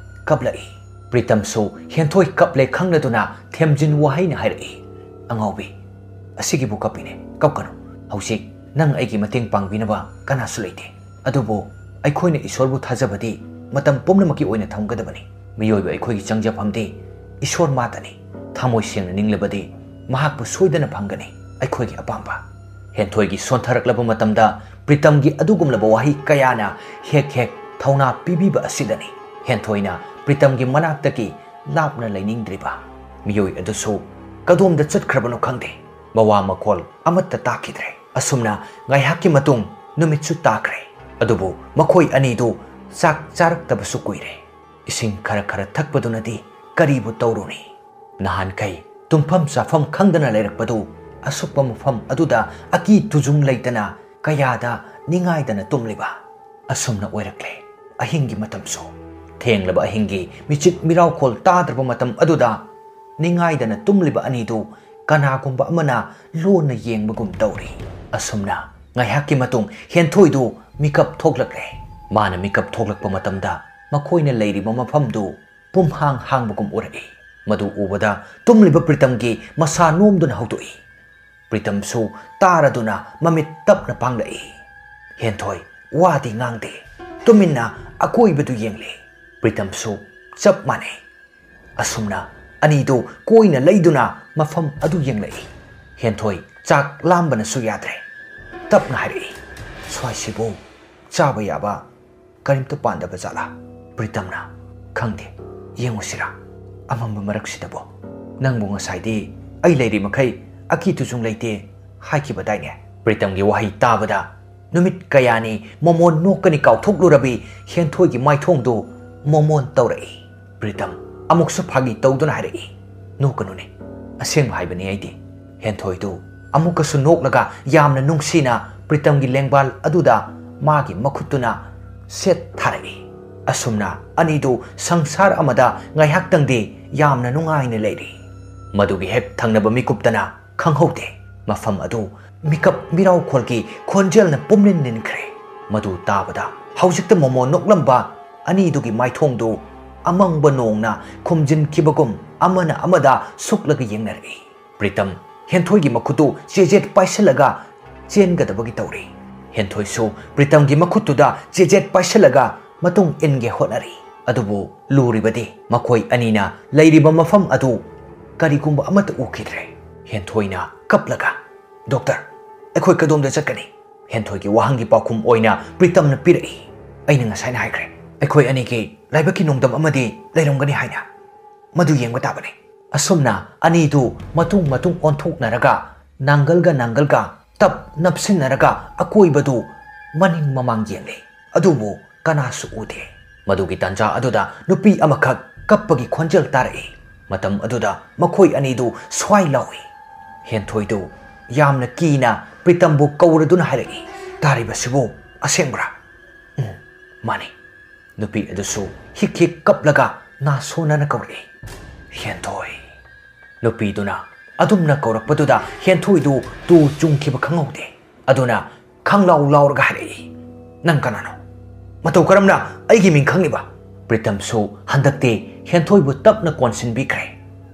ꯀꯞꯂꯛꯏ꯫ ꯄ꯭ꯔꯤꯇꯝꯁꯨ ꯍꯦꯟꯊꯣꯏ ꯀꯞꯂꯦ ꯈꯪꯂꯗꯨꯅ ꯊꯦꯝꯖꯤꯟ ꯋꯥꯍꯩꯅ ꯍꯥꯏꯔꯛꯏ, "ꯑꯉꯥꯎꯕꯤ, ꯑꯁꯤꯒꯤꯕꯨ ꯀꯞꯄꯤꯅꯦ, ꯀꯞꯀꯅꯨ꯫ ꯍꯧꯖꯤꯛ ꯅꯪ ꯑꯩꯒꯤ ꯃꯇꯦꯡ ꯄꯥꯡꯕꯤꯅꯕ ꯀꯅꯥꯁꯨ ꯂꯩꯇꯦ꯫ ꯑꯗꯨꯕꯨ ꯑꯩꯈꯣꯏꯅ ꯏꯁꯣꯔꯕꯨ ꯊꯥꯖꯕꯗꯤ ꯃꯇꯝ ꯄꯨꯝꯅꯃꯛꯀꯤ ꯑꯣꯏꯅ ꯊꯝꯒꯗꯕꯅꯤ꯫ ꯃꯤꯑꯣꯏꯕ ꯑꯩꯈꯣꯏꯒꯤ ꯆꯪꯖꯐꯝꯗꯤ ꯏꯁꯣꯔ ꯃꯥꯇꯅꯤ꯫ ꯊꯃꯣꯏ ꯁꯦꯡꯅ ꯅꯤꯡꯂꯕꯗꯤ ꯃꯍꯥꯛꯄꯨ ꯁꯣꯏꯗꯅ ꯐꯪꯒꯅꯤ꯫ ꯑꯩꯈꯣꯏꯒꯤ ꯑꯄꯥꯝꯕ"꯫ ꯍꯦꯟꯊꯣꯏꯒꯤ ꯁꯣꯟꯊꯔꯛꯂꯕ ꯃꯇꯝꯗ ꯄ꯭ꯔꯤꯇꯝꯒꯤ ꯑꯗꯨꯒꯨꯝꯂꯕ ꯋꯥꯍꯩ ꯀꯌꯥꯅ ꯍꯦꯛ ꯍꯦꯛ ꯊꯧꯅꯥ ꯄꯤꯕꯤꯕ ꯑꯁꯤꯗꯅꯤ ꯍꯦꯟꯊꯣꯏꯅ ꯄ꯭ꯔꯤꯇꯝꯒꯤ ꯃꯅꯥꯛꯇꯒꯤ ꯂꯥꯞꯅ ꯂꯩꯅꯤꯡꯗ꯭ꯔꯤꯕ꯫ ꯃꯤꯑꯣꯏ ꯑꯗꯨꯁꯨ ꯀꯗꯣꯝꯗ ꯆꯠꯈ꯭ꯔꯕꯅꯣ ꯈꯪꯗꯦ꯫ ꯃꯋꯥ ꯃꯈꯣꯜ ꯑꯃꯠꯇ ꯇꯥꯈꯤꯗ꯭ꯔꯦ꯫ ꯑꯁꯨꯝꯅ ꯉꯥꯏꯍꯥꯛꯀꯤ ꯃꯇꯨꯡ ꯅꯨꯃꯤꯠꯁꯨ ꯇꯥꯈ꯭ꯔꯦ꯫ ꯑꯗꯨꯕꯨ ꯃꯈꯣꯏ ꯑꯅꯤꯗꯨ ꯆꯥꯛ ꯆꯥꯔꯛꯇꯕꯁꯨ ꯀꯨꯏꯔꯦ꯫ ꯏꯁꯤꯡ ꯈꯔ ꯈꯔ ꯊꯛꯄꯗꯨꯅꯗꯤ ꯀꯔꯤꯕꯨ ꯇꯧꯔꯨꯅꯤ? ꯅꯍꯥꯟꯈꯩ ꯇꯨꯝꯐꯝ ꯆꯥꯐꯝ ꯈꯪꯗꯅ ꯂꯩꯔꯛꯄꯗꯨ ꯑꯁꯨꯛꯄ ꯃꯐꯝ ꯑꯗꯨꯗ ꯑꯀꯤ ꯇꯨꯖꯨꯡ ꯂꯩꯇꯅ ꯀꯌꯥꯗ ꯅꯤꯡꯉꯥꯏꯗꯅ ꯇꯨꯝꯂꯤꯕ? ꯑꯁꯨꯝꯅ ꯑꯣꯏꯔꯛꯂꯦ ꯑꯍꯤꯡꯒꯤ ꯃꯇꯝꯁꯨ꯫ ꯊꯦꯡꯂꯕ ꯑꯍꯤꯡꯒꯤ ꯃꯤꯆꯤꯛ ꯃꯤꯔꯥꯎꯈꯣꯜ ꯇꯥꯗ꯭ꯔꯕ ꯃꯇꯝ ꯑꯗꯨꯗ ꯅꯤꯡꯉꯥꯏꯗꯅ ꯇꯨꯝꯂꯤꯕ ꯑꯅꯤꯗꯨ ꯀꯅꯥꯒꯨꯝꯕ ꯑꯃꯅ ꯂꯣꯟꯅ ꯌꯦꯡꯕꯒꯨꯝ ꯇꯧꯔꯤ꯫ ꯑꯁꯨꯝꯅ ꯉꯥꯏꯍꯥꯛꯀꯤ ꯃꯇꯨꯡ ꯍꯦꯟꯊꯣꯏꯗꯨ ꯃꯤꯀꯞ ꯊꯣꯛꯂꯛꯂꯦ꯫ ꯃꯥꯅ ꯃꯤꯀꯞ ꯊꯣꯛꯂꯛꯄ ꯃꯇꯝꯗ ꯃꯈꯣꯏꯅ ꯂꯩꯔꯤꯕ ꯃꯐꯝꯗꯨ ꯄꯨꯝꯍꯥꯡ ꯍꯥꯡꯕꯒꯨꯝ ꯎꯔꯛꯏ꯫ ꯃꯗꯨ ꯎꯕꯗ ꯇꯨꯝꯂꯤꯕ ꯄ꯭ꯔꯤꯇꯝꯒꯤ ꯃꯁꯥ ꯅꯣꯝꯗꯨꯅ ꯍꯧꯗꯣꯛꯏ꯫ ꯄ꯭ꯔꯤꯇꯝꯁꯨ ꯇꯥꯔꯗꯨꯅ ꯃꯃꯤꯠ ꯇꯞꯅ ꯄꯥꯡꯂꯛꯏ꯫ ꯍꯦꯟꯊꯣꯏ ꯋꯥꯗꯤ ꯉꯥꯡꯗꯦ, ꯇꯨꯃꯤꯟꯅ ꯑꯀꯣꯏꯕꯗꯨ ꯌꯦꯡꯂꯤ꯫ ꯄ꯭ꯔꯤꯇꯝꯁꯨ ꯆꯞ ꯃꯥꯟꯅꯩ꯫ ꯑꯁꯨꯝꯅ ꯑꯅꯤꯗꯨ ꯀꯣꯏꯅ ꯂꯩꯗꯨꯅ ꯃꯐꯝ ꯑꯗꯨ ꯌꯦꯡꯂꯛꯏ꯫ ꯍꯦꯟꯊꯣꯏ ꯆꯥꯛ ꯂꯥꯝꯕꯅꯁꯨ ꯌꯥꯗ꯭ꯔꯦ꯫ ꯇꯞꯅ ꯍꯥꯏꯔꯛꯏ, "ꯁ꯭ꯋꯥꯏꯁꯤꯕꯨ ꯆꯥꯕ ꯌꯥꯕ ꯀꯔꯤꯝꯇ ꯄꯥꯟꯗꯕ ꯖꯥꯠꯂꯥ?" ꯄ꯭ꯔꯤꯇꯝꯅ, "ꯈꯪꯗꯦ, ꯌꯦꯡꯉꯨꯁꯤꯔꯥ? ꯑꯃꯝꯕ ꯃꯔꯛꯁꯤꯗꯕꯣ? ꯅꯪꯕꯨ ꯉꯁꯥꯏꯗꯤ ꯑꯩ ꯂꯩꯔꯤ ꯃꯈꯩ ꯑꯀꯤ ꯇꯨꯖꯨꯡ ꯂꯩꯇꯦ ꯍꯥꯏꯈꯤꯕꯗꯥꯏꯅꯦ?" ꯄ꯭ꯔꯤꯇꯝꯒꯤ ꯋꯥꯍꯩ ꯇꯥꯕꯗ ꯅꯨꯃꯤꯠ ꯀꯌꯥꯅꯤ ꯃꯣꯃꯣꯟ ꯅꯣꯛꯀꯅꯤ ꯀꯥꯎꯊꯣꯛꯂꯨꯔꯕꯤ ꯍꯦꯟꯊꯣꯏꯒꯤ ꯃꯥꯏꯊꯣꯡꯗꯨ ꯃꯣꯃꯣꯟ ꯇꯧꯔꯛꯏ꯫ ꯄ꯭ꯔꯤꯇꯝ ꯑꯃꯨꯛꯁꯨ ꯐꯥꯒꯤ ꯇꯧꯗꯨꯅ ꯍꯥꯏꯔꯛꯏ, "ꯅꯣꯛꯀꯅꯨꯅꯦ, ꯑꯁꯦꯡꯕ ꯍꯥꯏꯕꯅꯤ ꯑꯩꯗꯤ꯫" ꯍꯦꯟꯊꯣꯏꯗꯨ ꯑꯃꯨꯛꯀꯁꯨ ꯅꯣꯛꯂꯒ ꯌꯥꯝꯅ ꯅꯨꯡꯁꯤꯅ ꯄ꯭ꯔꯤꯇꯝꯒꯤ ꯂꯦꯡꯕꯥꯜ ꯑꯗꯨꯗ ꯃꯥꯒꯤ ꯃꯈꯨꯠꯇꯨꯅ ꯁꯦꯠ ꯊꯥꯔꯛꯏ꯫ ꯑꯁꯨꯝꯅ ꯑꯅꯤꯗꯨ ꯁꯪꯁꯥꯔ ꯑꯃꯗ ꯉꯥꯏꯍꯥꯛꯇꯪꯗꯤ ꯌꯥꯝꯅ ꯅꯨꯡꯉꯥꯏꯅ ꯂꯩꯔꯤ꯫ ꯃꯗꯨꯒꯤ ꯍꯦꯛ ꯊꯪꯅꯕ ꯃꯤꯀꯨꯞꯇꯅ ꯈꯪꯍꯧꯗꯦ꯫ ꯃꯐꯝ ꯑꯗꯨ ꯃꯤꯀꯞ ꯃꯤꯔꯥꯎꯈꯣꯜꯒꯤ ꯈꯣꯟꯖꯦꯜꯅ ꯄꯨꯝꯅꯤꯟ ꯅꯤꯟꯈ꯭ꯔꯦ꯫ ꯃꯗꯨ ꯇꯥꯕꯗ ꯍꯧꯖꯤꯛꯇ ꯃꯣꯃꯣꯟ ꯅꯣꯛꯂꯝꯕ ꯑꯅꯤꯗꯨꯒꯤ ꯃꯥꯏꯊꯣꯡꯗꯨ ꯑꯃꯪꯕ ꯅꯣꯡꯅ ꯈꯨꯝꯖꯤꯟꯈꯤꯕꯒꯨꯝ ꯑꯃꯅ ꯑꯃꯗ ꯁꯨꯛꯂꯒ ꯌꯦꯡꯅꯔꯛꯏ꯫ ꯄ꯭ꯔꯤꯇꯝ ꯍꯦꯟꯊꯣꯏꯒꯤ ꯃꯈꯨꯠꯇꯨ ꯆꯦꯖꯦꯠ ꯄꯥꯏꯁꯤꯜꯂꯒ ꯆꯦꯟꯒꯗꯕꯒꯤ ꯇꯧꯔꯤ꯫ ꯍꯦꯟꯊꯣꯏꯁꯨ ꯄ꯭ꯔꯤꯇꯝꯒꯤ ꯃꯈꯨꯠꯇꯨꯗ ꯆꯦꯖꯦꯠ ꯄꯥꯏꯁꯤꯜꯂꯒ ꯃꯇꯨꯡ ꯏꯟꯒꯦ ꯍꯣꯠꯅꯔꯤ꯫ ꯑꯗꯨꯕꯨ ꯂꯨꯔꯤꯕꯗꯤ ꯃꯈꯣꯏ ꯑꯅꯤꯅ ꯂꯩꯔꯤꯕ ꯃꯐꯝ ꯑꯗꯨ ꯀꯔꯤꯒꯨꯝꯕ ꯑꯃꯠꯇ ꯎꯈꯤꯗ꯭ꯔꯦ꯫ ꯍꯦꯟꯊꯣꯏꯅ ꯀꯞꯂꯒ, "ꯗꯣꯛꯇꯔ, ꯑꯩꯈꯣꯏ ꯀꯗꯣꯝꯗ ꯆꯠꯀꯅꯤ?" ꯍꯦꯟꯊꯣꯏꯒꯤ ꯋꯥꯍꯪꯒꯤ ꯄꯥꯎꯈꯨꯝ ꯑꯣꯏꯅ ꯄ꯭ꯔꯤꯇꯝꯅ ꯄꯤꯔꯛꯏ꯫ "ꯑꯩꯅ ꯉꯁꯥꯏꯅ ꯍꯥꯏꯈ꯭ꯔꯦ, ꯑꯩꯈꯣꯏ ꯑꯅꯤꯒꯤ ꯂꯥꯏꯕꯛꯀꯤ ꯅꯣꯡꯗꯝ ꯑꯃꯗꯤ ꯂꯩꯔꯝꯒꯅꯤ ꯍꯥꯏꯅ꯫ ꯃꯗꯨ ꯌꯦꯡꯕ ꯇꯥꯕꯅꯤ꯫" ꯑꯁꯨꯝꯅ ꯑꯅꯤꯗꯨ ꯃꯇꯨꯡ ꯃꯇꯨꯡ ꯑꯣꯟꯊꯣꯛꯅꯔꯒ ꯅꯥꯡꯒꯜꯒ ꯅꯥꯡꯒꯜꯒ ꯇꯞ ꯅꯞꯁꯤꯟꯅꯔꯒ ꯑꯀꯣꯏꯕꯗꯨ ꯃꯅꯤꯡ ꯃꯃꯥꯡ ꯌꯦꯡꯂꯤ꯫ ꯑꯗꯨꯕꯨ ꯀꯅꯥꯁꯨ ꯎꯗꯦ꯫ ꯃꯗꯨꯒꯤ ꯇꯥꯟꯖꯥ ꯑꯗꯨꯗ ꯅꯨꯄꯤ ꯑꯃꯈꯛ ꯀꯞꯄꯒꯤ ꯈꯣꯟꯖꯦꯜ ꯇꯥꯔꯛꯏ꯫ ꯃꯇꯝ ꯑꯗꯨꯗ ꯃꯈꯣꯏ ꯑꯅꯤꯗꯨ ꯁ꯭ꯋꯥꯏ ꯂꯥꯎꯏ꯫ ꯍꯦꯟꯊꯣꯏꯗꯨ ꯌꯥꯝꯅ ꯀꯤꯅ ꯄ꯭ꯔꯤꯇꯝꯕꯨ ꯀꯧꯔꯗꯨꯅ ꯍꯥꯏꯔꯛꯏ, "ꯇꯥꯔꯤꯕꯁꯤꯕꯨ ꯑꯁꯦꯡꯕ꯭ꯔꯥ?" "ꯎꯝ, ꯃꯥꯅꯤ꯫" ꯅꯨꯄꯤ ꯑꯗꯨꯁꯨ ꯍꯤꯛ ꯍꯤꯛ ꯀꯞꯂꯒ ꯅꯥ ꯁꯣꯟꯅꯅ ꯀꯧꯔꯛꯏ, "ꯍꯦꯟꯊꯣꯏ꯫" ꯅꯨꯄꯤꯗꯨꯅ ꯑꯗꯨꯝꯅ ꯀꯧꯔꯛꯄꯗꯨꯗ ꯍꯦꯟꯊꯣꯏꯗꯨ ꯇꯨ ꯆꯨꯡꯈꯤꯕ ꯈꯪꯍꯧꯗꯦ꯫ ꯑꯗꯨꯅ ꯈꯪꯂꯥꯎ ꯂꯥꯎꯔꯒ ꯍꯥꯏꯔꯛꯏ, "ꯅꯪ ꯀꯅꯥꯅꯣ? ꯃꯇꯧ ꯀꯔꯝꯅ ꯑꯩꯒꯤ ꯃꯤꯡ ꯈꯪꯂꯤꯕ?" ꯄ꯭ꯔꯤꯇꯝꯁꯨ ꯍꯟꯗꯛꯇꯤ ꯍꯦꯟꯊꯣꯏꯕꯨ ꯇꯞꯅ ꯀꯣꯟꯁꯤꯟꯕꯤꯈ꯭ꯔꯦ꯫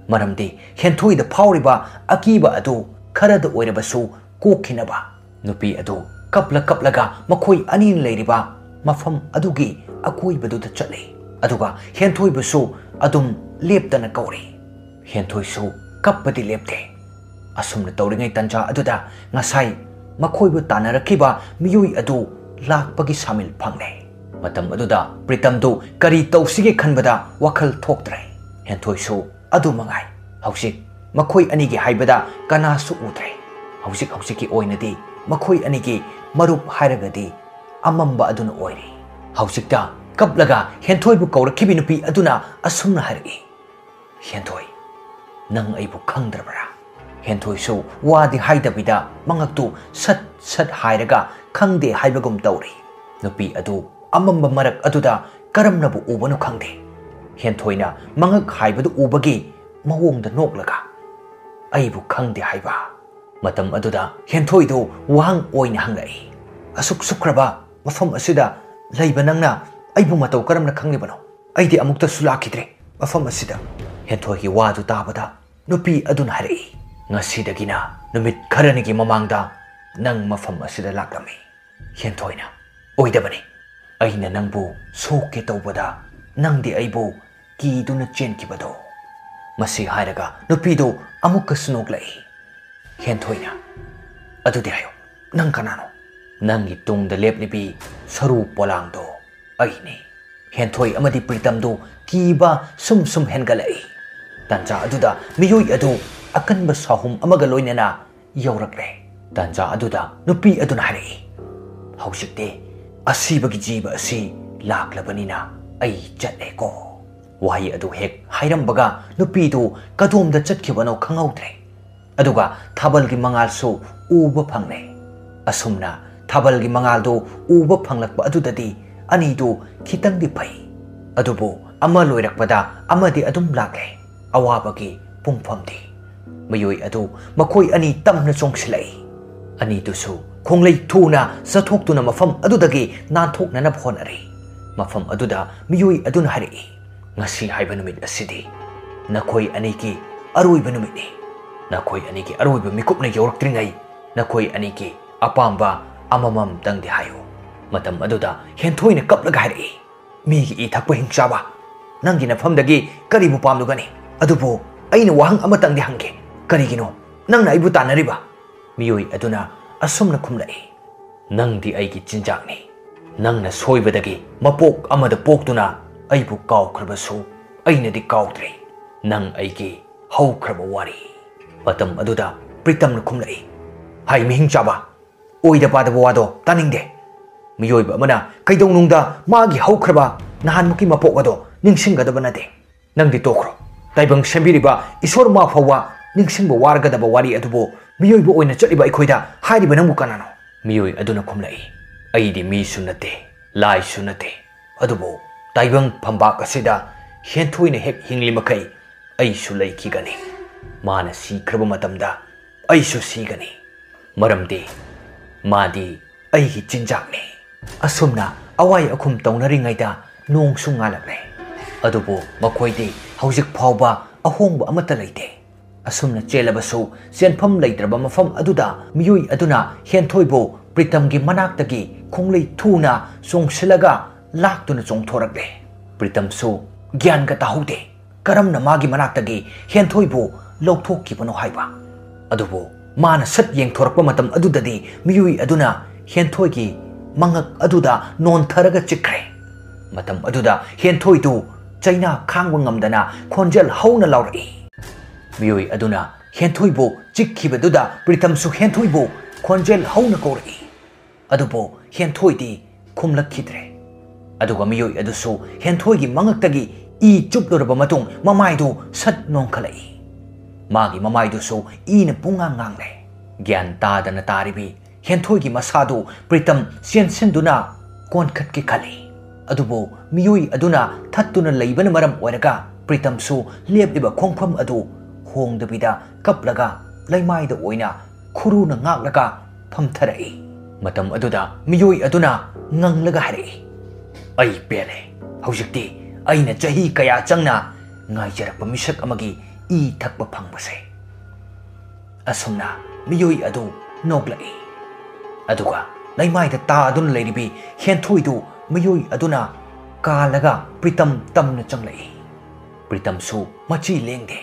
ꯃꯔꯝꯗꯤ ꯍꯦꯟꯊꯣꯏꯗ ꯐꯥꯎꯔꯤꯕ ꯑꯀꯤꯕ ꯑꯗꯨ ꯈꯔꯗ ꯑꯣꯏꯔꯕꯁꯨ ꯀꯣꯛꯈꯤꯅꯕ꯫ ꯅꯨꯄꯤ ꯑꯗꯨ ꯀꯞꯂ ꯀꯞꯂꯒ ꯃꯈꯣꯏ ꯑꯅꯤꯅ ꯂꯩꯔꯤꯕ ꯃꯐꯝ ꯑꯗꯨꯒꯤ ꯑꯀꯣꯏꯕꯗꯨꯗ ꯆꯠꯂꯤ꯫ ꯑꯗꯨꯒ ꯍꯦꯟꯊꯣꯏꯕꯁꯨ ꯑꯗꯨꯝ ꯂꯦꯞꯇꯅ ꯀꯧꯔꯤ꯫ ꯍꯦꯟꯊꯣꯏꯁꯨ ꯀꯞꯄꯗꯤ ꯂꯦꯞꯇꯦ꯫ ꯑꯁꯨꯝꯅ ꯇꯧꯔꯤꯉꯩ ꯇꯟꯖꯥ ꯑꯗꯨꯗ ꯉꯁꯥꯏ ꯃꯈꯣꯏꯕꯨ ꯇꯥꯟꯅꯔꯛꯈꯤꯕ ꯃꯤꯑꯣꯏ ꯑꯗꯨ ꯂꯥꯛꯄꯒꯤ ꯁꯥꯃꯤꯜ ꯐꯪꯂꯦ꯫ ꯃꯇꯝ ꯑꯗꯨꯗ ꯄ꯭ꯔꯤꯇꯝꯗꯨ ꯀꯔꯤ ꯇꯧꯁꯤꯒꯦ ꯈꯟꯕꯗ ꯋꯥꯈꯜ ꯊꯣꯛꯇ꯭ꯔꯦ꯫ ꯍꯦꯟꯊꯣꯏꯁꯨ ꯑꯗꯨ ꯃꯉꯥꯏ꯫ ꯍꯧꯖꯤꯛ ꯃꯈꯣꯏ ꯑꯅꯤꯒꯤ ꯍꯥꯏꯕꯗ ꯀꯅꯥꯁꯨ ꯎꯗ꯭ꯔꯦ꯫ ꯍꯧꯖꯤꯛ ꯍꯧꯖꯤꯛꯀꯤ ꯑꯣꯏꯅꯗꯤ ꯃꯈꯣꯏ ꯑꯅꯤꯒꯤ ꯃꯔꯨꯞ ꯍꯥꯏꯔꯒꯗꯤ ꯑꯃꯝꯕ ꯑꯗꯨꯅ ꯑꯣꯏꯔꯤ꯫ ꯍꯧꯖꯤꯛꯇ ꯀꯞꯂꯒ ꯍꯦꯟꯊꯣꯏꯕꯨ ꯀꯧꯔꯛꯈꯤꯕꯤ ꯅꯨꯄꯤ ꯑꯗꯨꯅ ꯑꯁꯨꯝꯅ ꯍꯥꯏꯔꯛꯏ, "ꯍꯦꯟꯊꯣꯏ, ꯅꯪ ꯑꯩꯕꯨ ꯈꯪꯗ꯭ꯔꯕ꯭ꯔꯥ?" ꯍꯦꯟꯊꯣꯏꯁꯨ ꯋꯥꯗꯤ ꯍꯥꯏꯗꯕꯤꯗ ꯃꯉꯛꯇꯨ ꯁꯠ ꯁꯠ ꯍꯥꯏꯔꯒ ꯈꯪꯗꯦ ꯍꯥꯏꯕꯒꯨꯝ ꯇꯧꯔꯤ꯫ ꯅꯨꯄꯤ ꯑꯗꯨ ꯑꯃꯝꯕ ꯃꯔꯛ ꯑꯗꯨꯗ ꯀꯔꯝꯅꯕꯨ ꯎꯕꯅꯣ ꯈꯪꯗꯦ꯫ ꯍꯦꯟꯊꯣꯏꯅ ꯃꯉꯛ ꯍꯥꯏꯕꯗꯨ ꯎꯕꯒꯤ ꯃꯑꯣꯡꯗ ꯅꯣꯛꯂꯒ, "ꯑꯩꯕꯨ ꯈꯪꯗꯦ ꯍꯥꯏꯕ?" ꯃꯇꯝ ꯑꯗꯨꯗ ꯍꯦꯟꯊꯣꯏꯗꯨ ꯋꯥꯍꯪ ꯑꯣꯏꯅ ꯍꯪꯂꯛꯏ, "ꯑꯁꯨꯛ ꯁꯨꯛꯈ꯭ꯔꯕ ꯃꯐꯝ ꯑꯁꯤꯗ ꯂꯩꯕ ꯅꯪꯅ ꯑꯩꯕꯨ ꯃꯇꯧ ꯀꯔꯝꯅ ꯈꯪꯂꯤꯕꯅꯣ? ꯑꯩꯗꯤ ꯑꯃꯨꯛꯇꯁꯨ ꯂꯥꯛꯈꯤꯗ꯭ꯔꯦ ꯃꯐꯝ ꯑꯁꯤꯗ꯫" ꯍꯦꯟꯊꯣꯏꯒꯤ ꯋꯥꯗꯨ ꯇꯥꯕꯗ ꯅꯨꯄꯤ ꯑꯗꯨꯅ ꯍꯥꯏꯔꯛꯏ, "ꯉꯁꯤꯗꯒꯤꯅ ꯅꯨꯃꯤꯠ ꯈꯔꯅꯤꯒꯤ ꯃꯃꯥꯡꯗ ꯅꯪ ꯃꯐꯝ ꯑꯁꯤꯗ ꯂꯥꯛꯂꯝꯃꯤ꯫" ꯍꯦꯟꯊꯣꯏꯅ, "ꯑꯣꯏꯗꯕꯅꯤ, ꯑꯩꯅ ꯅꯪꯕꯨ ꯁꯣꯛꯀꯦ ꯇꯧꯕꯗ ꯅꯪꯗꯤ ꯑꯩꯕꯨ ꯀꯤꯗꯨꯅ ꯆꯦꯟꯈꯤꯕꯗꯣ꯫" ꯃꯁꯤ ꯍꯥꯏꯔꯒ ꯅꯨꯄꯤꯗꯨ ꯑꯃꯨꯛꯀꯁꯨ ꯅꯣꯛꯂꯛꯏ꯫ ꯍꯦꯟꯊꯣꯏꯅ, "ꯑꯗꯨꯗꯤ ꯍꯥꯏꯌꯨ, ꯅꯪ ꯀꯅꯥꯅꯣ?" "ꯅꯪꯒꯤ ꯇꯨꯡꯗ ꯂꯦꯞꯂꯤꯕꯤ ꯁꯔꯨ ꯄꯣꯂꯥꯡꯗꯣ ꯑꯩꯅꯤ꯫" ꯍꯦꯟꯊꯣꯏ ꯑꯃꯗꯤ ꯄ꯭ꯔꯤꯇꯝꯗꯨ ꯀꯤꯕ ꯁꯨꯝ ꯁꯨꯝ ꯍꯦꯟꯒꯠꯂꯛꯏ꯫ ꯇꯥꯟꯖꯥ ꯑꯗꯨꯗ ꯃꯤꯑꯣꯏ ꯑꯗꯨ ꯑꯀꯟꯕ ꯁꯥꯍꯨꯝ ꯑꯃꯒ ꯂꯣꯏꯅꯅ ꯌꯧꯔꯛꯂꯦ꯫ ꯇꯥꯟꯖꯥ ꯑꯗꯨꯗ ꯅꯨꯄꯤ ꯑꯗꯨꯅ ꯍꯥꯏꯔꯛꯏ, "ꯍꯧꯖꯤꯛꯇꯤ ꯑꯁꯤꯕꯒꯤ ꯖꯤꯕ ꯑꯁꯤ ꯂꯥꯛꯂꯕꯅꯤꯅ ꯑꯩ ꯆꯠꯂꯦꯀꯣ꯫" ꯋꯥꯍꯩ ꯑꯗꯨ ꯍꯦꯛ ꯍꯥꯏꯔꯝꯕꯒ ꯅꯨꯄꯤꯗꯨ ꯀꯗꯣꯝꯗ ꯆꯠꯈꯤꯕꯅꯣ ꯈꯪꯍꯧꯗ꯭ꯔꯦ꯫ ꯑꯗꯨꯒ ꯊꯥꯕꯜꯒꯤ ꯃꯉꯥꯜꯁꯨ ꯎꯕ ꯐꯪꯂꯦ꯫ ꯑꯁꯨꯝꯅ ꯊꯥꯕꯜꯒꯤ ꯃꯉꯥꯜꯗꯨ ꯎꯕ ꯐꯪꯂꯛꯄ ꯑꯗꯨꯗꯗꯤ ꯑꯅꯤꯗꯨ ꯈꯤꯇꯪꯗꯤ ꯐꯩ꯫ ꯑꯗꯨꯕꯨ ꯑꯃ ꯂꯣꯏꯔꯛꯄꯗ ꯑꯃꯗꯤ ꯑꯗꯨꯝ ꯂꯥꯛꯂꯦ꯫ ꯑꯋꯥꯕꯒꯤ ꯄꯨꯡꯐꯝꯗꯤ꯫ ꯃꯤꯑꯣꯏ ꯑꯗꯨ ꯃꯈꯣꯏ ꯑꯅꯤ ꯇꯝꯅ ꯆꯣꯡꯁꯤꯜꯂꯛꯏ꯫ ꯑꯅꯤꯗꯨꯁꯨ ꯈꯣꯡꯂꯩ ꯊꯨꯅ ꯆꯠꯊꯣꯛꯇꯨꯅ ꯃꯐꯝ ꯑꯗꯨꯗꯒꯤ ꯅꯥꯟꯊꯣꯛꯅꯅꯕ ꯍꯣꯠꯅꯔꯤ꯫ ꯃꯐꯝ ꯑꯗꯨꯗ ꯃꯤꯑꯣꯏ ꯑꯗꯨꯅ ꯍꯥꯏꯔꯛꯏ, "ꯉꯁꯤ ꯍꯥꯏꯕ ꯅꯨꯃꯤꯠ ꯑꯁꯤꯗꯤ ꯅꯈꯣꯏ ꯑꯅꯤꯒꯤ ꯑꯔꯣꯏꯕ ꯅꯨꯃꯤꯠꯅꯤ꯫ ꯅꯈꯣꯏ ꯑꯅꯤꯒꯤ ꯑꯔꯣꯏꯕ ꯃꯤꯀꯨꯞꯅ ꯌꯧꯔꯛꯇ꯭ꯔꯤꯉꯩ ꯅꯈꯣꯏ ꯑꯅꯤꯒꯤ ꯑꯄꯥꯝꯕ ꯑꯃꯃꯝꯇꯪꯗꯤ ꯍꯥꯏꯌꯨ꯫" ꯃꯇꯝ ꯑꯗꯨꯗ ꯍꯦꯟꯊꯣꯏꯅ ꯀꯞꯂꯒ ꯍꯥꯏꯔꯛꯏ, "ꯃꯤꯒꯤ ꯏ ꯊꯛꯄ ꯍꯤꯡꯆꯥꯕ! ꯅꯪꯒꯤ ꯅꯐꯝꯗꯒꯤ ꯀꯔꯤꯕꯨ ꯄꯥꯝꯂꯨꯒꯅꯤ? ꯑꯗꯨꯕꯨ ꯑꯩꯅ ꯋꯥꯍꯪ ꯑꯃꯇꯪꯗꯤ ꯍꯪꯒꯦ, ꯀꯔꯤꯒꯤꯅꯣ ꯅꯪꯅ ꯑꯩꯕꯨ ꯇꯥꯟꯅꯔꯤꯕ?" ꯃꯤꯑꯣꯏ ꯑꯗꯨꯅ ꯑꯁꯨꯝꯅ ꯈꯨꯝꯂꯛꯏ, "ꯅꯪꯗꯤ ꯑꯩꯒꯤ ꯆꯤꯟꯖꯥꯛꯅꯤ꯫ ꯅꯪꯅ ꯁꯣꯏꯕꯗꯒꯤ ꯃꯄꯣꯛ ꯑꯃꯗ ꯄꯣꯛꯇꯨꯅ ꯑꯩꯕꯨ ꯀꯥꯎꯈ꯭ꯔꯕꯁꯨ ꯑꯩꯅꯗꯤ ꯀꯥꯎꯗ꯭ꯔꯤ꯫ ꯅꯪ ꯑꯩꯒꯤ ꯍꯧꯈ꯭ꯔꯕ ꯋꯥꯔꯤ꯫" ꯃꯇꯝ ꯑꯗꯨꯗ ꯄ꯭ꯔꯤꯇꯝꯅ ꯈꯨꯝꯂꯛꯏ, "ꯍꯥꯏ ꯃꯤꯍꯤꯡ ꯆꯥꯕ, ꯑꯣꯏꯗ ꯄꯥꯗꯕ ꯋꯥꯗꯣ ꯇꯥꯅꯤꯡꯗꯦ꯫ ꯃꯤꯑꯣꯏꯕ ꯑꯃꯅ ꯀꯩꯗꯧꯅꯨꯡꯗ ꯃꯥꯒꯤ ꯍꯧꯈ꯭ꯔꯕ ꯅꯍꯥꯟꯃꯨꯛꯀꯤ ꯃꯄꯣꯛ ꯑꯗꯣ ꯅꯤꯡꯁꯤꯡꯒꯗꯕ ꯅꯠꯇꯦ꯫ ꯅꯪꯗꯤ ꯇꯣꯛꯈ꯭ꯔꯣ꯫ ꯇꯥꯏꯕꯪ ꯁꯦꯝꯕꯤꯔꯤꯕ ꯏꯁꯣꯔ ꯃꯥ ꯐꯥꯎꯕ ꯅꯤꯡꯁꯤꯡꯕ ꯋꯥꯔꯒꯗꯕ ꯋꯥꯔꯤ ꯑꯗꯨꯕꯨ ꯃꯤꯑꯣꯏꯕ ꯑꯣꯏꯅ ꯆꯠꯂꯤꯕ ꯑꯩꯈꯣꯏꯗ ꯍꯥꯏꯔꯤꯕ ꯅꯪꯕꯨ ꯀꯅꯥꯅꯣ?" ꯃꯤꯑꯣꯏ ꯑꯗꯨꯅ ꯈꯨꯝꯂꯛꯏ, "ꯑꯩꯗꯤ ꯃꯤꯁꯨ ꯅꯠꯇꯦ, ꯂꯥꯏꯁꯨ ꯅꯠꯇꯦ꯫ ꯑꯗꯨꯕꯨ ꯇꯥꯏꯕꯪ ꯐꯝꯕꯥꯛ ꯑꯁꯤꯗ ꯍꯦꯟꯊꯣꯏꯅ ꯍꯦꯛ ꯍꯤꯡꯂꯤ ꯃꯈꯩ ꯑꯩꯁꯨ ꯂꯩꯈꯤꯒꯅꯤ꯫ ꯃꯥꯅ ꯁꯤꯈ꯭ꯔꯕ ꯃꯇꯝꯗ ꯑꯩꯁꯨ ꯁꯤꯒꯅꯤ, ꯃꯔꯝꯗꯤ ꯃꯥꯗꯤ ꯑꯩꯒꯤ ꯆꯤꯟꯖꯥꯛꯅꯤ꯫ ꯑꯁꯨꯝꯅ ꯑꯋꯥꯏ ꯑꯈꯨꯝ ꯇꯧꯅꯔꯤꯉꯩꯗ ꯅꯣꯡꯁꯨ ꯉꯥꯜꯂꯛꯂꯦ꯫ ꯑꯗꯨꯕꯨ ꯃꯈꯣꯏꯗꯤ ꯍꯧꯖꯤꯛ ꯐꯥꯎꯕ ꯑꯍꯣꯡꯕ ꯑꯃꯠꯇ ꯂꯩꯇꯦ꯫ ꯑꯁꯨꯝꯅ ꯆꯦꯜꯂꯕꯁꯨ ꯆꯦꯟꯐꯝ ꯂꯩꯇ꯭ꯔꯕ ꯃꯐꯝ ꯑꯗꯨꯗ ꯃꯤꯑꯣꯏ ꯑꯗꯨꯅ ꯍꯦꯟꯊꯣꯏꯕꯨ ꯄ꯭ꯔꯤꯇꯝꯒꯤ ꯃꯅꯥꯛꯇꯒꯤ ꯈꯣꯡꯂꯩ ꯊꯨꯅ ꯆꯣꯡꯁꯤꯜꯂꯒ ꯂꯥꯛꯇꯨꯅ ꯆꯣꯡꯊꯣꯔꯛꯂꯦ꯫ ꯄ꯭ꯔꯤꯇꯝꯁꯨ ꯒ꯭ꯌꯥꯟꯒ ꯇꯥꯍꯧꯗꯦ꯫ ꯀꯔꯝꯅ ꯃꯥꯒꯤ ꯃꯅꯥꯛꯇꯒꯤ ꯍꯦꯟꯊꯣꯏꯕꯨ ꯂꯧꯊꯣꯛꯈꯤꯕꯅꯣ ꯍꯥꯏꯕ꯫ ꯑꯗꯨꯕꯨ ꯃꯥꯅ ꯁꯠ ꯌꯦꯡꯊꯣꯔꯛꯄ ꯃꯇꯝ ꯑꯗꯨꯗꯗꯤ ꯃꯤꯑꯣꯏ ꯑꯗꯨꯅ ꯍꯦꯟꯊꯣꯏꯒꯤ ꯃꯉꯛ ꯑꯗꯨꯗ ꯅꯣꯟꯊꯔꯒ ꯆꯤꯛꯈ꯭ꯔꯦ꯫ ꯃꯇꯝ ꯑꯗꯨꯗ ꯍꯦꯟꯊꯣꯏꯗꯨ ꯆꯩꯅꯥ ꯈꯥꯡꯕ ꯉꯝꯗꯅ ꯈꯣꯟꯖꯦꯜ ꯍꯧꯅ ꯂꯥꯎꯔꯛꯏ꯫ ꯃꯤꯑꯣꯏ ꯑꯗꯨꯅ ꯍꯦꯟꯊꯣꯏꯕꯨ ꯆꯤꯛꯈꯤꯕꯗꯨꯗ ꯄ꯭ꯔꯤꯇꯝꯁꯨ ꯍꯦꯟꯊꯣꯏꯕꯨ ꯈꯣꯟꯖꯦꯜ ꯍꯧꯅ ꯀꯧꯔꯛꯏ꯫ ꯑꯗꯨꯕꯨ ꯍꯦꯟꯊꯣꯏꯗꯤ ꯈꯨꯝꯂꯛꯈꯤꯗ꯭ꯔꯦ꯫ ꯑꯗꯨꯒ ꯃꯤꯑꯣꯏ ꯑꯗꯨꯁꯨ ꯍꯦꯟꯊꯣꯏꯒꯤ ꯃꯉꯛꯇꯒꯤ ꯏ ꯆꯨꯞꯂꯨꯔꯕ ꯃꯇꯨꯡ ꯃꯃꯥꯏꯗꯨ ꯁꯠ ꯅꯣꯟꯈꯠꯂꯛꯏ꯫ ꯃꯥꯒꯤ ꯃꯃꯥꯏꯗꯨꯁꯨ ꯏꯅ ꯄꯨꯡꯉꯥꯡ ꯉꯥꯡꯂꯦ꯫ ꯒ꯭ꯌꯥꯟ ꯇꯥꯗꯅ ꯇꯥꯔꯤꯕꯤ ꯍꯦꯟꯊꯣꯏꯒꯤ ꯃꯁꯥꯗꯨ ꯄ꯭ꯔꯤꯇꯝ ꯆꯦꯟꯁꯤꯟꯗꯨꯅ ꯀꯣꯟꯈꯠꯀꯦ ꯈꯜꯂꯤ꯫ ꯑꯗꯨꯕꯨ ꯃꯤꯑꯣꯏ ꯑꯗꯨꯅ ꯊꯠꯇꯨꯅ ꯂꯩꯕꯅ ꯃꯔꯝ ꯑꯣꯏꯔꯒ ꯄ꯭ꯔꯤꯇꯝꯁꯨ ꯂꯦꯞꯂꯤꯕ ꯈꯣꯡꯐꯝ ꯑꯗꯨ ꯍꯣꯡꯗꯕꯤꯗ ꯀꯞꯂꯒ ꯂꯩꯃꯥꯏꯗ ꯑꯣꯏꯅ ꯈꯨꯔꯨꯅ ꯉꯥꯛꯂꯒ ꯐꯝꯊꯔꯛꯏ꯫ ꯃꯇꯝ ꯑꯗꯨꯗ ꯃꯤꯑꯣꯏ ꯑꯗꯨꯅ ꯉꯪꯂꯒ ꯍꯥꯏꯔꯛꯏ, "ꯑꯩ ꯄꯦꯜꯂꯦ꯫ ꯍꯧꯖꯤꯛꯇꯤ ꯑꯩꯅ ꯆꯍꯤ ꯀꯌꯥ ꯆꯪꯅ ꯉꯥꯏꯖꯔꯛꯄ ꯃꯤꯁꯛ ꯑꯃꯒꯤ ꯏ ꯊꯛꯄ ꯐꯪꯕꯁꯦ꯫" ꯑꯁꯨꯝꯅ ꯃꯤꯑꯣꯏ ꯑꯗꯨ ꯅꯣꯛꯂꯛꯏ꯫ ꯑꯗꯨꯒ ꯂꯩꯃꯥꯏꯗ ꯇꯥꯗꯨꯅ ꯂꯩꯔꯤꯕꯤ ꯍꯦꯟꯊꯣꯏꯗꯨ ꯃꯤꯑꯣꯏ ꯑꯗꯨꯅ ꯀꯥꯜꯂꯒ ꯄ꯭ꯔꯤꯇꯝ ꯇꯝꯅ ꯆꯪꯂꯛꯏ꯫ ꯄ꯭ꯔꯤꯇꯝꯁꯨ ꯃꯆꯤ ꯂꯦꯡꯗꯦ꯫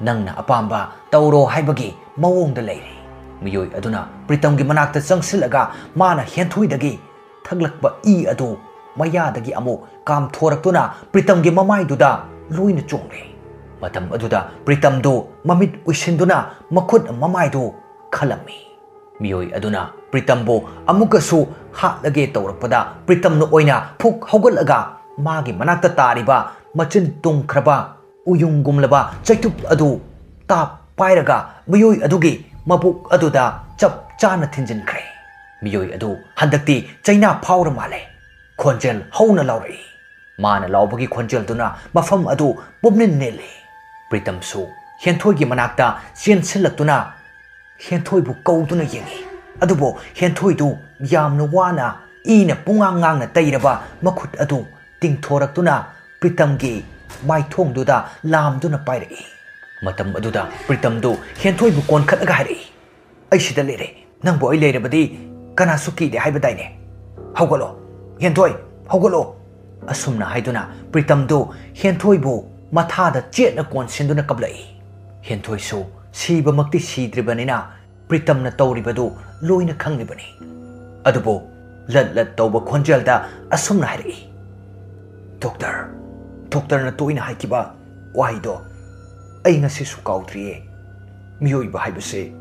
"ꯅꯪꯅ ꯑꯄꯥꯝꯕ ꯇꯧꯔꯣ" ꯍꯥꯏꯕꯒꯤ ꯃꯑꯣꯡꯗ ꯂꯩꯔꯤ꯫ ꯃꯤꯑꯣꯏ ꯑꯗꯨꯅ ꯄ꯭ꯔꯤꯇꯝꯒꯤ ꯃꯅꯥꯛꯇ ꯆꯪꯁꯤꯜꯂꯒ ꯃꯥꯅ ꯍꯦꯟꯊꯣꯏꯗꯒꯤ ꯊꯛꯂꯛꯄ ꯏ ꯑꯗꯨ ꯃꯌꯥꯗꯒꯤ ꯑꯃꯨꯛ ꯀꯥꯝꯊꯣꯔꯛꯇꯨꯅ ꯄ꯭ꯔꯤꯇꯝꯒꯤ ꯃꯃꯥꯏꯗꯨꯗ ꯂꯣꯏꯅ ꯆꯣꯡꯂꯦ꯫ ꯃꯇꯝ ꯑꯗꯨꯗ ꯄ꯭ꯔꯤꯇꯝꯗꯨ ꯃꯃꯤꯠ ꯎꯏꯁꯤꯟꯗꯨꯅ ꯃꯈꯨꯠ ꯃꯃꯥꯏꯗꯨ ꯈꯜꯂꯝꯃꯤ꯫ ꯃꯤꯑꯣꯏ ꯑꯗꯨꯅ ꯄ꯭ꯔꯤꯇꯝꯕꯨ ꯑꯃꯨꯛꯀꯁꯨ ꯍꯥꯠꯂꯒꯦ ꯇꯧꯔꯛꯄꯗ ꯄ꯭ꯔꯤꯇꯝꯅ ꯑꯣꯏꯅ ꯐꯨꯛ ꯍꯧꯒꯠꯂꯒ ꯃꯥꯒꯤ ꯃꯅꯥꯛꯇ ꯇꯥꯔꯤꯕ ꯃꯆꯤꯟ ꯇꯨꯝꯈ꯭ꯔꯕ ꯎꯌꯨꯡꯒꯨꯝꯂꯕ ꯆꯩꯇꯨꯞ ꯑꯗꯨ ꯇꯥꯞ ꯄꯥꯏꯔꯒ ꯃꯤꯑꯣꯏ ꯑꯗꯨꯒꯤ ꯃꯕꯨꯛ ꯑꯗꯨꯗ ꯆꯞ ꯆꯥꯅ ꯊꯤꯟꯖꯤꯟꯈ꯭ꯔꯦ꯫ ꯃꯤꯑꯣꯏ ꯑꯗꯨ ꯍꯟꯗꯛꯇꯤ ꯆꯩꯅꯥ ꯐꯥꯎꯔ ꯃꯥꯜꯂꯦ꯫ ꯈꯣꯟꯖꯦꯜ ꯍꯧꯅ ꯂꯥꯎꯔꯛꯏ꯫ ꯃꯥꯅ ꯂꯥꯎꯕꯒꯤ ꯈꯣꯟꯖꯦꯜꯗꯨꯅ ꯃꯐꯝ ꯑꯗꯨ ꯄꯨꯝꯅꯤꯟ ꯅꯤꯜꯂꯤ꯫ ꯄ꯭ꯔꯤꯇꯝꯁꯨ ꯍꯦꯟꯊꯣꯏꯒꯤ ꯃꯅꯥꯛꯇ ꯆꯦꯟꯁꯤꯜꯂꯛꯇꯨꯅ ꯍꯦꯟꯊꯣꯏꯕꯨ ꯀꯧꯗꯨꯅ ꯌꯦꯡꯏ꯫ ꯑꯗꯨꯕꯨ ꯍꯦꯟꯊꯣꯏꯗꯨ ꯌꯥꯝꯅ ꯋꯥꯅ ꯏꯅ ꯄꯨꯡꯉꯥꯡ ꯉꯥꯡꯅ ꯇꯩꯔꯕ ꯃꯈꯨꯠ ꯑꯗꯨ ꯇꯤꯡꯊꯣꯔꯛꯇꯨꯅ ꯄ꯭ꯔꯤꯇꯝꯒꯤ ꯃꯥꯏꯊꯣꯡꯗꯨꯗ ꯂꯥꯝꯗꯨꯅ ꯄꯥꯏꯔꯛꯏ꯫ ꯃꯇꯝ ꯑꯗꯨꯗ ꯄ꯭ꯔꯤꯇꯝꯗꯨ ꯍꯦꯟꯊꯣꯏꯕꯨ ꯀꯣꯟꯈꯠꯂꯒ ꯍꯥꯏꯔꯛꯏ, "ꯑꯩ ꯁꯤꯗ ꯂꯩꯔꯦ꯫ ꯅꯪꯕꯨ ꯑꯩ ꯂꯩꯔꯕꯗꯤ ꯀꯅꯥꯁꯨ ꯀꯤꯗꯦ ꯍꯥꯏꯕꯗꯥꯏꯅꯦ? ꯍꯧꯒꯠꯂꯣ, ꯍꯦꯟꯊꯣꯏ, ꯍꯧꯒꯠꯂꯣ!" ꯑꯁꯨꯝꯅ ꯍꯥꯏꯗꯨꯅ ꯄ꯭ꯔꯤꯇꯝꯗꯨ ꯍꯦꯟꯊꯣꯏꯕꯨ ꯃꯊꯥꯗ ꯆꯦꯠꯅ ꯀꯣꯟꯁꯤꯟꯗꯨꯅ ꯀꯞꯂꯛꯏ꯫ ꯍꯦꯟꯊꯣꯏꯁꯨ ꯁꯤꯕꯃꯛꯇꯤ ꯁꯤꯗ꯭ꯔꯤꯕꯅꯤꯅ ꯄ꯭ꯔꯤꯇꯝꯅ ꯇꯧꯔꯤꯕꯗꯨ ꯂꯣꯏꯅ ꯈꯪꯂꯤꯕꯅꯤ꯫ ꯑꯗꯨꯕꯨ ꯂꯠ ꯂꯠ ꯇꯧꯕ ꯈꯣꯟꯖꯦꯜꯗ ꯑꯁꯨꯝꯅ ꯍꯥꯏꯔꯛꯏ, "ꯗꯣꯛꯇꯔ, ꯗꯣꯛꯇꯔꯅ ꯇꯣꯏꯅ ꯍꯥꯏꯈꯤꯕ ꯋꯥꯍꯩꯗꯣ ꯑꯩ ꯉꯁꯤꯁꯨ ꯀꯥꯎꯗ꯭ꯔꯤꯌꯦ꯫ ꯃꯤꯑꯣꯏꯕ ꯍꯥꯏꯕꯁꯦ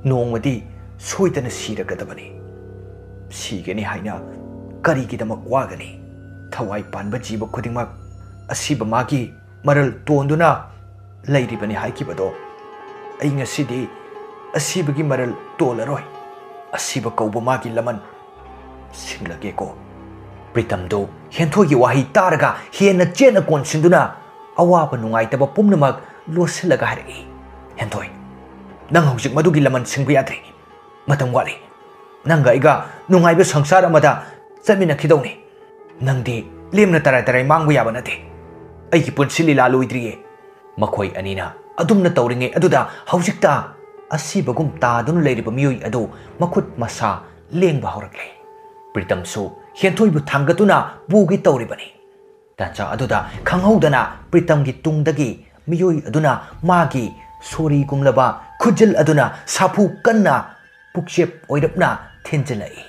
ꯅꯣꯡꯃꯗꯤ ꯁꯣꯏꯗꯅ ꯁꯤꯔꯒꯗꯕꯅꯤ꯫ ꯁꯤꯒꯅꯤ ꯍꯥꯏꯅ ꯀꯔꯤꯒꯤꯗꯃꯛ ꯋꯥꯒꯅꯤ? ꯊꯋꯥꯏ ꯄꯥꯟꯕ ꯖꯤꯕ ꯈꯨꯗꯤꯡꯃꯛ ꯑꯁꯤꯕ ꯃꯥꯒꯤ ꯃꯔꯜ ꯇꯣꯟꯗꯨꯅ ꯂꯩꯔꯤꯕꯅꯤ ꯍꯥꯏꯈꯤꯕꯗꯣ ꯑꯩ ꯉꯁꯤꯗꯤ ꯑꯁꯤꯕꯒꯤ ꯃꯔꯜ ꯇꯣꯜꯂꯔꯣꯏ꯫ ꯑꯁꯤꯕ ꯀꯧꯕ ꯃꯥꯒꯤ ꯂꯃꯟ ꯁꯤꯡꯂꯒꯦꯀꯣ꯫" ꯄ꯭ꯔꯤꯇꯝꯗꯨ ꯍꯦꯟꯊꯣꯏꯒꯤ ꯋꯥꯍꯩ ꯇꯥꯔꯒ ꯍꯦꯟꯅ ꯆꯦꯠꯅ ꯀꯣꯟꯁꯤꯟꯗꯨꯅ ꯑꯋꯥꯕ ꯅꯨꯡꯉꯥꯏꯇꯕ ꯄꯨꯝꯅꯃꯛ ꯂꯣꯠꯁꯤꯜꯂꯒ ꯍꯥꯏꯔꯛꯏ, "ꯍꯦꯟꯊꯣꯏ, ꯅꯪ ꯍꯧꯖꯤꯛ ꯃꯗꯨꯒꯤ ꯂꯃꯟ ꯁꯤꯡꯕ ꯌꯥꯗ꯭ꯔꯤ꯫ ꯃꯇꯝ ꯋꯥꯠꯂꯤ꯫ ꯅꯪꯒ ꯑꯩꯒ ꯅꯨꯡꯉꯥꯏꯕ ꯁꯪꯁꯥꯔ ꯑꯃꯗ ꯆꯠꯃꯤꯟꯅꯈꯤꯗꯧꯅꯤ꯫ ꯅꯪꯗꯤ ꯂꯦꯝꯅ ꯇꯔꯥꯏ ꯇꯔꯥꯏ ꯃꯥꯡꯕ ꯌꯥꯕ ꯅꯠꯇꯦ꯫ ꯑꯩꯒꯤ ꯄꯨꯟꯁꯤ ꯂꯤꯂꯥ ꯂꯣꯏꯗ꯭ꯔꯤꯌꯦ꯫" ꯃꯈꯣꯏ ꯑꯅꯤꯅ ꯑꯗꯨꯝꯅ ꯇꯧꯔꯤꯉꯩ ꯑꯗꯨꯗ ꯍꯧꯖꯤꯛꯇ ꯑꯁꯤꯕꯒꯨꯝ ꯇꯥꯗꯨꯅ ꯂꯩꯔꯤꯕ ꯃꯤꯑꯣꯏ ꯑꯗꯨ ꯃꯈꯨꯠ ꯃꯁꯥ ꯂꯦꯡꯕ ꯍꯧꯔꯛꯂꯦ꯫ ꯄ꯭ꯔꯤꯇꯝꯁꯨ ꯍꯦꯟꯊꯣꯏꯕꯨ ꯊꯥꯡꯒꯠꯇꯨꯅ ꯄꯨꯒꯦ ꯇꯧꯔꯤꯕꯅꯤ꯫ ꯇꯥꯟꯖꯥ ꯑꯗꯨꯗ ꯈꯪꯍꯧꯗꯅ ꯄ꯭ꯔꯤꯇꯝꯒꯤ ꯇꯨꯡꯗꯒꯤ ꯃꯤꯑꯣꯏ ꯑꯗꯨꯅ ꯃꯥꯒꯤ ꯁꯣꯔꯤꯒꯨꯝꯂꯕ ꯈꯨꯖꯤꯜ ꯑꯗꯨꯅ ꯁꯥꯐꯨ ꯀꯟꯅ ꯄꯨꯛꯆꯦꯞ ꯑꯣꯏꯔꯞꯅ ꯊꯤꯟꯖꯤꯜꯂꯛꯏ꯫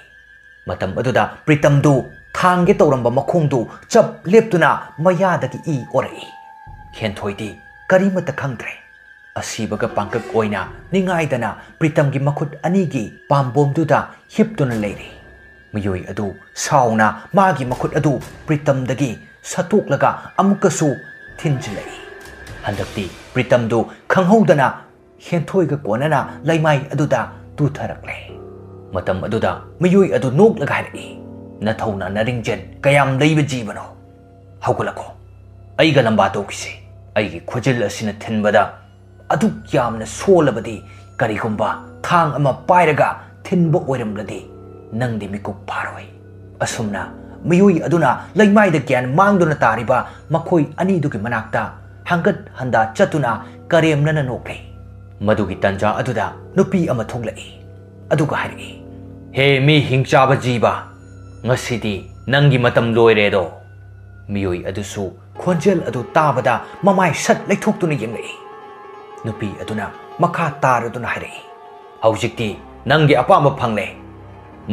ꯃꯇꯝ ꯑꯗꯨꯗ ꯄ꯭ꯔꯤꯇꯝꯗꯨ ꯊꯥꯡꯒꯦ ꯇꯧꯔꯝꯕ ꯃꯈꯣꯡꯗꯨ ꯆꯞ ꯂꯦꯞꯇꯨꯅ ꯃꯌꯥꯗꯒꯤ ꯏ ꯑꯣꯔꯛꯏ꯫ ꯍꯦꯟꯊꯣꯏꯗꯤ ꯀꯔꯤꯃꯠꯇ ꯈꯪꯗ꯭ꯔꯦ꯫ ꯑꯁꯤꯕꯒ ꯄꯥꯡꯀꯛ ꯑꯣꯏꯅ ꯅꯤꯡꯉꯥꯏꯗꯅ ꯄ꯭ꯔꯤꯇꯝꯒꯤ ꯃꯈꯨꯠ ꯑꯅꯤꯒꯤ ꯄꯥꯝꯕꯣꯝꯗꯨꯗ ꯍꯤꯞꯇꯨꯅ ꯂꯩꯔꯤ꯫ ꯃꯤꯑꯣꯏ ꯑꯗꯨ ꯁꯥꯎꯅ ꯃꯥꯒꯤ ꯃꯈꯨꯠ ꯑꯗꯨ ꯄ꯭ꯔꯤꯇꯝꯗꯒꯤ ꯁꯠꯇꯣꯛꯂꯒ ꯑꯃꯨꯛꯀꯁꯨ ꯊꯤꯟꯖꯤꯜꯂꯛꯏ꯫ ꯍꯟꯗꯛꯇꯤ ꯄ꯭ꯔꯤꯇꯝꯗꯨ ꯈꯪꯍꯧꯗꯅ ꯍꯦꯟꯊꯣꯏꯒ ꯀꯣꯟꯅꯅ ꯂꯩꯃꯥꯏ ꯑꯗꯨꯗ ꯇꯨꯊꯔꯛꯂꯦ꯫ ꯃꯇꯝ ꯑꯗꯨꯗ ꯃꯤꯑꯣꯏ ꯑꯗꯨ ꯅꯣꯛꯂꯒ ꯍꯥꯏꯔꯛꯏ, "ꯅꯊꯧꯅꯥ ꯅꯔꯤꯡꯖꯦꯜ ꯀꯌꯥꯝ ꯂꯩꯕ ꯖꯤꯕꯅꯣ? ꯍꯧꯒꯠꯂꯛꯈꯣ꯫ ꯑꯩꯒ ꯂꯝꯕꯥ ꯇꯧꯈꯤꯁꯤ꯫ ꯑꯩꯒꯤ ꯈꯨꯖꯤꯜ ꯑꯁꯤꯅ ꯊꯤꯟꯕꯗ ꯑꯗꯨꯛ ꯌꯥꯝꯅ ꯁꯣꯜꯂꯕꯗꯤ ꯀꯔꯤꯒꯨꯝꯕ ꯊꯥꯡ ꯑꯃ ꯄꯥꯏꯔꯒ ꯊꯤꯟꯕ ꯑꯣꯏꯔꯝꯂꯗꯤ ꯅꯪꯗꯤ ꯃꯤꯀꯨꯞ ꯐꯥꯔꯣꯏ꯫ ꯑꯁꯨꯝꯅ ꯃꯤꯑꯣꯏ ꯑꯗꯨꯅ ꯂꯩꯃꯥꯏꯗ ꯒ꯭ꯌꯥꯟ ꯃꯥꯡꯗꯨꯅ ꯇꯥꯔꯤꯕ ꯃꯈꯣꯏ ꯑꯅꯤꯗꯨꯒꯤ ꯃꯅꯥꯛꯇ ꯍꯪꯒꯠ ꯍꯟꯗꯥ ꯆꯠꯇꯨꯅ ꯀꯔꯦꯝꯅꯅ ꯅꯣꯛꯂꯦ꯫ ꯃꯗꯨꯒꯤ ꯇꯟꯖꯥ ꯑꯗꯨꯗ ꯅꯨꯄꯤ ꯑꯃ ꯊꯣꯛꯂꯛꯏ꯫ ꯑꯗꯨꯒ ꯍꯥꯏꯔꯛꯏ, "ꯍꯦ ꯃꯤ ꯍꯤꯡꯆꯥꯕ ꯖꯤꯕ, ꯉꯁꯤꯗꯤ ꯅꯪꯒꯤ ꯃꯇꯝ ꯂꯣꯏꯔꯦꯗꯣ!" ꯃꯤꯑꯣꯏ ꯑꯗꯨꯁꯨ ꯈꯣꯟꯖꯦꯜ ꯑꯗꯨ ꯇꯥꯕꯗ ꯃꯃꯥꯏ ꯁꯠ ꯂꯩꯊꯣꯛꯇꯨꯅ ꯌꯦꯡꯂꯛꯏ꯫ ꯅꯨꯄꯤ ꯑꯗꯨꯅ ꯃꯈꯥ ꯇꯥꯔꯗꯨꯅ ꯍꯥꯏꯔꯛꯏ, "ꯍꯧꯖꯤꯛꯇꯤ ꯅꯪꯒꯤ ꯑꯄꯥꯝꯕ ꯐꯪꯂꯦ꯫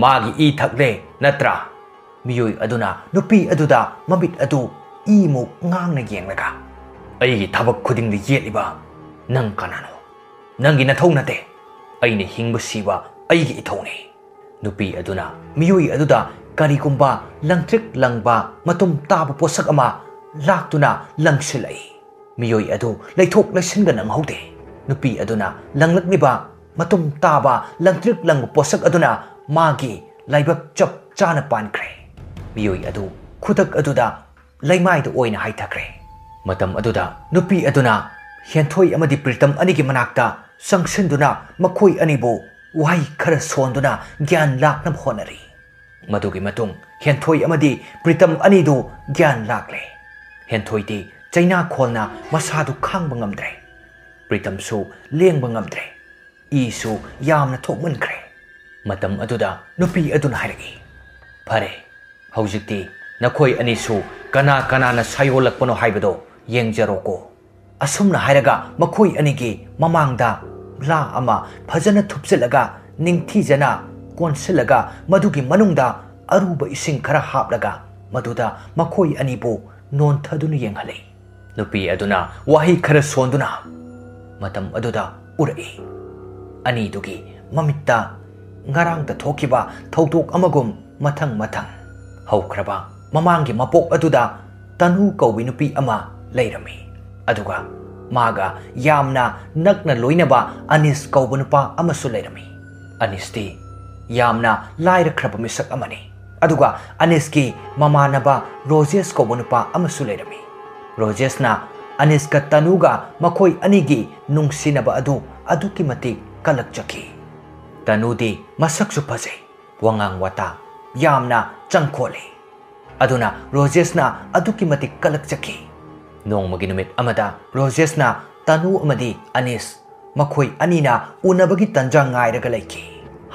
ꯃꯥꯒꯤ ꯏ ꯊꯛꯂꯦ ꯅꯠꯇ꯭ꯔꯥ?" ꯃꯤꯑꯣꯏ ꯑꯗꯨꯅ ꯅꯨꯄꯤ ꯑꯗꯨꯗ ꯃꯃꯤꯠ ꯑꯗꯨ ꯏꯃꯨꯛ ꯉꯥꯡꯅ ꯌꯦꯡꯂꯒ, "ꯑꯩꯒꯤ ꯊꯕꯛ ꯈꯨꯗꯤꯡꯗ ꯌꯦꯠꯂꯤꯕ ꯅꯪ ꯀꯅꯥꯅꯣ? ꯅꯪꯒꯤ ꯅꯊꯧ ꯅꯠꯇꯦ꯫ ꯑꯩꯅ ꯍꯤꯡꯕ ꯁꯤꯕ ꯑꯩꯒꯤ ꯏꯊꯧꯅꯤ꯫" ꯅꯨꯄꯤ ꯑꯗꯨꯅ ꯃꯤꯑꯣꯏ ꯑꯗꯨꯗ ꯀꯔꯤꯒꯨꯝꯕ ꯂꯪꯇ꯭ꯔꯤꯛ ꯂꯪꯕ ꯃꯇꯨꯝ ꯇꯥꯕ ꯄꯣꯠꯁꯛ ꯑꯃ ꯂꯥꯛꯇꯨꯅ ꯂꯪꯁꯤꯜꯂꯛꯏ꯫ ꯃꯤꯑꯣꯏ ꯑꯗꯨ ꯂꯩꯊꯣꯛ ꯂꯩꯁꯤꯟꯒ ꯅꯪꯍꯧꯗꯦ꯫ ꯅꯨꯄꯤ ꯑꯗꯨꯅ ꯂꯪꯂꯛꯂꯤꯕ ꯃꯇꯨꯝ ꯇꯥꯕ ꯂꯪꯇ꯭ꯔꯤꯛ ꯂꯪꯕ ꯄꯣꯠꯁꯛ ꯑꯗꯨꯅ ꯃꯥꯒꯤ ꯂꯥꯏꯕꯛ ꯆꯞ ꯆꯥꯅ ꯄꯥꯟꯈ꯭ꯔꯦ꯫ ꯃꯤꯑꯣꯏ ꯑꯗꯨ ꯈꯨꯗꯛ ꯑꯗꯨꯗ ꯂꯩꯃꯥꯏꯗ ꯑꯣꯏꯅ ꯍꯥꯏꯊꯈ꯭ꯔꯦ꯫ ꯃꯇꯝ ꯑꯗꯨꯗ ꯅꯨꯄꯤ ꯑꯗꯨꯅ ꯍꯦꯟꯊꯣꯏ ꯑꯃꯗꯤ ꯄ꯭ꯔꯤꯇꯝ ꯑꯅꯤꯒꯤ ꯃꯅꯥꯛꯇ ꯆꯪꯁꯤꯟꯗꯨꯅ ꯃꯈꯣꯏ ꯑꯅꯤꯕꯨ ꯋꯥꯍꯩ ꯈꯔ ꯁꯣꯟꯗꯨꯅ ꯒ꯭ꯌꯥꯟ ꯂꯥꯛꯅꯕ ꯍꯣꯠꯅꯔꯤ꯫ ꯃꯗꯨꯒꯤ ꯃꯇꯨꯡ ꯍꯦꯟꯊꯣꯏ ꯑꯃꯗꯤ ꯄ꯭ꯔꯤꯇꯝ ꯑꯅꯤꯗꯨ ꯒ꯭ꯌꯥꯟ ꯂꯥꯛꯂꯦ꯫ ꯍꯦꯟꯊꯣꯏꯗꯤ ꯆꯩꯅꯥꯈꯣꯜꯅ ꯃꯁꯥꯗꯨ ꯈꯥꯡꯕ ꯉꯝꯗ꯭ꯔꯦ꯫ ꯄ꯭ꯔꯤꯇꯝꯁꯨ ꯂꯦꯡꯕ ꯉꯝꯗ꯭ꯔꯦ꯫ ꯏꯁꯨ ꯌꯥꯝꯅ ꯊꯣꯛꯃꯟꯈ꯭ꯔꯦ꯫ ꯃꯇꯝ ꯑꯗꯨꯗ ꯅꯨꯄꯤ ꯑꯗꯨꯅ ꯍꯥꯏꯔꯛꯏ, "ꯐꯔꯦ, ꯍꯧꯖꯤꯛꯇꯤ ꯅꯈꯣꯏ ꯑꯅꯤꯁꯨ ꯀꯅꯥ ꯀꯅꯥꯅ ꯁꯥꯌꯣꯜꯂꯛꯄꯅꯣ ꯍꯥꯏꯕꯗꯣ ꯌꯦꯡꯖꯔꯣꯀꯣ꯫" ꯑꯁꯨꯝꯅ ꯍꯥꯏꯔꯒ ꯃꯈꯣꯏ ꯑꯅꯤꯒꯤ ꯃꯃꯥꯡꯗ ꯂꯥ ꯑꯃ ꯐꯖꯅ ꯊꯨꯞꯆꯤꯜꯂꯒ ꯅꯤꯡꯊꯤꯖꯅ ꯀꯣꯟꯁꯤꯜꯂꯒ ꯃꯗꯨꯒꯤ ꯃꯅꯨꯡꯗ ꯑꯔꯨꯕ ꯏꯁꯤꯡ ꯈꯔ ꯍꯥꯞꯂꯒ ꯃꯗꯨꯗ ꯃꯈꯣꯏ ꯑꯅꯤꯕꯨ ꯅꯣꯟꯊꯗꯨꯅ ꯌꯦꯡꯍꯜꯂꯤ꯫ ꯅꯨꯄꯤ ꯑꯗꯨꯅ ꯋꯥꯍꯩ ꯈꯔ ꯁꯣꯟꯗꯨꯅ ꯃꯇꯝ ꯑꯗꯨꯗ ꯎꯔꯛꯏ꯫ ꯑꯅꯤꯗꯨꯒꯤ ꯃꯃꯤꯠꯇ ꯉꯔꯥꯡꯇ ꯊꯣꯛꯈꯤꯕ ꯊꯧꯗꯣꯛ ꯑꯃꯒꯨꯝ ꯃꯊꯪ ꯃꯊꯪ ꯍꯧꯈ꯭ꯔꯕ ꯃꯃꯥꯡꯒꯤ ꯃꯄꯣꯛ ꯑꯗꯨꯗ ꯇꯅꯨ ꯀꯧꯕꯤ ꯅꯨꯄꯤ ꯑꯃ ꯂꯩꯔꯝꯃꯤ꯫ ꯑꯗꯨꯒ ꯃꯥꯒ ꯌꯥꯝꯅ ꯅꯛꯅ ꯂꯣꯏꯅꯕ ꯑꯅꯤꯁ ꯀꯧꯕ ꯅꯨꯄꯥ ꯑꯃꯁꯨ ꯂꯩꯔꯝꯃꯤ꯫ ꯑꯅꯤꯁꯇꯤ ꯌꯥꯝꯅ ꯂꯥꯏꯔꯈ꯭ꯔꯕ ꯃꯤꯁꯛ ꯑꯃꯅꯤ꯫ ꯑꯗꯨꯒ ꯑꯅꯤꯁꯀꯤ ꯃꯃꯥꯟꯅꯕ ꯔꯣꯖꯦꯁ ꯀꯧꯕ ꯅꯨꯄꯥ ꯑꯃꯁꯨ ꯂꯩꯔꯝꯃꯤ꯫ ꯔꯣꯖꯦꯁꯅ ꯑꯅꯤꯁꯀ ꯇꯅꯨꯒ ꯃꯈꯣꯏ ꯑꯅꯤꯒꯤ ꯅꯨꯡꯁꯤꯅꯕ ꯑꯗꯨ ꯑꯗꯨꯛꯀꯤ ꯃꯇꯤꯛ ꯀꯜꯂꯛꯆꯈꯤ꯫ ꯇꯅꯨꯗꯤ ꯃꯁꯛꯁꯨ ꯐꯖꯩ, ꯋꯥꯉꯥꯡ ꯋꯥꯇꯥ ꯌꯥꯝꯅ ꯆꯪꯈꯣꯜꯂꯤ꯫ ꯑꯗꯨꯅ ꯔꯣꯖꯦꯁꯅ ꯑꯗꯨꯛꯀꯤ ꯃꯇꯤꯛ ꯀꯜꯂꯛꯆꯈꯤ꯫ ꯅꯣꯡꯃꯒꯤ ꯅꯨꯃꯤꯠ ꯑꯃꯗ ꯔꯣꯖꯦꯁꯅ ꯇꯅꯨ ꯑꯃꯗꯤ ꯑꯅꯤꯁ ꯃꯈꯣꯏ ꯑꯅꯤꯅ ꯎꯅꯕꯒꯤ ꯇꯟꯖꯥ ꯉꯥꯏꯔꯒ ꯂꯩꯈꯤ꯫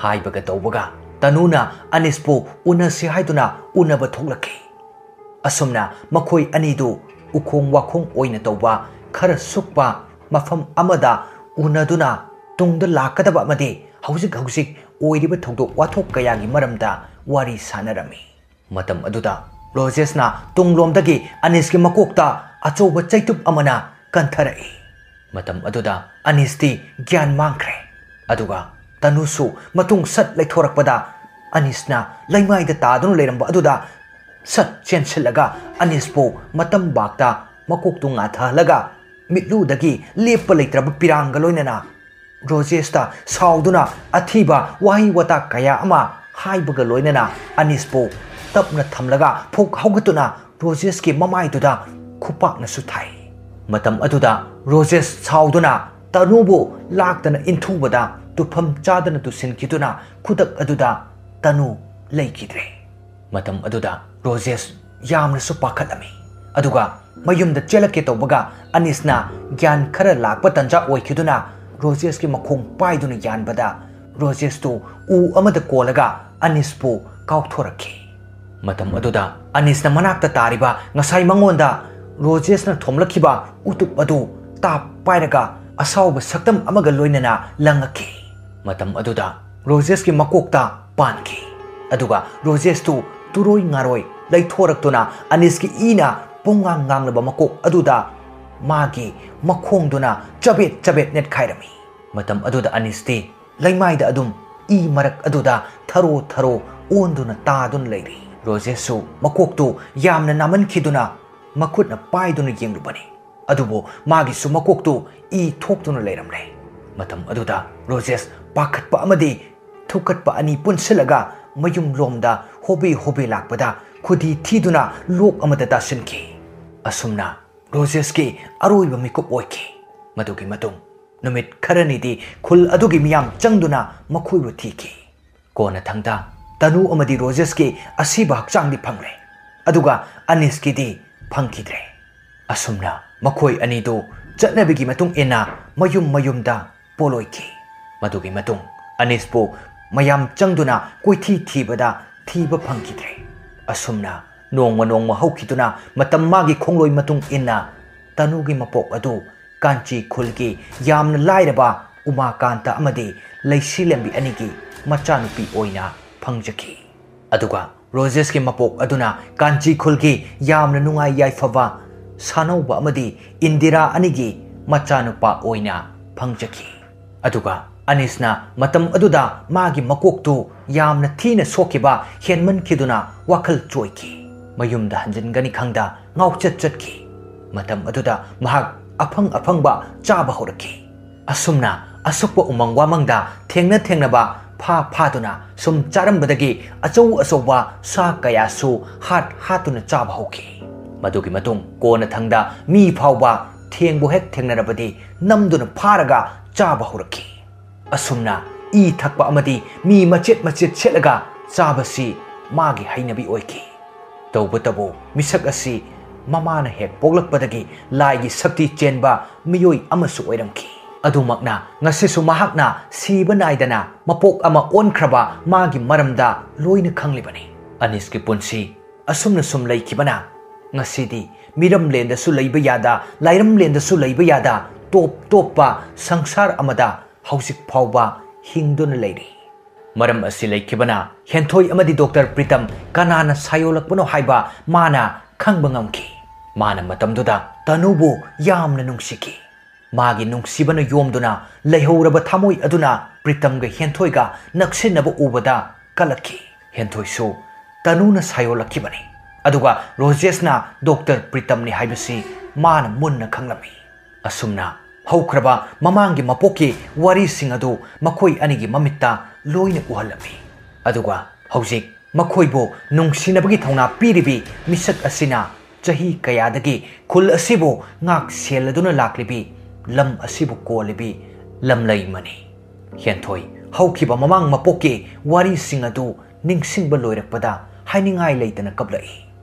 ꯍꯥꯏꯕꯒ ꯇꯧꯕꯒ ꯇꯅꯨꯅ ꯑꯅꯤꯁꯄꯨ ꯎꯅꯁꯤ ꯍꯥꯏꯗꯨꯅ ꯎꯅꯕ ꯊꯣꯛꯂꯛꯈꯤ꯫ ꯑꯁꯨꯝꯅ ꯃꯈꯣꯏ ꯑꯅꯤꯗꯨ ꯎꯈꯣꯡ ꯋꯥꯈꯣꯡ ꯑꯣꯏꯅ ꯇꯧꯕ ꯈꯔ ꯁꯨꯛꯄ ꯃꯐꯝ ꯑꯃꯗ ꯎꯅꯗꯨꯅ ꯇꯨꯡꯗ ꯂꯥꯛꯀꯗꯕ ꯑꯃꯗꯤ ꯍꯧꯖꯤꯛ ꯍꯧꯖꯤꯛ ꯑꯣꯏꯔꯤꯕ ꯊꯧꯗꯣꯛ ꯋꯥꯊꯣꯛ ꯀꯌꯥꯒꯤ ꯃꯔꯝꯗ ꯋꯥꯔꯤ ꯁꯥꯟꯅꯔꯝꯃꯤ꯫ ꯃꯇꯝ ꯑꯗꯨꯗ ꯔꯣꯖꯦꯁꯅ ꯇꯨꯡꯂꯣꯝꯗꯒꯤ ꯑꯅꯤꯁꯀꯤ ꯃꯀꯣꯛꯇ ꯑꯆꯧꯕ ꯆꯩꯇꯨꯞ ꯑꯃꯅ ꯀꯟꯊꯔꯛꯏ꯫ ꯃꯇꯝ ꯑꯗꯨꯗ ꯑꯅꯤꯁꯇꯤ ꯒ꯭ꯌꯥꯟ ꯃꯥꯡꯈ꯭ꯔꯦ꯫ ꯑꯗꯨꯒ ꯇꯅꯨꯁꯨ ꯃꯇꯨꯡ ꯁꯠ ꯂꯩꯊꯣꯔꯛꯄꯗ ꯑꯅꯤꯁꯅ ꯂꯩꯃꯥꯏꯗ ꯇꯥꯗꯨꯅ ꯂꯩꯔꯝꯕ ꯑꯗꯨꯗ ꯁꯠ ꯆꯦꯟꯁꯤꯜꯂꯒ ꯑꯅꯤꯁꯄꯨ ꯃꯇꯝꯕꯥꯛꯇ ꯃꯀꯣꯛꯇꯨ ꯉꯥꯊꯍꯜꯂꯒ ꯃꯤꯠꯂꯨꯗꯒꯤ ꯂꯦꯞꯄ ꯂꯩꯇ꯭ꯔꯕ ꯄꯤꯔꯥꯡꯒ ꯂꯣꯏꯅꯅ ꯔꯣꯖꯦꯁꯇ ꯁꯥꯎꯗꯨꯅ ꯑꯊꯤꯕ ꯋꯥꯍꯩ ꯋꯥꯇꯥ ꯀꯌꯥ ꯑꯃ ꯍꯥꯏꯕꯒ ꯂꯣꯏꯅꯅ ꯑꯅꯤꯁꯄꯨ ꯇꯞꯅ ꯊꯝꯂꯒ ꯐꯨꯛ ꯍꯧꯒꯠꯇꯨꯅ ꯔꯣꯖꯦꯁꯀꯤ ꯃꯃꯥꯏꯗꯨꯗ ꯈꯨꯄꯥꯛꯅꯁꯨ ꯊꯥꯏ꯫ ꯃꯇꯝ ꯑꯗꯨꯗ ꯔꯣꯖꯦꯁ ꯁꯥꯎꯗꯨꯅ ꯇꯅꯨꯕꯨ ꯂꯥꯛꯇꯅ ꯏꯟꯊꯨꯕꯗ ꯇꯨꯐꯝ ꯆꯥꯗꯅ ꯇꯨꯁꯤꯟꯈꯤꯗꯨꯅ ꯈꯨꯗꯛ ꯑꯗꯨꯗ ꯇꯅꯨ ꯂꯩꯈꯤꯗ꯭ꯔꯦ꯫ ꯃꯇꯝ ꯑꯗꯨꯗ ꯔꯣꯖꯦꯁ ꯌꯥꯝꯅꯁꯨ ꯄꯥꯈꯠꯂꯝꯃꯤ꯫ ꯑꯗꯨꯒ ꯃꯌꯨꯝꯗ ꯆꯦꯜꯂꯛꯀꯦ ꯇꯧꯕꯒ ꯑꯅꯤꯁꯅ ꯒ꯭ꯌꯥꯟ ꯈꯔ ꯂꯥꯛꯄ ꯇꯟꯖꯥ ꯑꯣꯏꯈꯤꯗꯨꯅ ꯔꯣꯖꯦꯁꯀꯤ ꯃꯈꯣꯡ ꯄꯥꯏꯗꯨꯅ ꯌꯥꯟꯕꯗ ꯔꯣꯖꯦꯁꯇꯨ ꯎ ꯑꯃꯗ ꯀꯣꯜꯂꯒ ꯑꯅꯤꯁꯄꯨ ꯀꯥꯎꯊꯣꯔꯛꯈꯤ꯫ ꯃꯇꯝ ꯑꯗꯨꯗ ꯑꯅꯤꯁꯅ ꯃꯅꯥꯛꯇ ꯇꯥꯔꯤꯕ ꯉꯁꯥꯏ ꯃꯉꯣꯟꯗ ꯔꯣꯖꯦꯁꯅ ꯊꯣꯝꯂꯛꯈꯤꯕ ꯎꯇꯨꯞ ꯑꯗꯨ ꯇꯥꯞ ꯄꯥꯏꯔꯒ ꯑꯁꯥꯎꯕ ꯁꯛꯇꯝ ꯑꯃꯒ ꯂꯣꯏꯅꯅ ꯂꯪꯉꯛꯈꯤ꯫ ꯃꯇꯝ ꯑꯗꯨꯗ ꯔꯣꯖꯦꯁꯀꯤ ꯃꯀꯣꯛꯇ ꯄꯥꯟꯈꯤ꯫ ꯑꯗꯨꯒ ꯔꯣꯖꯦꯁꯇꯨ ꯇꯨꯔꯣꯏ ꯉꯥꯔꯣꯏ ꯂꯩꯊꯣꯔꯛꯇꯨꯅ ꯑꯅꯤꯁꯀꯤ ꯏꯅ ꯄꯨꯡꯉꯥꯡ ꯉꯥꯡꯂꯕ ꯃꯀꯣꯛ ꯑꯗꯨꯗ ꯃꯥꯒꯤ ꯃꯈꯣꯡꯗꯨꯅ ꯆꯕꯦꯠ ꯆꯕꯦꯠ ꯅꯦꯠꯈꯥꯏꯔꯝꯃꯤ꯫ ꯃꯇꯝ ꯑꯗꯨꯗ ꯑꯅꯤꯁꯇꯤ ꯂꯩꯃꯥꯏꯗ ꯑꯗꯨꯝ ꯏ ꯃꯔꯛ ꯑꯗꯨꯗ ꯊꯔꯣ ꯊꯔꯣ ꯑꯣꯟꯗꯨꯅ ꯇꯥꯗꯨꯅ ꯂꯩꯔꯤ꯫ ꯔꯣꯖꯦꯁꯁꯨ ꯃꯀꯣꯛꯇꯨ ꯌꯥꯝꯅ ꯅꯥꯃꯟꯈꯤꯗꯨꯅ ꯃꯈꯨꯠꯅ ꯄꯥꯏꯗꯨꯅ ꯌꯦꯡꯂꯨꯕꯅꯤ꯫ ꯑꯗꯨꯕꯨ ꯃꯥꯒꯤꯁꯨ ꯃꯀꯣꯛꯇꯨ ꯏ ꯊꯣꯛꯇꯨꯅ ꯂꯩꯔꯝꯂꯦ꯫ ꯃꯇꯝ ꯑꯗꯨꯗ ꯔꯣꯖꯦꯁ ꯄꯥꯈꯠꯄ ꯑꯃꯗꯤ ꯊꯨꯛꯀꯠꯄ ꯑꯅꯤ ꯄꯨꯟꯁꯤꯜꯂꯒ ꯃꯌꯨꯝꯂꯣꯝꯗ ꯍꯣꯕꯦ ꯍꯣꯕꯦ ꯂꯥꯛꯄꯗ ꯈꯨꯗꯤ ꯊꯤꯗꯨꯅ ꯂꯣꯛ ꯑꯃꯗ ꯇꯥꯁꯤꯟꯈꯤ꯫ ꯑꯁꯨꯝꯅ ꯔꯣꯖꯦꯁꯀꯤ ꯑꯔꯣꯏꯕ ꯃꯤꯀꯨꯞ ꯑꯣꯏꯈꯤ꯫ ꯃꯗꯨꯒꯤ ꯃꯇꯨꯡ ꯅꯨꯃꯤꯠ ꯈꯔꯅꯤꯗꯤ ꯈꯨꯜ ꯑꯗꯨꯒꯤ ꯃꯤꯌꯥꯝ ꯆꯪꯗꯨꯅ ꯃꯈꯣꯏꯕꯨ ꯊꯤꯈꯤ꯫ ꯀꯣꯟꯅꯊꯪꯗ ꯇꯅꯨ ꯑꯃꯗꯤ ꯔꯣꯖꯦꯁꯀꯤ ꯑꯁꯤꯕ ꯍꯛꯆꯥꯡꯗꯤ ꯐꯪꯂꯦ, ꯑꯗꯨꯒ ꯑꯅꯤꯁꯀꯤꯗꯤ ꯐꯪꯈꯤꯗ꯭ꯔꯦ꯫ ꯑꯁꯨꯝꯅ ꯃꯈꯣꯏ ꯑꯅꯤꯗꯨ ꯆꯠꯅꯕꯤꯒꯤ ꯃꯇꯨꯡ ꯏꯟꯅ ꯃꯌꯨꯝ ꯃꯌꯨꯝꯗ ꯄꯣꯂꯣꯏꯈꯤ꯫ ꯃꯗꯨꯒꯤ ꯃꯇꯨꯡ ꯑꯅꯤꯁꯄꯨ ꯃꯌꯥꯝ ꯆꯪꯗꯨꯅ ꯀꯣꯏꯊꯤ ꯊꯤꯕꯗ ꯊꯤꯕ ꯐꯪꯈꯤꯗ꯭ꯔꯦ꯫ ꯑꯁꯨꯝꯅ ꯅꯣꯡꯃ ꯅꯣꯡꯃ ꯍꯧꯈꯤꯗꯨꯅ ꯃꯇꯝ ꯃꯥꯒꯤ ꯈꯣꯡꯂꯣꯏ ꯃꯇꯨꯡ ꯏꯟꯅ ꯇꯅꯨꯒꯤ ꯃꯄꯣꯛ ꯑꯗꯨ ꯀꯥꯟꯆꯤ ꯈꯨꯜꯒꯤ ꯌꯥꯝꯅ ꯂꯥꯏꯔꯕ ꯎꯃꯥꯀꯥꯟꯇ ꯑꯃꯗꯤ ꯂꯩꯁꯤꯂꯦꯝꯕꯤ ꯑꯅꯤꯒꯤ ꯃꯆꯥꯅꯨꯄꯤ ꯑꯣꯏꯅ ꯐꯪꯖꯈꯤ꯫ ꯑꯗꯨꯒ ꯔꯣꯖꯦꯁꯀꯤ ꯃꯄꯣꯛ ꯑꯗꯨꯅ ꯀꯥꯟꯆꯤ ꯈꯨꯜꯒꯤ ꯌꯥꯝꯅ ꯅꯨꯡꯉꯥꯏ ꯌꯥꯏꯐꯕ ꯁꯥꯅꯧꯕ ꯑꯃꯗꯤ ꯏꯟꯗꯤꯔꯥ ꯑꯅꯤꯒꯤ ꯃꯆꯥꯅꯨꯄꯥ ꯑꯣꯏꯅ ꯐꯪꯖꯈꯤ꯫ ꯑꯗꯨꯒ ꯑꯅꯤꯁꯅ ꯃꯇꯝ ꯑꯗꯨꯗ ꯃꯥꯒꯤ ꯃꯀꯣꯛꯇꯨ ꯌꯥꯝꯅ ꯊꯤꯅ ꯁꯣꯛꯈꯤꯕ ꯍꯦꯟꯃꯟꯈꯤꯗꯨꯅ ꯋꯥꯈꯜ ꯆꯣꯏꯈꯤ꯫ ꯃꯌꯨꯝꯗ ꯍꯟꯖꯤꯟꯒꯅꯤ ꯈꯪꯗ ꯉꯥꯎꯆꯠ ꯆꯠꯈꯤ꯫ ꯃꯇꯝ ꯑꯗꯨꯗ ꯃꯍꯥꯛ ꯑꯐꯪ ꯑꯐꯪꯕ ꯆꯥꯕ ꯍꯧꯔꯛꯈꯤ꯫ ꯑꯁꯨꯝꯅ ꯑꯁꯨꯛꯄ ꯎꯃꯪ ꯋꯥꯃꯪꯗ ꯊꯦꯡꯅ ꯊꯦꯡꯅꯕ ꯐꯥ ꯐꯥꯗꯨꯅ ꯁꯨꯝ ꯆꯥꯔꯝꯕꯗꯒꯤ ꯑꯆꯧ ꯑꯆꯧꯕ ꯁꯥ ꯀꯌꯥꯁꯨ ꯍꯥꯠ ꯍꯥꯠꯇꯨꯅ ꯆꯥꯕ ꯍꯧꯈꯤ꯫ ꯃꯗꯨꯒꯤ ꯃꯇꯨꯡ ꯀꯣꯟꯅꯊꯪꯗ ꯃꯤ ꯐꯥꯎꯕ ꯊꯦꯡꯕꯨ ꯍꯦꯛ ꯊꯦꯡꯅꯔꯕꯗꯤ ꯅꯝꯗꯨꯅ ꯐꯥꯔꯒ ꯆꯥꯕ ꯍꯧꯔꯛꯈꯤ꯫ ꯑꯁꯨꯝꯅ ꯏ ꯊꯛꯄ ꯑꯃꯗꯤ ꯃꯤ ꯃꯆꯦꯠ ꯃꯆꯦꯠ ꯁꯦꯠꯂꯒ ꯆꯥꯕꯁꯤ ꯃꯥꯒꯤ ꯍꯩꯅꯕꯤ ꯑꯣꯏꯈꯤ꯫ ꯇꯧꯕꯇꯕꯨ ꯃꯤꯁꯛ ꯑꯁꯤ ꯃꯃꯥꯅ ꯍꯦꯛ ꯄꯣꯛꯂꯛꯄꯗꯒꯤ ꯂꯥꯏꯒꯤ ꯁꯛꯇꯤ ꯆꯦꯟꯕ ꯃꯤꯑꯣꯏ ꯑꯃꯁꯨ ꯑꯣꯏꯔꯝꯈꯤ꯫ ꯑꯗꯨꯃꯛꯅ ꯉꯁꯤꯁꯨ ꯃꯍꯥꯛꯅ ꯁꯤꯕ ꯅꯥꯏꯗꯅ ꯃꯄꯣꯛ ꯑꯃ ꯑꯣꯟꯈ꯭ꯔꯕ ꯃꯥꯒꯤ ꯃꯔꯝꯗ ꯂꯣꯏꯅ ꯈꯪꯂꯤꯕꯅꯤ꯫ ꯑꯅꯤꯁꯀꯤ ꯄꯨꯟꯁꯤ ꯑꯁꯨꯝꯅ ꯁꯨꯝ ꯂꯩꯈꯤꯕꯅ ꯉꯁꯤꯗꯤ ꯃꯤꯔꯝꯂꯦꯟꯗꯁꯨ ꯂꯩꯕ ꯌꯥꯗ, ꯂꯥꯏꯔꯝꯂꯦꯟꯗꯁꯨ ꯂꯩꯕ ꯌꯥꯗ, ꯇꯣꯞ ꯇꯣꯞꯄ ꯁꯪꯁꯥꯔ ꯑꯃꯗ ꯍꯧꯖꯤꯛ ꯐꯥꯎꯕ ꯍꯤꯡꯗꯨꯅ ꯂꯩꯔꯤ꯫ ꯃꯔꯝ ꯑꯁꯤ ꯂꯩꯈꯤꯕꯅ ꯍꯦꯟꯊꯣꯏ ꯑꯃꯗꯤ ꯗꯣꯛꯇꯔ ꯄ꯭ꯔꯤꯇꯝ ꯀꯅꯥꯅ ꯁꯥꯌꯣꯜꯂꯛꯄꯅꯣ ꯍꯥꯏꯕ ꯃꯥꯅ ꯈꯪꯕ ꯉꯝꯈꯤ꯫ ꯃꯥꯅ ꯃꯇꯝꯗꯨꯗ ꯇꯅꯨꯕꯨ ꯌꯥꯝꯅ ꯅꯨꯡꯁꯤꯈꯤ꯫ ꯃꯥꯒꯤ ꯅꯨꯡꯁꯤꯕꯅ ꯌꯣꯝꯗꯨꯅ ꯂꯩꯍꯧꯔꯕ ꯊꯃꯣꯏ ꯑꯗꯨꯅ ꯄ꯭ꯔꯤꯇꯝꯒ ꯍꯦꯟꯊꯣꯏꯒ ꯅꯛꯁꯤꯟꯅꯕ ꯎꯕꯗ ꯀꯜꯂꯛꯈꯤ꯫ ꯍꯦꯟꯊꯣꯏꯁꯨ ꯇꯅꯨꯅ ꯁꯥꯌꯣꯜꯂꯛꯈꯤꯕꯅꯤ꯫ ꯑꯗꯨꯒ ꯔꯣꯖꯦꯁꯅ ꯗꯣꯛꯇꯔ ꯄ꯭ꯔꯤꯇꯝꯅꯤ ꯍꯥꯏꯕꯁꯤ ꯃꯥꯅ ꯃꯨꯟꯅ ꯈꯪꯂꯝꯃꯤ꯫ ꯑꯁꯨꯝꯅ ꯍꯧꯈ꯭ꯔꯕ ꯃꯃꯥꯡꯒꯤ ꯃꯄꯣꯛꯀꯤ ꯋꯥꯔꯤꯁꯤꯡ ꯑꯗꯨ ꯃꯈꯣꯏ ꯑꯅꯤꯒꯤ ꯃꯃꯤꯠꯇ ꯂꯣꯏꯅ ꯎꯍꯜꯂꯝꯃꯤ꯫ ꯑꯗꯨꯒ ꯍꯧꯖꯤꯛ ꯃꯈꯣꯏꯕꯨ ꯅꯨꯡꯁꯤꯅꯕꯒꯤ ꯊꯧꯅꯥ ꯄꯤꯔꯤꯕꯤ ꯃꯤꯁꯛ ꯑꯁꯤꯅ ꯆꯍꯤ ꯀꯌꯥꯗꯒꯤ ꯈꯨꯜ ꯑꯁꯤꯕꯨ ꯉꯥꯛ ꯁꯦꯜꯂꯗꯨꯅ ꯂꯥꯛꯂꯤꯕꯤ ꯂꯝ ꯑꯁꯤꯕꯨ ꯀꯣꯜꯂꯤꯕꯤ ꯂꯝꯂꯩꯃꯅꯤ꯫ ꯍꯦꯟꯊꯣꯏ ꯍꯧꯈꯤꯕ ꯃꯃꯥꯡ ꯃꯄꯣꯛꯀꯤ ꯋꯥꯔꯤꯁꯤꯡ ꯑꯗꯨ ꯅꯤꯡꯁꯤꯡꯕ ꯂꯣꯏꯔꯛꯄꯗ ꯍꯥꯏꯅꯤꯡꯉꯥꯏ ꯂꯩꯇꯅ ꯀꯞꯂꯛꯏ꯫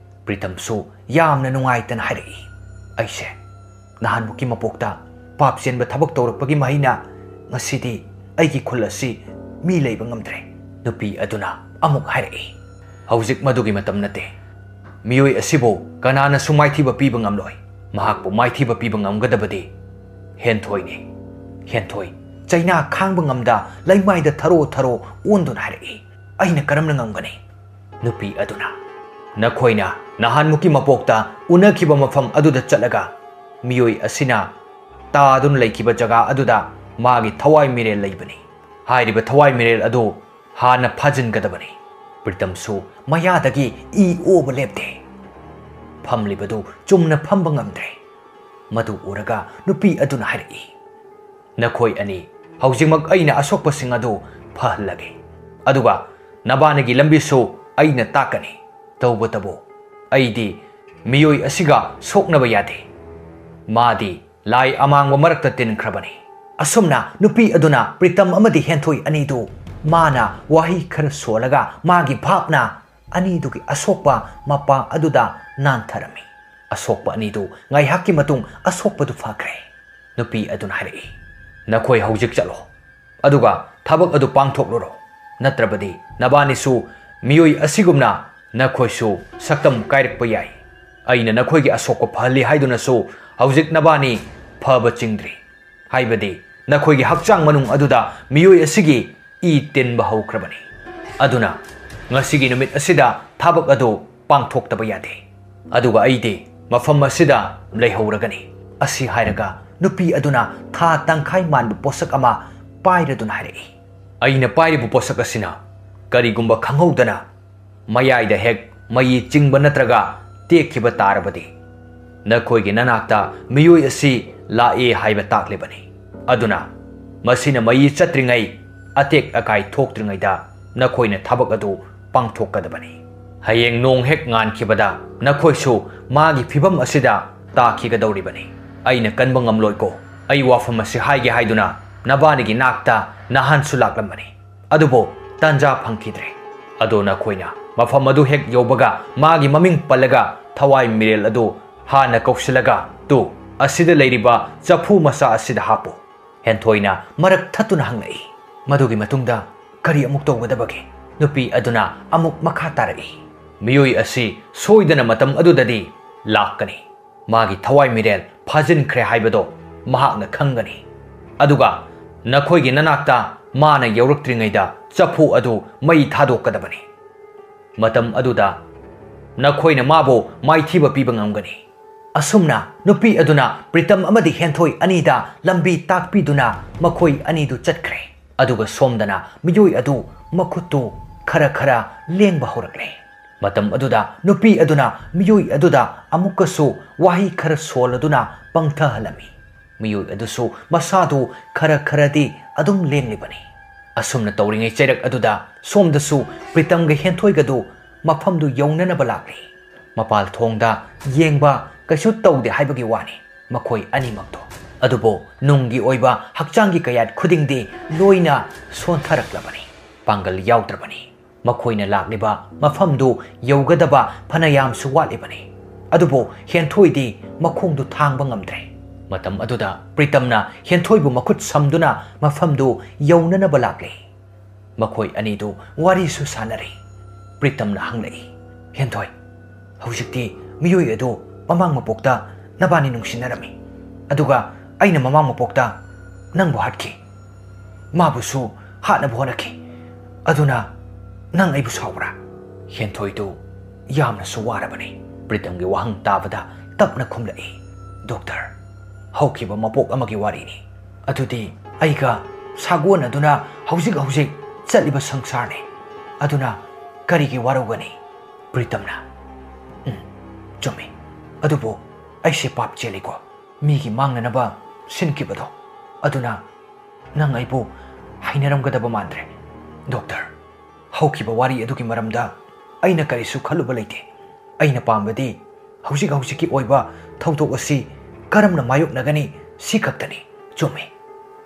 ꯄ꯭ꯔꯤꯇꯝꯁꯨ ꯌꯥꯝꯅ ꯅꯨꯡꯉꯥꯏꯇꯅ ꯍꯥꯏꯔꯛꯏ, "ꯑꯩꯁꯦ ꯅꯍꯥꯟꯃꯨꯛꯀꯤ ꯃꯄꯣꯛꯇ ꯄꯥꯞ ꯆꯦꯟꯕ ꯊꯕꯛ ꯇꯧꯔꯛꯄꯒꯤ ꯃꯍꯩꯅ ꯉꯁꯤꯗꯤ ꯑꯩꯒꯤ ꯈꯨꯜ ꯑꯁꯤ ꯃꯤ ꯂꯩꯕ ꯉꯝꯗ꯭ꯔꯦ꯫" ꯅꯨꯄꯤ ꯑꯗꯨꯅ ꯑꯃꯨꯛ ꯍꯥꯏꯔꯛꯏ, "ꯍꯧꯖꯤꯛ ꯃꯗꯨꯒꯤ ꯃꯇꯝ ꯅꯠꯇꯦ꯫ ꯃꯤꯑꯣꯏ ꯑꯁꯤꯕꯨ ꯀꯅꯥꯅꯁꯨ ꯃꯥꯏꯊꯤꯕ ꯄꯤꯕ ꯉꯝꯂꯣꯏ꯫ ꯃꯍꯥꯛꯄꯨ ꯃꯥꯏꯊꯤꯕ ꯄꯤꯕ ꯉꯝꯒꯗꯕꯗꯤ ꯍꯦꯟꯊꯣꯏꯅꯤ꯫" ꯍꯦꯟꯊꯣꯏ ꯆꯩꯅꯥ ꯈꯥꯡꯕ ꯉꯝꯗ ꯂꯩꯃꯥꯏꯗ ꯊꯔꯣ ꯊꯔꯣ ꯑꯣꯟꯗꯨꯅ ꯍꯥꯏꯔꯛꯏ, "ꯑꯩꯅ ꯀꯔꯝꯅ ꯉꯝꯒꯅꯤ?" ꯅꯨꯄꯤ ꯑꯗꯨꯅ, "ꯅꯈꯣꯏꯅ ꯅꯍꯥꯟꯃꯨꯛꯀꯤ ꯃꯄꯣꯛꯇ ꯎꯅꯈꯤꯕ ꯃꯐꯝ ꯑꯗꯨꯗ ꯆꯠꯂꯒ ꯃꯤꯑꯣꯏ ꯑꯁꯤꯅ ꯇꯥꯗꯨꯅ ꯂꯩꯈꯤꯕ ꯖꯒꯥ ꯑꯗꯨꯗ ꯃꯥꯒꯤ ꯊꯋꯥꯏ ꯃꯤꯔꯦꯜ ꯂꯩꯕꯅꯤ꯫ ꯍꯥꯏꯔꯤꯕ ꯊꯋꯥꯏ ꯃꯤꯔꯦꯜ ꯑꯗꯨ ꯍꯥꯟꯅ ꯐꯥꯖꯤꯟꯒꯗꯕꯅꯤ꯫" ꯄ꯭ꯔꯤꯇꯝꯁꯨ ꯃꯌꯥꯗꯒꯤ ꯏ ꯑꯣꯕ ꯂꯦꯞꯇꯦ꯫ ꯐꯝꯂꯤꯕꯗꯨ ꯆꯨꯝꯅ ꯐꯝꯕ ꯉꯝꯗ꯭ꯔꯦ꯫ ꯃꯗꯨ ꯎꯔꯒ ꯅꯨꯄꯤ ꯑꯗꯨꯅ ꯍꯥꯏꯔꯛꯏ, "ꯅꯈꯣꯏ ꯑꯅꯤ ꯍꯧꯖꯤꯛꯃꯛ ꯑꯩꯅ ꯑꯁꯣꯛꯄꯁꯤꯡ ꯑꯗꯨ ꯐꯍꯜꯂꯒꯦ, ꯑꯗꯨꯒ ꯅꯕꯥꯅꯤꯒꯤ ꯂꯝꯕꯤꯁꯨ ꯑꯩꯅ ꯇꯥꯛꯀꯅꯤ꯫ ꯇꯧꯕꯇꯕꯨ ꯑꯩꯗꯤ ꯃꯤꯑꯣꯏ ꯑꯁꯤꯒ ꯁꯣꯛꯅꯕ ꯌꯥꯗꯦ꯫ ꯃꯥꯗꯤ ꯂꯥꯏ ꯑꯃꯥꯡꯕ ꯃꯔꯛꯇ ꯇꯤꯟꯈ꯭ꯔꯕꯅꯤ꯫" ꯑꯁꯨꯝꯅ ꯅꯨꯄꯤ ꯑꯗꯨꯅ ꯄ꯭ꯔꯤꯇꯝ ꯑꯃꯗꯤ ꯍꯦꯟꯊꯣꯏ ꯑꯅꯤꯗꯨ ꯃꯥꯅ ꯋꯥꯍꯩ ꯈꯔ ꯁꯣꯜꯂꯒ ꯃꯥꯒꯤ ꯚꯥꯞꯅ ꯑꯅꯤꯗꯨꯒꯤ ꯑꯁꯣꯛꯄ ꯃꯄꯥ ꯑꯗꯨꯗ ꯅꯥꯟꯊꯔꯝꯃꯤ꯫ ꯑꯁꯣꯛꯄ ꯑꯅꯤꯗꯨ ꯉꯥꯏꯍꯥꯛꯀꯤ ꯃꯇꯨꯡ ꯑꯁꯣꯛꯄꯗꯨ ꯐꯈ꯭ꯔꯦ꯫ ꯅꯨꯄꯤ ꯑꯗꯨꯅ ꯍꯥꯏꯔꯛꯏ, "ꯅꯈꯣꯏ ꯍꯧꯖꯤꯛ ꯆꯠꯂꯣ, ꯑꯗꯨꯒ ꯊꯕꯛ ꯑꯗꯨ ꯄꯥꯡꯊꯣꯛꯂꯨꯔꯣ, ꯅꯠꯇ꯭ꯔꯕꯗꯤ ꯅꯕꯥꯅꯤꯁꯨ ꯃꯤꯑꯣꯏ ꯑꯁꯤꯒꯨꯝꯅ ꯅꯈꯣꯏꯁꯨ ꯁꯛꯇꯝ ꯀꯥꯏꯔꯛꯄ ꯌꯥꯏ꯫ ꯑꯩꯅ ꯅꯈꯣꯏꯒꯤ ꯑꯁꯣꯛꯄ ꯐꯍꯜꯂꯤ ꯍꯥꯏꯗꯨꯅꯁꯨ ꯍꯧꯖꯤꯛ ꯅꯕꯥꯅꯤ ꯐꯕ ꯆꯤꯡꯗ꯭ꯔꯤ, ꯍꯥꯏꯕꯗꯤ ꯅꯈꯣꯏꯒꯤ ꯍꯛꯆꯥꯡ ꯃꯅꯨꯡ ꯑꯗꯨꯗ ꯃꯤꯑꯣꯏ ꯑꯁꯤꯒꯤ ꯏ ꯇꯤꯟꯕ ꯍꯧꯈ꯭ꯔꯕꯅꯤ꯫ ꯑꯗꯨꯅ ꯉꯁꯤꯒꯤ ꯅꯨꯃꯤꯠ ꯑꯁꯤꯗ ꯊꯕꯛ ꯑꯗꯨ ꯄꯥꯡꯊꯣꯛꯇꯕ ꯌꯥꯗꯦ꯫ ꯑꯗꯨꯒ ꯑꯩꯗꯤ ꯃꯐꯝ ꯑꯁꯤꯗ ꯂꯩꯍꯧꯔꯒꯅꯤ꯫" ꯑꯁꯤ ꯍꯥꯏꯔꯒ ꯅꯨꯄꯤ ꯑꯗꯨꯅ ꯊꯥ ꯇꯪꯈꯥꯏ ꯃꯥꯟꯕ ꯄꯣꯠꯁꯛ ꯑꯃ ꯄꯥꯏꯔꯗꯨꯅ ꯍꯥꯏꯔꯛꯏ, "ꯑꯩꯅ ꯄꯥꯏꯔꯤꯕ ꯄꯣꯠꯁꯛ ꯑꯁꯤꯅ ꯀꯔꯤꯒꯨꯝꯕ ꯈꯪꯍꯧꯗꯅ ꯃꯌꯥꯏꯗ ꯍꯦꯛ ꯃꯩ ꯆꯤꯡꯕ ꯅꯠꯇ꯭ꯔꯒ ꯇꯦꯛꯈꯤꯕ ꯇꯥꯔꯕꯗꯤ, ꯅꯈꯣꯏꯒꯤ ꯅꯅꯥꯛꯇ ꯃꯤꯑꯣꯏ ꯑꯁꯤ ꯂꯥꯛꯑꯦ ꯍꯥꯏꯕ ꯇꯥꯛꯂꯤꯕꯅꯤ꯫ ꯑꯗꯨꯅ ꯃꯁꯤꯅ ꯃꯩ ꯆꯠꯇ꯭ꯔꯤꯉꯩ, ꯑꯇꯦꯛ ꯑꯀꯥꯏ ꯊꯣꯛꯇ꯭ꯔꯤꯉꯩꯗ ꯅꯈꯣꯏꯅ ꯊꯕꯛ ꯑꯗꯨ ꯄꯥꯡꯊꯣꯛꯀꯗꯕꯅꯤ꯫ ꯍꯌꯦꯡ ꯅꯣꯡ ꯍꯦꯛ ꯉꯥꯟꯈꯤꯕꯗ ꯅꯈꯣꯏꯁꯨ ꯃꯥꯒꯤ ꯐꯤꯚꯝ ꯑꯁꯤꯗ ꯇꯥꯈꯤꯒꯗꯧꯔꯤꯕꯅꯤ꯫ ꯑꯩꯅ ꯀꯟꯕ ꯉꯝꯂꯣꯏꯀꯣ꯫ ꯑꯩ ꯋꯥꯐꯝ ꯑꯁꯤ ꯍꯥꯏꯒꯦ ꯍꯥꯏꯗꯨꯅ ꯅꯕꯥꯅꯤꯒꯤ ꯅꯥꯛꯇ ꯅꯍꯥꯟꯁꯨ ꯂꯥꯛꯂꯝꯕꯅꯤ, ꯑꯗꯨꯕꯨ ꯇꯥꯟꯖꯥ ꯐꯪꯈꯤꯗ꯭ꯔꯦ꯫ ꯑꯗꯣ ꯅꯈꯣꯏꯅ ꯃꯐꯝ ꯑꯗꯨ ꯍꯦꯛ ꯌꯧꯕꯒ ꯃꯥꯒꯤ ꯃꯃꯤꯡ ꯄꯜꯂꯒ ꯊꯋꯥꯏ ꯃꯤꯔꯦꯜ ꯑꯗꯨ ꯍꯥꯟꯅ ꯀꯧꯁꯤꯜꯂꯒ, "ꯇꯨ, ꯑꯁꯤꯗ ꯂꯩꯔꯤꯕ ꯆꯐꯨ ꯃꯆꯥ ꯑꯁꯤꯗ ꯍꯥꯞꯄꯨ"꯫ ꯍꯦꯟꯊꯣꯏꯅ ꯃꯔꯛ ꯊꯠꯇꯨꯅ ꯍꯪꯂꯛꯏ, "ꯃꯗꯨꯒꯤ ꯃꯇꯨꯡꯗ ꯀꯔꯤ ꯑꯃꯨꯛ ꯇꯧꯒꯗꯕꯒꯦ?" ꯅꯨꯄꯤ ꯑꯗꯨꯅ ꯑꯃꯨꯛ ꯃꯈꯥ ꯇꯥꯔꯛꯏ, "ꯃꯤꯑꯣꯏ ꯑꯁꯤ ꯁꯣꯏꯗꯅ ꯃꯇꯝ ꯑꯗꯨꯗꯗꯤ ꯂꯥꯛꯀꯅꯤ꯫ ꯃꯥꯒꯤ ꯊꯋꯥꯏ ꯃꯤꯔꯦꯜ ꯐꯥꯖꯤꯟꯈ꯭ꯔꯦ ꯍꯥꯏꯕꯗꯣ ꯃꯍꯥꯛꯅ ꯈꯪꯒꯅꯤ꯫ ꯑꯗꯨꯒ ꯅꯈꯣꯏꯒꯤ ꯅꯅꯥꯛꯇ ꯃꯥꯅ ꯌꯧꯔꯛꯇ꯭ꯔꯤꯉꯩꯗ ꯆꯐꯨ ꯑꯗꯨ ꯃꯩ ꯊꯥꯗꯣꯛꯀꯗꯕꯅꯤ꯫ ꯃꯇꯝ ꯑꯗꯨꯗ ꯅꯈꯣꯏꯅ ꯃꯥꯕꯨ ꯃꯥꯏꯊꯤꯕ ꯄꯤꯕ ꯉꯝꯒꯅꯤ"꯫ ꯑꯁꯨꯝꯅ ꯅꯨꯄꯤ ꯑꯗꯨꯅ ꯄ꯭ꯔꯤꯇꯝ ꯑꯃꯗꯤ ꯍꯦꯟꯊꯣꯏ ꯑꯅꯤꯗ ꯂꯝꯕꯤ ꯇꯥꯛꯄꯤꯗꯨꯅ ꯃꯈꯣꯏ ꯑꯅꯤꯗꯨ ꯆꯠꯈ꯭ꯔꯦ꯫ ꯑꯗꯨꯒ ꯁꯣꯝꯗꯅ ꯃꯤꯑꯣꯏ ꯑꯗꯨ ꯃꯈꯨꯠꯇꯨ ꯈꯔ ꯈꯔ ꯂꯦꯡꯕ ꯍꯧꯔꯛꯂꯦ꯫ ꯃꯇꯝ ꯑꯗꯨꯗ ꯅꯨꯄꯤ ꯑꯗꯨꯅ ꯃꯤꯑꯣꯏ ꯑꯗꯨꯗ ꯑꯃꯨꯛꯀꯁꯨ ꯋꯥꯍꯩ ꯈꯔ ꯁꯣꯜꯂꯗꯨꯅ ꯄꯪꯊꯍꯜꯂꯝꯃꯤ꯫ ꯃꯤꯑꯣꯏ ꯑꯗꯨꯁꯨ ꯃꯁꯥꯗꯨ ꯈꯔ ꯈꯔꯗꯤ ꯑꯗꯨꯝ ꯂꯦꯡꯂꯤꯕꯅꯤ꯫ ꯑꯁꯨꯝꯅ ꯇꯧꯔꯤꯉꯩ ꯆꯩꯔꯛ ꯑꯗꯨꯗ ꯁꯣꯝꯗꯁꯨ ꯄ꯭ꯔꯤꯇꯝꯒ ꯍꯦꯟꯊꯣꯏꯒꯗꯨ ꯃꯐꯝꯗꯨ ꯌꯧꯅꯅꯕ ꯂꯥꯛꯂꯤ꯫ ꯃꯄꯥꯜ ꯊꯣꯡꯗ ꯌꯦꯡꯕ ꯀꯩꯁꯨ ꯇꯧꯗꯦ ꯍꯥꯏꯕꯒꯤ ꯋꯥꯅꯤ ꯃꯈꯣꯏ ꯑꯅꯤꯃꯛꯇꯣ꯫ ꯑꯗꯨꯕꯨ ꯅꯨꯡꯒꯤ ꯑꯣꯏꯕ ꯍꯛꯆꯥꯡꯒꯤ ꯀꯌꯥꯠ ꯈꯨꯗꯤꯡꯗꯤ ꯂꯣꯏꯅ ꯁꯣꯟꯊꯔꯛꯂꯕꯅꯤ, ꯄꯥꯡꯒꯜ ꯌꯥꯎꯗ꯭ꯔꯕꯅꯤ꯫ ꯃꯈꯣꯏꯅ ꯂꯥꯛꯂꯤꯕ ꯃꯐꯝꯗꯨ ꯌꯧꯒꯗꯕ ꯐꯅꯌꯥꯝꯁꯨ ꯋꯥꯠꯂꯤꯕꯅꯤ꯫ ꯑꯗꯨꯕꯨ ꯍꯦꯟꯊꯣꯏꯗꯤ ꯃꯈꯣꯡꯗꯨ ꯊꯥꯡꯕ ꯉꯝꯗ꯭ꯔꯦ꯫ ꯃꯇꯝ ꯑꯗꯨꯗ ꯄ꯭ꯔꯤꯇꯝꯅ ꯍꯦꯟꯊꯣꯏꯕꯨ ꯃꯈꯨꯠ ꯁꯝꯗꯨꯅ ꯃꯐꯝꯗꯨ ꯌꯧꯅꯅꯕ ꯂꯥꯛꯂꯤ꯫ ꯃꯈꯣꯏ ꯑꯅꯤꯗꯨ ꯋꯥꯔꯤꯁꯨ ꯁꯥꯟꯅꯔꯤ꯫ ꯄ꯭ꯔꯤꯇꯝꯅ ꯍꯪꯂꯛꯏ, "ꯍꯦꯟꯊꯣꯏ, ꯍꯧꯖꯤꯛꯇꯤ ꯃꯤꯑꯣꯏ ꯑꯗꯨ ꯃꯃꯥꯡ ꯃꯄꯣꯛꯇ ꯅꯕꯥꯅꯤ ꯅꯨꯡꯁꯤꯅꯔꯝꯃꯤ, ꯑꯗꯨꯒ ꯑꯩꯅ ꯃꯃꯥꯡ ꯃꯄꯣꯛꯇ ꯅꯪꯕꯨ ꯍꯥꯠꯈꯤ, ꯃꯥꯕꯨꯁꯨ ꯍꯥꯠꯅꯕ ꯍꯣꯠꯅꯈꯤ꯫ ꯑꯗꯨꯅ ꯅꯪ ꯑꯩꯕꯨ ꯁꯥꯎꯕ꯭ꯔꯥ?" ꯍꯦꯟꯊꯣꯏꯗꯨ ꯌꯥꯝꯅꯁꯨ ꯋꯥꯔꯕꯅꯤ꯫ ꯄ꯭ꯔꯤꯇꯝꯒꯤ ꯋꯥꯍꯪ ꯇꯥꯕꯗ ꯇꯞꯅ ꯈꯨꯝꯂꯛꯏ, "ꯗꯣꯛꯇꯔ, ꯍꯧꯈꯤꯕ ꯃꯄꯣꯛ ꯑꯃꯒꯤ ꯋꯥꯔꯤꯅꯤ꯫ ꯑꯗꯨꯗꯤ ꯑꯩꯒ ꯁꯥꯒꯣꯟꯅꯗꯨꯅ ꯍꯧꯖꯤꯛ ꯍꯧꯖꯤꯛ ꯆꯠꯂꯤꯕ ꯁꯪꯁꯥꯔꯅꯤ꯫ ꯑꯗꯨꯅ ꯀꯔꯤꯒꯤ ꯋꯥꯔꯧꯒꯅꯤ?" ꯄ꯭ꯔꯤꯇꯝꯅ, "ꯎꯝ, ꯆꯨꯝꯃꯤ꯫ ꯑꯗꯨꯕꯨ ꯑꯩꯁꯦ ꯄꯥꯞ ꯆꯦꯜꯂꯤꯀꯣ, ꯃꯤꯒꯤ ꯃꯥꯡꯅꯅꯕ ꯁꯤꯟꯈꯤꯕꯗꯣ꯫ ꯑꯗꯨꯅ ꯅꯪ ꯑꯩꯕꯨ ꯍꯩꯅꯔꯝꯒꯗꯕ ꯃꯥꯟꯗ꯭ꯔꯦ, ꯗꯣꯛꯇꯔ꯫ ꯍꯧꯈꯤꯕ ꯋꯥꯔꯤ ꯑꯗꯨꯒꯤ ꯃꯔꯝꯗ ꯑꯩꯅ ꯀꯔꯤꯁꯨ ꯈꯜꯂꯨꯕ ꯂꯩꯇꯦ꯫ ꯑꯩꯅ ꯄꯥꯝꯕꯗꯤ ꯍꯧꯖꯤꯛ ꯍꯧꯖꯤꯛꯀꯤ ꯑꯣꯏꯕ ꯊꯧꯗꯣꯛ ꯑꯁꯤ ꯀꯔꯝꯅ ꯃꯥꯌꯣꯛꯅꯒꯅꯤ ꯁꯤ ꯈꯛꯇꯅꯤ꯫ ꯆꯨꯝꯃꯤ꯫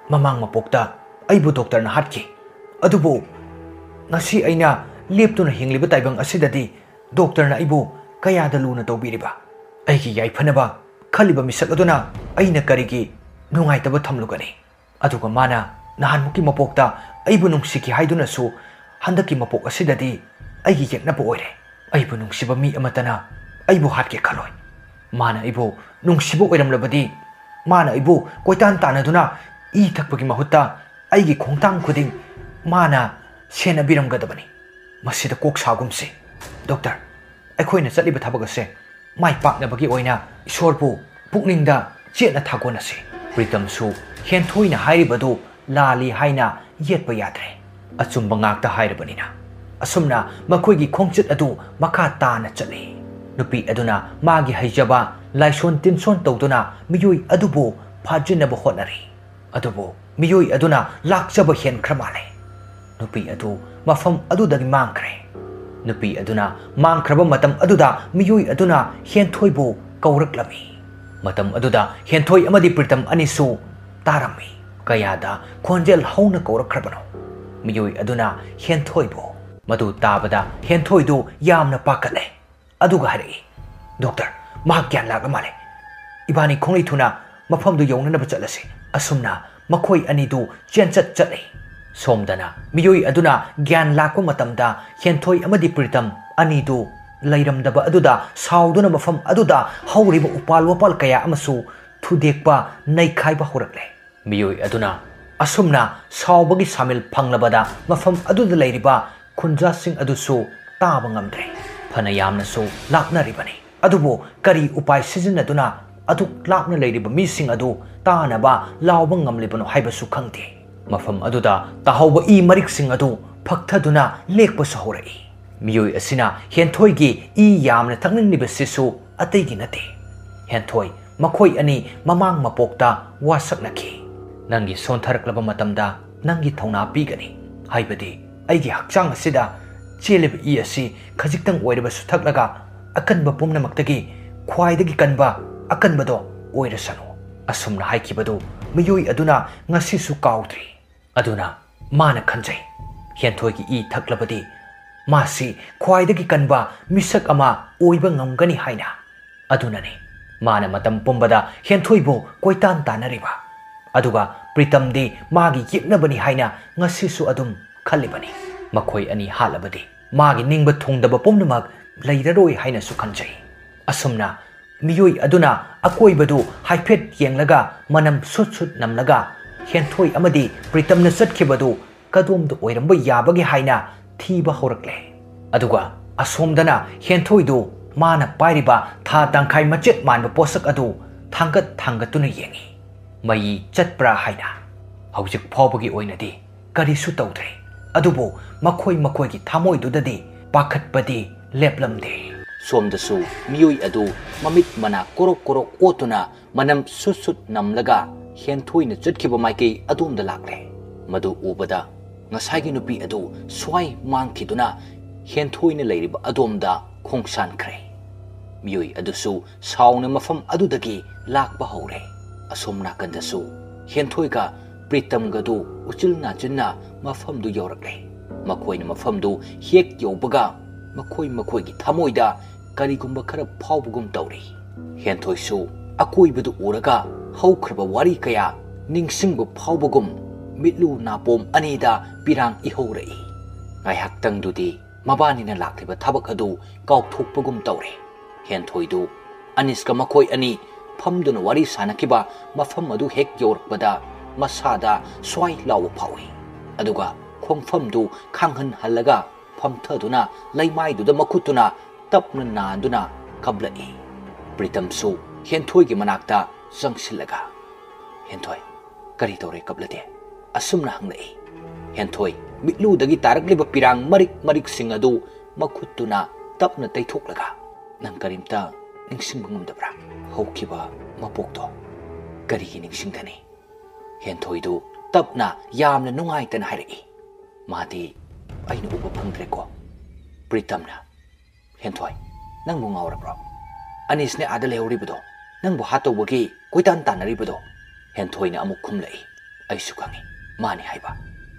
ꯃꯃꯥꯡ ꯃꯄꯣꯛꯇ ꯑꯩꯕꯨ ꯗꯣꯛꯇꯔꯅ ꯍꯥꯠꯈꯤ꯫ ꯑꯗꯨꯕꯨ ꯉꯁꯤ ꯑꯩꯅ ꯂꯦꯞꯇꯨꯅ ꯍꯤꯡꯂꯤꯕ ꯇꯥꯏꯕꯪ ꯑꯁꯤꯗꯗꯤ ꯗꯣꯛꯇꯔꯅ ꯑꯩꯕꯨ ꯀꯌꯥꯗ ꯂꯨꯅ ꯇꯧꯕꯤꯔꯤꯕ? ꯑꯩꯒꯤ ꯌꯥꯏꯐꯅꯕ ꯈꯜꯂꯤꯕ ꯃꯤꯁꯛ ꯑꯗꯨꯅ ꯑꯩꯅ ꯀꯔꯤꯒꯤ ꯅꯨꯡꯉꯥꯏꯇꯕ ꯊꯝꯂꯨꯒꯅꯤ? ꯑꯗꯨꯒ ꯃꯥꯅ ꯅꯍꯥꯟꯃꯨꯛꯀꯤ ꯃꯄꯣꯛꯇ ꯑꯩꯕꯨ ꯅꯨꯡꯁꯤꯈꯤ ꯍꯥꯏꯗꯨꯅꯁꯨ ꯍꯟꯗꯛꯀꯤ ꯃꯄꯣꯛ ꯑꯁꯤꯗꯗꯤ ꯑꯩꯒꯤ ꯌꯦꯛꯅꯕ ꯑꯣꯏꯔꯦ꯫ ꯑꯩꯕꯨ ꯅꯨꯡꯁꯤꯕ ꯃꯤ ꯑꯃꯠꯇꯅ ꯑꯩꯕꯨ ꯍꯥꯠꯀꯦ ꯈꯜꯂꯣꯏ꯫ ꯃꯥꯅ ꯑꯩꯕꯨ ꯅꯨꯡꯁꯤꯕ ꯑꯣꯏꯔꯝꯂꯕꯗꯤ ꯃꯥꯅ ꯑꯩꯕꯨ ꯀꯣꯏꯇꯥꯟ ꯇꯥꯟꯅꯗꯨꯅ ꯏ ꯊꯛꯄꯒꯤ ꯃꯍꯨꯠꯇ ꯑꯩꯒꯤ ꯈꯣꯡꯊꯥꯡ ꯈꯨꯗꯤꯡ ꯃꯥꯅ ꯁꯦꯟꯅꯕꯤꯔꯝꯒꯗꯕꯅꯤ꯫ ꯃꯁꯤꯗ ꯀꯣꯛ ꯁꯥꯒꯨꯝꯁꯤ꯫ ꯗꯣꯛꯇꯔ, ꯑꯩꯈꯣꯏꯅ ꯆꯠꯂꯤꯕ ꯊꯕꯛ ꯑꯁꯦ ꯃꯥꯏ ꯄꯥꯛꯅꯕꯒꯤ ꯑꯣꯏꯅ ꯏꯁꯣꯔꯕꯨ ꯄꯨꯛꯅꯤꯡꯗ ꯆꯦꯠꯅ ꯊꯥꯒꯣꯟꯅꯁꯤ꯫ ꯄ꯭ꯔꯤꯇꯝꯁꯨ ꯍꯦꯟꯊꯣꯏꯅ ꯍꯥꯏꯔꯤꯕꯗꯨ ꯂꯥꯜꯂꯤ ꯍꯥꯏꯅ ꯌꯦꯠꯄ ꯌꯥꯗ꯭ꯔꯦ꯫ ꯑꯆꯨꯝꯕ ꯉꯥꯛꯇ ꯍꯥꯏꯔꯕꯅꯤꯅ꯫ ꯑꯁꯨꯝꯅ ꯃꯈꯣꯏꯒꯤ ꯈꯣꯡꯆꯠ ꯑꯗꯨ ꯃꯈꯥ ꯇꯥꯅ ꯆꯠꯂꯤ꯫ ꯅꯨꯄꯤ ꯑꯗꯨꯅ ꯃꯥꯒꯤ ꯍꯩꯖꯕ ꯂꯥꯏꯁꯣꯟ ꯇꯤꯟꯁꯣꯟ ꯇꯧꯗꯨꯅ ꯃꯤꯑꯣꯏ ꯑꯗꯨꯕꯨ ꯐꯥꯖꯤꯟꯅꯕ ꯍꯣꯠꯅꯔꯤ꯫ ꯑꯗꯨꯕꯨ ꯃꯤꯑꯣꯏ ꯑꯗꯨꯅ ꯂꯥꯛꯆꯕ ꯍꯦꯟꯈ꯭ꯔ ꯃꯥꯜꯂꯦ꯫ ꯅꯨꯄꯤ ꯑꯗꯨ ꯃꯐꯝ ꯑꯗꯨꯗꯒꯤ ꯃꯥꯡꯈ꯭ꯔꯦ꯫ ꯅꯨꯄꯤ ꯑꯗꯨꯅ ꯃꯥꯡꯈ꯭ꯔꯕ ꯃꯇꯝ ꯑꯗꯨꯗ ꯃꯤꯑꯣꯏ ꯑꯗꯨꯅ ꯍꯦꯟꯊꯣꯏꯕꯨ ꯀꯧꯔꯛꯂꯝꯃꯤ꯫ ꯃꯇꯝ ꯑꯗꯨꯗ ꯍꯦꯟꯊꯣꯏ ꯑꯃꯗꯤ ꯄ꯭ꯔꯤꯇꯝ ꯑꯅꯤꯁꯨ ꯇꯥꯔꯝꯃꯤ꯫ ꯀꯌꯥꯗ ꯈꯣꯟꯖꯦꯜ ꯍꯧꯅ ꯀꯧꯔꯛꯈ꯭ꯔꯕꯅꯣ? ꯃꯤꯑꯣꯏ ꯑꯗꯨꯅ ꯍꯦꯟꯊꯣꯏꯕꯨ꯫ ꯃꯗꯨ ꯇꯥꯕꯗ ꯍꯦꯟꯊꯣꯏꯗꯨ ꯌꯥꯝꯅ ꯄꯥꯈꯠꯂꯦ꯫ ꯑꯗꯨꯒ ꯍꯥꯏꯔꯛꯏ, "ꯗꯣꯛꯇꯔ, ꯃꯍꯥꯛ ꯒ꯭ꯌꯥꯟ ꯂꯥꯛꯂ ꯃꯥꯜꯂꯦ꯫ ꯏꯕꯥꯅꯤ ꯈꯣꯡꯂꯩ ꯊꯨꯅ ꯃꯐꯝꯗꯨ ꯌꯧꯅꯅꯕ ꯆꯠꯂꯁꯤ꯫" ꯑꯁꯨꯝꯅ ꯃꯈꯣꯏ ꯑꯅꯤꯗꯨ ꯆꯦꯟꯆꯠ ꯆꯠꯂꯤ꯫ ꯁꯣꯝꯗꯅ ꯃꯤꯑꯣꯏ ꯑꯗꯨꯅ ꯒ꯭ꯌꯥꯟ ꯂꯥꯛꯄ ꯃꯇꯝꯗ ꯍꯦꯟꯊꯣꯏ ꯑꯃꯗꯤ ꯄ꯭ꯔꯤꯇꯝ ꯑꯅꯤꯗꯨ ꯂꯩꯔꯝꯗꯕ ꯑꯗꯨꯗ ꯁꯥꯎꯗꯨꯅ ꯃꯐꯝ ꯑꯗꯨꯗ ꯍꯧꯔꯤꯕ ꯎꯄꯥꯜ ꯋꯥꯄꯥꯜ ꯀꯌꯥ ꯑꯃꯁꯨ ꯊꯨꯗꯦꯛꯄ, ꯅꯩꯈꯥꯏꯕ ꯍꯧꯔꯛꯂꯦ꯫ ꯃꯤꯑꯣꯏ ꯑꯗꯨꯅ ꯑꯁꯨꯝꯅ ꯁꯥꯎꯕꯒꯤ ꯁꯥꯃꯤꯜ ꯐꯪꯂꯕꯗ ꯃꯐꯝ ꯑꯗꯨꯗ ꯂꯩꯔꯤꯕ ꯈꯨꯟꯖꯥꯁꯤꯡ ꯑꯗꯨꯁꯨ ꯇꯥꯕ ꯉꯝꯗ꯭ꯔꯦ꯫ ꯐꯅ ꯌꯥꯝꯅꯁꯨ ꯂꯥꯛꯅꯔꯤꯕꯅꯤ꯫ ꯑꯗꯨꯕꯨ ꯀꯔꯤ ꯎꯄꯥꯏ ꯁꯤꯖꯤꯟꯅꯗꯨꯅ ꯑꯗꯨꯛ ꯂꯥꯞꯅ ꯂꯩꯔꯤꯕ ꯃꯤꯁꯤꯡ ꯑꯗꯨ ꯇꯥꯅꯕ ꯂꯥꯎꯕ ꯉꯝꯂꯤꯕꯅꯣ ꯍꯥꯏꯕꯁꯨ ꯈꯪꯗꯦ꯫ ꯃꯐꯝ ꯑꯗꯨꯗ ꯇꯥꯍꯧꯕ ꯏ ꯃꯔꯤꯛꯁꯤꯡ ꯑꯗꯨ ꯐꯛꯊꯗꯨꯅ ꯂꯦꯛꯄꯁꯨ ꯍꯧꯔꯛꯏ꯫ ꯃꯤꯑꯣꯏ ꯑꯁꯤꯅ ꯍꯦꯟꯊꯣꯏꯒꯤ ꯏ ꯌꯥꯝꯅ ꯊꯛꯅꯤꯡꯂꯤꯕꯁꯤꯁꯨ ꯑꯇꯩꯒꯤ ꯅꯠꯇꯦ꯫ ꯍꯦꯟꯊꯣꯏ, ꯃꯈꯣꯏ ꯑꯅꯤ ꯃꯃꯥꯡ ꯃꯄꯣꯛꯇ ꯋꯥꯁꯛꯅꯈꯤ꯫ "ꯅꯪꯒꯤ ꯁꯣꯟꯊꯔꯛꯂꯕ ꯃꯇꯝꯗ ꯅꯪꯒꯤ ꯊꯧꯅꯥ ꯄꯤꯒꯅꯤ꯫ ꯍꯥꯏꯕꯗꯤ ꯑꯩꯒꯤ ꯍꯛꯆꯥꯡ ꯑꯁꯤꯗ ꯆꯦꯜꯂꯤꯕ ꯏ ꯑꯁꯤ ꯈꯖꯤꯛꯇꯪ ꯑꯣꯏꯔꯕꯁꯨ ꯊꯛꯂꯒ ꯑꯀꯟꯕ ꯄꯨꯝꯅꯃꯛꯇꯒꯤ ꯈ꯭ꯋꯥꯏꯗꯒꯤ ꯀꯟꯕ ꯑꯀꯟꯕꯗꯣ ꯑꯣꯏꯔꯁꯅꯨ꯫" ꯑꯁꯨꯝꯅ ꯍꯥꯏꯈꯤꯕꯗꯨ ꯃꯤꯑꯣꯏ ꯑꯗꯨꯅ ꯉꯁꯤꯁꯨ ꯀꯥꯎꯗ꯭ꯔꯤ꯫ ꯑꯗꯨꯅ ꯃꯥꯅ ꯈꯟꯖꯩ, ꯍꯦꯟꯊꯣꯏꯒꯤ ꯏ ꯊꯛꯂꯕꯗꯤ ꯃꯥꯁꯤ ꯈ꯭ꯋꯥꯏꯗꯒꯤ ꯀꯟꯕ ꯃꯤꯁꯛ ꯑꯃ ꯑꯣꯏꯕ ꯉꯝꯒꯅꯤ ꯍꯥꯏꯅ꯫ ꯑꯗꯨꯅꯅꯤ ꯃꯥꯅ ꯃꯇꯝ ꯄꯨꯝꯕꯗ ꯍꯦꯟꯊꯣꯏꯕꯨ ꯀꯣꯏꯇꯥꯟ ꯇꯥꯟꯅꯔꯤꯕ꯫ ꯑꯗꯨꯒ ꯄ꯭ꯔꯤꯇꯝꯗꯤ ꯃꯥꯒꯤ ꯌꯦꯛꯅꯕꯅꯤ ꯍꯥꯏꯅ ꯉꯁꯤꯁꯨ ꯑꯗꯨꯝ ꯈꯜꯂꯤꯕꯅꯤ꯫ ꯃꯈꯣꯏ ꯑꯅꯤ ꯍꯥꯠꯂꯕꯗꯤ ꯃꯥꯒꯤ ꯅꯤꯡꯕ ꯊꯨꯡꯗꯕ ꯄꯨꯝꯅꯃꯛ ꯂꯩꯔꯔꯣꯏ ꯍꯥꯏꯅꯁꯨ ꯈꯟꯖꯩ꯫ ꯑꯁꯨꯝꯅ ꯃꯤꯑꯣꯏ ꯑꯗꯨꯅ ꯑꯀꯣꯏꯕꯗꯨ ꯍꯥꯏꯐꯦꯠ ꯌꯦꯡꯂꯒ ꯃꯅꯝ ꯁꯨꯠ ꯁꯨꯠ ꯅꯝꯂꯒ ꯍꯦꯟꯊꯣꯏ ꯑꯃꯗꯤ ꯄ꯭ꯔꯤꯇꯝꯅ ꯆꯠꯈꯤꯕꯗꯨ ꯀꯗꯣꯝꯗ ꯑꯣꯏꯔꯝꯕ ꯌꯥꯕꯒꯦ ꯍꯥꯏꯅ ꯊꯤꯕ ꯍꯧꯔꯛꯂꯦ꯫ ꯑꯗꯨꯒ ꯑꯁꯣꯝꯗꯅ ꯍꯦꯟꯊꯣꯏꯗꯨ ꯃꯥꯅ ꯄꯥꯏꯔꯤꯕ ꯊꯥ ꯇꯪꯈꯥꯏ ꯃꯆꯦꯠ ꯃꯥꯟꯕ ꯄꯣꯠꯁꯛ ꯑꯗꯨ ꯊꯥꯡꯒꯠ ꯊꯥꯡꯒꯠꯇꯨꯅ ꯌꯦꯡꯏ꯫ ꯃꯩ ꯆꯠꯄ꯭ꯔꯥ ꯍꯥꯏꯅ꯫ ꯍꯧꯖꯤꯛ ꯐꯥꯎꯕꯒꯤ ꯑꯣꯏꯅꯗꯤ ꯀꯔꯤꯁꯨ ꯇꯧꯗ꯭ꯔꯦ꯫ ꯑꯗꯨꯕꯨ ꯃꯈꯣꯏ ꯃꯈꯣꯏꯒꯤ ꯊꯃꯣꯏꯗꯨꯗꯗꯤ ꯄꯥꯈꯠꯄꯗꯤ ꯂꯦꯞꯂꯝꯗꯦ꯫ ꯁꯣꯝꯗꯁꯨ ꯃꯤꯑꯣꯏ ꯑꯗꯨ ꯃꯃꯤꯠ ꯃꯅꯥ ꯀꯣꯔꯣꯛ ꯀꯣꯔꯣꯛ ꯑꯣꯠꯇꯨꯅ ꯃꯅꯝ ꯁꯨꯠ ꯁꯨꯠ ꯅꯝꯂꯒ ꯍꯦꯟꯊꯣꯏꯅ ꯆꯠꯈꯤꯕ ꯃꯥꯏꯀꯩ ꯑꯗꯣꯝꯗ ꯂꯥꯛꯂꯦ꯫ ꯃꯗꯨ ꯎꯕꯗ ꯉꯁꯥꯏꯒꯤ ꯅꯨꯄꯤ ꯑꯗꯨ ꯁ꯭ꯋꯥꯏ ꯃꯥꯡꯈꯤꯗꯨꯅ ꯍꯦꯟꯊꯣꯏꯅ ꯂꯩꯔꯤꯕ ꯑꯗꯣꯝꯗ ꯈꯣꯡꯁꯥꯟꯈ꯭ꯔꯦ꯫ ꯃꯤꯑꯣꯏ ꯑꯗꯨꯁꯨ ꯁꯥꯎꯅ ꯃꯐꯝ ꯑꯗꯨꯗꯒꯤ ꯂꯥꯛꯄ ꯍꯧꯔꯦ꯫ ꯑꯁꯣꯝ ꯅꯥꯀꯟꯗꯁꯨ ꯍꯦꯟꯊꯣꯏꯒ ꯄ꯭ꯔꯤꯇꯝꯒꯗꯨ ꯎꯆꯤꯜ ꯅꯥꯆꯤꯟꯅ ꯃꯐꯝꯗꯨ ꯌꯧꯔꯛꯂꯦ꯫ ꯃꯈꯣꯏꯅ ꯃꯐꯝꯗꯨ ꯍꯦꯛ ꯌꯧꯕꯒ ꯃꯈꯣꯏ ꯃꯈꯣꯏꯒꯤ ꯊꯃꯣꯏꯗ ꯀꯔꯤꯒꯨꯝꯕ ꯈꯔ ꯐꯥꯎꯕꯒꯨꯝ ꯇꯧꯔꯤ꯫ ꯍꯦꯟꯊꯣꯏꯁꯨ ꯑꯀꯣꯏꯕꯗꯨ ꯎꯔꯒ ꯍꯧꯈ꯭ꯔꯕ ꯋꯥꯔꯤ ꯀꯌꯥ ꯅꯤꯡꯁꯤꯡꯕ ꯐꯥꯎꯕꯒꯨꯝ ꯃꯤꯠꯂꯨ ꯅꯥꯄꯣꯝ ꯑꯅꯤꯗ ꯄꯤꯔꯥꯡ ꯏꯍꯧꯔꯛꯏ꯫ ꯉꯥꯏꯍꯥꯛꯇꯪꯗꯨꯗꯤ ꯃꯕꯥꯅꯤꯅ ꯂꯥꯛꯂꯤꯕ ꯊꯕꯛ ꯑꯗꯨ ꯀꯥꯎꯊꯣꯛꯄꯒꯨꯝ ꯇꯧꯔꯦ꯫ ꯍꯦꯟꯊꯣꯏꯗꯨ ꯑꯅꯤꯁꯀ ꯃꯈꯣꯏ ꯑꯅꯤ ꯐꯝꯗꯨꯅ ꯋꯥꯔꯤ ꯁꯥꯅꯈꯤꯕ ꯃꯐꯝ ꯑꯗꯨ ꯍꯦꯛ ꯌꯧꯔꯛꯄꯗ ꯃꯁꯥꯗ ꯁ꯭ꯋꯥꯏ ꯂꯥꯎꯕ ꯐꯥꯎꯏ꯫ ꯑꯗꯨꯒ ꯈꯣꯡꯐꯝꯗꯨ ꯈꯥꯡꯍꯟꯍꯜꯂꯒ ꯐꯝꯊꯗꯨꯅ ꯂꯩꯃꯥꯏꯗꯨꯗ ꯃꯈꯨꯠꯇꯨꯅ ꯇꯞꯅ ꯅꯥꯟꯗꯨꯅ ꯀꯞꯂꯛꯏ꯫ ꯄ꯭ꯔꯤꯇꯝꯁꯨ ꯍꯦꯟꯊꯣꯏꯒꯤ ꯃꯅꯥꯛꯇ ꯆꯪꯁꯤꯜꯂꯒ, "ꯍꯦꯟꯊꯣꯏ, ꯀꯔꯤ ꯇꯧꯔꯦ ꯀꯞꯂꯗꯦ?" ꯑꯁꯨꯝꯅ ꯍꯪꯂꯛꯏ꯫ ꯍꯦꯟꯊꯣꯏ ꯃꯤꯠꯂꯨꯗꯒꯤ ꯇꯥꯔꯛꯂꯤꯕ ꯄꯤꯔꯥꯡ ꯃꯔꯤꯛ ꯃꯔꯤꯛꯁꯤꯡ ꯑꯗꯨ ꯃꯈꯨꯠꯇꯨꯅ ꯇꯞꯅ ꯇꯩꯊꯣꯛꯂꯒ, "ꯅꯪ ꯀꯔꯤꯝꯇ ꯅꯤꯡꯁꯤꯡꯕ ꯉꯝꯗꯕ꯭ꯔꯥ? ꯍꯧꯈꯤꯕ ꯃꯄꯣꯛꯇꯣ ꯀꯔꯤꯒꯤ ꯅꯤꯡꯁꯤꯡꯒꯅꯤ?" ꯍꯦꯟꯊꯣꯏꯗꯨ ꯇꯞꯅ ꯌꯥꯝꯅ ꯅꯨꯡꯉꯥꯏꯇꯅ ꯍꯥꯏꯔꯛꯏ꯫ ꯃꯥꯗꯤ, "ꯑꯩꯅ ꯎꯕ ꯐꯪꯗ꯭ꯔꯦꯀꯣ?" ꯄ꯭ꯔꯤꯇꯝꯅ, "ꯍꯦꯟꯊꯣꯏ, ꯅꯪꯕꯨ ꯉꯥꯎꯔꯕ꯭ꯔꯣ? ꯑꯅꯤꯁꯅꯦ ꯑꯥꯗ ꯂꯩꯍꯧꯔꯤꯕꯗꯣ ꯅꯪꯕꯨ ꯍꯥꯠꯇꯧꯕꯒꯤ ꯀꯣꯏꯇꯥꯟ ꯇꯥꯟꯅꯔꯤꯕꯗꯣ? ꯍꯦꯟꯊꯣꯏꯅ ꯑꯃꯨꯛ ꯈꯨꯝꯂꯛꯏ꯫ ꯑꯩꯁꯨ ꯈꯪꯏ, ꯃꯥꯅꯤ ꯍꯥꯏꯕ꯫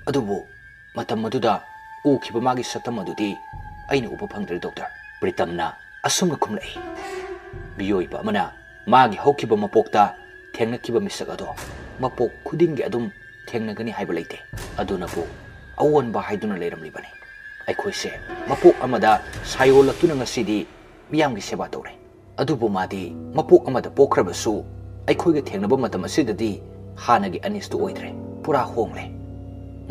ꯑꯗꯨꯕꯨ ꯃꯇꯝ ꯑꯗꯨꯗ ꯎꯈꯤꯕ ꯃꯥꯒꯤ ꯁꯛꯇꯝ ꯑꯗꯨꯗꯤ ꯑꯩꯅ ꯎꯕ ꯐꯪꯗ꯭ꯔꯦ, ꯗꯣꯛꯇꯔ꯫ ꯄ꯭ꯔꯤꯇꯝꯅ ꯑꯁꯨꯝꯅ ꯈꯨꯝꯂꯛꯏ꯫ ꯃꯤꯑꯣꯏꯕ ꯑꯃꯅ ꯃꯥꯒꯤ ꯍꯧꯈꯤꯕ ꯃꯄꯣꯛꯇ ꯊꯦꯡꯅꯈꯤꯕ ꯃꯤꯁꯛ ꯑꯗꯣ ꯃꯄꯣꯛ ꯈꯨꯗꯤꯡꯒꯤ ꯑꯗꯨꯝ ꯊꯦꯡꯅꯒꯅꯤ ꯍꯥꯏꯕ ꯂꯩꯇꯦ꯫ ꯑꯗꯨꯅꯕꯨ ꯑꯑꯣꯟꯕ ꯍꯥꯏꯗꯨꯅ ꯂꯩꯔꯝꯂꯤꯕꯅꯤ꯫ ꯑꯩꯈꯣꯏꯁꯦ ꯃꯄꯣꯛ ꯑꯃꯗ ꯁꯥꯏꯑꯣꯜꯂꯛꯇꯨꯅ ꯉꯁꯤꯗꯤ ꯃꯤꯌꯥꯝꯒꯤ ꯁꯦꯕꯥ ꯇꯧꯔꯦ꯫ ꯑꯗꯨꯕꯨ ꯃꯥꯗꯤ ꯃꯄꯣꯛ ꯑꯃꯗ ꯄꯣꯛꯈ꯭ꯔꯕꯁꯨ ꯑꯩꯈꯣꯏꯒ ꯊꯦꯡꯅꯕ ꯃꯇꯝ ꯑꯁꯤꯗꯗꯤ ꯍꯥꯟꯅꯒꯤ ꯑꯅꯤꯁꯇꯨ ꯑꯣꯏꯗ꯭ꯔꯦ, ꯄꯨꯔꯥ ꯍꯣꯡꯂꯦ꯫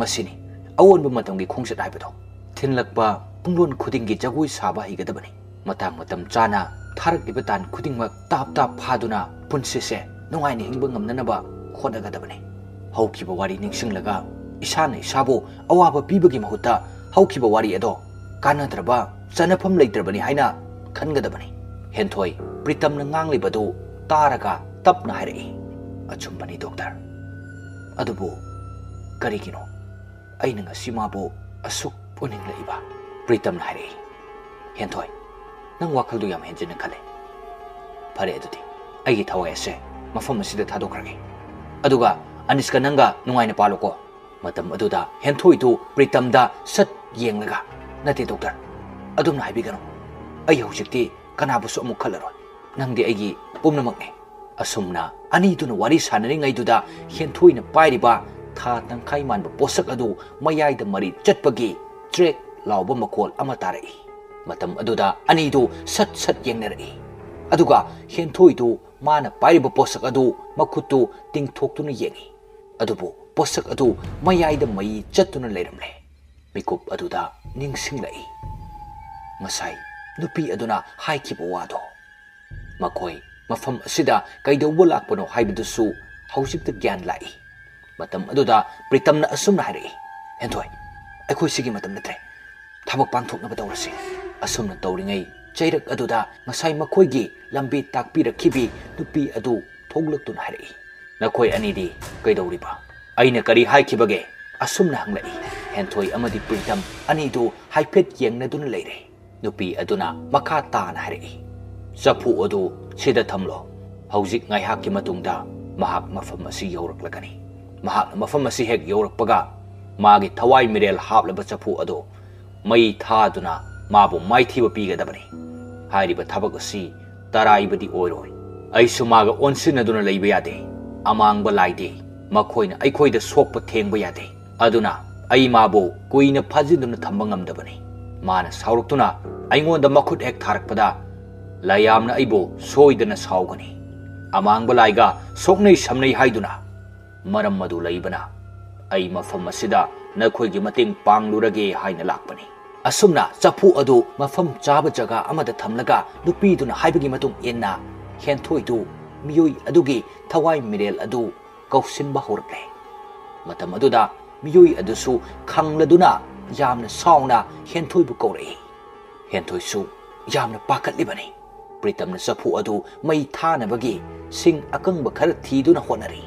ꯃꯁꯤꯅꯤ ꯑꯑꯣꯟꯕ ꯃꯇꯝꯒꯤ ꯈꯣꯡꯆꯠ ꯍꯥꯏꯕꯗꯣ꯫ ꯊꯤꯟꯂꯛꯄ ꯄꯨꯡꯂꯣꯟ ꯈꯨꯗꯤꯡꯒꯤ ꯖꯒꯣꯏ ꯁꯥꯕ ꯍꯩꯒꯗꯕꯅꯤ꯫ ꯃꯇꯥꯡ ꯃꯇꯝ ꯆꯥꯅ ꯊꯥꯔꯛꯂꯤꯕ ꯇꯥꯟ ꯈꯨꯗꯤꯡꯃꯛ ꯇꯥꯞ ꯇꯥꯞ ꯐꯥꯗꯨꯅ ꯄꯨꯟꯁꯤꯁꯦ ꯅꯨꯡꯉꯥꯏꯅ ꯍꯤꯡꯕ ꯉꯝꯅꯅꯕ ꯍꯣꯠꯅꯒꯗꯕꯅꯤ꯫ ꯍꯧꯈꯤꯕ ꯋꯥꯔꯤ ꯅꯤꯡꯁꯤꯡꯂꯒ ꯏꯁꯥꯅ ꯏꯁꯥꯕꯨ ꯑꯋꯥꯕ ꯄꯤꯕꯒꯤ ꯃꯍꯨꯠꯇ ꯍꯧꯈꯤꯕ ꯋꯥꯔꯤ ꯑꯗꯣ ꯀꯥꯟꯅꯗ꯭ꯔꯕ, ꯆꯟꯅꯐꯝ ꯂꯩꯇ꯭ꯔꯕꯅꯤ ꯍꯥꯏꯅ ꯈꯟꯒꯗꯕꯅꯤ꯫ ꯍꯦꯟꯊꯣꯏ ꯄ꯭ꯔꯤꯇꯝꯅ ꯉꯥꯡꯂꯤꯕꯗꯨ ꯇꯥꯔꯒ ꯇꯞꯅ ꯍꯥꯏꯔꯛꯏ, "ꯑꯆꯨꯝꯕꯅꯤ, ꯗꯣꯛꯇꯔ꯫ ꯑꯗꯨꯕꯨ ꯀꯔꯤꯒꯤꯅꯣ ꯑꯩꯅ ꯉꯁꯤ ꯃꯥꯕꯨ ꯑꯁꯨꯛ ꯎꯅꯤꯡꯂꯛꯏꯕ?" ꯄ꯭ꯔꯤꯇꯝꯅ ꯍꯥꯏꯔꯛꯏ, "ꯍꯦꯟꯊꯣꯏ, ꯅꯪ ꯋꯥꯈꯜꯗꯨ ꯌꯥꯝ ꯍꯦꯟꯖꯤꯟꯅ ꯈꯜꯂꯦ꯫ ꯐꯔꯦ, ꯑꯗꯨꯗꯤ ꯑꯩꯒꯤ ꯊꯋꯥꯏ ꯑꯁꯦ ꯃꯐꯝ ꯑꯁꯤꯗ ꯊꯥꯗꯣꯛꯈ꯭ꯔꯒꯦ꯫ ꯑꯗꯨꯒ ꯑꯅꯤꯁꯀ ꯅꯪꯒ ꯅꯨꯡꯉꯥꯏꯅ ꯄꯥꯜꯂꯨꯀꯣ꯫" ꯃꯇꯝ ꯑꯗꯨꯗ ꯍꯦꯟꯊꯣꯏꯗꯨ ꯄ꯭ꯔꯤꯇꯝꯗ ꯁꯠ ꯌꯦꯡꯂꯒ, "ꯅꯠꯇꯦ, ꯗꯣꯛꯇꯔ, ꯑꯗꯨꯝꯅ ꯍꯥꯏꯕꯤꯒꯅꯨ꯫ ꯑꯩ ꯍꯧꯖꯤꯛꯇꯤ ꯀꯅꯥꯕꯨꯁꯨ ꯑꯃꯨꯛ ꯈꯜꯂꯔꯣꯏ꯫ ꯅꯪꯗꯤ ꯑꯩꯒꯤ ꯄꯨꯝꯅꯃꯛꯅꯤ꯫" ꯑꯁꯨꯝꯅ ꯑꯅꯤꯗꯨꯅ ꯋꯥꯔꯤ ꯁꯥꯟꯅꯔꯤꯉꯩꯗꯨꯗ ꯍꯦꯟꯊꯣꯏꯅ ꯄꯥꯏꯔꯤꯕ ꯊꯥ ꯇꯪꯈꯥꯏ ꯃꯥꯟꯕ ꯄꯣꯠꯁꯛ ꯑꯗꯨ ꯃꯌꯥꯏꯗ ꯃꯔꯤ ꯆꯠꯄꯒꯤ ꯇ꯭ꯔꯦꯛ ꯂꯥꯎꯕ ꯃꯈꯣꯜ ꯑꯃ ꯇꯥꯔꯛꯏ꯫ ꯃꯇꯝ ꯑꯗꯨꯗ ꯑꯅꯤꯗꯨ ꯁꯠ ꯁꯠ ꯌꯦꯡꯅꯔꯛꯏ꯫ ꯑꯗꯨꯒ ꯍꯦꯟꯊꯣꯏꯗꯨ ꯃꯥꯅ ꯄꯥꯏꯔꯤꯕ ꯄꯣꯠꯁꯛ ꯑꯗꯨ ꯃꯈꯨꯠꯇꯨ ꯇꯤꯡꯊꯣꯛꯇꯨꯅ ꯌꯦꯡꯏ꯫ ꯑꯗꯨꯕꯨ ꯄꯣꯠꯁꯛ ꯑꯗꯨ ꯃꯌꯥꯏꯗ ꯃꯩ ꯆꯠꯇꯨꯅ ꯂꯩꯔꯝꯂꯦ꯫ ꯃꯤꯀꯨꯞ ꯑꯗꯨꯗ ꯅꯤꯡꯁꯤꯡꯂꯛꯏ ꯉꯁꯥꯏ ꯅꯨꯄꯤ ꯑꯗꯨꯅ ꯍꯥꯏꯈꯤꯕ ꯋꯥꯗꯣ꯫ ꯃꯈꯣꯏ ꯃꯐꯝ ꯑꯁꯤꯗ ꯀꯩꯗꯧꯕ ꯂꯥꯛꯄꯅꯣ ꯍꯥꯏꯕꯗꯨꯁꯨ ꯍꯧꯖꯤꯛꯇ ꯒ꯭ꯌꯥꯟ ꯂꯥꯛꯏ꯫ ꯃꯇꯝ ꯑꯗꯨꯗ ꯄ꯭ꯔꯤꯇꯝꯅ ꯑꯁꯨꯝꯅ ꯍꯥꯏꯔꯛꯏ, "ꯍꯦꯟꯊꯣꯏ, ꯑꯩꯈꯣꯏ ꯁꯤꯒꯤ ꯃꯇꯝ ꯅꯠꯇ꯭ꯔꯦ꯫ ꯊꯕꯛ ꯄꯥꯡꯊꯣꯛꯅꯕ ꯇꯧꯔꯁꯤ꯫" ꯑꯁꯨꯝꯅ ꯇꯧꯔꯤꯉꯩ ꯆꯩꯔꯛ ꯑꯗꯨꯗ ꯉꯁꯥꯏ ꯃꯈꯣꯏꯒꯤ ꯂꯝꯕꯤ ꯇꯥꯛꯄꯤꯔꯛꯈꯤꯕꯤ ꯅꯨꯄꯤ ꯑꯗꯨ ꯊꯣꯛꯂꯛꯇꯨꯅ ꯍꯥꯏꯔꯛꯏ, "ꯅꯈꯣꯏ ꯑꯅꯤꯗꯤ ꯀꯩꯗꯧꯔꯤꯕ? ꯑꯩꯅ ꯀꯔꯤ ꯍꯥꯏꯈꯤꯕꯒꯦ?" ꯑꯁꯨꯝꯅ ꯍꯪꯂꯛꯏ꯫ ꯍꯦꯟꯊꯣꯏ ꯑꯃꯗꯤ ꯄ꯭ꯔꯤꯇꯝ ꯑꯅꯤꯗꯨ ꯍꯥꯏꯐꯦꯠ ꯌꯦꯡꯅꯗꯨꯅ ꯂꯩꯔꯦ꯫ ꯅꯨꯄꯤ ꯑꯗꯨꯅ ꯃꯈꯥ ꯇꯥꯅ ꯍꯥꯏꯔꯛꯏ, "ꯆꯐꯨ ꯑꯗꯨ ꯁꯤꯗ ꯊꯝꯂꯣ꯫ ꯍꯧꯖꯤꯛ ꯉꯥꯏꯍꯥꯛꯀꯤ ꯃꯇꯨꯡꯗ ꯃꯍꯥꯛ ꯃꯐꯝ ꯑꯁꯤ ꯌꯧꯔꯛꯂꯒꯅꯤ꯫ ꯃꯍꯥꯛꯅ ꯃꯐꯝ ꯑꯁꯤ ꯍꯦꯛ ꯌꯧꯔꯛꯄꯒ, ꯃꯥꯒꯤ ꯊꯋꯥꯏ ꯃꯤꯔꯦꯜ ꯍꯥꯞꯂꯕ ꯆꯐꯨ ꯑꯗꯨ ꯃꯩ ꯊꯥꯗꯨꯅ ꯃꯥꯕꯨ ꯃꯥꯏꯊꯤꯕ ꯄꯤꯒꯗꯕꯅꯤ꯫ ꯍꯥꯏꯔꯤꯕ ꯊꯕꯛ ꯑꯁꯤ ꯇꯔꯥꯏꯕꯗꯤ ꯑꯣꯏꯔꯣꯏ꯫ ꯑꯩꯁꯨ ꯃꯥꯒ ꯑꯣꯟꯁꯤꯟꯅꯗꯨꯅ ꯂꯩꯕ ꯌꯥꯗꯦ꯫ ꯑꯃꯥꯡꯕ ꯂꯥꯏꯗꯤ ꯃꯈꯣꯏꯅ ꯑꯩꯈꯣꯏꯗ ꯁꯣꯛꯄ ꯊꯦꯡꯕ ꯌꯥꯗꯦ꯫ ꯑꯗꯨꯅ ꯑꯩ ꯃꯥꯕꯨ ꯀꯨꯏꯅ ꯐꯥꯖꯤꯟꯗꯨꯅ ꯊꯝꯕ ꯉꯝꯗꯕꯅꯤ꯫ ꯃꯥꯅ ꯁꯥꯎꯔꯛꯇꯨꯅ ꯑꯩꯉꯣꯟꯗ ꯃꯈꯨꯠ ꯍꯦꯛ ꯊꯥꯔꯛꯄꯗ, ꯂꯥꯏꯌꯥꯝꯅ ꯑꯩꯕꯨ ꯁꯣꯏꯗꯅ ꯁꯥꯎꯒꯅꯤ꯫ ꯑꯃꯥꯡꯕ ꯂꯥꯏꯒ ꯁꯣꯛꯅꯩ ꯁꯝꯅꯩ ꯍꯥꯏꯗꯨꯅ ꯃꯔꯝ ꯑꯗꯨ ꯂꯩꯕꯅ ꯑꯩ ꯃꯐꯝ ꯑꯁꯤꯗ ꯅꯈꯣꯏꯒꯤ ꯃꯇꯦꯡ ꯄꯥꯡꯂꯨꯔꯒꯦ ꯍꯥꯏꯅ ꯂꯥꯛꯄꯅꯤ꯫ ꯑꯁꯨꯝꯅ ꯆꯐꯨ ꯑꯗꯨ ꯃꯐꯝ ꯆꯥꯕ ꯖꯒꯥ ꯑꯃꯗ ꯊꯝꯂꯒ, ꯅꯨꯄꯤꯗꯨꯅ ꯍꯥꯏꯕꯒꯤ ꯃꯇꯨꯡ ꯏꯟꯅ ꯍꯦꯟꯊꯣꯏꯗꯨ ꯃꯤꯑꯣꯏ ꯑꯗꯨꯒꯤ ꯊꯋꯥꯏ ꯃꯤꯔꯦꯜ ꯑꯗꯨ ꯀꯧꯁꯤꯟꯕ ꯍꯧꯔꯛꯂꯦ꯫ ꯃꯇꯝ ꯑꯗꯨꯗ ꯃꯤꯑꯣꯏ ꯑꯗꯨꯁꯨ ꯈꯪꯂꯗꯨꯅ ꯌꯥꯝꯅ ꯁꯥꯎꯅ ꯍꯦꯟꯊꯣꯏꯕꯨ ꯀꯧꯔꯛꯏ꯫ ꯍꯦꯟꯊꯣꯏꯁꯨ ꯌꯥꯝꯅ ꯄꯥꯈꯠꯂꯤꯕꯅꯤ꯫ ꯄ꯭ꯔꯤꯇꯝꯅ ꯆꯐꯨ ꯑꯗꯨ ꯃꯩ ꯊꯥꯅꯕꯒꯤ ꯁꯤꯡ ꯑꯀꯪꯕ ꯈꯔ ꯊꯤꯗꯨꯅ ꯍꯣꯠꯅꯔꯤ꯫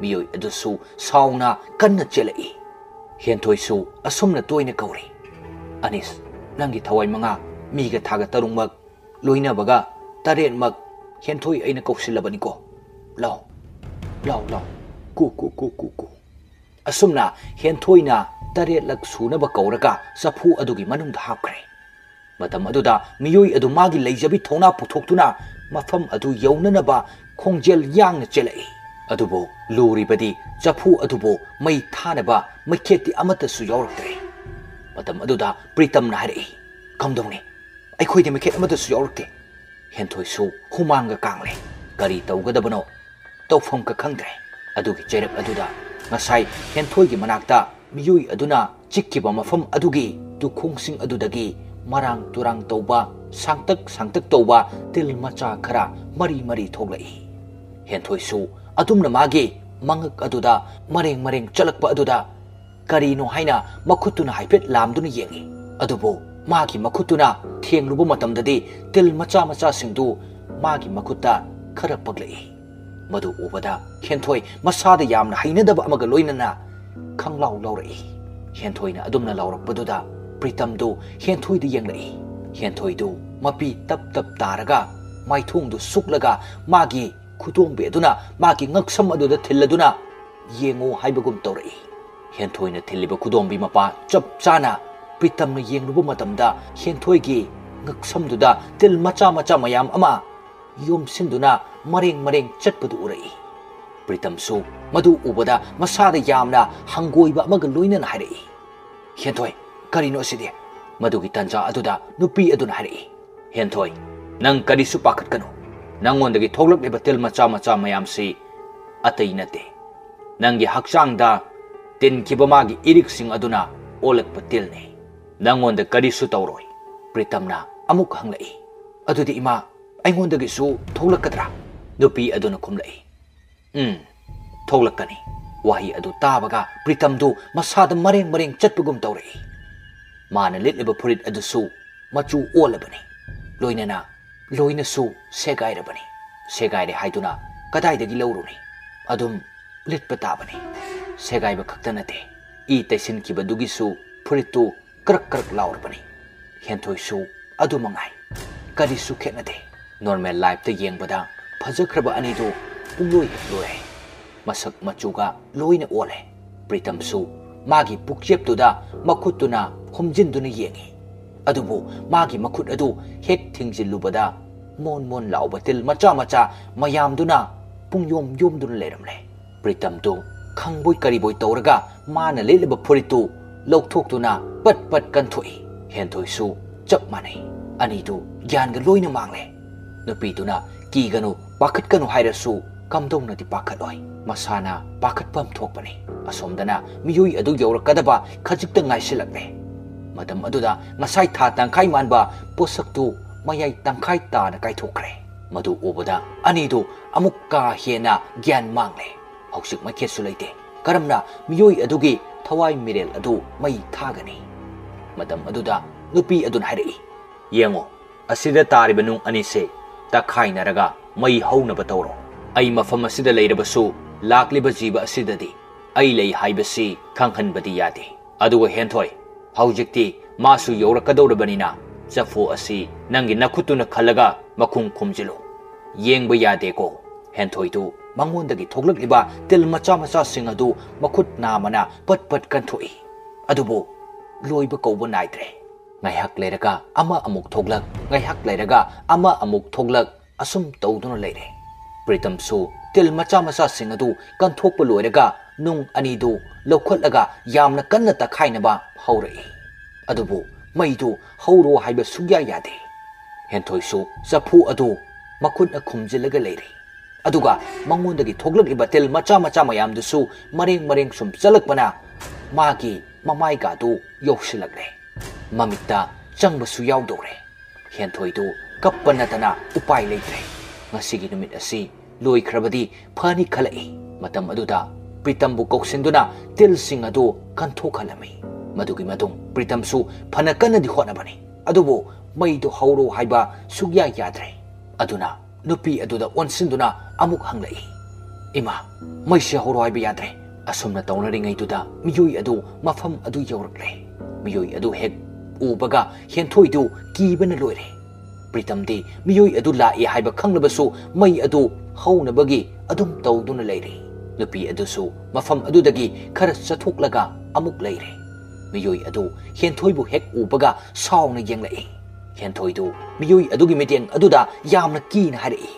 ꯃꯤꯑꯣꯏ ꯑꯗꯨꯁꯨ ꯁꯥꯎꯅ ꯀꯟꯅ ꯆꯦꯜꯂꯛꯏ꯫ ꯍꯦꯟꯊꯣꯏꯁꯨ ꯑꯁꯨꯝꯅ ꯇꯣꯏꯅ ꯀꯧꯔꯤ, "ꯑꯅꯤꯁ, ꯅꯪꯒꯤ ꯊꯋꯥꯏ ꯃꯉꯥ, ꯃꯤꯒ ꯊꯥꯒ ꯇꯔꯨꯛꯃꯛ, ꯂꯣꯏꯅꯕꯒ ꯇꯔꯦꯠꯃꯛ ꯍꯦꯟꯊꯣꯏ ꯑꯩꯅ ꯀꯧꯁꯤꯜꯂꯕꯅꯤꯀꯣ꯫ ꯂꯥꯎ, ꯂꯥꯎ, ꯂꯥꯎ, ꯀꯨ, ꯀꯨ, ꯀꯨ, ꯀꯨ, ꯀꯨ"꯫ ꯑꯁꯨꯝꯅ ꯍꯦꯟꯊꯣꯏꯅ ꯇꯔꯦꯠꯂꯛ ꯁꯨꯅꯕ ꯀꯧꯔꯒ ꯆꯐꯨ ꯑꯗꯨꯒꯤ ꯃꯅꯨꯡꯗ ꯍꯥꯞꯈ꯭ꯔꯦ꯫ ꯃꯇꯝ ꯑꯗꯨꯗ ꯃꯤꯑꯣꯏ ꯑꯗꯨ ꯃꯥꯒꯤ ꯂꯩꯖꯕꯤ ꯊꯧꯅꯥ ꯄꯨꯊꯣꯛꯇꯨꯅ ꯃꯐꯝ ꯑꯗꯨ ꯌꯧꯅꯅꯕ ꯈꯣꯡꯖꯦꯜ ꯌꯥꯡꯅ ꯆꯦꯜꯂꯛꯏ꯫ ꯑꯗꯨꯕꯨ ꯂꯨꯔꯤꯕꯗꯤ ꯆꯐꯨ ꯑꯗꯨꯕꯨ ꯃꯩ ꯊꯥꯅꯕ ꯃꯩꯈꯦꯠꯇꯤ ꯑꯃꯠꯇꯁꯨ ꯌꯥꯎꯔꯛꯇ꯭ꯔꯦ꯫ ꯃꯇꯝ ꯑꯗꯨꯗ ꯄ꯭ꯔꯤꯇꯝꯅ ꯍꯥꯏꯔꯛꯏ, "ꯀꯝꯗꯧꯅꯤ? ꯑꯩꯈꯣꯏꯗꯤ ꯃꯩꯈꯦꯠ ꯑꯃꯠꯇꯁꯨ ꯌꯥꯎꯔꯛꯇꯦ"꯫ ꯍꯦꯟꯊꯣꯏꯁꯨ ꯍꯨꯃꯥꯡꯒ ꯀꯥꯡꯂꯦ꯫ ꯀꯔꯤ ꯇꯧꯒꯗꯕꯅꯣ ꯇꯧꯐꯝꯒ ꯈꯪꯗ꯭ꯔꯦ꯫ ꯑꯗꯨꯒꯤ ꯆꯩꯔꯛ ꯑꯗꯨꯗ ꯉꯁꯥꯏ ꯍꯦꯟꯊꯣꯏꯒꯤ ꯃꯅꯥꯛꯇ ꯃꯤꯑꯣꯏ ꯑꯗꯨꯅ ꯆꯤꯛꯈꯤꯕ ꯃꯐꯝ ꯑꯗꯨꯒꯤ ꯇꯨꯈꯣꯡꯁꯤꯡ ꯑꯗꯨꯗꯒꯤ ꯃꯔꯥꯡ ꯇꯨꯔꯥꯡ ꯇꯧꯕ, ꯁꯥꯡꯇꯛ ꯁꯥꯡꯇꯛ ꯇꯧꯕ ꯇꯤꯜ ꯃꯆꯥ ꯈꯔ ꯃꯔꯤ ꯃꯔꯤ ꯊꯣꯛꯂꯛꯏ꯫ ꯍꯦꯟꯊꯣꯏꯁꯨ ꯑꯗꯨꯝꯅ ꯃꯥꯒꯤ ꯃꯉꯛ ꯑꯗꯨꯗ ꯃꯔꯦꯡ ꯃꯔꯦꯡ ꯆꯠꯂꯛꯄ ꯑꯗꯨꯗ ꯀꯔꯤꯅꯣ ꯍꯥꯏꯅ ꯃꯈꯨꯠꯇꯨꯅ ꯍꯥꯏꯐꯦꯠ ꯂꯥꯝꯗꯨꯅ ꯌꯦꯡꯏ꯫ ꯑꯗꯨꯕꯨ ꯃꯥꯒꯤ ꯃꯈꯨꯠꯇꯨꯅ ꯊꯦꯡꯂꯨꯕ ꯃꯇꯝꯗꯗꯤ ꯇꯤꯜ ꯃꯆꯥ ꯃꯆꯥꯁꯤꯡꯗꯨ ꯃꯥꯒꯤ ꯃꯈꯨꯠꯇ ꯈꯔ ꯄꯛꯂꯛꯏ꯫ ꯃꯗꯨ ꯎꯕꯗ ꯍꯦꯟꯊꯣꯏ ꯃꯁꯥꯗ ꯌꯥꯝꯅ ꯍꯩꯅꯗꯕ ꯑꯃꯒ ꯂꯣꯏꯅꯅ ꯈꯪꯂꯥꯎ ꯂꯥꯎꯔꯛꯏ꯫ ꯍꯦꯟꯊꯣꯏꯅ ꯑꯗꯨꯝꯅ ꯂꯥꯎꯔꯛꯄꯗꯨꯗ ꯄ꯭ꯔꯤꯇꯝꯗꯨ ꯍꯦꯟꯊꯣꯏꯗ ꯌꯦꯡꯂꯛꯏ꯫ ꯍꯦꯟꯊꯣꯏꯗꯨ ꯃꯄꯤ ꯇꯞ ꯇꯞ ꯇꯥꯔꯒ ꯃꯥꯏꯊꯣꯡꯗꯨ ꯁꯨꯛꯂꯒ ꯃꯥꯒꯤ ꯈꯨꯗꯣꯝꯕꯤ ꯑꯗꯨꯅ ꯃꯥꯒꯤ ꯉꯛꯁꯝ ꯑꯗꯨꯗ ꯊꯤꯜꯂꯗꯨꯅ, "ꯌꯦꯡꯉꯨ" ꯍꯥꯏꯕꯒꯨꯝ ꯇꯧꯔꯛꯏ꯫ ꯍꯦꯟꯊꯣꯏꯅ ꯊꯤꯜꯂꯤꯕ ꯈꯨꯗꯣꯝꯕꯤ ꯃꯄꯥ ꯆꯞ ꯆꯥꯅ ꯄ꯭ꯔꯤꯇꯝꯅ ꯌꯦꯡꯂꯨꯕ ꯃꯇꯝꯗ, ꯍꯦꯟꯊꯣꯏꯒꯤ ꯉꯛꯁꯝꯗꯨꯗ ꯇꯤꯜ ꯃꯆꯥ ꯃꯆꯥ ꯃꯌꯥꯝ ꯑꯃ ꯌꯣꯝꯁꯤꯟꯗꯨꯅ ꯃꯔꯦꯡ ꯃꯔꯦꯡ ꯆꯠꯄꯗꯨ ꯎꯔꯛꯏ꯫ ꯄ꯭ꯔꯤꯇꯝꯁꯨ ꯃꯗꯨ ꯎꯕꯗ ꯃꯁꯥꯗ ꯌꯥꯝꯅ ꯍꯪꯒꯣꯏꯕ ꯑꯃꯒ ꯂꯣꯏꯅꯅ ꯍꯥꯏꯔꯛꯏ, "ꯍꯦꯟꯊꯣꯏ, ꯀꯔꯤꯅꯣ ꯑꯁꯤꯗꯤ?" ꯃꯗꯨꯒꯤ ꯇꯟꯖꯥ ꯑꯗꯨꯗ ꯅꯨꯄꯤ ꯑꯗꯨꯅ ꯍꯥꯏꯔꯛꯏ, "ꯍꯦꯟꯊꯣꯏ, ꯅꯪ ꯀꯔꯤꯁꯨ ꯄꯥꯈꯠꯀꯅꯨ꯫ ꯅꯪꯉꯣꯟꯗꯒꯤ ꯊꯣꯛꯂꯛꯂꯤꯕ ꯇꯤꯜ ꯃꯆꯥ ꯃꯆꯥ ꯃꯌꯥꯝꯁꯤ ꯑꯇꯩ ꯅꯠꯇꯦ꯫ ꯅꯪꯒꯤ ꯍꯛꯆꯥꯡꯗ ꯇꯤꯟꯈꯤꯕ ꯃꯥꯒꯤ ꯏꯔꯤꯛꯁꯤꯡ ꯑꯗꯨꯅ ꯑꯣꯜꯂꯛꯄ ꯇꯤꯜꯅꯤ꯫ ꯅꯪꯉꯣꯟꯗ ꯀꯔꯤꯁꯨ ꯇꯧꯔꯣꯏ꯫" ꯄ꯭ꯔꯤꯇꯝꯅ ꯑꯃꯨꯛ ꯍꯪꯂꯛꯏ, "ꯑꯗꯨꯗꯤ ꯏꯃꯥ, ꯑꯩꯉꯣꯟꯗꯒꯤꯁꯨ ꯊꯣꯛꯂꯛꯀꯗ꯭ꯔꯥ?" ꯅꯨꯄꯤ ꯑꯗꯨꯅ ꯈꯨꯝꯂꯛꯏ, "ꯎꯝ, ꯊꯣꯛꯂꯛꯀꯅꯤ꯫" ꯋꯥꯍꯩ ꯑꯗꯨ ꯇꯥꯕꯒ ꯄ꯭ꯔꯤꯇꯝꯗꯨ ꯃꯁꯥꯗ ꯃꯔꯦꯡ ꯃꯔꯦꯡ ꯆꯠꯄꯒꯨꯝ ꯇꯧꯔꯛꯏ꯫ ꯃꯥꯅ ꯂꯤꯠꯂꯤꯕ ꯐꯨꯔꯤꯠ ꯑꯗꯨꯁꯨ ꯃꯆꯨ ꯑꯣꯜꯂꯕꯅꯤ, ꯂꯣꯏꯅꯅ ꯂꯣꯏꯅꯁꯨ ꯁꯦꯒꯥꯏꯔꯕꯅꯤ꯫ ꯁꯦꯒꯥꯏꯔꯦ ꯍꯥꯏꯗꯨꯅ ꯀꯗꯥꯏꯗꯒꯤ ꯂꯧꯔꯨꯅꯤ? ꯑꯗꯨꯝ ꯂꯤꯠꯄ ꯇꯥꯕꯅꯤ꯫ ꯁꯦꯒꯥꯏꯕ ꯈꯛꯇ ꯅꯠꯇꯦ, ꯏ ꯇꯩꯁꯤꯟꯈꯤꯕꯗꯨꯒꯤꯁꯨ ꯐꯨꯔꯤꯠꯇꯨ ꯀ꯭ꯔꯛ ꯀ꯭ꯔꯛ ꯂꯥꯎꯔꯕꯅꯤ꯫ ꯍꯦꯟꯊꯣꯏꯁꯨ ꯑꯗꯨ ꯃꯉꯥꯏ꯫ ꯀꯔꯤꯁꯨ ꯈꯦꯠꯅꯗꯦ꯫ ꯅꯣꯔꯃꯦꯜ ꯂꯥꯏꯐꯇ ꯌꯦꯡꯕꯗ ꯐꯖꯈ꯭ꯔꯕ ꯑꯅꯤꯗꯨ ꯄꯨꯡꯂꯣꯏ ꯍꯦꯛ ꯂꯣꯏꯔꯦ꯫ ꯃꯁꯛ ꯃꯆꯨꯒ ꯂꯣꯏꯅ ꯑꯣꯜꯂꯦ꯫ ꯄ꯭ꯔꯤꯇꯝꯁꯨ ꯃꯥꯒꯤ ꯄꯨꯛꯆꯦꯞꯇꯨꯗ ꯃꯈꯨꯠꯇꯨꯅ ꯍꯨꯝꯖꯤꯟꯗꯨꯅ ꯌꯦꯡꯉꯤ꯫ ꯑꯗꯨꯕꯨ ꯃꯥꯒꯤ ꯃꯈꯨꯠ ꯑꯗꯨ ꯍꯦꯛ ꯊꯤꯡꯖꯤꯜꯂꯨꯕꯗ ꯃꯣꯟ ꯃꯣꯟ ꯂꯥꯎꯕ ꯇꯤꯜ ꯃꯆꯥ ꯃꯆꯥ ꯃꯌꯥꯝꯗꯨꯅ ꯄꯨꯡꯌꯣꯝ ꯌꯣꯝꯗꯨꯅ ꯂꯩꯔꯝꯂꯦ꯫ ꯄ꯭ꯔꯤꯇꯝꯗꯨ ꯈꯪꯕꯣꯏ ꯀꯔꯤꯕꯣꯏ ꯇꯧꯔꯒ ꯃꯥꯅ ꯂꯤꯠꯂꯤꯕ ꯐꯨꯔꯤꯠꯇꯨ ꯂꯧꯊꯣꯛꯇꯨꯅ ꯄꯠ ꯄꯠ ꯀꯟꯊꯣꯛꯏ꯫ ꯍꯦꯟꯊꯣꯏꯁꯨ ꯆꯞ ꯃꯥꯟꯅꯩ꯫ ꯑꯅꯤꯗꯨ ꯒ꯭ꯌꯥꯟꯒ ꯂꯣꯏꯅ ꯃꯥꯡꯂꯦ꯫ ꯅꯨꯄꯤꯗꯨꯅ "ꯀꯤꯒꯅꯨ, ꯄꯥꯈꯠꯀꯅꯨ" ꯍꯥꯏꯔꯁꯨ ꯀꯝꯗꯧꯅꯗꯤ ꯄꯥꯈꯠꯂꯣꯏ? ꯃꯁꯥꯅ ꯄꯥꯈꯠꯐꯝ ꯊꯣꯛꯄꯅꯤ꯫ ꯑꯁꯣꯝꯗꯅ ꯃꯤꯑꯣꯏ ꯑꯗꯨ ꯌꯧꯔꯛꯀꯗꯕ ꯈꯖꯤꯛꯇ ꯉꯥꯏꯁꯤꯜꯂꯛꯂꯦ꯫ ꯃꯇꯝ ꯑꯗꯨꯗ ꯉꯁꯥꯏ ꯊꯥ ꯇꯪꯈꯥꯏ ꯃꯥꯟꯕ ꯄꯣꯠꯁꯛꯇꯨ ꯃꯌꯥꯏ ꯇꯪꯈꯥꯏ ꯇꯥꯅ ꯀꯥꯏꯊꯣꯛꯈ꯭ꯔꯦ꯫ ꯃꯗꯨ ꯎꯕꯗ ꯑꯅꯤꯗꯨ ꯑꯃꯨꯛ ꯀꯥ ꯍꯦꯟꯅ ꯒ꯭ꯌꯥꯟ ꯃꯥꯡꯂꯦ꯫ ꯍꯧꯖꯤꯛ ꯃꯩꯈꯦꯠꯁꯨ ꯂꯩꯇꯦ꯫ ꯀꯔꯝꯅ ꯃꯤꯑꯣꯏ ꯑꯗꯨꯒꯤ ꯊꯋꯥꯏ ꯃꯤꯔꯦꯜ ꯑꯗꯨ ꯃꯩ ꯊꯥꯒꯅꯤ? ꯃꯇꯝ ꯑꯗꯨꯗ ꯅꯨꯄꯤ ꯑꯗꯨꯅ ꯍꯥꯏꯔꯛꯏ, "ꯌꯦꯡꯉꯣ, ꯑꯁꯤꯗ ꯇꯥꯔꯤꯕ ꯅꯨꯡ ꯑꯅꯤꯁꯦ ꯇꯛꯈꯥꯏꯅꯔꯒ ꯃꯩ ꯍꯧꯅꯕ ꯇꯧꯔꯣ꯫ ꯑꯩ ꯃꯐꯝ ꯑꯁꯤꯗ ꯂꯩꯔꯕꯁꯨ ꯂꯥꯛꯂꯤꯕ ꯖꯤꯕ ꯑꯁꯤꯗꯗꯤ ꯑꯩ ꯂꯩ ꯍꯥꯏꯕꯁꯤ ꯈꯪꯍꯟꯕꯗꯤ ꯌꯥꯗꯦ꯫ ꯑꯗꯨꯒ ꯍꯦꯟꯊꯣꯏ, ꯍꯧꯖꯤꯛꯇꯤ ꯃꯥꯁꯨ ꯌꯧꯔꯛꯀꯗꯧꯔꯕꯅꯤꯅ "ꯆꯐꯨ ꯑꯁꯤ ꯅꯪꯒꯤ ꯅꯈꯨꯠꯇꯨꯅ ꯈꯜꯂꯒ ꯃꯈꯨꯝ ꯈꯨꯝꯖꯤꯜꯂꯨ꯫ ꯌꯦꯡꯕ ꯌꯥꯗꯦꯀꯣ?" ꯍꯦꯟꯊꯣꯏꯗꯨ ꯃꯉꯣꯟꯗꯒꯤ ꯊꯣꯛꯂꯛꯂꯤꯕ ꯇꯤꯜ ꯃꯆꯥ ꯃꯆꯥꯁꯤꯡ ꯑꯗꯨ ꯃꯈꯨꯠ ꯅꯥꯝꯃꯅ ꯄꯠ ꯄꯠ ꯀꯟꯊꯣꯛꯏ꯫ ꯑꯗꯨꯕꯨ ꯂꯣꯏꯕ ꯀꯧꯕ ꯅꯥꯏꯗ꯭ꯔꯦ꯫ ꯉꯥꯏꯍꯥꯛ ꯂꯩꯔꯒ ꯑꯃ ꯑꯃꯨꯛ ꯊꯣꯛꯂꯛ, ꯉꯥꯏꯍꯥꯛ ꯂꯩꯔꯒ ꯑꯃ ꯑꯃꯨꯛ ꯊꯣꯛꯂꯛ, ꯑꯁꯨꯝ ꯇꯧꯗꯨꯅ ꯂꯩꯔꯦ꯫ ꯄ꯭ꯔꯤꯇꯝꯁꯨ ꯇꯤꯜ ꯃꯆꯥ ꯃꯆꯥꯁꯤꯡ ꯑꯗꯨ ꯀꯟꯊꯣꯛꯄ ꯂꯣꯏꯔꯒ ꯅꯨꯡ ꯑꯅꯤꯗꯨ ꯂꯧꯈꯠꯂꯒ ꯌꯥꯝꯅ ꯀꯟꯅ ꯇꯛꯈꯥꯏꯅꯕ ꯍꯧꯔꯛꯏ꯫ ꯑꯗꯨꯕꯨ ꯃꯩꯗꯨ ꯍꯧꯔꯣ ꯍꯥꯏꯕ ꯁꯨꯛꯌꯥ ꯌꯥꯗꯦ꯫ ꯍꯦꯟꯊꯣꯏꯁꯨ ꯆꯐꯨ ꯑꯗꯨ ꯃꯈꯨꯠꯅ ꯈꯨꯝꯖꯤꯜꯂꯒ ꯂꯩꯔꯤ꯫ ꯑꯗꯨꯒ ꯃꯉꯣꯟꯗꯒꯤ ꯊꯣꯛꯂꯛꯂꯤꯕ ꯇꯤꯜ ꯃꯆꯥ ꯃꯆꯥ ꯃꯌꯥꯝꯗꯨꯁꯨ ꯃꯔꯦꯡ ꯃꯔꯦꯡ ꯁꯨꯝ ꯆꯠꯂꯛꯄꯅ ꯃꯥꯒꯤ ꯃꯃꯥꯏꯒꯥꯗꯨ ꯌꯧꯁꯤꯜꯂꯛꯂꯦ꯫ ꯃꯃꯤꯠꯇ ꯆꯪꯕꯁꯨ ꯌꯥꯎꯗꯧꯔꯦ꯫ ꯍꯦꯟꯊꯣꯏꯗꯨ ꯀꯞꯄ ꯅꯠꯇꯅ ꯎꯄꯥꯏ ꯂꯩꯇ꯭ꯔꯦ꯫ ꯉꯁꯤꯒꯤ ꯅꯨꯃꯤꯠ ꯑꯁꯤ ꯂꯣꯏꯈ꯭ꯔꯕꯗꯤ ꯐꯅꯤ ꯈꯜꯂꯛꯏ꯫ ꯃꯇꯝ ꯑꯗꯨꯗ ꯄ꯭ꯔꯤꯇꯝꯕꯨ ꯀꯧꯁꯤꯟꯗꯨꯅ ꯇꯤꯜꯁꯤꯡ ꯑꯗꯨ ꯀꯟꯊꯣꯛꯍꯜꯂꯝꯃꯤ꯫ ꯃꯗꯨꯒꯤ ꯃꯇꯨꯡ ꯄ꯭ꯔꯤꯇꯝꯁꯨ ꯐꯅ ꯀꯟꯅꯗꯤ ꯍꯣꯠꯅꯕꯅꯤ, ꯑꯗꯨꯕꯨ ꯃꯩꯗꯨ ꯍꯧꯔꯣ ꯍꯥꯏꯕ ꯁꯨꯛꯌꯥ ꯌꯥꯗ꯭ꯔꯦ꯫ ꯑꯗꯨꯅ ꯅꯨꯄꯤ ꯑꯗꯨꯗ ꯑꯣꯟꯁꯤꯟꯗꯨꯅ ꯑꯃꯨꯛ ꯍꯪꯂꯛꯏ, "ꯏꯃꯥ, ꯃꯩꯁꯦ ꯍꯧꯔꯣ ꯍꯥꯏꯕ ꯌꯥꯗ꯭ꯔꯦ꯫" ꯑꯁꯨꯝꯅ ꯇꯧꯅꯔꯤꯉꯩꯗꯨꯗ ꯃꯤꯑꯣꯏ ꯑꯗꯨ ꯃꯐꯝ ꯑꯗꯨ ꯌꯧꯔꯛꯂꯦ꯫ ꯃꯤꯑꯣꯏ ꯑꯗꯨ ꯍꯦꯛ ꯎꯕꯒ ꯍꯦꯟꯊꯣꯏꯗꯨ ꯀꯤꯕꯅ ꯂꯣꯏꯔꯦ꯫ ꯄ꯭ꯔꯤꯇꯝꯗꯤ ꯃꯤꯑꯣꯏ ꯑꯗꯨ ꯂꯥꯛꯏ ꯍꯥꯏꯕ ꯈꯪꯂꯕꯁꯨ ꯃꯩ ꯑꯗꯨ ꯍꯧꯅꯕꯒꯤ ꯑꯗꯨꯝ ꯇꯧꯗꯨꯅ ꯂꯩꯔꯤ꯫ ꯅꯨꯄꯤ ꯑꯗꯨꯁꯨ ꯃꯐꯝ ꯑꯗꯨꯗꯒꯤ ꯈꯔ ꯆꯠꯊꯣꯛꯂꯒ ꯑꯃꯨꯛ ꯂꯩꯔꯦ꯫ ꯃꯤꯑꯣꯏ ꯑꯗꯨ ꯍꯦꯟꯊꯣꯏꯕꯨ ꯍꯦꯛ ꯎꯕꯒ ꯁꯥꯎꯅ ꯌꯦꯡꯂꯛꯏ꯫ ꯍꯦꯟꯊꯣꯏꯗꯨ ꯃꯤꯑꯣꯏ ꯑꯗꯨꯒꯤ ꯃꯤꯠꯌꯦꯡ ꯑꯗꯨꯗ ꯌꯥꯝꯅ ꯀꯤꯅ ꯍꯥꯏꯔꯛꯏ,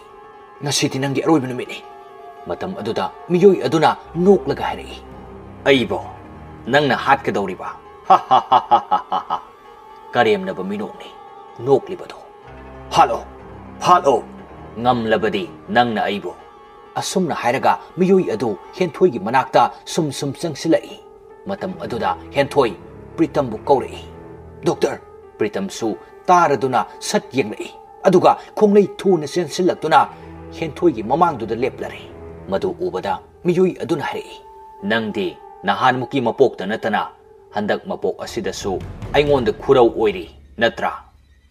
"ꯉꯁꯤꯗꯤ ꯅꯪꯒꯤ ꯑꯔꯣꯏꯕ ꯅꯨꯃꯤꯠꯅꯤ꯫" ꯃꯇꯝ ꯑꯗꯨꯗ ꯃꯤꯑꯣꯏ ꯑꯗꯨꯅ ꯅꯣꯛꯂꯒ ꯍꯥꯏꯔꯛꯏ, "ꯑꯩꯕꯣ ꯅꯪꯅ ꯍꯥꯠꯀꯗꯧꯔꯤꯕ?" ꯀꯔꯦꯝꯅꯕ ꯃꯤꯅꯣꯛꯅꯤ ꯅꯣꯛꯂꯤꯕꯗꯣ꯫ "ꯍꯥꯠꯂꯣ, ꯍꯥꯠꯂꯣ, ꯉꯝꯂꯕꯗꯤ ꯅꯪꯅ ꯑꯩꯕꯨ꯫" ꯑꯁꯨꯝꯅ ꯍꯥꯏꯔꯒ ꯃꯤꯑꯣꯏ ꯑꯗꯨ ꯍꯦꯟꯊꯣꯏꯒꯤ ꯃꯅꯥꯛꯇ ꯁꯨꯝ ꯁꯨꯝ ꯆꯪꯁꯤꯜꯂꯛꯏ꯫ ꯃꯇꯝ ꯑꯗꯨꯗ ꯍꯦꯟꯊꯣꯏ ꯄ꯭ꯔꯤꯇꯝꯕꯨ ꯀꯧꯔꯛꯏ, "ꯗꯣꯛꯇꯔ!" ꯄ꯭ꯔꯤꯇꯝꯁꯨ ꯇꯥꯔꯗꯨꯅ ꯁꯠ ꯌꯦꯡꯂꯛꯏ꯫ ꯑꯗꯨꯒ ꯈꯣꯡꯂꯩ ꯊꯨꯅ ꯆꯦꯟꯁꯤꯜꯂꯛꯇꯨꯅ ꯍꯦꯟꯊꯣꯏꯒꯤ ꯃꯃꯥꯡꯗꯨꯗ ꯂꯦꯞꯂꯔꯦ꯫ ꯃꯗꯨ ꯎꯕꯗ ꯃꯤꯑꯣꯏ ꯑꯗꯨꯅ ꯍꯥꯏꯔꯛꯏ, "ꯅꯪꯗꯤ ꯅꯍꯥꯟꯃꯨꯛꯀꯤ ꯃꯄꯣꯛꯇ ꯅꯠꯇꯅ ꯍꯟꯗꯛ ꯃꯄꯣꯛ ꯑꯁꯤꯗꯁꯨ ꯑꯩꯉꯣꯟꯗ ꯈꯨꯔꯧ ꯑꯣꯏꯔꯤ ꯅꯠꯇ꯭ꯔꯥ?"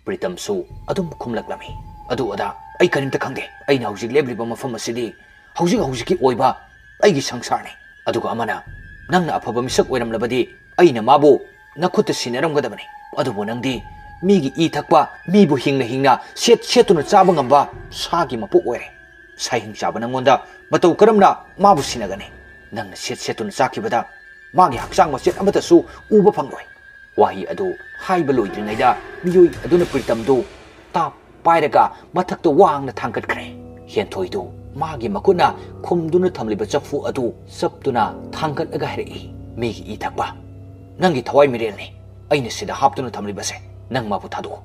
ꯄ꯭ꯔꯤꯇꯝꯁꯨ ꯑꯗꯨꯝ ꯈꯨꯝꯂꯛꯂꯝꯃꯤ, "ꯑꯗꯨ ꯑꯗꯥ ꯑꯩ ꯀꯔꯤꯝꯇ ꯈꯪꯗꯦ꯫ ꯑꯩꯅ ꯍꯧꯖꯤꯛ ꯂꯦꯞꯂꯤꯕ ꯃꯐꯝ ꯑꯁꯤꯗꯤ ꯍꯧꯖꯤꯛ ꯍꯧꯖꯤꯛꯀꯤ ꯑꯣꯏꯕ ꯑꯩꯒꯤ ꯁꯪꯁꯥꯔꯅꯤ꯫ ꯑꯗꯨꯒ ꯑꯃꯅ, ꯅꯪꯅ ꯑꯐꯕ ꯃꯤꯁꯛ ꯑꯣꯏꯔꯝꯂꯕꯗꯤ ꯑꯩꯅ ꯃꯥꯕꯨ ꯅꯈꯨꯠꯇ ꯁꯤꯟꯅꯔꯝꯒꯗꯕꯅꯤ꯫ ꯑꯗꯨꯕꯨ ꯅꯪꯗꯤ ꯃꯤꯒꯤ ꯏ ꯊꯛꯄ, ꯃꯤꯕꯨ ꯍꯤꯡꯅ ꯍꯤꯡꯅ ꯁꯦꯠ ꯁꯦꯠꯇꯨꯅ ꯆꯥꯕ ꯉꯝꯕ ꯁꯥꯒꯤ ꯃꯄꯣꯛ ꯑꯣꯏꯔꯦ꯫ ꯁꯥꯍꯤꯡ ꯆꯥꯕ ꯅꯪꯉꯣꯟꯗ ꯃꯇꯧ ꯀꯔꯝꯅ ꯃꯥꯕꯨ ꯁꯤꯟꯅꯒꯅꯤ? ꯅꯪꯅ ꯁꯦꯠ ꯁꯦꯠꯇꯨꯅ ꯆꯥꯈꯤꯕꯗ ꯃꯥꯒꯤ ꯍꯛꯆꯥꯡ ꯃꯆꯦꯠ ꯑꯃꯠꯇꯁꯨ ꯎꯕ ꯐꯪꯂꯣꯏ꯫ ꯋꯥꯍꯩ ꯑꯗꯨ ꯍꯥꯏꯕ ꯂꯣꯏꯗ꯭ꯔꯤꯉꯩꯗ ꯃꯤꯑꯣꯏ ꯑꯗꯨꯅ ꯄ꯭ꯔꯤꯇꯝꯗꯨ ꯇꯥꯞ ꯄꯥꯏꯔꯒ ꯃꯊꯛꯇ ꯋꯥꯡꯅ ꯊꯥꯡꯒꯠꯈ꯭ꯔꯦ꯫ ꯍꯦꯟꯊꯣꯏꯗꯨ ꯃꯥꯒꯤ ꯃꯈꯨꯠꯅ ꯈꯨꯝꯗꯨꯅ ꯊꯝꯂꯤꯕ ꯆꯐꯨ ꯑꯗꯨ ꯆꯞꯇꯨꯅ ꯊꯥꯡꯒꯠꯂꯒ ꯍꯥꯏꯔꯛꯏ, "ꯃꯤꯒꯤ ꯏ ꯊꯛꯄ, ꯅꯪꯒꯤ ꯊꯋꯥꯏ ꯃꯤꯔꯦꯜꯅꯤ ꯑꯩꯅ ꯁꯤꯗ ꯍꯥꯞꯇꯨꯅ ꯊꯝꯂꯤꯕꯁꯦ꯫ ꯅꯪ ꯃꯥꯕꯨ ꯊꯥꯗꯣꯛꯑꯣ꯫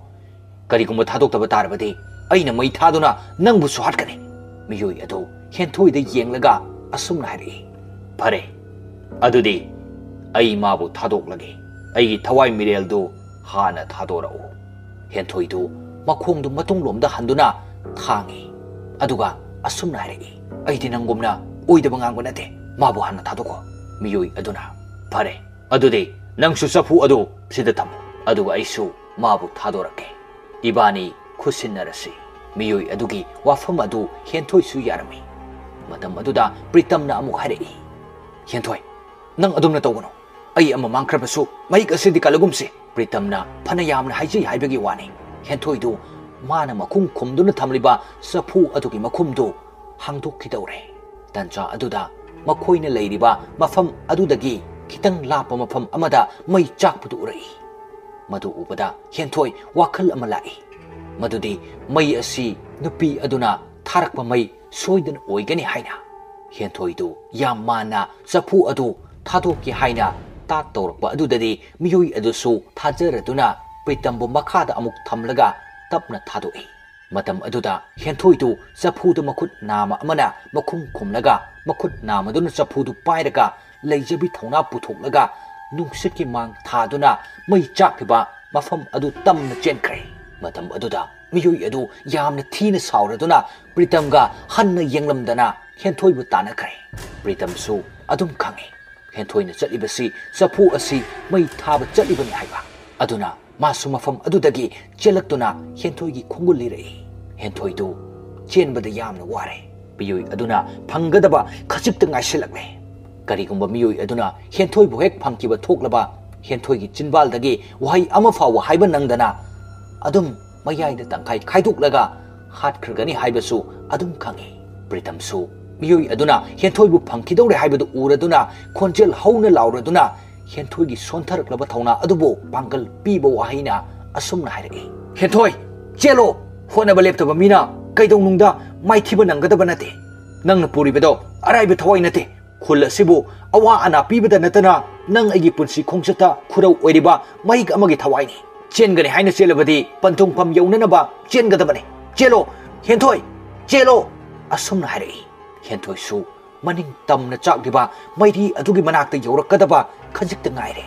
ꯀꯔꯤꯒꯨꯝꯕ ꯊꯥꯗꯣꯛꯇꯕ ꯇꯥꯔꯕꯗꯤ ꯑꯩꯅ ꯃꯩ ꯊꯥꯗꯨꯅ ꯅꯪꯕꯨꯁꯨ ꯍꯥꯠꯀꯅꯤ꯫" ꯃꯤꯑꯣꯏ ꯑꯗꯨ ꯍꯦꯟꯊꯣꯏꯗ ꯌꯦꯡꯂꯒ ꯑꯁꯨꯝꯅ ꯍꯥꯏꯔꯛꯏ, "ꯐꯔꯦ, ꯑꯗꯨꯗꯤ ꯑꯩ ꯃꯥꯕꯨ ꯊꯥꯗꯣꯛꯂꯒꯦ꯫ ꯑꯩꯒꯤ ꯊꯋꯥꯏ ꯃꯤꯔꯦꯜꯗꯨ ꯍꯥꯟꯅ ꯊꯥꯗꯣꯔꯛꯎ꯫" ꯍꯦꯟꯊꯣꯏꯗꯨ ꯃꯈꯣꯡꯗꯨ ꯃꯇꯨꯡꯂꯣꯝꯗ ꯍꯟꯗꯨꯅ ꯊꯥꯡꯉꯤ꯫ ꯑꯗꯨꯒ ꯑꯁꯨꯝꯅ ꯍꯥꯏꯔꯛꯏ, "ꯑꯩꯗꯤ ꯅꯪꯒꯨꯝꯅ ꯑꯣꯏꯗꯕ ꯉꯥꯡꯕ ꯅꯠꯇꯦ꯫ ꯃꯥꯕꯨ ꯍꯥꯟꯅ ꯊꯥꯗꯣꯛꯈꯣ꯫" ꯃꯤꯑꯣꯏ ꯑꯗꯨꯅ, "ꯐꯔꯦ, ꯑꯗꯨꯗꯤ ꯅꯪꯁꯨ ꯆꯐꯨ ꯑꯗꯨ ꯁꯤꯗ ꯊꯝꯃꯨ, ꯑꯗꯨꯒ ꯑꯩꯁꯨ ꯃꯥꯕꯨ ꯊꯥꯗꯣꯔꯛꯀꯦ꯫ ꯏꯕꯥꯅꯤ ꯈꯨꯠꯁꯤꯟꯅꯔꯁꯤ꯫" ꯃꯤꯑꯣꯏ ꯑꯗꯨꯒꯤ ꯋꯥꯐꯝ ꯑꯗꯨ ꯍꯦꯟꯊꯣꯏꯁꯨ ꯌꯥꯔꯝꯃꯤ꯫ ꯃꯇꯝ ꯑꯗꯨꯗ ꯄ꯭ꯔꯤꯇꯝꯅ ꯑꯃꯨꯛ ꯍꯥꯏꯔꯛꯏ, "ꯍꯦꯟꯊꯣꯏ, ꯅꯪ ꯑꯗꯨꯝꯅ ꯇꯧꯒꯅꯨ꯫ ꯑꯩ ꯑꯃ ꯃꯥꯡꯈ꯭ꯔꯕꯁꯨ ꯃꯍꯤꯛ ꯑꯁꯤꯗꯤ ꯀꯜꯂꯒꯨꯝꯁꯤ꯫" ꯄ꯭ꯔꯤꯇꯝꯅ ꯐꯅ ꯌꯥꯝꯅ ꯍꯥꯏꯖꯩ ꯍꯥꯏꯕꯒꯤ ꯋꯥꯅꯤ, ꯍꯦꯟꯊꯣꯏꯗꯨ ꯃꯥꯅ ꯃꯈꯨꯝ ꯈꯨꯝꯗꯨꯅ ꯊꯝꯂꯤꯕ ꯆꯐꯨ ꯑꯗꯨꯒꯤ ꯃꯈꯨꯝꯗꯨ ꯍꯥꯡꯗꯣꯛꯈꯤꯗꯧꯔꯦ꯫ ꯇꯟꯖꯥ ꯑꯗꯨꯗ ꯃꯈꯣꯏꯅ ꯂꯩꯔꯤꯕ ꯃꯐꯝ ꯑꯗꯨꯗꯒꯤ ꯈꯤꯇꯪ ꯂꯥꯞꯄ ꯃꯐꯝ ꯑꯃꯗ ꯃꯩ ꯆꯥꯛꯄꯗꯨ ꯎꯔꯛꯏ꯫ ꯃꯗꯨ ꯎꯕꯗ ꯍꯦꯟꯊꯣꯏ ꯋꯥꯈꯜ ꯑꯃ ꯂꯥꯛꯏ꯫ ꯃꯗꯨꯗꯤ ꯃꯩ ꯑꯁꯤ ꯅꯨꯄꯤ ꯑꯗꯨꯅ ꯊꯥꯔꯛꯄ ꯃꯩ ꯁꯣꯏꯗꯅ ꯑꯣꯏꯒꯅꯤ ꯍꯥꯏꯅ꯫ ꯍꯦꯟꯊꯣꯏꯗꯨ ꯌꯥꯝ ꯃꯥꯟꯅ ꯆꯐꯨ ꯑꯗꯨ ꯊꯥꯗꯣꯛꯀꯦ ꯍꯥꯏꯅ ꯇꯥꯠ ꯇꯧꯔꯛꯄ ꯑꯗꯨꯗꯗꯤ ꯃꯤꯑꯣꯏ ꯑꯗꯨꯁꯨ ꯊꯥꯖꯔꯗꯨꯅ ꯄ꯭ꯔꯤꯇꯝꯕꯨ ꯃꯈꯥꯗ ꯑꯃꯨꯛ ꯊꯝꯂꯒ ꯇꯞꯅ ꯊꯥꯗꯣꯛꯏ꯫ ꯃꯇꯝ ꯑꯗꯨꯗ ꯍꯦꯟꯊꯣꯏꯗꯨ ꯆꯐꯨꯗ ꯃꯈꯨꯠ ꯅꯥꯝꯃ ꯑꯃꯅ ꯃꯈꯨꯝ ꯈꯨꯝꯂꯒ, ꯃꯈꯨꯠ ꯅꯥꯝꯃꯗꯨꯅ ꯆꯐꯨꯗꯨ ꯄꯥꯏꯔꯒ ꯂꯩꯖꯕꯤ ꯊꯧꯅꯥ ꯄꯨꯊꯣꯛꯂꯒ ꯅꯨꯡꯁꯤꯠꯀꯤ ꯃꯥꯡ ꯊꯥꯗꯨꯅ ꯃꯩ ꯆꯥꯛꯈꯤꯕ ꯃꯐꯝ ꯑꯗꯨ ꯇꯝꯅ ꯆꯦꯟꯈ꯭ꯔꯦ꯫ ꯃꯇꯝ ꯑꯗꯨꯗ ꯃꯤꯑꯣꯏ ꯑꯗꯨ ꯌꯥꯝꯅ ꯊꯤꯅ ꯁꯥꯎꯔꯗꯨꯅ ꯄ꯭ꯔꯤꯇꯝꯒ ꯍꯟꯅ ꯌꯦꯡꯂꯝꯗꯅ ꯍꯦꯟꯊꯣꯏꯕꯨ ꯇꯥꯟꯅꯈ꯭ꯔꯦ꯫ ꯄ꯭ꯔꯤꯇꯝꯁꯨ ꯑꯗꯨꯝ ꯈꯪꯏ ꯍꯦꯟꯊꯣꯏꯅ ꯆꯠꯂꯤꯕꯁꯤ ꯆꯐꯨ ꯑꯁꯤ ꯃꯩ ꯊꯥꯕ ꯆꯠꯂꯤꯕꯅꯤ ꯍꯥꯏꯕ꯫ ꯑꯗꯨꯅ ꯃꯥꯁꯨ ꯃꯐꯝ ꯑꯗꯨꯗꯒꯤ ꯆꯦꯜꯂꯛꯇꯨꯅ ꯍꯦꯟꯊꯣꯏꯒꯤ ꯈꯣꯡꯒꯨꯜ ꯂꯤꯔꯛꯏ꯫ ꯍꯦꯟꯊꯣꯏꯗꯨ ꯆꯦꯟꯕꯗ ꯌꯥꯝꯅ ꯋꯥꯔꯦ꯫ ꯃꯤꯑꯣꯏ ꯑꯗꯨꯅ ꯐꯪꯒꯗꯕ ꯈꯖꯤꯛꯇ ꯉꯥꯏꯁꯤꯜꯂꯛꯂꯦ꯫ ꯀꯔꯤꯒꯨꯝꯕ ꯃꯤꯑꯣꯏ ꯑꯗꯨꯅ ꯍꯦꯟꯊꯣꯏꯕꯨ ꯍꯦꯛ ꯐꯪꯈꯤꯕ ꯊꯣꯛꯂꯕ ꯍꯦꯟꯊꯣꯏꯒꯤ ꯆꯤꯟꯕꯥꯜꯗꯒꯤ ꯋꯥꯍꯩ ꯑꯃ ꯐꯥꯎꯕ ꯍꯥꯏꯕ ꯅꯪꯗꯅ ꯑꯗꯨꯝ ꯃꯌꯥꯏꯗ ꯇꯪꯈꯥꯏ ꯈꯥꯏꯗꯣꯛꯂꯒ ꯍꯥꯠꯈ꯭ꯔꯒꯅꯤ ꯍꯥꯏꯕꯁꯨ ꯑꯗꯨꯝ ꯈꯪꯏ꯫ ꯄ꯭ꯔꯤꯇꯝꯁꯨ ꯃꯤꯑꯣꯏ ꯑꯗꯨꯅ ꯍꯦꯟꯊꯣꯏꯕꯨ ꯐꯪꯈꯤꯗꯧꯔꯦ ꯍꯥꯏꯕꯗꯨ ꯎꯔꯗꯨꯅ ꯈꯣꯟꯖꯦꯜ ꯍꯧꯅ ꯂꯥꯎꯔꯗꯨꯅ ꯍꯦꯟꯊꯣꯏꯒꯤ ꯁꯣꯟꯊꯔꯛꯂꯕ ꯊꯧꯅꯥ ꯑꯗꯨꯕꯨ ꯄꯥꯡꯒꯜ ꯄꯤꯕ ꯋꯥꯍꯩꯅ ꯑꯁꯨꯝꯅ ꯍꯥꯏꯔꯛꯏ, "ꯍꯦꯟꯊꯣꯏ, ꯆꯦꯜꯂꯣ! ꯍꯣꯠꯅꯕ ꯂꯦꯞꯇꯕ ꯃꯤꯅ ꯀꯩꯗꯧꯅꯨꯡꯗ ꯃꯥꯏꯊꯤꯕ ꯅꯪꯒꯗꯕ ꯅꯠꯇꯦ꯫ ꯅꯪꯅ ꯄꯨꯔꯤꯕꯗꯣ ꯑꯔꯥꯏꯕ ꯊꯋꯥꯏ ꯅꯠꯇꯦ꯫ ꯈꯨꯜ ꯑꯁꯤꯕꯨ ꯑꯋꯥ ꯑꯅꯥ ꯄꯤꯕꯗ ꯅꯠꯇꯅ ꯅꯪ ꯑꯩꯒꯤ ꯄꯨꯟꯁꯤ ꯈꯣꯡꯆꯠꯇ ꯈꯨꯔꯧ ꯑꯣꯏꯔꯤꯕ ꯃꯍꯤꯛ ꯑꯃꯒꯤ ꯊꯋꯥꯏꯅꯤ꯫ ꯆꯦꯟꯒꯅꯤ ꯍꯥꯏꯅ ꯆꯦꯜꯂꯕꯗꯤ ꯄꯟꯊꯨꯡꯐꯝ ꯌꯧꯅꯅꯕ ꯆꯦꯟꯒꯗꯕꯅꯤ꯫ ꯆꯦꯜꯂꯣ, ꯍꯦꯟꯊꯣꯏ, ꯆꯦꯜꯂꯣ!" ꯑꯁꯨꯝꯅ ꯍꯥꯏꯔꯛꯏ꯫ ꯍꯦꯟꯊꯣꯏꯁꯨ ꯃꯅꯤꯡ ꯇꯝꯅ ꯆꯥꯛꯂꯤꯕ ꯃꯩꯔꯤ ꯑꯗꯨꯒꯤ ꯃꯅꯥꯛꯇ ꯌꯧꯔꯛꯀꯗꯕ ꯈꯖꯤꯛꯇ ꯉꯥꯏꯔꯦ꯫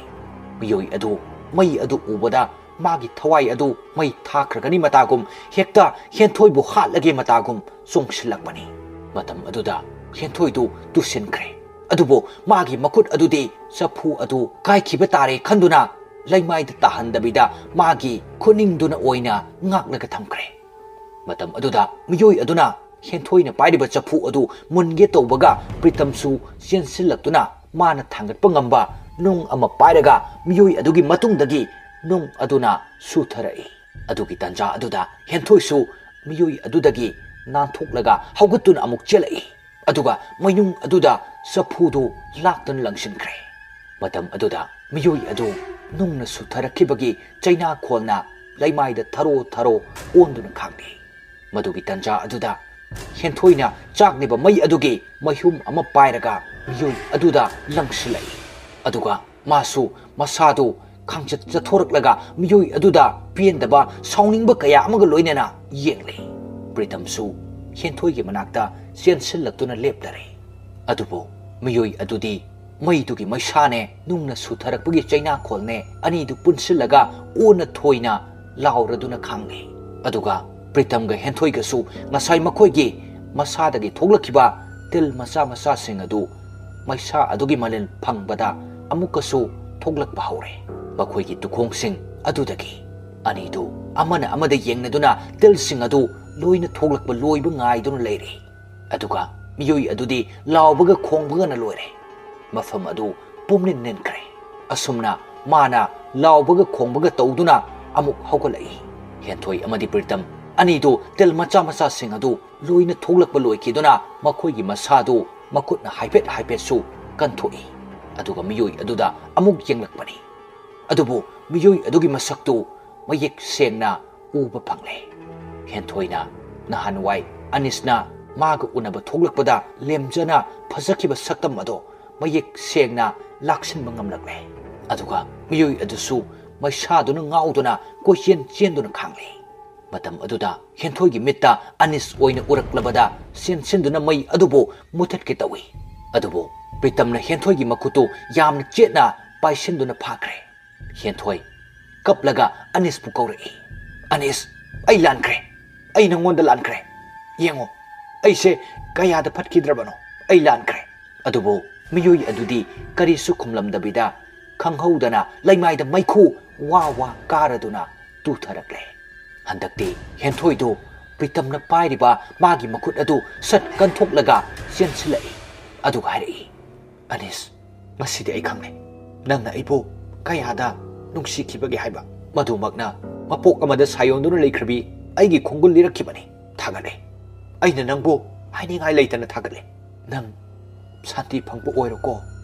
ꯃꯤꯑꯣꯏ ꯑꯗꯨ ꯃꯩ ꯑꯗꯨ ꯎꯕꯗ ꯃꯥꯒꯤ ꯊꯋꯥꯏ ꯑꯗꯨ ꯃꯩ ꯊꯥꯈ꯭ꯔꯒꯅꯤ ꯃꯇꯥꯒꯨꯝ, ꯍꯦꯛꯇ ꯍꯦꯟꯊꯣꯏꯕꯨ ꯍꯥꯠꯂꯒꯦ ꯃꯇꯥꯒꯨꯝ ꯆꯣꯡꯁꯤꯜꯂꯛꯄꯅꯤ꯫ ꯃꯇꯝ ꯑꯗꯨꯗ ꯍꯦꯟꯊꯣꯏꯗꯨ ꯇꯨꯁꯤꯟꯈ꯭ꯔꯦ꯫ ꯑꯗꯨꯕꯨ ꯃꯥꯒꯤ ꯃꯈꯨꯠ ꯑꯗꯨꯗꯤ ꯆꯐꯨ ꯑꯗꯨ ꯀꯥꯏꯈꯤꯕ ꯇꯥꯔꯦ ꯈꯟꯗꯨꯅ ꯂꯩꯃꯥꯏꯗ ꯇꯥꯍꯟꯗꯕꯤꯗ ꯃꯥꯒꯤ ꯈꯨꯅꯤꯡꯗꯨꯅ ꯑꯣꯏꯅ ꯉꯥꯛꯂꯒ ꯊꯝꯈ꯭ꯔꯦ꯫ ꯃꯇꯝ ꯑꯗꯨꯗ ꯃꯤꯑꯣꯏ ꯑꯗꯨꯅ ꯍꯦꯟꯊꯣꯏꯅ ꯄꯥꯏꯔꯤꯕ ꯆꯐꯨ ꯑꯗꯨ ꯃꯨꯟꯒꯦ ꯇꯧꯕꯒ ꯄ꯭ꯔꯤꯇꯝꯁꯨ ꯆꯦꯟꯁꯤꯜꯂꯛꯇꯨꯅ ꯃꯥꯅ ꯊꯥꯡꯒꯠꯄ ꯉꯝꯕ ꯅꯨꯡ ꯑꯃ ꯄꯥꯏꯔꯒ ꯃꯤꯑꯣꯏ ꯑꯗꯨꯒꯤ ꯃꯇꯨꯡꯗꯒꯤ ꯅꯨꯡ ꯑꯗꯨꯅ ꯁꯨꯊꯔꯛꯏ꯫ ꯑꯗꯨꯒꯤ ꯇꯥꯟꯖꯥ ꯑꯗꯨꯗ ꯍꯦꯟꯊꯣꯏꯁꯨ ꯃꯤꯑꯣꯏ ꯑꯗꯨꯗꯒꯤ ꯅꯥꯟꯊꯣꯛꯂꯒ ꯍꯧꯒꯠꯇꯨꯅ ꯑꯃꯨꯛ ꯆꯦꯜꯂꯛꯏ꯫ ꯑꯗꯨꯒ ꯃꯩꯅꯨꯡ ꯑꯗꯨꯗ ꯆꯐꯨꯗꯨ ꯂꯥꯛꯇꯨꯅ ꯂꯪꯁꯤꯟꯈ꯭ꯔꯦ꯫ ꯃꯇꯝ ꯑꯗꯨꯗ ꯃꯤꯑꯣꯏ ꯑꯗꯨ ꯅꯨꯡꯅ ꯁꯨꯊꯔꯛꯈꯤꯕꯒꯤ ꯆꯩꯅꯥꯈꯣꯜꯅ ꯂꯩꯃꯥꯏꯗ ꯊꯔꯣ ꯊꯔꯣ ꯑꯣꯟꯗꯨꯅ ꯈꯥꯡꯂꯤ꯫ ꯃꯗꯨꯒꯤ ꯇꯥꯟꯖꯥ ꯑꯗꯨꯗ ꯍꯦꯟꯊꯣꯏꯅ ꯆꯥꯛꯂꯤꯕ ꯃꯩ ꯑꯗꯨꯒꯤ ꯃꯩꯍꯨꯝ ꯑꯃ ꯄꯥꯏꯔꯒ ꯃꯤꯑꯣꯏ ꯑꯗꯨꯗ ꯂꯪꯁꯤꯜꯂꯛꯏ꯫ ꯑꯗꯨꯒ ꯃꯥꯁꯨ ꯃꯁꯥꯗꯨ ꯈꯥꯡꯆꯠ ꯆꯠꯊꯣꯔꯛꯂꯒ ꯃꯤꯑꯣꯏ ꯑꯗꯨꯗ ꯄꯦꯟꯗꯕ, ꯁꯥꯎꯅꯤꯡꯕ ꯀꯌꯥ ꯑꯃꯒ ꯂꯣꯏꯅꯅ ꯌꯦꯡꯂꯤ꯫ ꯄ꯭ꯔꯤꯇꯝꯁꯨ ꯍꯦꯟꯊꯣꯏꯒꯤ ꯃꯅꯥꯛꯇ ꯆꯦꯟꯁꯤꯜꯂꯛꯇꯨꯅ ꯂꯦꯞꯂꯔꯦ꯫ ꯑꯗꯨꯕꯨ ꯃꯤꯑꯣꯏ ꯑꯗꯨꯗꯤ ꯃꯩꯗꯨꯒꯤ ꯃꯩꯁꯥꯅꯦ, ꯅꯨꯡꯅ ꯁꯨꯊꯔꯛꯄꯒꯤ ꯆꯩꯅꯥꯈꯣꯜꯅꯦ, ꯑꯅꯤꯗꯨ ꯄꯨꯟꯁꯤꯜꯂꯒ ꯑꯣꯟꯅ ꯊꯣꯏꯅ ꯂꯥꯎꯔꯗꯨꯅ ꯈꯥꯡꯂꯤ꯫ ꯑꯗꯨꯒ ꯄ꯭ꯔꯤꯇꯝꯒ ꯍꯦꯟꯊꯣꯏꯒꯁꯨ ꯉꯁꯥꯏ ꯃꯈꯣꯏꯒꯤ ꯃꯁꯥꯗꯒꯤ ꯊꯣꯛꯂꯛꯈꯤꯕ ꯇꯤꯜ ꯃꯆꯥ ꯃꯆꯥꯁꯤꯡ ꯑꯗꯨ ꯃꯩꯁꯥ ꯑꯗꯨꯒꯤ ꯃꯅꯤꯜ ꯐꯪꯕꯗ ꯑꯃꯨꯛꯀꯁꯨ ꯊꯣꯛꯂꯛꯄ ꯍꯧꯔꯦ꯫ ꯃꯈꯣꯏꯒꯤ ꯇꯨꯈꯣꯡꯁꯤꯡ ꯑꯗꯨꯗꯒꯤ ꯑꯅꯤꯗꯨ ꯑꯃꯅ ꯑꯃꯗ ꯌꯦꯡꯅꯗꯨꯅ ꯇꯤꯜꯁꯤꯡ ꯑꯗꯨ ꯂꯣꯏꯅ ꯊꯣꯛꯂꯛꯄ ꯂꯣꯏꯕ ꯉꯥꯏꯗꯨꯅ ꯂꯩꯔꯤ꯫ ꯑꯗꯨꯒ ꯃꯤꯑꯣꯏ ꯑꯗꯨꯗꯤ ꯂꯥꯎꯕꯒ ꯈꯣꯡꯕꯒꯅ ꯂꯣꯏꯔꯦ꯫ ꯃꯐꯝ ꯑꯗꯨ ꯄꯨꯝꯅꯤꯟ ꯅꯤꯟꯈ꯭ꯔꯦ꯫ ꯑꯁꯨꯝꯅ ꯃꯥꯅ ꯂꯥꯎꯕꯒ ꯈꯣꯡꯕꯒ ꯇꯧꯗꯨꯅ ꯑꯃꯨꯛ ꯍꯧꯒꯠꯂꯛꯏ꯫ ꯍꯦꯟꯊꯣꯏ ꯑꯃꯗꯤ ꯄ꯭ꯔꯤꯇꯝ ꯑꯅꯤꯗꯨ ꯇꯤꯜ ꯃꯆꯥ ꯃꯆꯥꯁꯤꯡ ꯑꯗꯨ ꯂꯣꯏꯅ ꯊꯣꯛꯂꯛꯄ ꯂꯣꯏꯈꯤꯗꯨꯅ ꯃꯈꯣꯏꯒꯤ ꯃꯁꯥꯗꯨ ꯃꯈꯨꯠꯅ ꯍꯥꯏꯐꯦꯠ ꯍꯥꯏꯐꯦꯠꯁꯨ ꯀꯟꯊꯣꯛꯏ꯫ ꯑꯗꯨꯒ ꯃꯤꯑꯣꯏ ꯑꯗꯨꯗ ꯑꯃꯨꯛ ꯌꯦꯡꯂꯛꯄꯅꯤ꯫ ꯑꯗꯨꯕꯨ ꯃꯤꯑꯣꯏ ꯑꯗꯨꯒꯤ ꯃꯁꯛꯇꯨ ꯃꯌꯦꯛ ꯁꯦꯡꯅ ꯎꯕ ꯐꯪꯂꯦ꯫ ꯍꯦꯟꯊꯣꯏꯅ ꯅꯍꯥꯟꯋꯥꯏ ꯑꯅꯤꯁꯅ ꯃꯥꯒ ꯎꯅꯕ ꯊꯣꯛꯂꯛꯄꯗ ꯂꯦꯝꯖꯅ ꯐꯖꯈꯤꯕ ꯁꯛꯇꯝ ꯑꯗꯣ ꯃꯌꯦꯛ ꯁꯦꯡꯅ ꯂꯥꯛꯁꯤꯟꯕ ꯉꯝꯂꯛꯂꯦ꯫ ꯑꯗꯨꯒ ꯃꯤꯑꯣꯏ ꯑꯗꯨꯁꯨ ꯃꯩꯁꯥꯗꯨꯅ ꯉꯥꯎꯗꯨꯅ ꯀꯣꯏꯆꯦꯟ ꯆꯦꯟꯗꯨꯅ ꯈꯥꯡꯂꯦ꯫ ꯃꯇꯝ ꯑꯗꯨꯗ ꯍꯦꯟꯊꯣꯏꯒꯤ ꯃꯤꯠꯇ ꯑꯅꯤꯁ ꯑꯣꯏꯅ ꯎꯔꯛꯂꯕꯗ ꯆꯦꯟꯁꯤꯟꯗꯨꯅ ꯃꯩ ꯑꯗꯨꯕꯨ ꯃꯨꯊꯠꯀꯦ ꯇꯧꯏ꯫ ꯑꯗꯨꯕꯨ ꯄ꯭ꯔꯤꯇꯝꯅ ꯍꯦꯟꯊꯣꯏꯒꯤ ꯃꯈꯨꯠꯇꯨ ꯌꯥꯝꯅ ꯆꯦꯠꯅ ꯄꯥꯏꯁꯤꯟꯗꯨꯅ ꯐꯥꯈ꯭ꯔꯦ꯫ ꯍꯦꯟꯊꯣꯏ ꯀꯞꯂꯒ ꯑꯅꯤꯁꯄꯨ ꯀꯧꯔꯛꯏ꯫ "ꯑꯅꯤꯁ, ꯑꯩ ꯂꯥꯟꯈ꯭ꯔꯦ꯫ ꯑꯩ ꯅꯪꯉꯣꯟꯗ ꯂꯥꯟꯈ꯭ꯔꯦ꯫ ꯌꯦꯡꯉꯣ, ꯑꯩꯁꯦ ꯀꯌꯥꯗ ꯐꯠꯈꯤꯗ꯭ꯔꯕꯅꯣ꯫ ꯑꯩ ꯂꯥꯟꯈ꯭ꯔꯦ꯫" ꯑꯗꯨꯕꯨ ꯃꯤꯑꯣꯏ ꯑꯗꯨꯗꯤ ꯀꯔꯤꯁꯨ ꯈꯨꯝꯂꯝꯗꯕꯤꯗ ꯈꯪꯍꯧꯗꯅ ꯂꯩꯃꯥꯏꯗ ꯃꯩꯈꯨ ꯋꯥ ꯋꯥ ꯀꯥꯔꯗꯨꯅ ꯇꯨꯊꯔꯛꯂꯦ꯫ ꯍꯟꯗꯛꯇꯤ ꯍꯦꯟꯊꯣꯏꯗꯨ ꯄ꯭ꯔꯤꯇꯝꯅ ꯄꯥꯏꯔꯤꯕ ꯃꯥꯒꯤ ꯃꯈꯨꯠ ꯑꯗꯨ ꯁꯠ ꯀꯟꯊꯣꯛꯂꯒ ꯆꯦꯟꯁꯤꯜꯂꯛꯏ꯫ ꯑꯗꯨꯒ ꯍꯥꯏꯔꯛꯏ, "ꯑꯅꯤꯁ, ꯉꯁꯤꯗꯤ ꯑꯩ ꯈꯪꯂꯦ ꯅꯪꯅ ꯑꯩꯕꯨ ꯀꯌꯥꯗ ꯅꯨꯡꯁꯤꯈꯤꯕꯒꯦ ꯍꯥꯏꯕ꯫ ꯃꯗꯨꯃꯛꯅ ꯃꯄꯣꯛ ꯑꯃꯗ ꯁꯥꯌꯣꯟꯗꯨꯅ ꯂꯩꯈ꯭ꯔꯕꯤ ꯑꯩꯒꯤ ꯈꯣꯡꯒꯨꯜ ꯂꯤꯔꯛꯈꯤꯕꯅꯤ꯫ ꯊꯥꯒꯠꯂꯦ꯫ ꯑꯩꯅ ꯅꯪꯕꯨ ꯍꯥꯏꯅꯤꯡꯉꯥꯏ ꯂꯩꯇꯅ ꯊꯥꯒꯠꯂꯦ꯫ ꯅꯪ ꯁꯥꯟꯇꯤ ꯐꯪꯕ ꯑꯣꯏꯔꯣꯀꯣ꯫"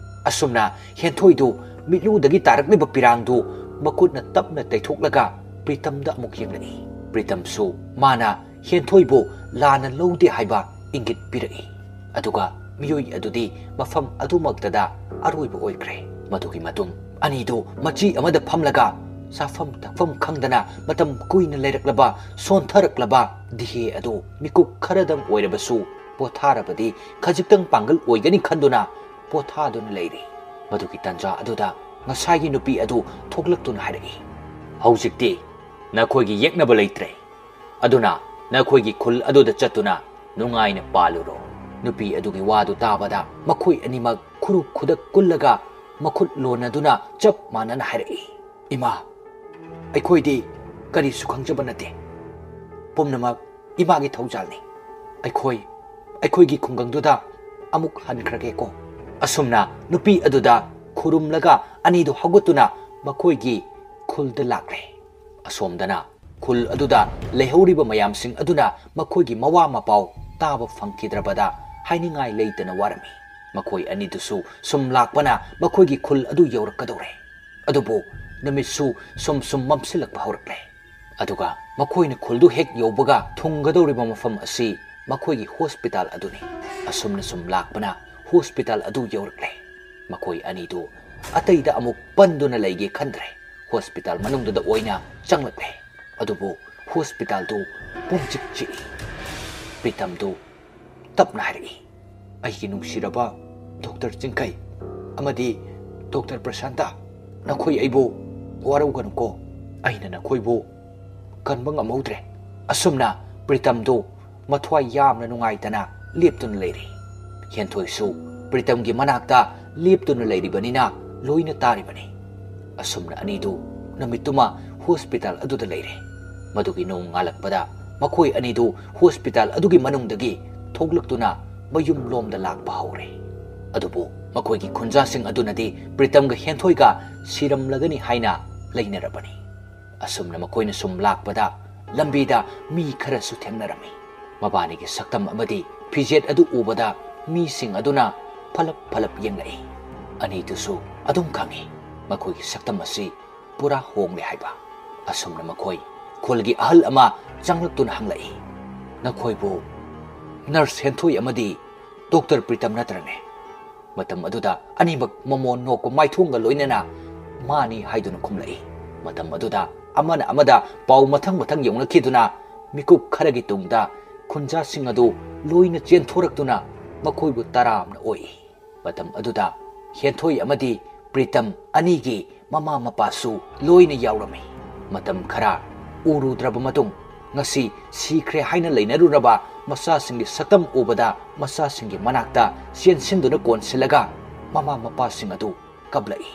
ꯑꯁꯨꯝꯅ ꯍꯦꯟꯊꯣꯏꯗꯨ ꯃꯤꯠꯂꯨꯗꯒꯤ ꯇꯥꯔꯛꯂꯤꯕ ꯄꯤꯔꯥꯡꯗꯨ ꯃꯈꯨꯠꯅ ꯇꯞꯅ ꯇꯩꯊꯣꯛꯂꯒ ꯄ꯭ꯔꯤꯇꯝꯗ ꯑꯃꯨꯛ ꯌꯦꯡꯂꯛꯏ꯫ ꯄ꯭ꯔꯤꯇꯝꯁꯨ ꯃꯥꯅ ꯍꯦꯟꯊꯣꯏꯕꯨ ꯂꯥꯟꯅ ꯂꯧꯗꯦ ꯍꯥꯏꯕ ꯏꯪꯒꯤꯠ ꯄꯤꯔꯛꯏ꯫ ꯑꯗꯨꯒ ꯃꯤꯑꯣꯏ ꯑꯗꯨꯗꯤ ꯃꯐꯝ ꯑꯗꯨꯃꯛꯇꯗ ꯑꯔꯣꯏꯕ ꯑꯣꯏꯈ꯭ꯔꯦ꯫ ꯃꯗꯨꯒꯤ ꯃꯇꯨꯡ ꯑꯅꯤꯗꯨ ꯃꯆꯤ ꯑꯃꯗ ꯐꯝꯂꯒ ꯆꯥꯐꯝ ꯊꯛꯐꯝ ꯈꯪꯗꯅ ꯃꯇꯝ ꯀꯨꯏꯅ ꯂꯩꯔꯛꯂꯕ ꯁꯣꯟꯊꯔꯛꯂꯕ ꯗꯤꯍꯦ ꯑꯗꯨ ꯃꯤꯀꯨꯞ ꯈꯔꯗꯪ ꯑꯣꯏꯔꯕꯁꯨ ꯄꯣꯊꯥꯔꯕꯗꯤ ꯈꯖꯤꯛꯇꯪ ꯄꯥꯡꯒꯜ ꯑꯣꯏꯒꯅꯤ ꯈꯟꯗꯨꯅ ꯄꯣꯊꯥꯗꯨꯅ ꯂꯩꯔꯤ꯫ ꯃꯗꯨꯒꯤ ꯇꯥꯟꯖꯥ ꯑꯗꯨꯗ ꯉꯁꯥꯏꯒꯤ ꯅꯨꯄꯤ ꯑꯗꯨ ꯊꯣꯛꯂꯛꯇꯨꯅ ꯍꯥꯏꯔꯛꯏ, "ꯍꯧꯖꯤꯛꯇꯤ ꯅꯈꯣꯏꯒꯤ ꯌꯦꯛꯅꯕ ꯂꯩꯇ꯭ꯔꯦ꯫ ꯑꯗꯨꯅ ꯅꯈꯣꯏꯒꯤ ꯈꯨꯜ ꯑꯗꯨꯗ ꯆꯠꯇꯨꯅ ꯅꯨꯡꯉꯥꯏꯅ ꯄꯥꯜꯂꯨꯔꯣ꯫" ꯅꯨꯄꯤ ꯑꯗꯨꯒꯤ ꯋꯥꯗꯨ ꯇꯥꯕꯗ ꯃꯈꯣꯏ ꯑꯅꯤꯃꯛ ꯈꯨꯔꯨ ꯈꯨꯗꯛ ꯀꯨꯜꯂꯒ ꯃꯈꯨꯠ ꯂꯣꯟꯅꯗꯨꯅ ꯆꯞ ꯃꯥꯟꯅꯅ ꯍꯥꯏꯔꯛꯏ, "ꯏꯃꯥ, ꯑꯩꯈꯣꯏꯗꯤ ꯀꯔꯤꯁꯨ ꯈꯪꯖꯕ ꯅꯠꯇꯦ꯫ ꯄꯨꯝꯅꯃꯛ ꯏꯃꯥꯒꯤ ꯊꯧꯖꯥꯜꯅꯤ꯫ ꯑꯩꯈꯣꯏ, ꯑꯩꯈꯣꯏꯒꯤ ꯈꯨꯡꯒꯪꯗꯨꯗ ꯑꯃꯨꯛ ꯍꯟꯈ꯭ꯔꯒꯦꯀꯣ꯫" ꯑꯁꯨꯝꯅ ꯅꯨꯄꯤ ꯑꯗꯨꯗ ꯈꯨꯔꯨꯝꯂꯒ ꯑꯅꯤꯗꯨ ꯍꯧꯒꯠꯇꯨꯅ ꯃꯈꯣꯏꯒꯤ ꯈꯨꯜꯗ ꯂꯥꯛꯂꯦ꯫ ꯑꯁꯣꯝꯗꯅ ꯈꯨꯜ ꯑꯗꯨꯗ ꯂꯩꯍꯧꯔꯤꯕ ꯃꯌꯥꯝꯁꯤꯡ ꯑꯗꯨꯅ ꯃꯈꯣꯏꯒꯤ ꯃꯋꯥ ꯃꯄꯥꯎ ꯇꯥꯕ ꯐꯪꯈꯤꯗ꯭ꯔꯕꯗ ꯍꯥꯏꯅꯤꯡꯉꯥꯏ ꯂꯩꯇꯅ ꯋꯥꯔꯝꯃꯤ꯫ ꯃꯈꯣꯏ ꯑꯅꯤꯗꯨꯁꯨ ꯁꯨꯝ ꯂꯥꯛꯄꯅ ꯃꯈꯣꯏꯒꯤ ꯈꯨꯜ ꯑꯗꯨ ꯌꯧꯔꯛꯀꯗꯧꯔꯦ꯫ ꯑꯗꯨꯕꯨ ꯅꯨꯃꯤꯠꯁꯨ ꯁꯨꯝ ꯁꯨꯝ ꯃꯝꯁꯤꯜꯂꯛꯄ ꯍꯧꯔꯛꯂꯦ꯫ ꯑꯗꯨꯒ ꯃꯈꯣꯏꯅ ꯈꯨꯜꯗꯨ ꯍꯦꯛ ꯌꯧꯕꯒ ꯊꯨꯡꯒꯗꯧꯔꯤꯕ ꯃꯐꯝ ꯑꯁꯤ ꯃꯈꯣꯏꯒꯤ ꯍꯣꯁꯄꯤꯇꯥꯜ ꯑꯗꯨꯅꯤ꯫ ꯑꯁꯨꯝꯅ ꯁꯨꯝ ꯂꯥꯛꯄꯅ ꯍꯣꯁꯄꯤꯇꯥꯜ ꯑꯗꯨ ꯌꯧꯔꯛꯂꯦ꯫ ꯃꯈꯣꯏ ꯑꯅꯤꯗꯨ ꯑꯇꯩꯗ ꯑꯃꯨꯛ ꯄꯟꯗꯨꯅ ꯂꯩꯒꯦ ꯈꯟꯗ꯭ꯔꯦ꯫ ꯍꯣꯁꯄꯤꯇꯥꯜ ꯃꯅꯨꯡꯗꯨꯗ ꯑꯣꯏꯅ ꯆꯪꯂꯛꯂꯦ꯫ ꯑꯗꯨꯕꯨ ꯍꯣꯁꯄꯤꯇꯥꯜꯗꯨ ꯄꯨꯝꯆꯤꯛ ꯆꯤꯛꯏ꯫ ꯄ꯭ꯔꯤꯇꯝꯗꯨ ꯇꯞꯅ ꯍꯥꯏꯔꯛꯏ, "ꯑꯩꯒꯤ ꯅꯨꯡꯁꯤꯔꯕ ꯗꯣꯛꯇꯔ ꯆꯤꯡꯈꯩ ꯑꯃꯗꯤ ꯗꯣꯛꯇꯔ ꯄ꯭ꯔꯁꯥꯟꯇ, ꯅꯈꯣꯏ ꯑꯩꯕꯨ ꯋꯥꯔꯧꯒꯅꯨꯀꯣ꯫ ꯑꯩꯅ ꯅꯈꯣꯏꯕꯨ ꯀꯟꯕ ꯉꯝꯍꯧꯗ꯭ꯔꯦ꯫" ꯑꯁꯨꯝꯅ ꯄ꯭ꯔꯤꯇꯝꯗꯨ ꯃꯊ꯭ꯋꯥꯏ ꯌꯥꯝꯅ ꯅꯨꯡꯉꯥꯏꯇꯅ ꯂꯦꯞꯇꯨꯅ ꯂꯩꯔꯤ꯫ ꯍꯦꯟꯊꯣꯏꯁꯨ ꯄ꯭ꯔꯤꯇꯝꯒꯤ ꯃꯅꯥꯛꯇ ꯂꯦꯞꯇꯨꯅ ꯂꯩꯔꯤꯕꯅꯤꯅ ꯂꯣꯏꯅ ꯇꯥꯔꯤꯕꯅꯤ꯫ ꯑꯁꯨꯝꯅ ꯑꯅꯤꯗꯨ ꯅꯨꯃꯤꯠꯇꯨꯃ ꯍꯣꯁꯄꯤꯇꯥꯜ ꯑꯗꯨꯗ ꯂꯩꯔꯦ꯫ ꯃꯗꯨꯒꯤ ꯅꯣꯡꯉꯥꯜꯂꯛꯄꯗ ꯃꯈꯣꯏ ꯑꯅꯤꯗꯨ ꯍꯣꯁꯄꯤꯇꯥꯜ ꯑꯗꯨꯒꯤ ꯃꯅꯨꯡꯗꯒꯤ ꯊꯣꯛꯂꯛꯇꯨꯅ ꯃꯌꯨꯝꯂꯣꯝꯗ ꯂꯥꯛꯄ ꯍꯧꯔꯦ꯫ ꯑꯗꯨꯕꯨ ꯃꯈꯣꯏꯒꯤ ꯈꯨꯟꯖꯥꯁꯤꯡ ꯑꯗꯨꯅꯗꯤ ꯄ꯭ꯔꯤꯇꯝꯒ ꯍꯦꯟꯊꯣꯏꯒ ꯁꯤꯔꯝꯂꯒꯅꯤ ꯍꯥꯏꯅ ꯂꯩꯅꯔꯕꯅꯤ꯫ ꯑꯁꯨꯝꯅ ꯃꯈꯣꯏꯅ ꯁꯨꯝ ꯂꯥꯛꯄꯗ ꯂꯝꯕꯤꯗ ꯃꯤ ꯈꯔꯁꯨ ꯊꯦꯡꯅꯔꯝꯃꯤ꯫ ꯃꯕꯥꯅꯤꯒꯤ ꯁꯛꯇꯝ ꯑꯃꯗꯤ ꯐꯤꯖꯦꯠ ꯑꯗꯨ ꯎꯕꯗ ꯃꯤꯁꯤꯡ ꯑꯗꯨꯅ ꯐꯂꯞ ꯐꯂꯞ ꯌꯦꯡꯂꯛꯏ꯫ ꯑꯅꯤꯗꯨꯁꯨ ꯑꯗꯨꯝ ꯈꯪꯏ ꯃꯈꯣꯏꯒꯤ ꯁꯛꯇꯝ ꯑꯁꯤ ꯄꯨꯔꯥ ꯍꯣꯡꯂꯦ ꯍꯥꯏꯕ꯫ ꯑꯁꯨꯝꯅ ꯃꯈꯣꯏ ꯈꯨꯜꯒꯤ ꯑꯍꯜ ꯑꯃ ꯆꯪꯂꯛꯇꯨꯅ ꯍꯪꯂꯛꯏ, "ꯅꯈꯣꯏꯕꯨ ꯅꯔꯁ ꯍꯦꯟꯊꯣꯏ ꯑꯃꯗꯤ ꯗꯣꯛꯇꯔ ꯄ꯭ꯔꯤꯇꯝ ꯅꯠꯇ꯭ꯔꯅꯦ?" ꯃꯇꯝ ꯑꯗꯨꯗ ꯑꯅꯤꯃꯛ ꯃꯃꯣꯟ ꯅꯣꯛꯄ ꯃꯥꯏꯊꯣꯡꯒ ꯂꯣꯏꯅꯅ "ꯃꯥꯅꯤ" ꯍꯥꯏꯗꯨꯅ ꯈꯨꯝꯂꯛꯏ꯫ ꯃꯇꯝ ꯑꯗꯨꯗ ꯑꯃꯅ ꯑꯃꯗ ꯄꯥꯎ ꯃꯊꯪ ꯃꯊꯪ ꯌꯧꯅꯈꯤꯗꯨꯅ ꯃꯤꯀꯨꯞ ꯈꯔꯒꯤ ꯇꯨꯡꯗ ꯈꯨꯟꯖꯥꯁꯤꯡ ꯑꯗꯨ ꯂꯣꯏꯅ ꯆꯦꯟꯊꯣꯔꯛꯇꯨꯅ ꯃꯈꯣꯏꯕꯨ ꯇꯔꯥꯝꯅ ꯑꯣꯛꯏ꯫ ꯃꯇꯝ ꯑꯗꯨꯗ ꯍꯦꯟꯊꯣꯏ ꯑꯃꯗꯤ ꯄ꯭ꯔꯤꯇꯝ ꯑꯅꯤꯒꯤ ꯃꯃꯥ ꯃꯄꯥꯁꯨ ꯂꯣꯏꯅ ꯌꯥꯎꯔꯝꯃꯤ꯫ ꯃꯇꯝ ꯈꯔ ꯎꯔꯨꯗ꯭ꯔꯕ ꯃꯇꯨꯡ, ꯉꯁꯤ ꯁꯤꯈ꯭ꯔꯦ ꯍꯥꯏꯅ ꯂꯩꯅꯔꯨꯔꯕ ꯃꯆꯥꯁꯤꯡꯒꯤ ꯁꯛꯇꯝ ꯎꯕꯗ ꯃꯆꯥꯁꯤꯡꯒꯤ ꯃꯅꯥꯛꯇ ꯆꯦꯟꯁꯤꯟꯗꯨꯅ ꯀꯣꯟꯁꯤꯜꯂꯒ ꯃꯃꯥ ꯃꯄꯥꯁꯤꯡ ꯑꯗꯨ ꯀꯞꯂꯛꯏ꯫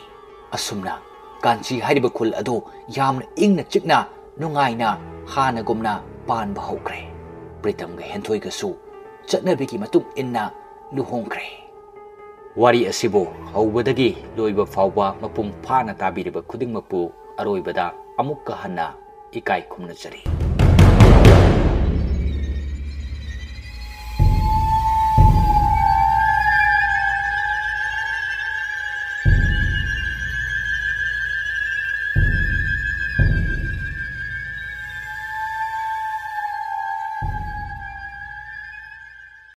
ꯑꯁꯨꯝꯅ ꯀꯥꯟꯆꯤ ꯍꯥꯏꯔꯤꯕ ꯈꯨꯜ ꯑꯗꯨ ꯌꯥꯝꯅ ꯏꯪꯅ ꯆꯤꯛꯅ ꯅꯨꯡꯉꯥꯏꯅ ꯍꯥꯟꯅꯒꯨꯝꯅ ꯄꯥꯟꯕ ꯍꯧꯈ꯭ꯔꯦ꯫ ꯄ꯭ꯔꯤꯇꯝꯒ ꯍꯦꯟꯊꯣꯏꯒꯁꯨ ꯆꯠꯅꯕꯤꯒꯤ ꯃꯇꯨꯡ ꯏꯟꯅ ꯂꯨꯍꯣꯡꯈ꯭ꯔꯦ꯫ ꯋꯥꯔꯤ ꯑꯁꯤꯕꯨ ꯍꯧꯕꯗꯒꯤ ꯂꯣꯏꯕ ꯐꯥꯎꯕ ꯃꯄꯨꯡ ꯐꯥꯅ ꯇꯥꯕꯤꯔꯤꯕ ꯈꯨꯗꯤꯡꯃꯛꯄꯨ ꯑꯔꯣꯏꯕꯗ ꯑꯃꯨꯛꯀ ꯍꯟꯅ ꯏꯀꯥꯏ ꯈꯨꯝꯅꯖꯔꯤ꯫